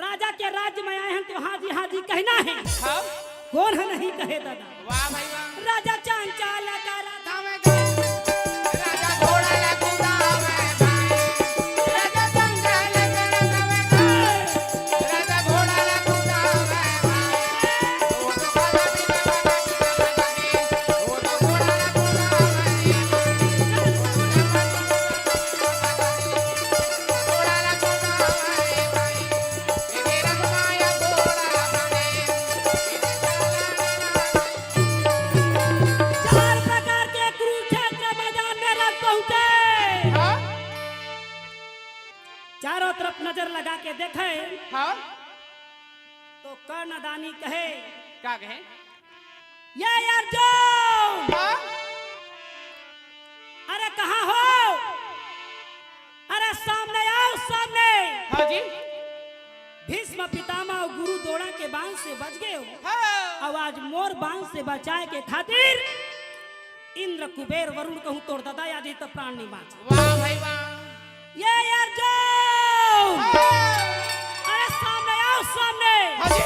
राजा के राज्य में आए हैं तो हाँ जी हाँ जी कहना है। हाँ। कोन ह नहीं कहे दादा? वाह भाई वाह। राजा चांचाल का राधा में गए। राजा घोड़ा ला कुदावे भाई। राजा चांचाल का राधा में गए। राजा घोड़ा ला कुदावे भाई। चार प्रकार के कुरुक्षेत्र मैदान में रथ पहुंचे। हाँ? चारों तरफ नजर लगा के देखे। हाँ? तो कर्णदानी कहे, का कहे? ये अर्जुन! हाँ? अरे कहाँ हो? अरे सामने आओ, सामने। हाँ जी। भीष्म पितामह अउ गुरु द्रोणा के बाण से बच गए हो। हाँ। अउ आज मोर बाण से बचाए के खातिर इंद्र कुबेर वरुण कहूँ तोर ददा आ जाही त प्राण नहीं बाँच। वाह भाई वाह। ये अर्जुन! हाँ। अरे सामने आओ, सामने। हाँ जी।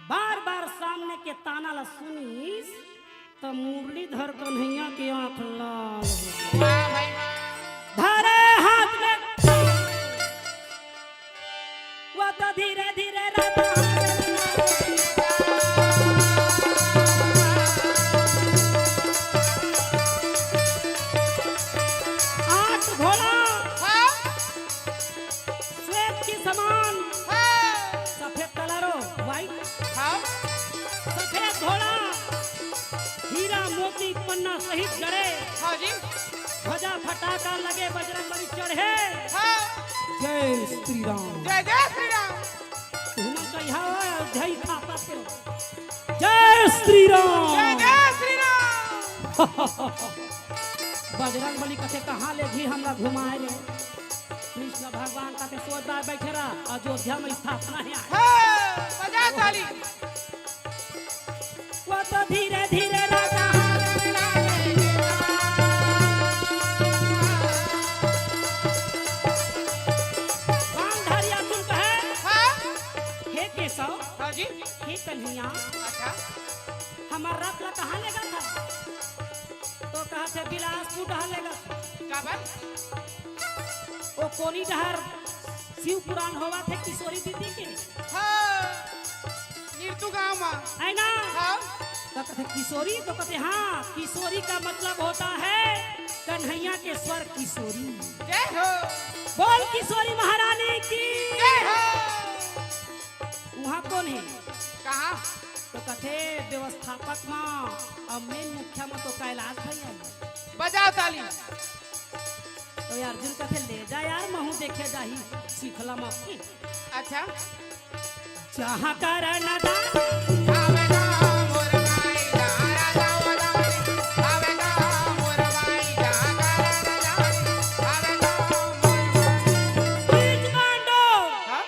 बार बार सामने के ताना ला सुनिस त मुरलीधर कन्हैया के आँख लाल हो गे। वाह भाई वाह। धरे हाथ में वो तो धीरे धीरे राधा आठ घोड़ा हाँ। श्वेत के समान हाँ। सफेद कलरो, व्हाइट हाँ। सफेद घोड़ा हीरा मोती पन्ना सहित गड़े हाँ जी। ध्वजा फटाका लगे बजरंग बली चढ़े। हाँ। जय श्री राम। जय जय श्री राम। तुम कहिया हो अयोध्या ही खाता के। जय श्री राम। जय जय श्री राम। बजरंग बली कथे कहाँ ले जी हमला घुमाए रे। कृष्ण भगवान कथे सोच बार बैठे रहा अयोध्या में स्थापना है। हाँ, बजा ताली। वो तो धीरे धीरे राजा हाथ मिलावे। बांधारी अर्जुन कहे, हाँ? हे केशव, हाँ जी। हे कन्हैया, अच्छा। हमर रथ ला कहाँ लेगत हस? तो कहत हे बिलासपुर डहर लेगत हस। काबर? ओ कोनी डहर शिव पुराण होवत हे किशोरी दीदी के। हाँ, निरतू गाँव मा। है ना? हाँ। तो कहते किशोरी, तो कहते हाँ, किशोरी का मतलब होता है कन्हैया के स्वर किशोरी। जय हो। बोल किशोरी महारानी की। जय हो। वहाँ कौन है? कहाँ? तो कहते व्यवस्थापक मा और मेन मुखिया मा तो कैलाश भैया है। बजाओ ताली। तो अर्जुन कथे, "ले जा यार, महू देखे जाही, सीखला मा।" अच्छा। जहाँ करा न दान। आवेगा मोर माई, जहाँ राजा वो रानी। आवेगा मोर माई, जहाँ करा न दान। आवेगा मोर माई। बीच मांडो। हाँ?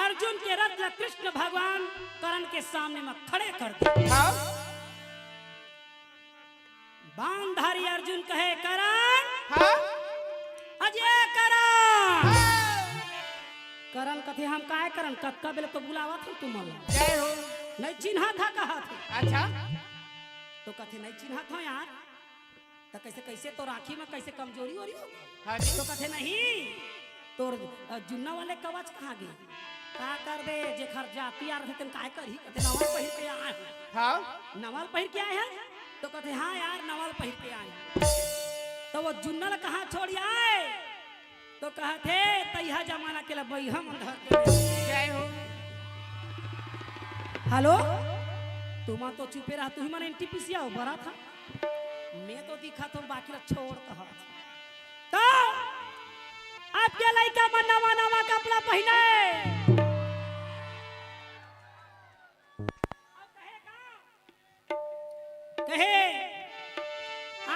अर्जुन के रथ ला कृष्ण भगवान करण के सामने मा खड़े कर दे। हाँ? बाणधारी अर्जुन कहे, "करण।" हाँ? अजय करण। हाँ। करण कथे, "हम काय करन? कतका बेले तो बुलावत हन तुमन ला।" जय हो। नहीं चिन्हत हा, कहत हे। अच्छा। तो कथे, "नहीं चिन्हत हो यार।" तो कैसे, कैसे तोर आँखी मा कैसे कमजोरी हो रही हो? हाँ जी। तो कथे, "नहीं।" तोर, अ, जुन्ना वाले कवच कहाँ गे? का करबे, जेखर जाति यार हे, तेन काय करही? कथे, "नवा ल पहिर के आए हन।" हाँ। "नवा ल पहिर के आए हन?" तो कथे, "हाँ यार, नवा ल पहिर के आए हन।" तो वो जुन्ना ल कहाँ छोड़ आए? तो कहत हे, "तइहा जमाना के ल बइहा मन धर के।" जय हो। हेलो, तुमन तो चुपे रहा, तुही मन एनटीपीसी आओ, बरा था। मैं तो दिखत हूँ, बाकी ला छोड़ कहत। तो अब के लइका मन नवा नवा कपड़ा पहिने। कहे,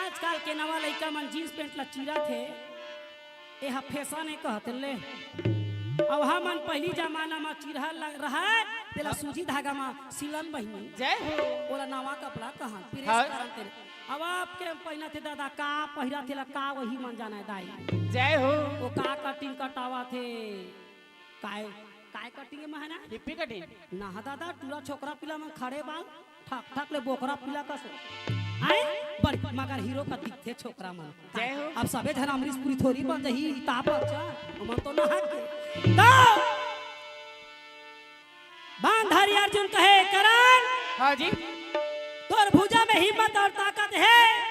आजकल के नवा लइका मन जींस पैंट ला चीरत हे, एहा फैशन ए कहत ले। अब हमन पहिली जमाना म चीरहा ल-, रहत, तेला सूजी धागा म सिलन बहिनी। जय हो। ओला नवा कपड़ा कहन, प्रेस हाँ। करन तेला। अब आप के पहिनत हे दादा, का पहिरत हे ला, का वही मन जाना हे दाई। जय हो। ओ का कटिंग कटावत हे, काय, काय कटिंग हे महना? Hippie cutting. ना दादा, टूरा छोकरा पिला मन खड़े बाल, ठक ठक ले बोकरा पिला कस। आए, बड़ मगर हीरो का दिखथे छोकरा मन। जय हो। अब सबे झन अमरीश पुरी थोरी बन जही, ताप अच्छा, ओमन तो नहा के। तो बांधारी अर्जुन कहे, "करण, हाँ जी। तोर भुजा में हिम्मत और ताकत हे,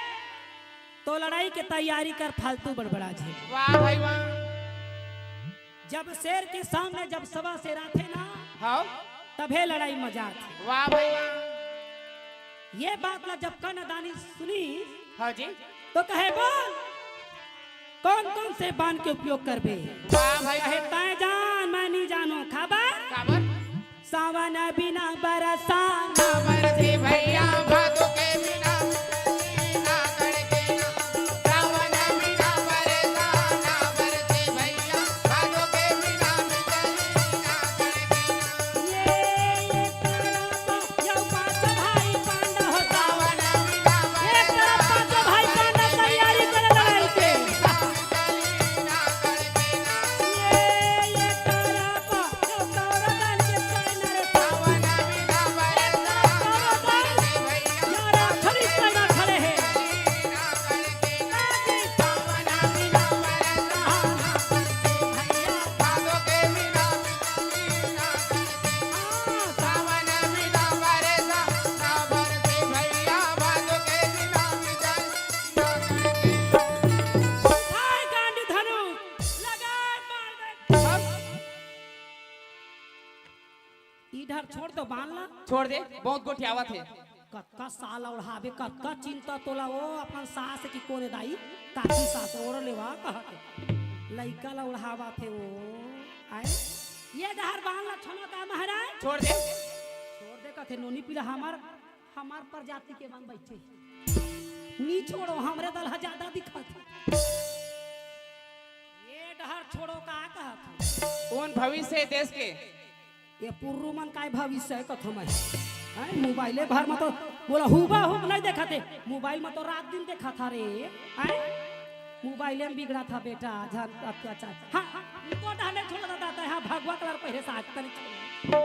तो लड़ाई के तैयारी कर, फालतू बड़बड़ा झे।" वाह भाई वाह। जब शेर के सामने जब सवा शेर आथे ना, हाँ। तभे लड़ाई मजा आथे। वाह भाई वाह। ये बात ला जब कर्णदानी सुनी, हाँ जी। तो कहे, "बोल, कौन कौन से बाण के उपयोग करबे?" वाह भाई कहे, वाह। "तैं जान, मैं नहीं जानों।" खबर? खबर? सावन बिना बरसा ना बरसे भैया, भादो के बिना बिजली ना कड़के ना। सावन बिना बरसा ना बरसे भैया, भादो के बिना बिजली ना कड़के ना। ये एक तरफ यौ पाँचों भाई पांडव हो। सावन बिना एक तरफ पांचों भाई पांडव तैयारी करे लड़ाई के। ई डहर छोड़ दो बान ला। छोड़ दे, बहुत गोठियावत हे। कतका साल ओढ़ाबे, कतका चिंता तोला ओ अपन सास कि कोन ए दाई, काकी सास ओढ़ लेवा कहत हे। लइका ला ओढ़ावत हे ओ। आए? ये डहर बान ला छनोता महाराज। छोड़ दे। छोड़ दे कथे नोनी पीला हमर, हमर प्रजाति के मन बैठे। नी छोड़ो, हमरे दल ह ज्यादा दिखत हे। ये डहर छोड़ो का कहत हे? कोन भविष्य हे देश के? ये पुर्रू मन काय भविष्य हे कथम हे? हैं, मोबाइले भर में तो बोला हुबा हुब नहीं देखा थे, मोबाइल में तो रात दिन देखा था रे। हैं, मोबाइले में बिगड़ा था बेटा, जान अत्याचार। हाँ, हाँ, इनको डहने छोड़ दो दादा, हाँ, भगवा कलर पहले से आज तक छोड़।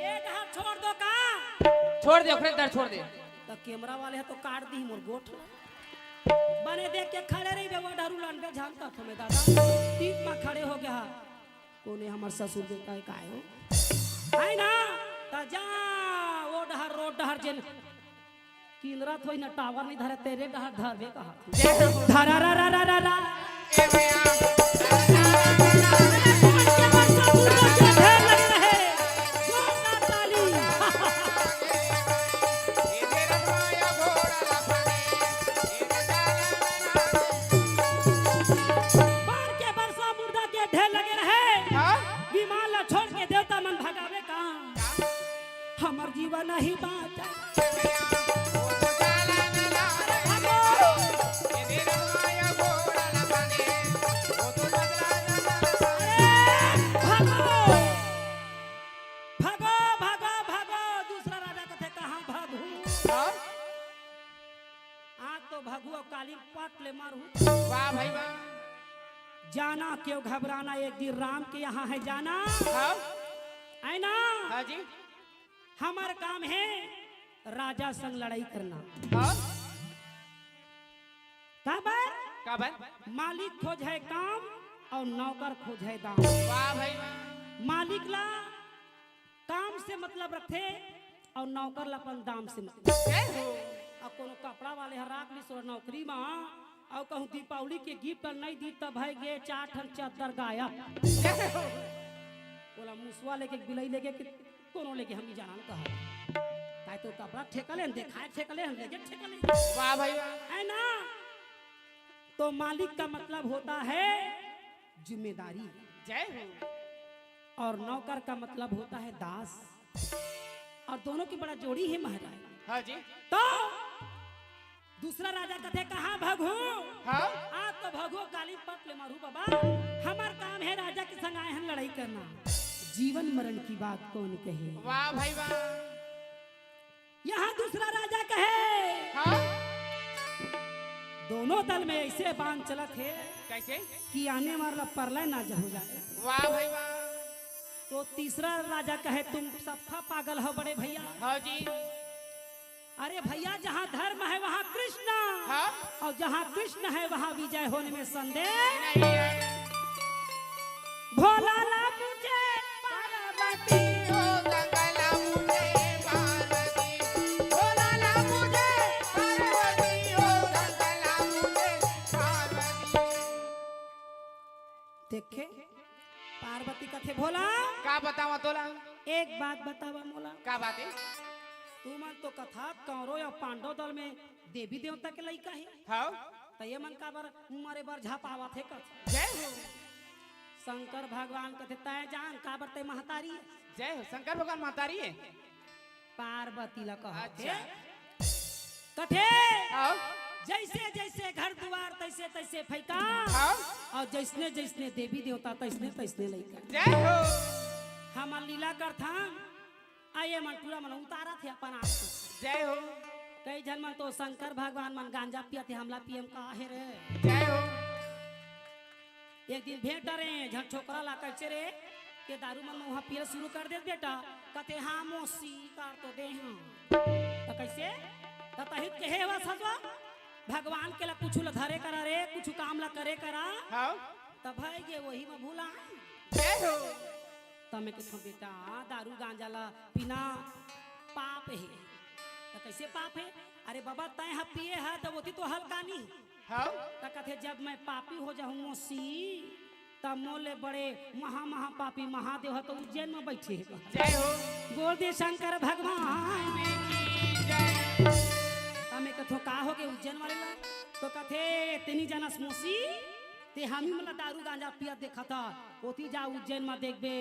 ये डहर छोड़ दो का? छोड़ दे, ओकरे डहर छोड़ दे। तो कैमरा वाले हैं तो काट दी मोर गोठ। बने देख के खड़े रही बे, वो डहरू लंडे झांकत हमें दादा। तीन में खड़े हो गया। कोने हमर ससुर के कहे काय हो? है ना? त जा, वो डहर, रोड डहर जेन किंदरा थोई ना टावर नहीं धरे, तेरे डहर धरबे कहा। धरा रा रा रा रा रा। जोरदार ताली। बाढ़ के बरसा मुर्दा के ढेर लगे रहे। हाँ? विमान ला छोड़ के देवता मन भगावे का। हमर जीवन ही बाँचा। भागो, भागो, भागो, भागो। दूसरा राजा कथे, "कहाँ भागू?" हाँ? आज तो भगू अउ काली पट ले मारू। वाह भाई वाह। जाना क्यों घबराना, एक दिन राम के यहाँ है जाना। हाँ? है ना? हाँ जी। हमर काम है राजा संग लड़ाई करना। हाँ? काबर? काबर? मालिक खोजय काम अउ नौकर खोजय दाम। वाह भाई वाह। मालिक ला काम से मतलब रखथे अउ नौकर ला अपन दाम से मतलब। जय हो। अब कोनो कपड़ा वाले ह राख लिस नौकरी मा, अउ कहूँ दीपावली के गिफ्ट नहीं दी, तब है गे चार ठन चद्दर गायब। जय हो। बोला मुसवा लेके, बिलई लेके, कि कोनो लेके हम ही जानन कहा। काय तो कपड़ा ठेका ले, देखाय ठेका ले, लेके ठेका ले। वाह भाई वाह। है ना? तो मालिक का मतलब होता है जिम्मेदारी। जय हो। और नौकर का मतलब होता है दास। और दोनों की बड़ा जोड़ी है महाराज। हाँ जी। तो दूसरा राजा कथे, "कहाँ भगू?" हाँ? आज तो भगू काली पट ले मारू बाबा। हमर काम है राजा के संग आए हन लड़ाई करना। जीवन मरण की बात कौन कहे? वाह भाई वाह। यहाँ दूसरा राजा कहे। हाँ? दोनों दल में ऐसे बांध चलत हे। कैसे? कि आने वाला परलय ना हो जाए। वाह भाई वाह। तो तीसरा राजा कहे, "तुम सफा पागल हो बड़े भैया।" हाँ जी। अरे भैया, जहाँ धर्म है वहाँ कृष्ण, हाँ? और जहाँ कृष्ण है वहाँ विजय होने में संदेह नहीं है। भोला ला मुझे पार्वती हो, गंगा ला मुझे पार्वती, भोला ला मुझे पार्वती हो, गंगा ला मुझे पार्वती। देखे, पार्वती कथे, "भोला, का बतावा तोला?" एक बात बतावा मोला। का बात है? तुमन तो कथा कौरव या पांडव दल में देवी देवता के लइका हे। हाँ। त ये मन काबर मरे बर झपावत हे कथे। जय हो। शंकर भगवान कथे, "तय जान काबर तय महतारी हे।" जय हो, शंकर भगवान महतारी हे। पार्वती ला कहत हे। अच्छा। कथे, आओ। जैसे जैसे घर दुआर तैसे तैसे फैका। आओ। और जैसने जैसने देवी देवता तैसने तैसने लइका। जय हो। हमन लीला करथन, आ ये मन टूरा मन उतारत हे अपन आप को। जय हो। कई झन मन तो शंकर भगवान मन गांजा पियत हे, हमला पियम का हे रे। जय हो। एक दिन भेंट डरे, झन छोकरा ला कहिसे रे, के दारू मन उहाँ पियल शुरू कर दे बेटा, कथे, "हाँ मौसी, कर तो दे हँव।" त कइसे? त तही त कहे हवस हसवा, भगवान के ला कुछु ला धरे करा रे, कुछु काम ला करे करा। हाँ। त भई गे वही म भुला। जय हो। त मैं कथँव, "बेटा, दारू गांजा ला पीना पाप हे।" त कइसे पाप हे? अरे बाबा, तैं ह पिए ह त ओती तो हल्का नी। हाँ। त कथे, "जब मैं पापी हो जाहूँ मौसी, तब मोले बड़े महा महा पापी महादेव ह तो उज्जैन में बैठे हे।" जय हो। बोल दे शंकर भगवान। जय। त मैं कथँव, "का हो गे उज्जैन वाले ला?" तो कथे, "तेनी जानस मौसी, ते हमी मन ला दारू गांजा पियत देखत ह, ओती जा उज्जैन में देखबे,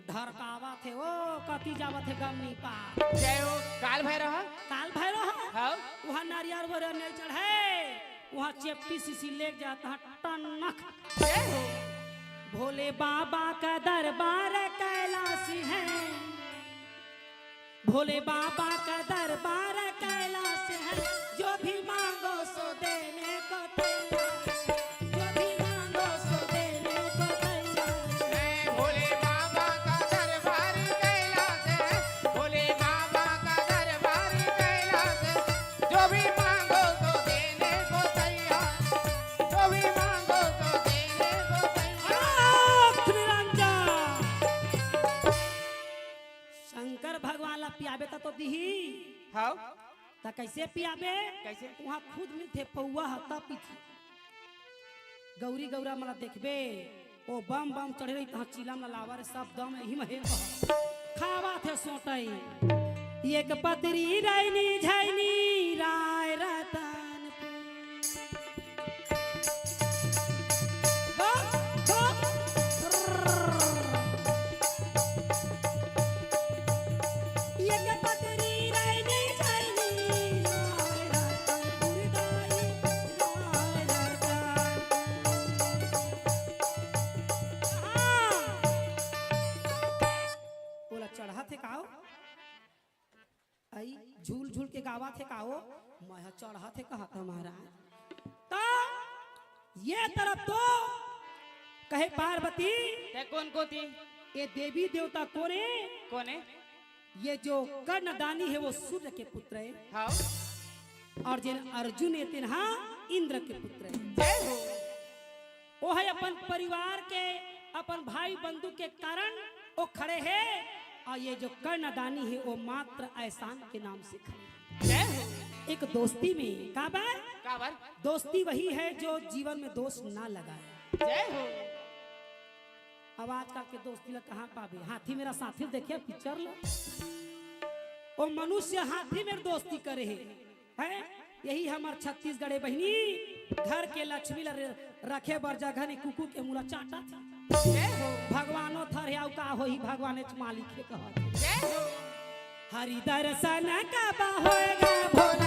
ढरकावत हे, ओ कती जावत हे गमनी पार।" जय हो। काल भैरव ह? काल भैरव ह? हाँ। उहाँ नारियर वारियर नहीं चढ़े, उहाँ चेपटी शीशी लेके जात ह टनक। जय हो। भोले बाबा का दरबार कैलाश है। भोले बाबा का दरबार कैलाश है, जो भी मांगो सो देने को तैयार है, जो भी मांगो सो देने को तैयार है। भोले बाबा का दरबार कैलाश है, भोले बाबा का दरबार कैलाश है, जो भी मांगो सो देने को तैयार, जो भी मांगो सो देने को तैयार। आंख निरंजन। शंकर भगवान ला पियाबे त तो दिही। हाव। त कैसे पियाबे? कैसे? वहाँ खुद मिलथे पौवा ह, त पीथे। गौरी गौरा मन ला देखबे, ओ बम बम चढ़े रही, तहाँ चिलम ला लावा रे, सब दम एही म हे कह। खावा थे सोटई। एक पतरी रैनी झैनी राय रतन। ओला चढ़त हे का हो? अई झूल झूल के गावत हे का हो? मैं ह चढ़त हे कहत हे महाराज। त ये तरफ तो कहे पार्वती, ते कोन कोती? ये देवी देवता कोन हे? कोन हे? ये जो कर्णदानी हे वो सूर्य के पुत्र हे। हाव। अउ जेन अर्जुन हे तेन हा इंद्र के पुत्र हे। जय हो। वो हे अपन परिवार के, अपन भाई बंधु के कारण वो खड़े हे, अउ ये जो कर्णदानी हे वो मात्र एहसान के नाम से खड़े हे। जय हो। एक दोस्ती में काबर? काबर? दोस्ती वही है जो जीवन में दोष ना लगाए। जय हो। अब आजकल के दोस्ती ला कहाँ पाबे? हाथी मेरा साथी देखे पिक्चर ला, वो मनुष्य हाथी मेर दोस्ती करे हे। हैं? यही हमर छत्तीसगढ़ हे बहिनी, घर के लक्ष्मी ला रे-, रखे बर जगह नहीं, कुकुर के मुँह ला चाटत हे। जय हो। भगवानो थर हे, अउ का होही, भगवानेच मालिक हे कहत हे। जय हो। हरि दर्शन कब होएगा भोला?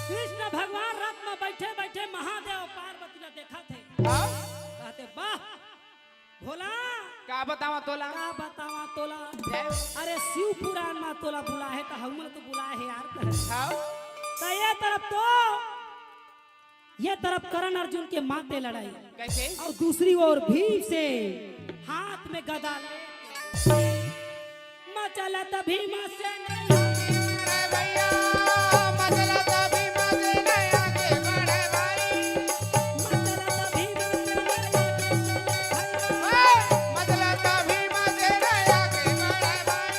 कृष्ण भगवान रथ में बैठे बैठे महादेव पार्वती ला देखत हे। हाँ? कहत हे, "वाह भोला, का बतावा तोला?" का बतावा तोला? जय हो। अरे शिव पुराण में तोला बुलाए हे त हमन तो बुलाए हे यार। हाँ? त ये तरफ तो ये तरफ कर्ण अर्जुन के माते लड़ाई। कैसे? अउ दूसरी ओर भीमसेन हाथ में गदा ले मचलत भीमसेन। अरे भैया, मचलत भीमसेन आगे बढ़े भाई। मचलत भीमसेन आगे बढ़े भाई। ए, मचलत भीमसेन आगे बढ़े भाई।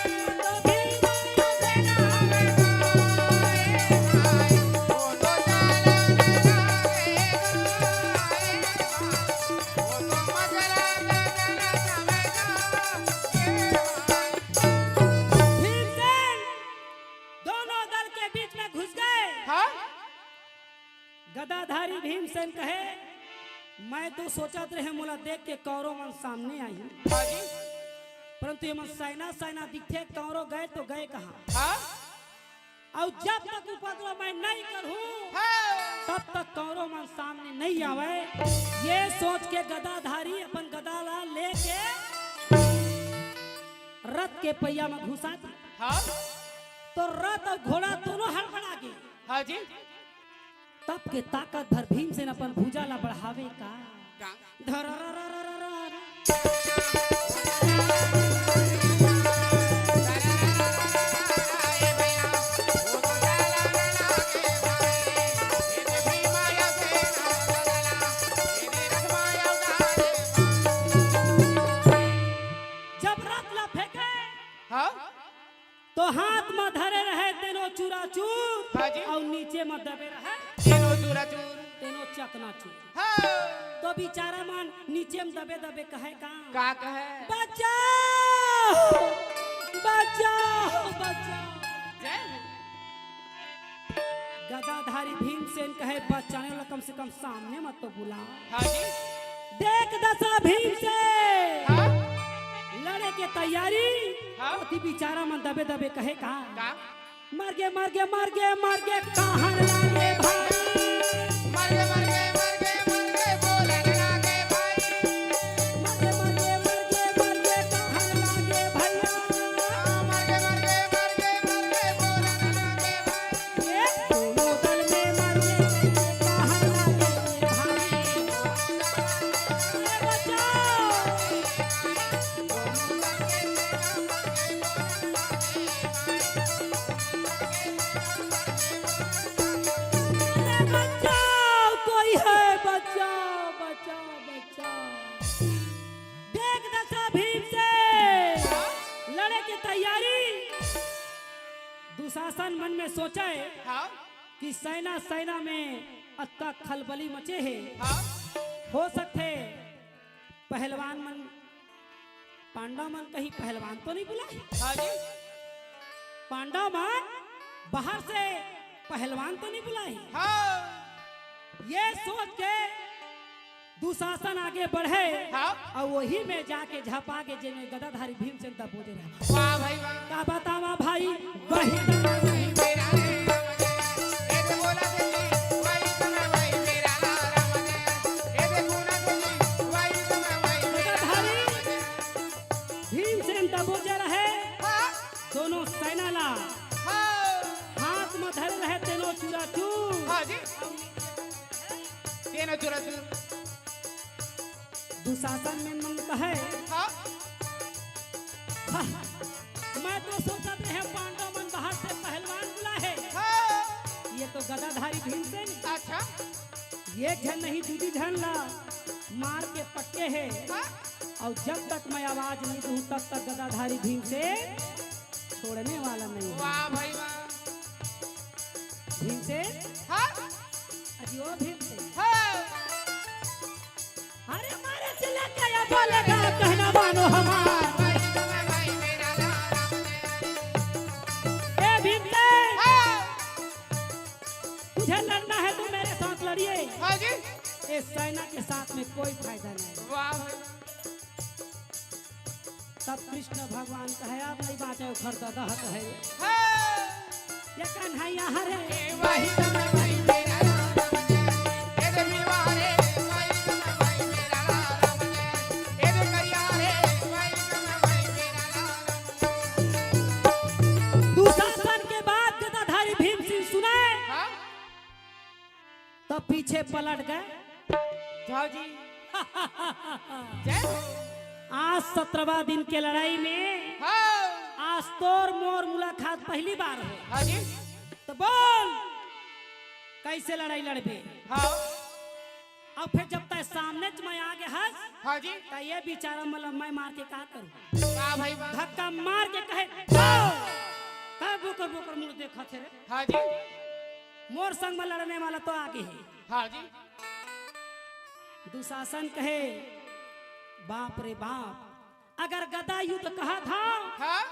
भीमसेन दोनों दल के बीच में घुस गए। हाँ? गदाधारी भीमसेन कहे, "मैं तो सोचत रहे मोला देख के कौरव मन सामने आही, हाँ जी। परंतु ये मन सेना सेना दिखथे, कौरव गए तो गए कहाँ?" हाँ? अउ जब तक उपद्रव मैं नहीं करूँ, हाँ। तब तक कौरव मन सामने नहीं आवे। ये सोच के गदाधारी अपन गदा ला लेके रथ के पहिया में घुसा दी। हाँ। तो रथ अउ घोड़ा दोनों हड़बड़ा गे। हाँ जी। तब के ताकत भर भीमसेन अपन भुजा ला बढ़ावे का। का? जब रथ ला फेंके, हाँ? तो हाँ, धरे रहे तेनो चूरा चूर, हाँ जी। अउ नीचे म दबे रहे तेनो चूरा चूर। तेनो चकना चूर। हाँ। तो बिचारा मन नीचे म दबे दबे कहे का? का कहे? बचाओ, बचाओ, बचाओ। जय हो। गदाधारी भीमसेन कहे, बचाने वाला कम से कम सामने मत तो बुला। हाँ जी। देख दशा भीमसेन। हाँ। लड़े के तैयारी। हाँ। ओती बिचारा मन दबे दबे कहे का? का? मर गे, मर गे, मर गे, मर गे, कहाँ लागे भाई? मर गे, मर गे, मर गे, मर गे, बोलन लागे भाई। मर गे, मर गे, मर गे, मर गे, कहाँ लागे भैया? हाँ, मर गे, मर गे, मर गे, मर गे, बोलन लागे भाई। ए, दोनों दल में मर गे, कहाँ लागे भाई? ए, बचाओ। अरे बचाओ, कोई है, बचाओ, बचाओ, बचाओ। देख दशा भीमसेन, लड़े के तैयारी। दुशासन मन में सोचे हाँ। कि सेना, सेना में अतका खलबली मचे हे। हाँ। हो सकथे पहलवान मन, पांडव मन कहीं पहलवान तो नहीं बुलाए? हाँ जी। पांडव मन बाहर से पहलवान तो नहीं बुलाए? हाँ। ये सोच के दुशासन आगे बढ़े हाँ। अउ वही में जाके झपा के जेमे गदाधारी भीमसेन दबोजे रहे। वाह भाई वाह। का बतावा भाई, वही मेरा रे। ए तो बोला दे, वही तो मैं वही मेरा राम है। ए देखो ना दे, वही तो मैं वही मेरा राम है। भीमसेन दबोजे रहे। हाँ। दोनों सेना ला। हाँ। हाथ में धरे रहे तेनो चूरा चूर। हाँ जी। तेनो चूरा चूर। दुशासन मन मन कहे। हाँ। हाँ, मैं तो सोचत रहे पांडव मन बाहर से पहलवान बुलाए हे। हाँ। ये तो गदाधारी भीमसेन। अच्छा। एक झन नहीं, दू दू झन ला मार के पटके हे। हाँ। अउ जब तक मैं आवाज नहीं दूं, तब तक गदाधारी भीमसेन छोड़ने वाला नहीं है। वाह भाई वाह। भीमसेन। हाँ। अजी ओ भीमसेन। हाँ। अरे मारे चिल्ला के या बोलेगा, कहना मानो हमार। ए भीमसेन, हाँ। तुझे लड़ना है तो मेरे साथ लड़िए। हाँ जी। इस सेना के साथ में कोई फायदा नहीं। वाह भाई। तब कृष्ण भगवान कहे, "अब नहीं बाँचे, ओखर ददा ह कहे।" हाँ। ये कन्हैया हरे। ए भाई तम भाई मेरा राम है। ए रे मीवा रे, भाई तम भाई मेरा राम है। ए रे करिया रे, भाई तम भाई मेरा राम है। दुशासन के बात गदाधारी भीमसेन सुने। हाँ। तब पीछे पलट गए। जाओ जी। जय हो। आज सत्रहवाँ दिन के लड़ाई में हाँ। आज तोर मोर मुलाकात पहली बार हो। हाँ जी। तो बोल, कैसे लड़ाई लड़बे? हाँ। अब फिर जब तय सामने च मैं आगे हस, हाँ जी। त ये बिचारा मला मैं मार के का करूँ? वाह भाई वाह। धक्का मार के कहे, "जाओ।" का बोकर बोकर मुड़ देखा थे रे। हाँ जी। मोर संग में लड़ने वाला तो आगे है। हाँ जी। दुशासन कहे, "बाप रे बाप, अगर गदा युद्ध कहा था हाँ।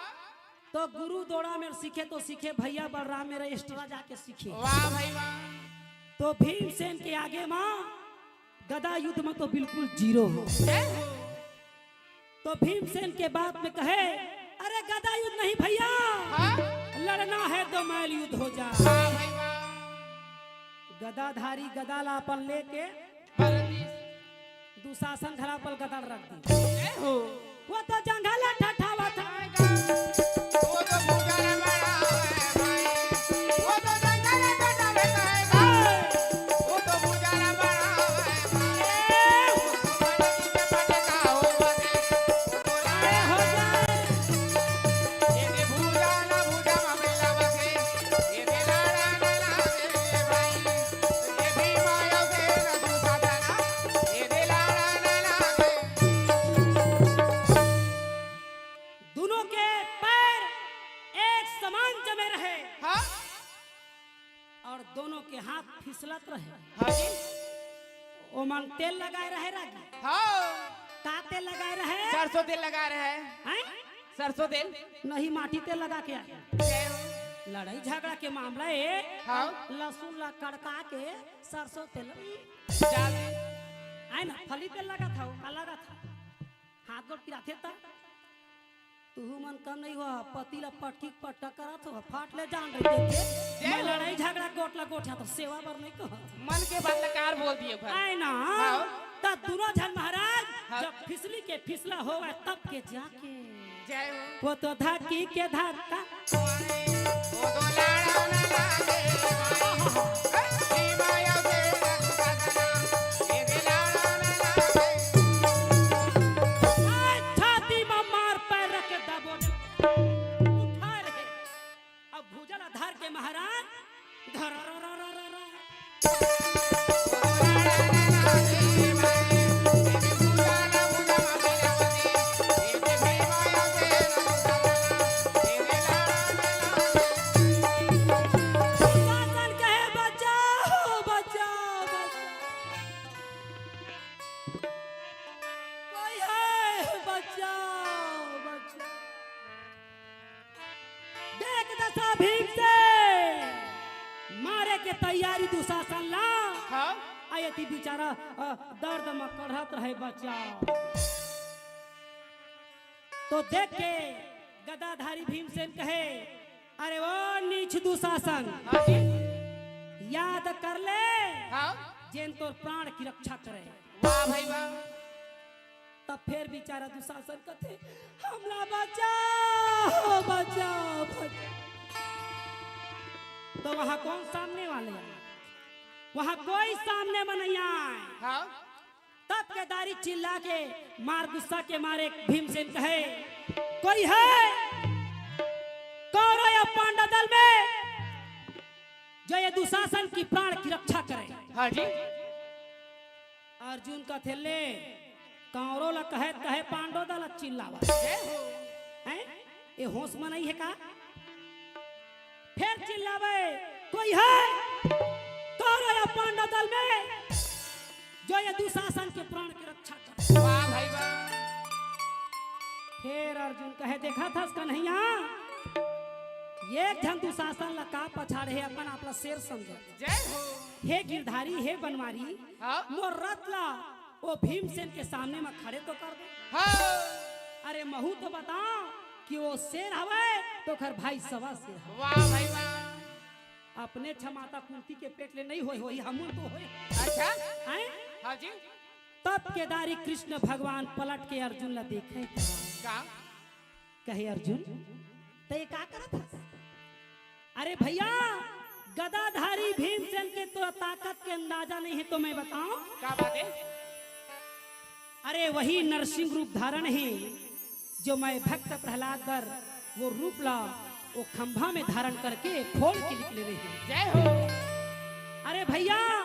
तो गुरु दोड़ा में सीखे तो सीखे, भैया बलराम मेरा एक्स्ट्रा जाके सीखे।" वाह भाई वाह। तो भीमसेन के आगे माँ गदा युद्ध में तो बिल्कुल जीरो हो। जय हो। तो भीमसेन के बात में कहे, "अरे गदा युद्ध नहीं भैया, हाँ? लड़ना है तो मल्ल युद्ध हो जा।" वाह भाई वाह। गदाधारी गदा ला अपन लेके हाँ। दुशासन धरा पर गदा रख दी। जय हो। वो तो जंघा ला ठठावत है। वो तो भुजा ला बड़ा है भाई। वो तो जंघा ला ठठावत है भाई। वो तो भुजा ला बड़ा है भाई। में रहे। हाँ। और दोनों के हाथ फिसलत रहे। हाँ जी। ओमन तेल लगाए रहे रागी। हाँ। का तेल लगाए रहे? सरसों तेल लगाए रहे। हैं? सरसों तेल। नहीं, माटी तेल लगा के आए। जय हो। लड़ाई झगड़ा के मामला ए, हाँ। लहसुन ला कड़का के सरसों तेल। जाल। आए ना, फली तेल लगा था, वो का लगा था? हाथ गोड़ पिराथे ता। तुहू मन कम नहीं हो, पति ला पटकी पटक करत हो, फाट ले जान रही देख के। जय मैं हो। लड़ाई झगड़ा गोट ला गोठा तो सेवा बर नहीं कहो। मन के बात ला कार बोल दिए घर। आए ना, हाँ। त दोनों झन महाराज हाँ। जब फिसली के फिसला होवे तब के जाके। जय हो। वो तो धक्की के धक्का। वो तो लाड़ा ना लागे। ए, छाती म मार पैर रख के दबो। उठा रहे। अब भुजा ला धर के महाराज धर। दुशासन कहे, "बचाओ, बचाओ, बचाओ। कोई है? बचाओ, बचाओ।" देख दशा भीम से मारे के तैयारी दुशासन ला। हाँ। आ एती बेचारा, अ, दर्द म कढ़त रहे, बचाओ। तो देख के गदाधारी भीमसेन कहे, "अरे ओ नीच दुशासन, हाँ जी। याद कर ले, हाँ। जेन तोर प्राण की रक्षा करे।" वाह भाई वाह। तब फिर बेचारा दुशासन कथे, "हमला बचाओ, बचाओ, बचाओ।" तो वहां कौन सामने वाले आए? वहां कोई सामने में नहीं आए। हाँ। तब गदाधारी चिल्ला के मार गुस्सा के मारे भीमसेन कहे, "कोई है कौरव या पांडव दल में जो ये दुशासन की प्राण की रक्षा करे?" हाँ जी। अर्जुन कथे, "ले, कौरव ला कहे, कहे पांडव दल चिल्लावा।" जय हो। हैं? ये होश में नहीं है का? फिर चिल्लावे, "कोई है कौरव या पांडव दल में जो ये दुशासन के प्राण की रक्षा करे?" वाह भाई वाह। फिर अर्जुन कहे, "देखा थस कन्हैया, एक झन दुशासन ला का पछाड़े हे, अपन आप ला शेर समझत।" जय हो। हे गिरधारी, हे बनवारी, हाँ। मोर रथ ला वो भीमसेन के सामने में खड़े तो कर दे। हाँ। अरे महू तो बता कि वो शेर हवे तो ओकर भाई सवा शेर हवे। वाह भाई वाह। अपने छमाता कुंती के पेट ले नहीं होए होई, हमन तो होए। अच्छा। हैं? हाँ जी। तब केदारी कृष्ण भगवान पलट के अर्जुन ला देखे। का? कहे, "अर्जुन, तैं का करत हस?" "अरे भैया, गदाधारी भीमसेन के तो ताकत के अंदाजा नहीं है, तो मैं बताऊं?" का बात है? अरे वही नरसिंह रूप धारण है, जो मैं भक्त प्रहलाद बर वो रूप ला वो खंभा में धारण करके फोड़ के निकले रहे। जय हो। अरे भैया,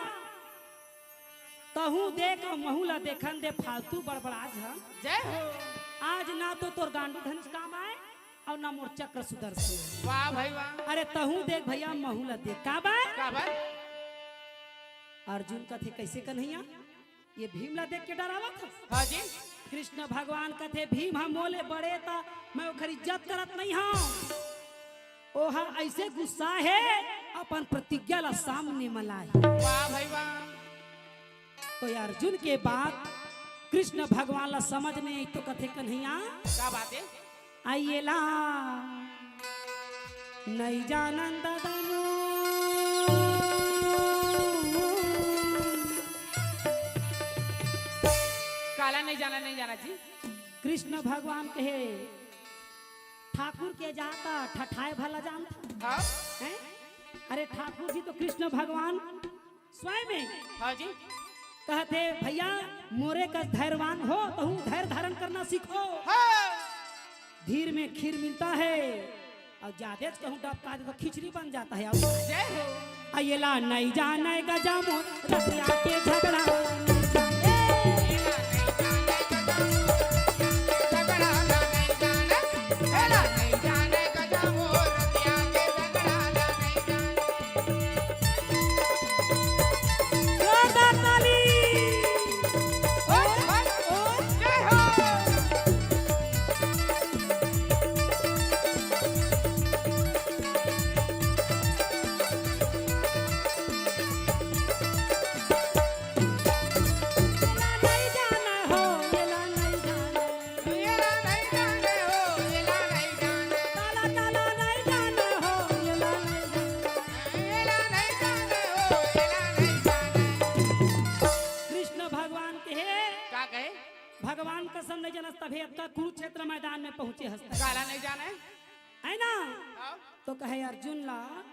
तहूं देख अउ महूं ला देखन दे, फालतू बड़बड़ा झन। जय हो। आज ना तो तोर गांडू धनुष काम आए अउ ना मोर चक्र सुदर्शन। वाह भाई वाह। अरे तहूं देख भैया, महूं ला देख। का बात? का बात? अर्जुन कथे, "कैसे कन्हैया? ये भीम ला देख के डरावत हस?" हाँ जी। कृष्ण भगवान कथे, "भीम ह मोले बड़े त मैं ओखर इज्जत करत नहीं हंव। ओहा ऐसे गुस्सा हे, अपन प्रतिज्ञा ला सामने म लाए।" वाह भाई वाह। तो ये अर्जुन के बात कृष्ण भगवान ला समझ नहीं आई तो कथे, "कन्हैया।" का बात है? अइला नहीं जानन दादा मोर। काला नहीं जाना, नहीं जाना जी। कृष्ण भगवान कहे, "ठाकुर के जाता ठठाए भला जानता।" हाँ। हैं? अरे ठाकुर जी तो कृष्ण भगवान स्वयं में हाँ जी। कहथे, "भैया, मोरे कस धैर्यवान हो, तहूं धैर्य धारण करना सीखो।" हाँ। धीर में खीर मिलता है, अउ जादेच कहूं डबका दे तो खिचड़ी बन जाता है। अउ जय हो। अइला नहीं जाने गजा मोर, रतिया के झगड़ा। झगड़ा नहीं जाने, झगड़ा नहीं जाने, झगड़ा नहीं जाने गजा मोर, रतिया के नहीं जाने हो, एला नहीं जाने। काला, काला नहीं जाने हो, एला नहीं जाने। एला नहीं जाने हो, एला नहीं जाने। कृष्ण भगवान कहे, का कहे? भगवान कसम नहीं जानस, तभे अतका कुरुक्षेत्र मैदान में पहुंचे हस तैं। काला नहीं जाने? है ना? हाँ। तो कहे अर्जुन ला,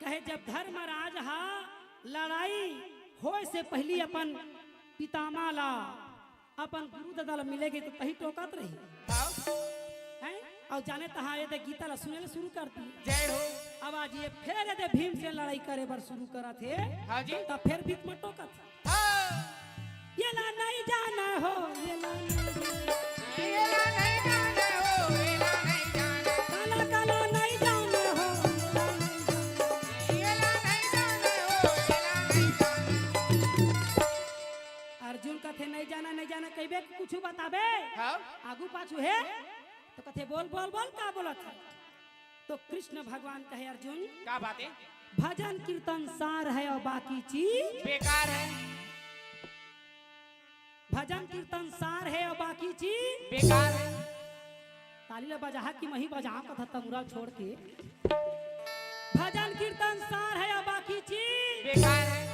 कहे जब धर्मराज हा लड़ाई होए से पहिली अपन पितामह ला, अपन गुरु दादा ला मिले गे तो तहीं टोकत रही। हाँ। हैं? अउ जाने तहाँ ये दे गीता ला सुने ला शुरू कर दी। जय हो। अब आज ये फेर ये दे भीम से लड़ाई करे बर शुरू करत हे। हाँ जी। तब फेर बीच में टोकत हे। हाँ। एला नहीं जाना हो, एला नहीं जाना। एला नहीं जाना हो, एला नहीं जाना। काला, काला नहीं जाना हो, एला नहीं जाना। एला नहीं जाना हो, एला नहीं जाना। अर्जुन कथे, "नहीं जाना, नहीं जाना," कहिबे कि कुछु बताबे? हाँ। आगू पाछू हे, तो कथे, "बोल, बोल, बोल, का बोलत हे?" तो कृष्ण भगवान कहे, "अर्जुन, का बात हे?" भजन कीर्तन सार है और बाकी चीज बेकार है। भजन कीर्तन सार है और बाकी चीज बेकार है। ताली ला बजाहा कि मही बजाहा कथा तमुरा छोड़ के। भजन कीर्तन सार है और बाकी चीज बेकार है।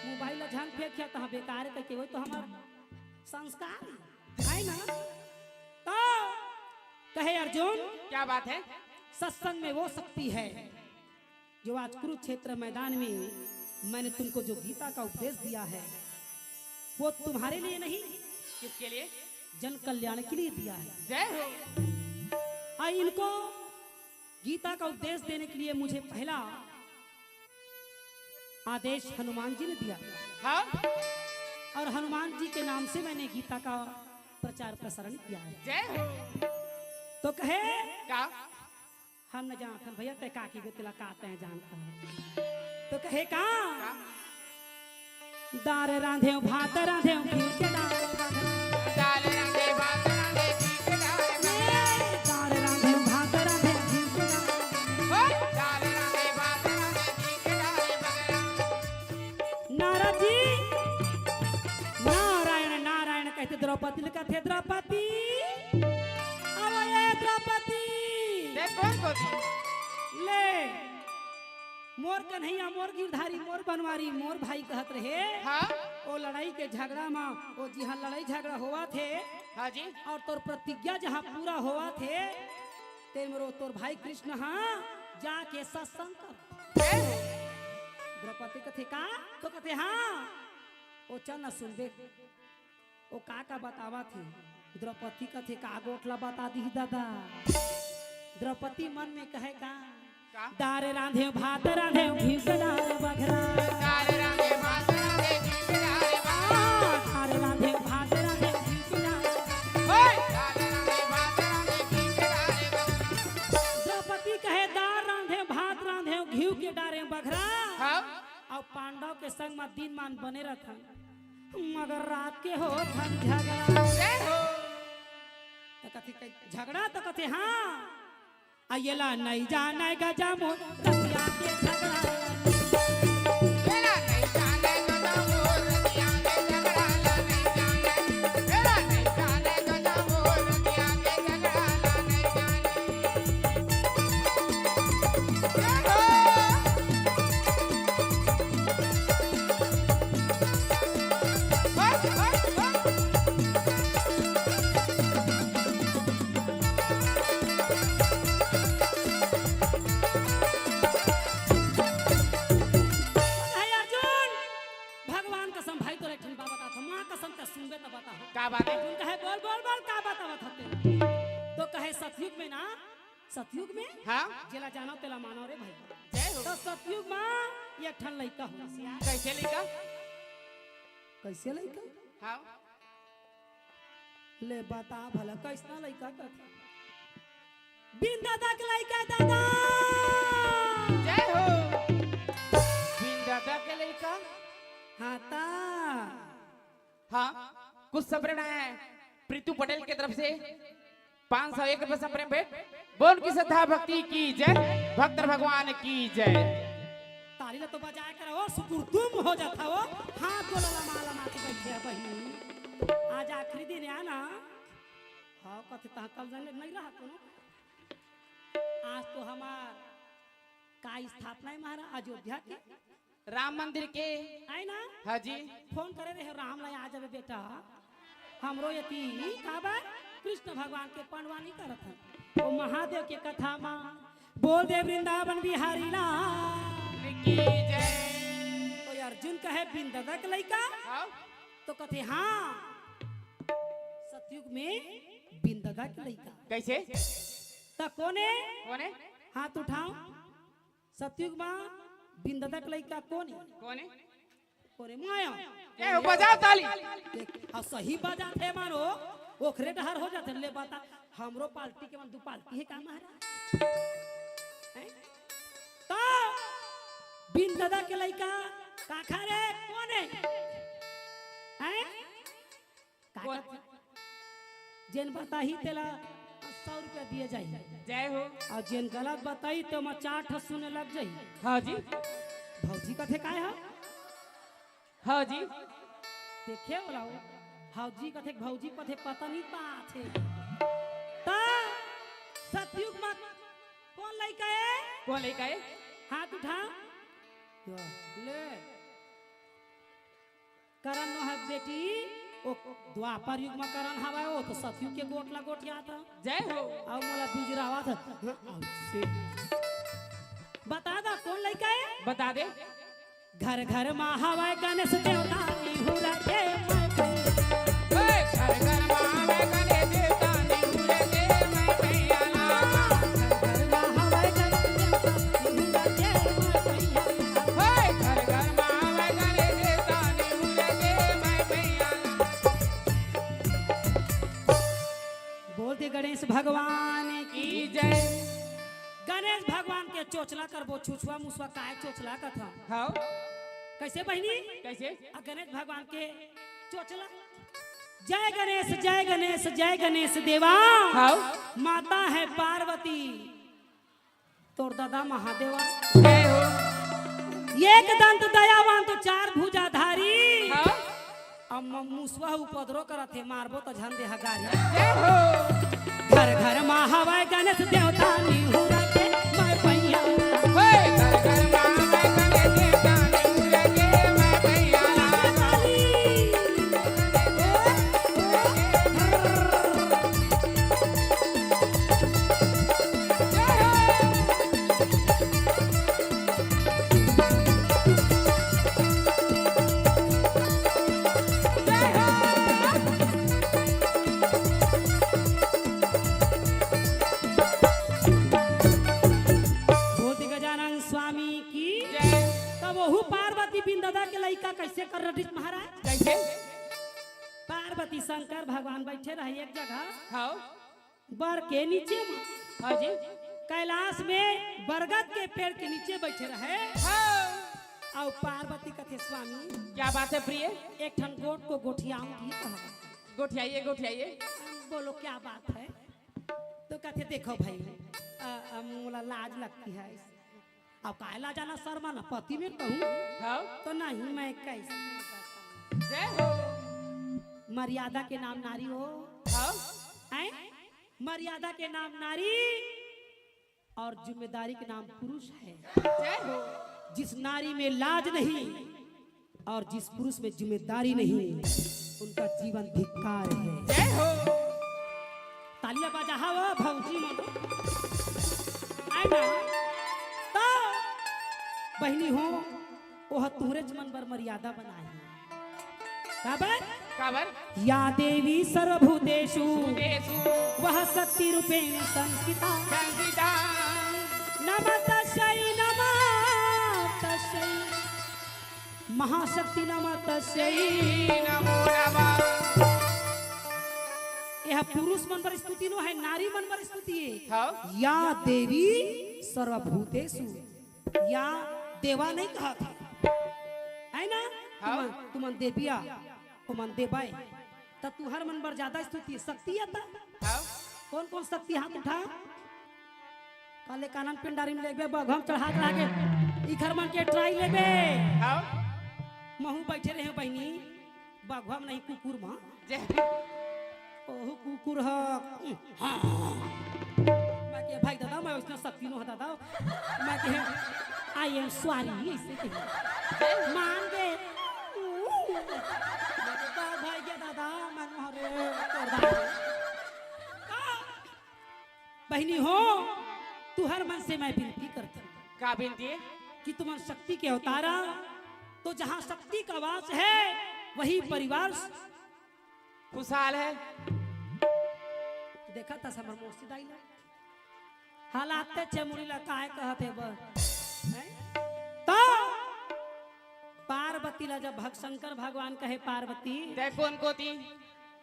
मोबाइल ला झन फेंक, तहाँ बेकार है कहिके, वही तो हमार संस्कार है ना। तो कहे अर्जुन, क्या बात है? सत्संग में वो शक्ति है जो आज कुरुक्षेत्र मैदान में मैंने तुमको जो गीता का उपदेश दिया है, वो तुम्हारे लिए नहीं, किसके लिए? जन कल्याण के लिए दिया है। जय हो। और इनको गीता का उपदेश देने के लिए मुझे पहला आदेश हनुमान जी ने दिया। हाँ। और हनुमान जी के नाम से मैंने गीता का प्रचार प्रसारण किया है। जय हो। तो कहे, का? हम न जानत हन भैया, तैं का कहिबे, तेला का तैं जानत हस। तो कहे का? का? दार रांधेंव, भात रांधेंव, घी के डार। दाल रांधे, भात रांधे, घी के डार। ए, दार रांधेंव, भात रांधेंव, घी के डार। ओए, दाल रांधे, भात रांधे, घी के डार। नारद जी, नारायण, नारायण कहते द्रौपदी ल कथे, "द्रौपदी, अरे ए द्रौपदी।" ले, मोर कन्हैया, मोर गिरधारी, मोर बनवारी, मोर भाई कहत रहे। हाँ। ओ लड़ाई के झगड़ा मा, ओ जिहाँ लड़ाई झगड़ा होवत हे, हाँ जी। और तोर प्रतिज्ञा जहाँ पूरा होवत हे, ते मेरो तोर भाई कृष्ण हा जाके सत्संग कर। ए? द्रौपदी कथे का? तो कथे हाँ। ओ चल ना सुनबे। ओ का का बतावत हे? द्रौपदी कथे, "का गोठ ला बता दिही दादा।" द्रौपदी मन में कहे का? का? दार रांधेंव, भात रांधेंव, घी के डार बघरा। दार रांधे, भात रांधे, घी के डार बघरा। दार रांधेंव, भात रांधेंव, घी के डार। ओए! दार रांधे, भात रांधे, घी के डार बघरा। द्रौपदी कहे, "दार रांधेंव, भात रांधेंव, घी के डारेंव बघरा।" हाँ। अउ पांडव के संग म दिन मान बने रथन। मगर रात के होत हन झगड़ा। जय हो। त कथे, "कई झगड़ा?" त कथे, "हाँ।" आ एला नहीं जाने गजा मोर रतिया के झगड़ा। एला नहीं जाने गजा मोर रतिया के झगड़ा, ला नहीं जाने। एला नहीं जाने गजा मोर रतिया के झगड़ा, ला नहीं जाने। जय हो। हे अर्जुन, भगवान कसम भाई, तोला एक ठन बात बताथंव, माँ कसम, त सुनबे त बताहूँ। का बात हे? अर्जुन कहे, "बोल, बोल, बोल, का बात बताथस तेला?" तो कहे, "सतयुग में ना, सतयुग में हाँ। जेला जानो तेला मानो रे भाई।" जय हो। तो सतयुग में एक ठन लइका होइस यार। कइसे लइका? कइसे लइका? हाँ। ले बता भला, कइसना लइका कथे? बिन दादा के लइका दादा। जय हो। बिन दादा के लइका? हाँ ता। हाँ, कुछ संप्रेम है प्रीतू पटेल की तरफ से, पाँच सौ एक रुपए संप्रेम भेंट। बोल की श्रद्धा भक्ति की जय, भक्त भगवान की जय। ताली ला तो बजाए कर ओ सुकुर तुम हो जाता हो, हाथ गोला लमा लमा के बैठे है बहिनी। आज आखिरी दिन है ना, हाँ, कथे तहाँ कल जाने नहीं रहा कोनो। आज तो हमार का स्थापना है महाराज, अयोध्या के। राम मंदिर के। है ना? हाँ जी। फोन करे रहे राम ला, आ जाबे बेटा। हमरो यति काबर कृष्ण भगवान के पंडवानी करत हन। ओ महादेव के कथा मा बोल दे वृंदावन बिहारी लाल की जय। तो अर्जुन कहे बिंददा के लइका? हाँ। तो कथे हाँ, सतयुग में बिंददा के लइका। कैसे? त कोने? कोने? हाथ उठाओ। सतयुग मा बिंददा के लइका कोने? कोने? कोने माया। ए, बजाओ ताली। देख, अउ सही बजात हे मानो, ओखरे डहर हो जाथे। ले बता, हमरो पार्टी के मन दू पार्टी हे का महाराज? हैं? त बिंददा के लइका काखा रे कोने? हैं? का बोल। करथे? जेन बताही तेला सौ रुपया दिए जाही। जय हो। अउ जेन गलत बताही तो ओमा चार ठो सुने लग जाही। हाँ जी। भौजी कथे काय हा? हाँ जी। देखे हो रहा हो? भौजी कथे, भौजी कथे पता नहीं पाथे। त सतयुग मा कोन लइका ए? कोन लइका ए? हाथ उठा। ले। करण नो हे बेटी, ओ द्वापर युग मा करण हवय, ओ तो सतयुग के गोठ ला गोठियात हे। जय हो। अउ मोला बिजरावत हे। बता दा, कोन लइका ए? बता दे। घर घर मा हवय गणेश देवता, निहुरा के मैं भैया। ओए, घर घर मा हवय गणेश देवता, निहुरा के मैं भैया ना। घर घर मा हवय गणेश देवता, निहुरा के मैं भैया ना। ओए, घर घर मा हवय गणेश देवता, निहुरा के मैं भैया ना। बोल दे गणेश भगवान की की जय। गणेश भगवान के चोचला करबो, छुछुआ मुसुआ काय चोचला कथन। हाँ। कैसे बहिनी? कैसे? आ गणेश भगवान के चोचला। जय गणेश, जय गणेश, जय गणेश देवा। हाँ। माता है पार्वती, तोर दादा महादेवा। जय हो। एक दंत दयावान तो चार भुजाधारी। हाँ। अब म-, मुसवा उपद्रो करत हे, मारबो त झन देहा गारी। जय हो। घर घर मा हवय गणेश देवता, निहुरा के मैं पैया। ओए, घर घर मा हवय गणेश देवता, निहुरा के मैं पैया। बोल दे गजानन स्वामी की। जय। तब वहू पार्वती बिंददा के लइका कैसे कर रहिस महाराज? कैसे? पार्वती शंकर भगवान बैठे रहे एक जगह। हाँ। बर के नीचे मा। हाँ जी। कैलाश में बरगद के पेड़ के नीचे बैठे रहे। हाँ। अउ पार्वती कथे, स्वामी। क्या बात है प्रिय? एक ठन गोठ को गोठियाऊंगी कहा। गोठियाइए, गोठियाइए। बोलो क्या बात है? तो कथे, देखो भाई, अ, अ, मोला लाज लगती है। अब काय लाजाना शर्माना, पति में कहूँ हाँ। तो नहीं, मैं कैसे बताऊँ? जय हो। मर्यादा के नाम नारी हो। हाँ। हैं? मर्यादा के नाम नारी और जिम्मेदारी के नाम पुरुष है। जय हो। जिस नारी में लाज नहीं और जिस पुरुष में जिम्मेदारी नहीं, उनका जीवन धिक्कार है। जय हो। तालियां बजा, हाँ, वो भौजी मन। आए ना। तो बहिनी हो, ओह तुहरेच मन बर मर्यादा बनाए। काबर? काबर? या देवी सर्वभूतेषु भूतेषु वह शक्ति रूपेण संस्थिता। संस्थिता। नमः तस्यै, नमः तस्यै। महाशक्ति नमः तस्यै। नमो नमः। यह पुरुष मन बर स्तुति नो है, नारी मन बर स्तुति है। हाँ। या देवी सर्वभूतेषु। या देवा नहीं कहा था, है ना? हाँ। तुमन, तुमन देविया, तुमन देवाए, त तुहर मन बर ज्यादा स्तुति शक्ति है त? हाँ। कौन कौन शक्ति हाथ उठा? काले कानन पिंडारी में लेबे, बघवा में चढ़ा चढ़ा के इखर मन के ट्राई लेबे। हाँ। महू बैठे रहे बहिनी, बघवा में नहीं कुकुर में। जय। ओहू कुकुर ह। हाँ। मैं के, "भाई दादा, मैं उसने शक्ति नो दादा।" मैं के, "I am sorry," ऐसे कही। मान गे। मैं के, "का भाई के दादा, मैं नो हरे तोर दादा।" बहिनी हो, तुहर मन से मैं विनती करथंव। का विनती हे? कि तुमन शक्ति के अवतारा, तो जहाँ शक्ति का वास है, वही परिवार खुशहाल है। देखा था हमर मौसी दाई ला। हालात ते चमुड़ी ला काय कहत हे बर। हैं? तो पार्वती ला जब भग-, शंकर भगवान कहे, "पार्वती, तै कोन कोती?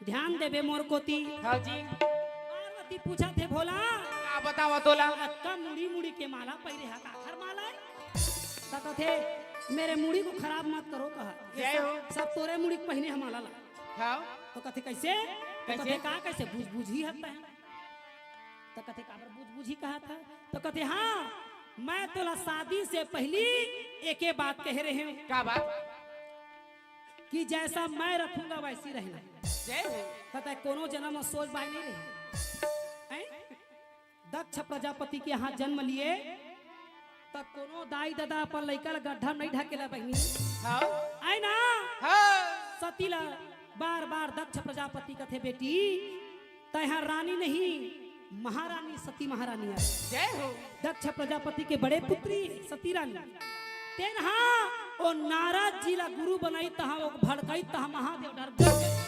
ध्यान देबे मोर कोती।" हाँ जी। पार्वती पूछत हे, "भोला, का बतावंव तोला? अतका मुड़ी मुड़ी के माला पहिरे हा, काखर माला हे?" त कथे, "मेरे मुड़ी को खराब मत करो," कहा। जय हो। सब तोरे मुड़ी के पहिने हे माला ला। हाँ। तो कथे, "कैसे?" तो कैसे? कथे, "का कैसे? बुझ-, बुझही हत तैं।" तो कथे, "काबर बुझ-, बुझही कहा था?" तो कथे, "हाँ, मैं तोला शादी से पहली एके बात कहे रहेंव।" का बात? कि जैसा मैं रखूंगा वैसी रहना। जय हो। त तैं कोनो जनम में सोच बाय नहीं रहे। हैं? दक्ष प्रजापति के यहाँ जन्म लिए, त कोनो दाई ददा अपन लइका ला गड्ढा में नहीं ढकेला बहिनी। हाँ। आय ना? हाँ। सती ला बार बार दक्ष प्रजापति कथे, "बेटी, तैं हा रानी नहीं, महारानी सती महारानी आय।" जय हो। दक्ष प्रजापति के बड़े पुत्री सती रानी। तेन हा ओ नारद जी ला गुरु बनाई, तहाँ ओ भड़काई, तहाँ महादेव डर गए।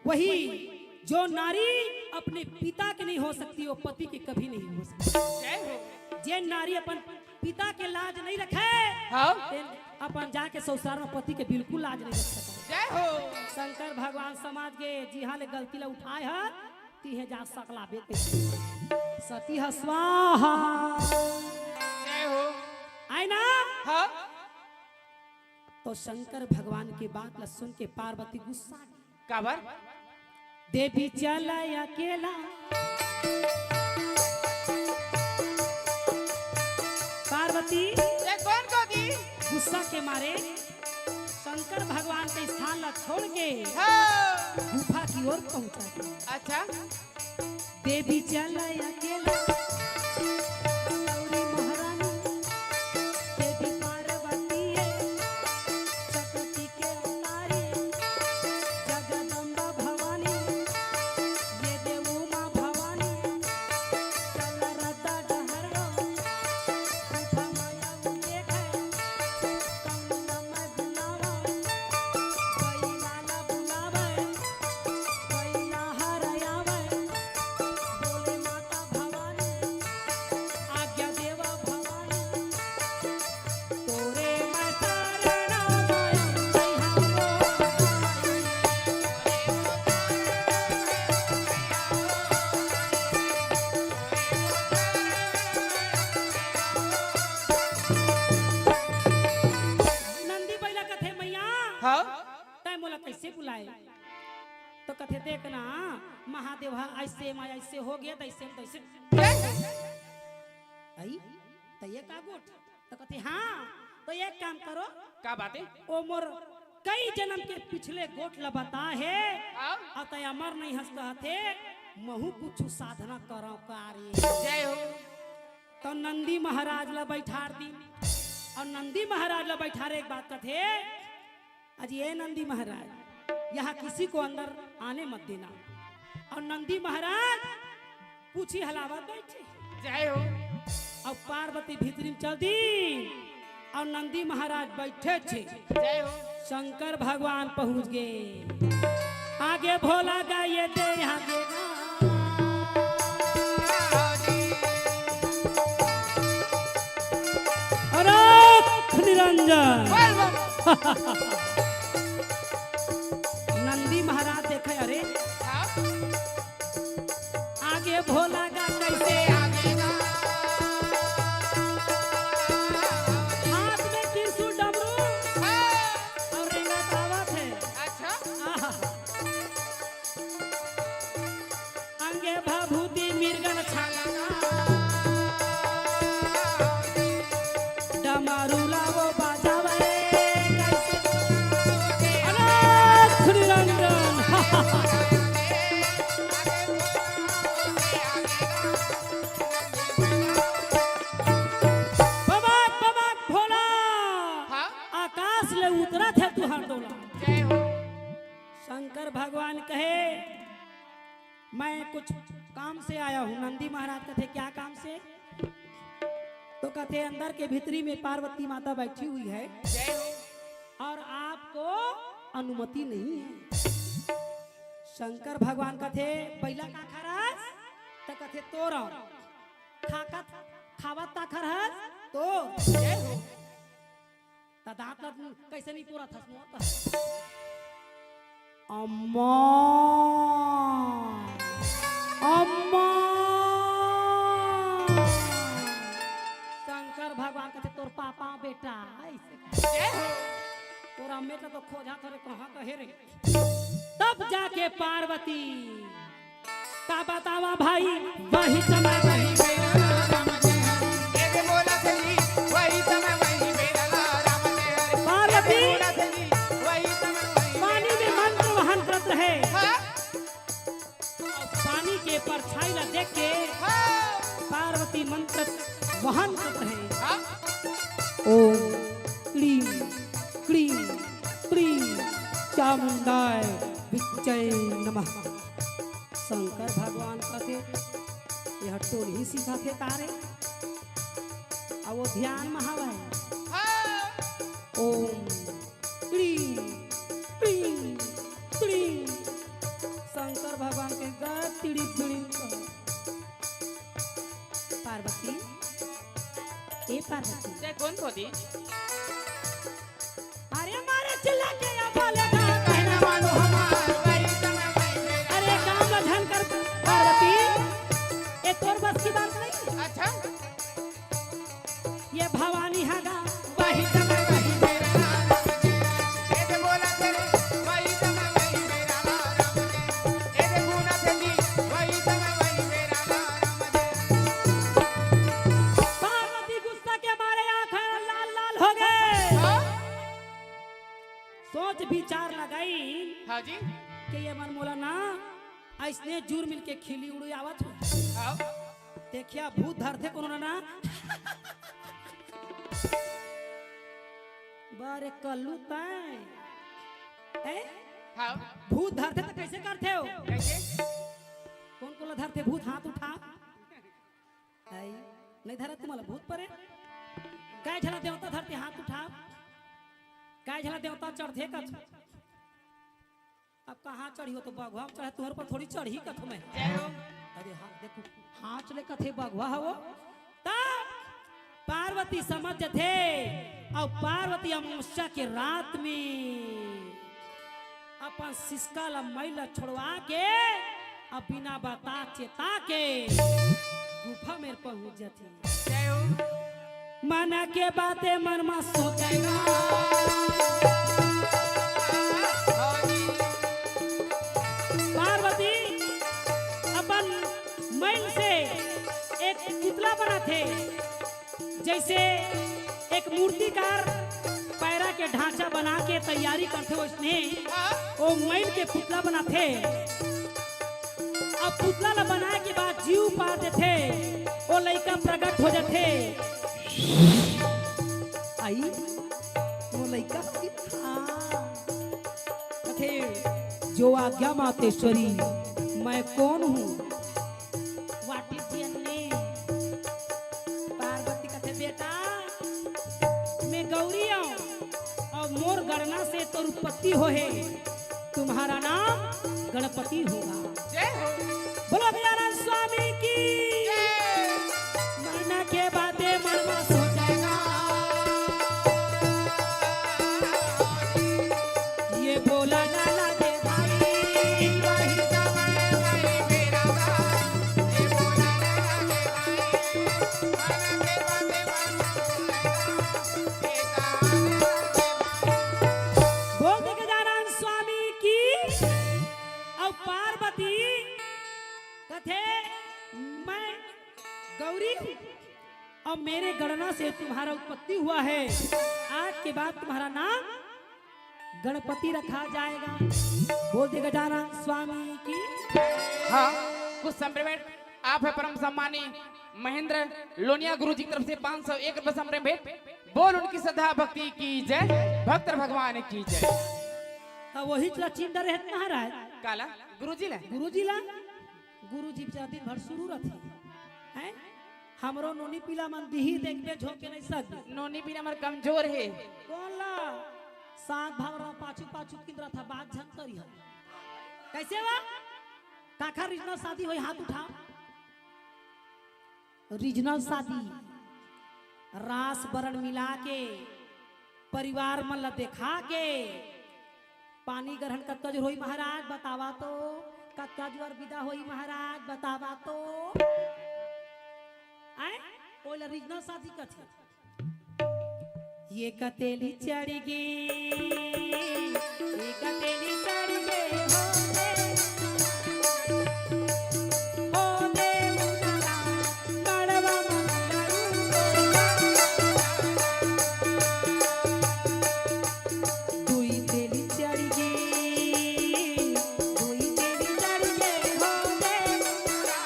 वही जो नारी अपने पिता के नहीं हो सकती, वो पति के कभी नहीं हो सकती। जय हो। जे नारी अपन पिता के लाज नहीं रखे, हाँ। ते अपन जाके ससुरार में पति के बिल्कुल लाज नहीं रख सकता। जय हो। शंकर भगवान समाज के जिहाँ ले गलती ला उठाए हर, तिहे जा सकलाबे के। सती ह स्वाहा। जय हो। आय ना? हाँ। तो शंकर भगवान के बात ला सुन के पार्वती गुस्सा गे। काबर? देवी चला अकेला। पार्वती ये कोन कोती? गुस्सा के मारे शंकर भगवान के स्थान ला छोड़ के हाँ। गुफा की ओर पहुंचा गे। अच्छा। देवी चला अकेला, गौरी महारानी, देवी पार्वती है, शक्ति के अवतारी, जगदम्बा भवानी, ये दे उमा भवानी, चल रद्दा डहर लो, गुफा माया उल्लेख है, कमला में बुलावा, बैला ला बुलावे, बैला हर आवे, बोले माता भवानी, आज्ञा देवा भवानी, तोरे मैं शरण माया मैया हो। नंदी बैला कथे, "मैया, हाँ? तैं मोला कैसे बुलाए?" तो कथे, "देख ना, महादेव हा ऐसे मैं ऐसे हो गे, तैसे तैसे।" आई, त ये का गोठ? तो कथे, "हाँ, तो एक काम करो।" का बात हे? "ओ मोर कई जनम के पिछले गोठ ला बता हे, हाँ? अउ तैं अमर नहीं हस कहत हे, महू कुछ साधना करंव का रे।" जय हो। तो नंदी महाराज ला बैठार दी, अउ नंदी महाराज ला बैठारे के बाद कथे, "अजी ए नंदी महाराज, यहाँ किसी को अंदर आने मत देना।" अउ नंदी महाराज पूछी हलावत बैठे। जय हो। अउ पार्वती भीतरी में चल दी, अउ नंदी महाराज बैठे थे। जय हो। शंकर भगवान पहुँच गे। आगे भोला गा ये दे, आगे गा। अलख निरंजन। बोल बम। नंदी महाराज देखे, अरे, हाँ? आगे भोला गा कैसे आगे गा। हाथ में त्रिशूल डमरू हाँ। अउ रेंगत आवत हे। अच्छा। आहा। अंगे भभूति मिर्गन छाला। डमरू ला वो बजावे। अलख निरंजन। मैं कुछ काम से आया हूँ। नंदी महाराज कथे, "क्या काम से?" तो कथे, "अंदर के भीतरी में पार्वती माता बैठी हुई है और आपको अनुमति नहीं है।" शंकर भगवान कथे, "बइला का खरस?" त कथे, "तोर खाकत खावत ता खरस तो।" त दांत ला कइसे नहीं तोरत हस मोर त? अम्मा, अम्मा। शंकर भगवान कथे, "तोर पापा बेटा।" अइसे कथे। तोर अम्मे ला तो खोजा थरे कहाँ कहे रे। तब जाके पार्वती का बतावा भाई, वही समय वही पार्वती पानी में मंत्र वहन करत रहे। पानी के परछाई ला देख के पार्वती मंत्र वहन करत रहे। ओम क्लीम क्लीम क्लीम चामुंडाय विच्चय नमः। शंकर भगवान कथे, "ये टोनही सिखाथे का रे?" अउ वो ध्यान म हवय। ओम क्लीम क्लीम क्लीम। शंकर भगवान के गा तिड़ी बिड़ी। पार्वती, ए पार्वती। ते कोन खोदी? अरे मारे चिल्ला के या बोले ना, कहना मानो हमार। अरे काम ला झन कर पार्वती, ए तोर बस की बात नहीं। अच्छा। ये भवानी हगा। पार्वती गुस्सा के मारे आंखें लाल लाल हो गए। सोच विचार लगाई हाँ जी। कि ये मन मोला ना अइसने जुर मिल के खिली उड़ी आवत हो। आओ। देखिया भूत धरथे कोनो ना। बारे कल्लू तैं। हैं? हाँ। भूत धरथे त कइसे करथे हो? कइसे? कोन कोन ला धरथे भूत हाथ उठा। आई, नहीं धरत तुम्हारा भूत परे। काय झला देवता धरथे हाथ उठा। काय झला देवता चढ़थे कछ। अब कहाँ चढ़ी हो तो बघवा चढ़े, तुम्हारे ऊपर थोड़ी चढ़ी कथो मैं। जय हो। अरे हाँ, देखो, हाथ ले कथे बघवा हो। ता पार्वती समझ जथे, अउ पार्वती अमावस्या के रात में अपन सिसका ला मइल ला छोड़वा के, अब बिना बता चेता के गुफा में पहुंच जथे। जय हो। मन के बातें मन में सोचेगा। पार्वती अपन मइल से एक पुतला बनाथे, जइसे एक मूर्तिकार पैरा के ढांचा बना के तैयारी करथे, वइसने ओ मइल के पुतला बनाथे। अब पुतला ला बनाए के बाद जीव पार देथे, ओ लइका प्रगट हो जाथे। आई, वो लइका, हाँ। कथे, "जो आज्ञा मातेश्वरी, मैं कौन हूँ?" What is your name? Parvati कथे, "बेटा, मैं गौरी हूँ और मोर गणना से तोर उत्पत्ति होहे।" तुम्हारा नाम गणपति होगा। जय हो। बोलो गजानन स्वामी की। जय। मन के बातें मन में सोचेगा। ये बोला ना लागे भाई। बोल दे गजानन स्वामी की। अउ पार्वती कथे, "मैं गौरी हूँ और मेरे गणना से तुम्हारा उत्पत्ति हुआ है। आज के बाद तुम्हारा नाम गणपति रखा जाएगा।" बोल दे गजानन स्वामी की। हाँ, कुछ समय में आप है परम सम्मानी महेंद्र लोनिया गुरु जी की तरफ से पाँच सौ एक रुपए संप्रेम भेंट। बोल उनकी श्रद्धा भक्ति की जय, भक्त भगवान की जय। अब वही चला चिंता रहत महाराज। काला? गुरु जी ला? गुरु जी ला? बेचारा दिन भर शुरू रथे। हैं? हमरो नोनी पीला मन दिही देखबे झोंके नहीं सकबे। नोनी पीला मन कमजोर हे। कोन ला? सात भाव रहा पाछू पाछू किंदरा था बात झन करी है। कैसे वा? काखर रिझना शादी होई हाथ उठा। रिझना शादी, रास बरण मिला के, परिवार मन ला देखा के, पानी ग्रहण कतका जोर होई महाराज बतावा तो, कतका जोर विदा होई महाराज बतावा तो। आय? ओला रिझना शादी कथे। ये कतेली चढ़ गे, ये कतेली चढ़ गे, हो दे, हो दे उनरा, मड़वा मंगरू। दुई तेली चढ़ गे, दुई तेली चढ़ गे, हो दे उनरा,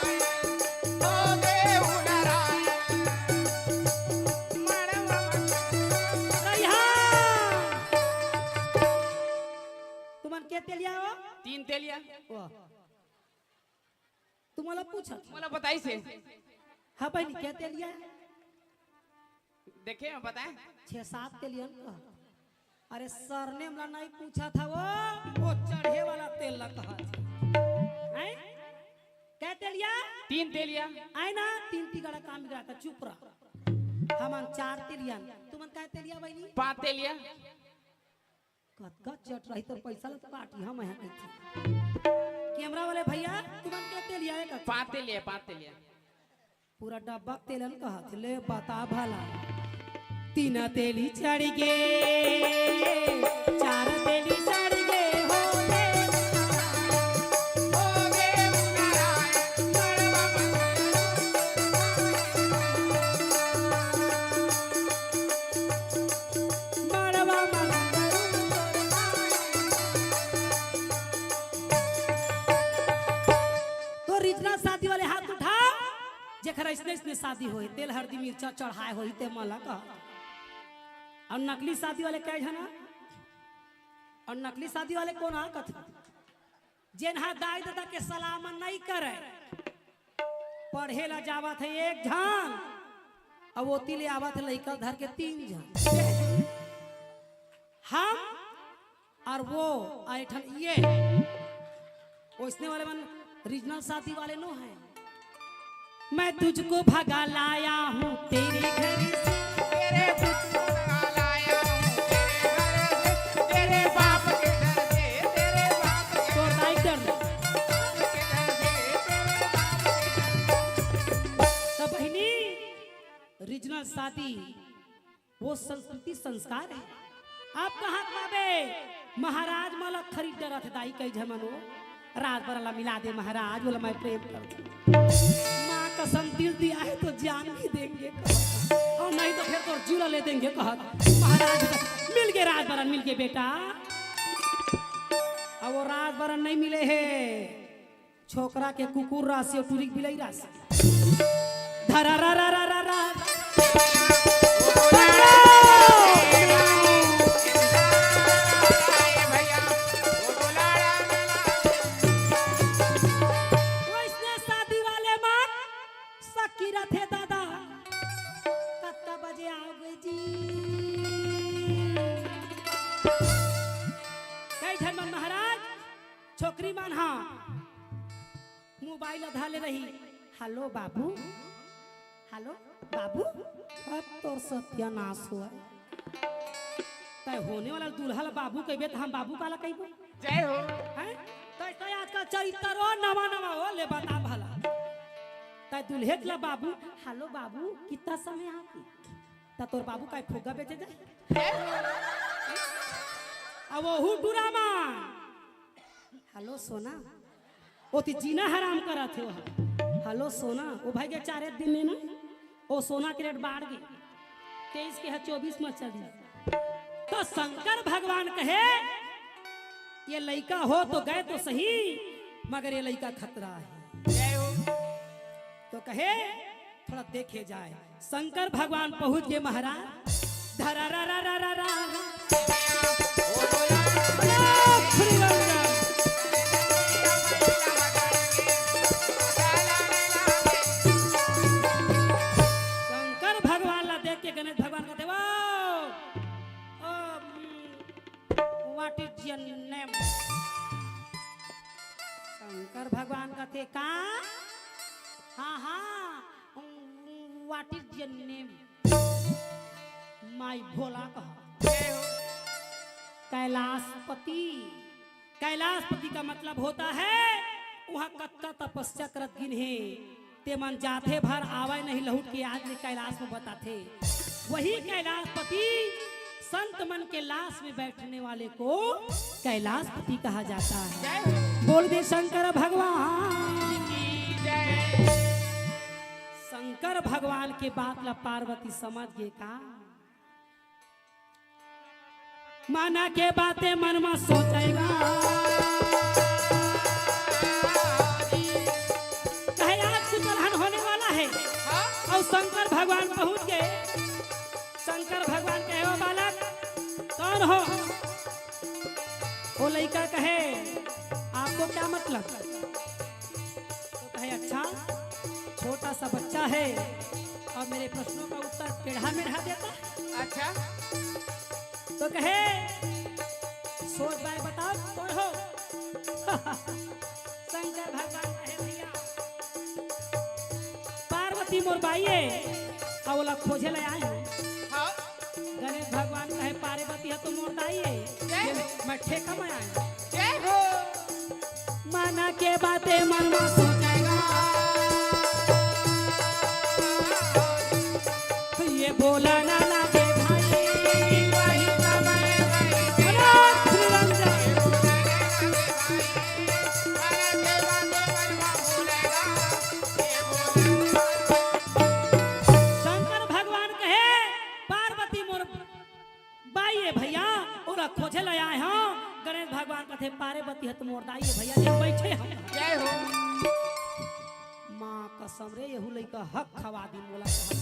हो दे उनरा। रहिहा। तुमन के तेलिया हो? तीन तेलिया। वाह। तुमला पूछत। मोला बताइस हे। हाँ बहिनी, के तेलिया? देखे, मैं बताए। छह सात तेलियन कहा। अरे सरनेम ला नहीं पूछत हव, वो चढ़े वाला तेल ला कहा। हैं? के तेलिया? तीन तेलिया। आय ना, तीन तिगड़ा काम बिगड़ा था, चुप रह। हमन चार तेलियन, तुमन का तेलिया बहिनी? पाँच तेलिया। कतका चट रही तो पैसा ला तो काटी हम यहाँ कहिथे। कैमरा वाले भैया, तुमन के तेलिया है का? पाँच तेलिया, पाँच तेलिया। पूरा डब्बा तेलन कहत, ले बता भला। तीन तेली चढ़ गे, चार तेली चढ़ गे, हो गे, हो गे उनरा, मड़वा मंगरू। मड़वा मंगरू तोर माई। तो रिझना शादी वाले हाथ उठा, जेकर अइसने अइसने शादी होए, तेल हरदी मिर्चा चढ़ाए होही ते मन ला कह। अउ नकली शादी वाले कै झन? अउ नकली शादी वाले कोन आ कथे? जेन हा दाई ददा के सलाह म नइ करय, पढ़े ला जावत हे एक झन, अउ ओती ले आवत हे लइका धर के तीन झन। हम अउ वो, अउ एक ठन ये, ओइसने वाले मन रिझना शादी वाले नो हे। मैं तुझको भगा लाया हूँ तेरे घर से। तेरे तुझको भगा लाया हूँ तेरे घर से, तेरे बाप के घर से, तेरे बाप के तोर दाई के डर ले। बाप के घर से, तेरे बाप के घर से। त बहिनी, रिझना शादी वो संस्कृति संस्कार हे। अब कहाँ के माबे? महाराज मन ला खरीद डरत हे दाई, कई झन मन वो राज बरन ला मिला दे महाराज, बोला मैं प्रेम करथों। माँ कसम दिल दिया है तो जान भी देंगे कहा, अउ नहीं तो फिर तोर जिउ ला ले देंगे कहा। महाराज मिल गे राज बरन, मिल गे बेटा। अब वो राज बरन नहीं मिले हे। छोकरा के कुकुर रास हे, टुरी के बिलई रास हे। धरा रा रा रा रा रा। वइसने शादी वाले मन सकी रथे दादा। कतका बजे आओगे जी? कई झन मन महाराज, छोकरी मन हा मोबाइल ला धर ले रही। हेलो बाबू, हेलो बाबू। अब तोर सत्यानाश होय। तैं होने वाला दूल्हा ला बाबू कहिबे त हम बाबू काला कहिबो? जय हो। हैं? तैं, तैं आजकल चरित्र ओ नवा नवा हो, ले बता भला। तैं दूल्हे ला बाबू, हेलो बाबू, कितना समय आपकी? त तोर बाबू काय फुग्गा बेचे जाय? अब ओहू डरामा। हेलो सोना, ओती जीना हराम करत हे ओहा। हेलो सोना, ओ भाई के चारे दिन में ना, ओ सोना के रेट बाढ़ गे, तेईस के ह चौबीस म चली। त शंकर भगवान कहे, ये लइका हो तो गए तो सही, मगर ये लइका खतरा हे। तो कहे, थोड़ा देखे जाय। शंकर भगवान पहुँच गे महाराज। धरा रा रा रा रा रा। ओ, श्री राम राम। का? हाँ, हाँ। What is your name? My भोला कहा। कैलाशपति। कैलाशपति का मतलब होता है, वहाँ कतका तपस्या करत गिन हे, ते मन जाथे भर आवय नहीं लहुट के आज ले कैलाश में बताथे। वही कैलाशपति संत मन के लाश में बैठने वाले को कैलाशपति कहा जाता है। बोल दे शंकर भगवान। शंकर भगवान के बात ला पार्वती समझ गे का? मना के बातें मन में सोचेगा। कहे आज कुछ अलहन होने वाला है। हाँ? और शंकर भगवान पहुंच गए। शंकर भगवान कहे, "ओ बालक, कौन हो?" वो लइका कहे, "आपको क्या मतलब?" तो कहे, "अच्छा, छोटा सा बच्चा है और मेरे प्रश्नों का उत्तर टेढ़ा मेढ़ा देता है।" अच्छा। तो कहे, "सोच बाय बताओ, कौन हो?" शंकर भगवान कहे, "भैया, पार्वती मोर बाई है, अउ ओला खोजे ले आए हंव।" हाँ। गणेश भगवान कहे, "पार्वती ह तो मोर दाई है, जय हो। मैं ठेका में आए हंव।" जय हो। मना के बातें मन में सोचेगा। ये बोला ना लागे भाई, वही समय वही अरे निरंजन। शंकर भगवान कहे, "पार्वती मोर बाई ए भैया, ओला खोजे ले आए हंव।" गणेश भगवान कथे, "पार्वती ह त मोर दाई ए भैया, जे बैठे हम।" जय हो। माँ कसम रे, यहू लइका हक खवा दी मोला कहत।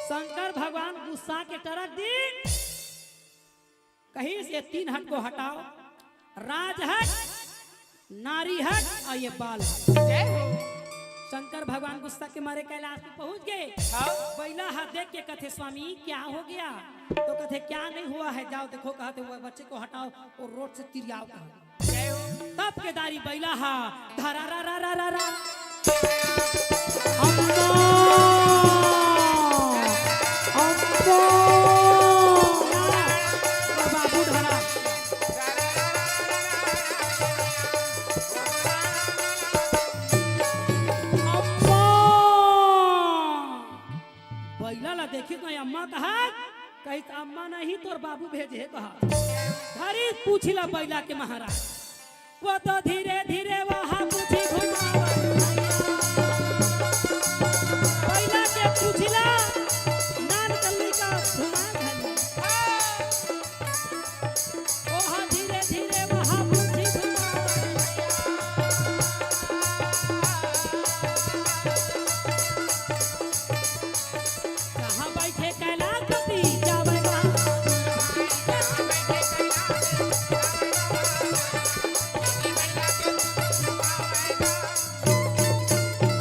शंकर भगवान गुस्सा के टरक दी, कहिस, "ये तीन हक को हटाओ, राज हक, नारी हक और ये बाल हक।" जय हो। शंकर भगवान गुस्सा के मारे कैलाश में पहुंच गए। हाँ। बैला हा देख के कथे, "स्वामी, क्या हो गया?" तो कथे, "क्या नहीं हुआ है, जाओ देखो," कहते, "वो बच्चे को हटाओ और रोड से तिरियाओ," कहा। जय हो। तब के दारी बैला हा धरा रा रा रा रा रा। अम्मा! अम्मा! बाबू धरा। अम्मा! बैला ला देखिस ना अम्मा कहा, कहिस, "अम्मा नहीं, तोर बाबू भेजे हे," कहा। धरिस पूछी ला बैला के महाराज। वो तो धीरे धीरे वहाँ पूछी घुमावा। बैला के पूछी ला, नान कल्ली का घुमा घनी। वहाँ धीरे धीरे वहाँ पूछी घुमावा। कहाँ बैठे कैलाशपति जावेगा?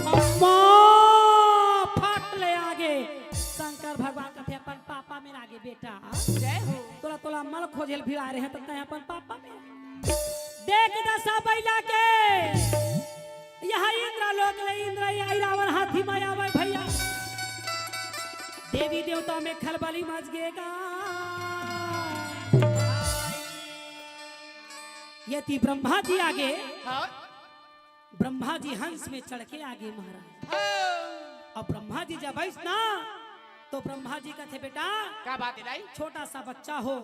अम्मा, फट ले आगे। शंकर भगवान कथे, "अपन पापा में आगे बेटा।" जय हो। तोला, तोला अम्मा ल खोजे ल भिड़ा रहे हैं, त तैं अपन पापा में। देख दसा बैला के। यहाँ इंद्रलोक ले इंद्र आई, रावण हाथी में आवे भैया। देवी देवता में खलबली मच गेगा। यदि ब्रह्मा जी आगे, हाँ। ब्रह्मा जी हंस में चढ़ के आगे महाराज। हाँ। अब ब्रह्मा जी जब आइस ना, तो ब्रह्मा जी कथे, "बेटा, का बात है दाई?" छोटा सा बच्चा हो,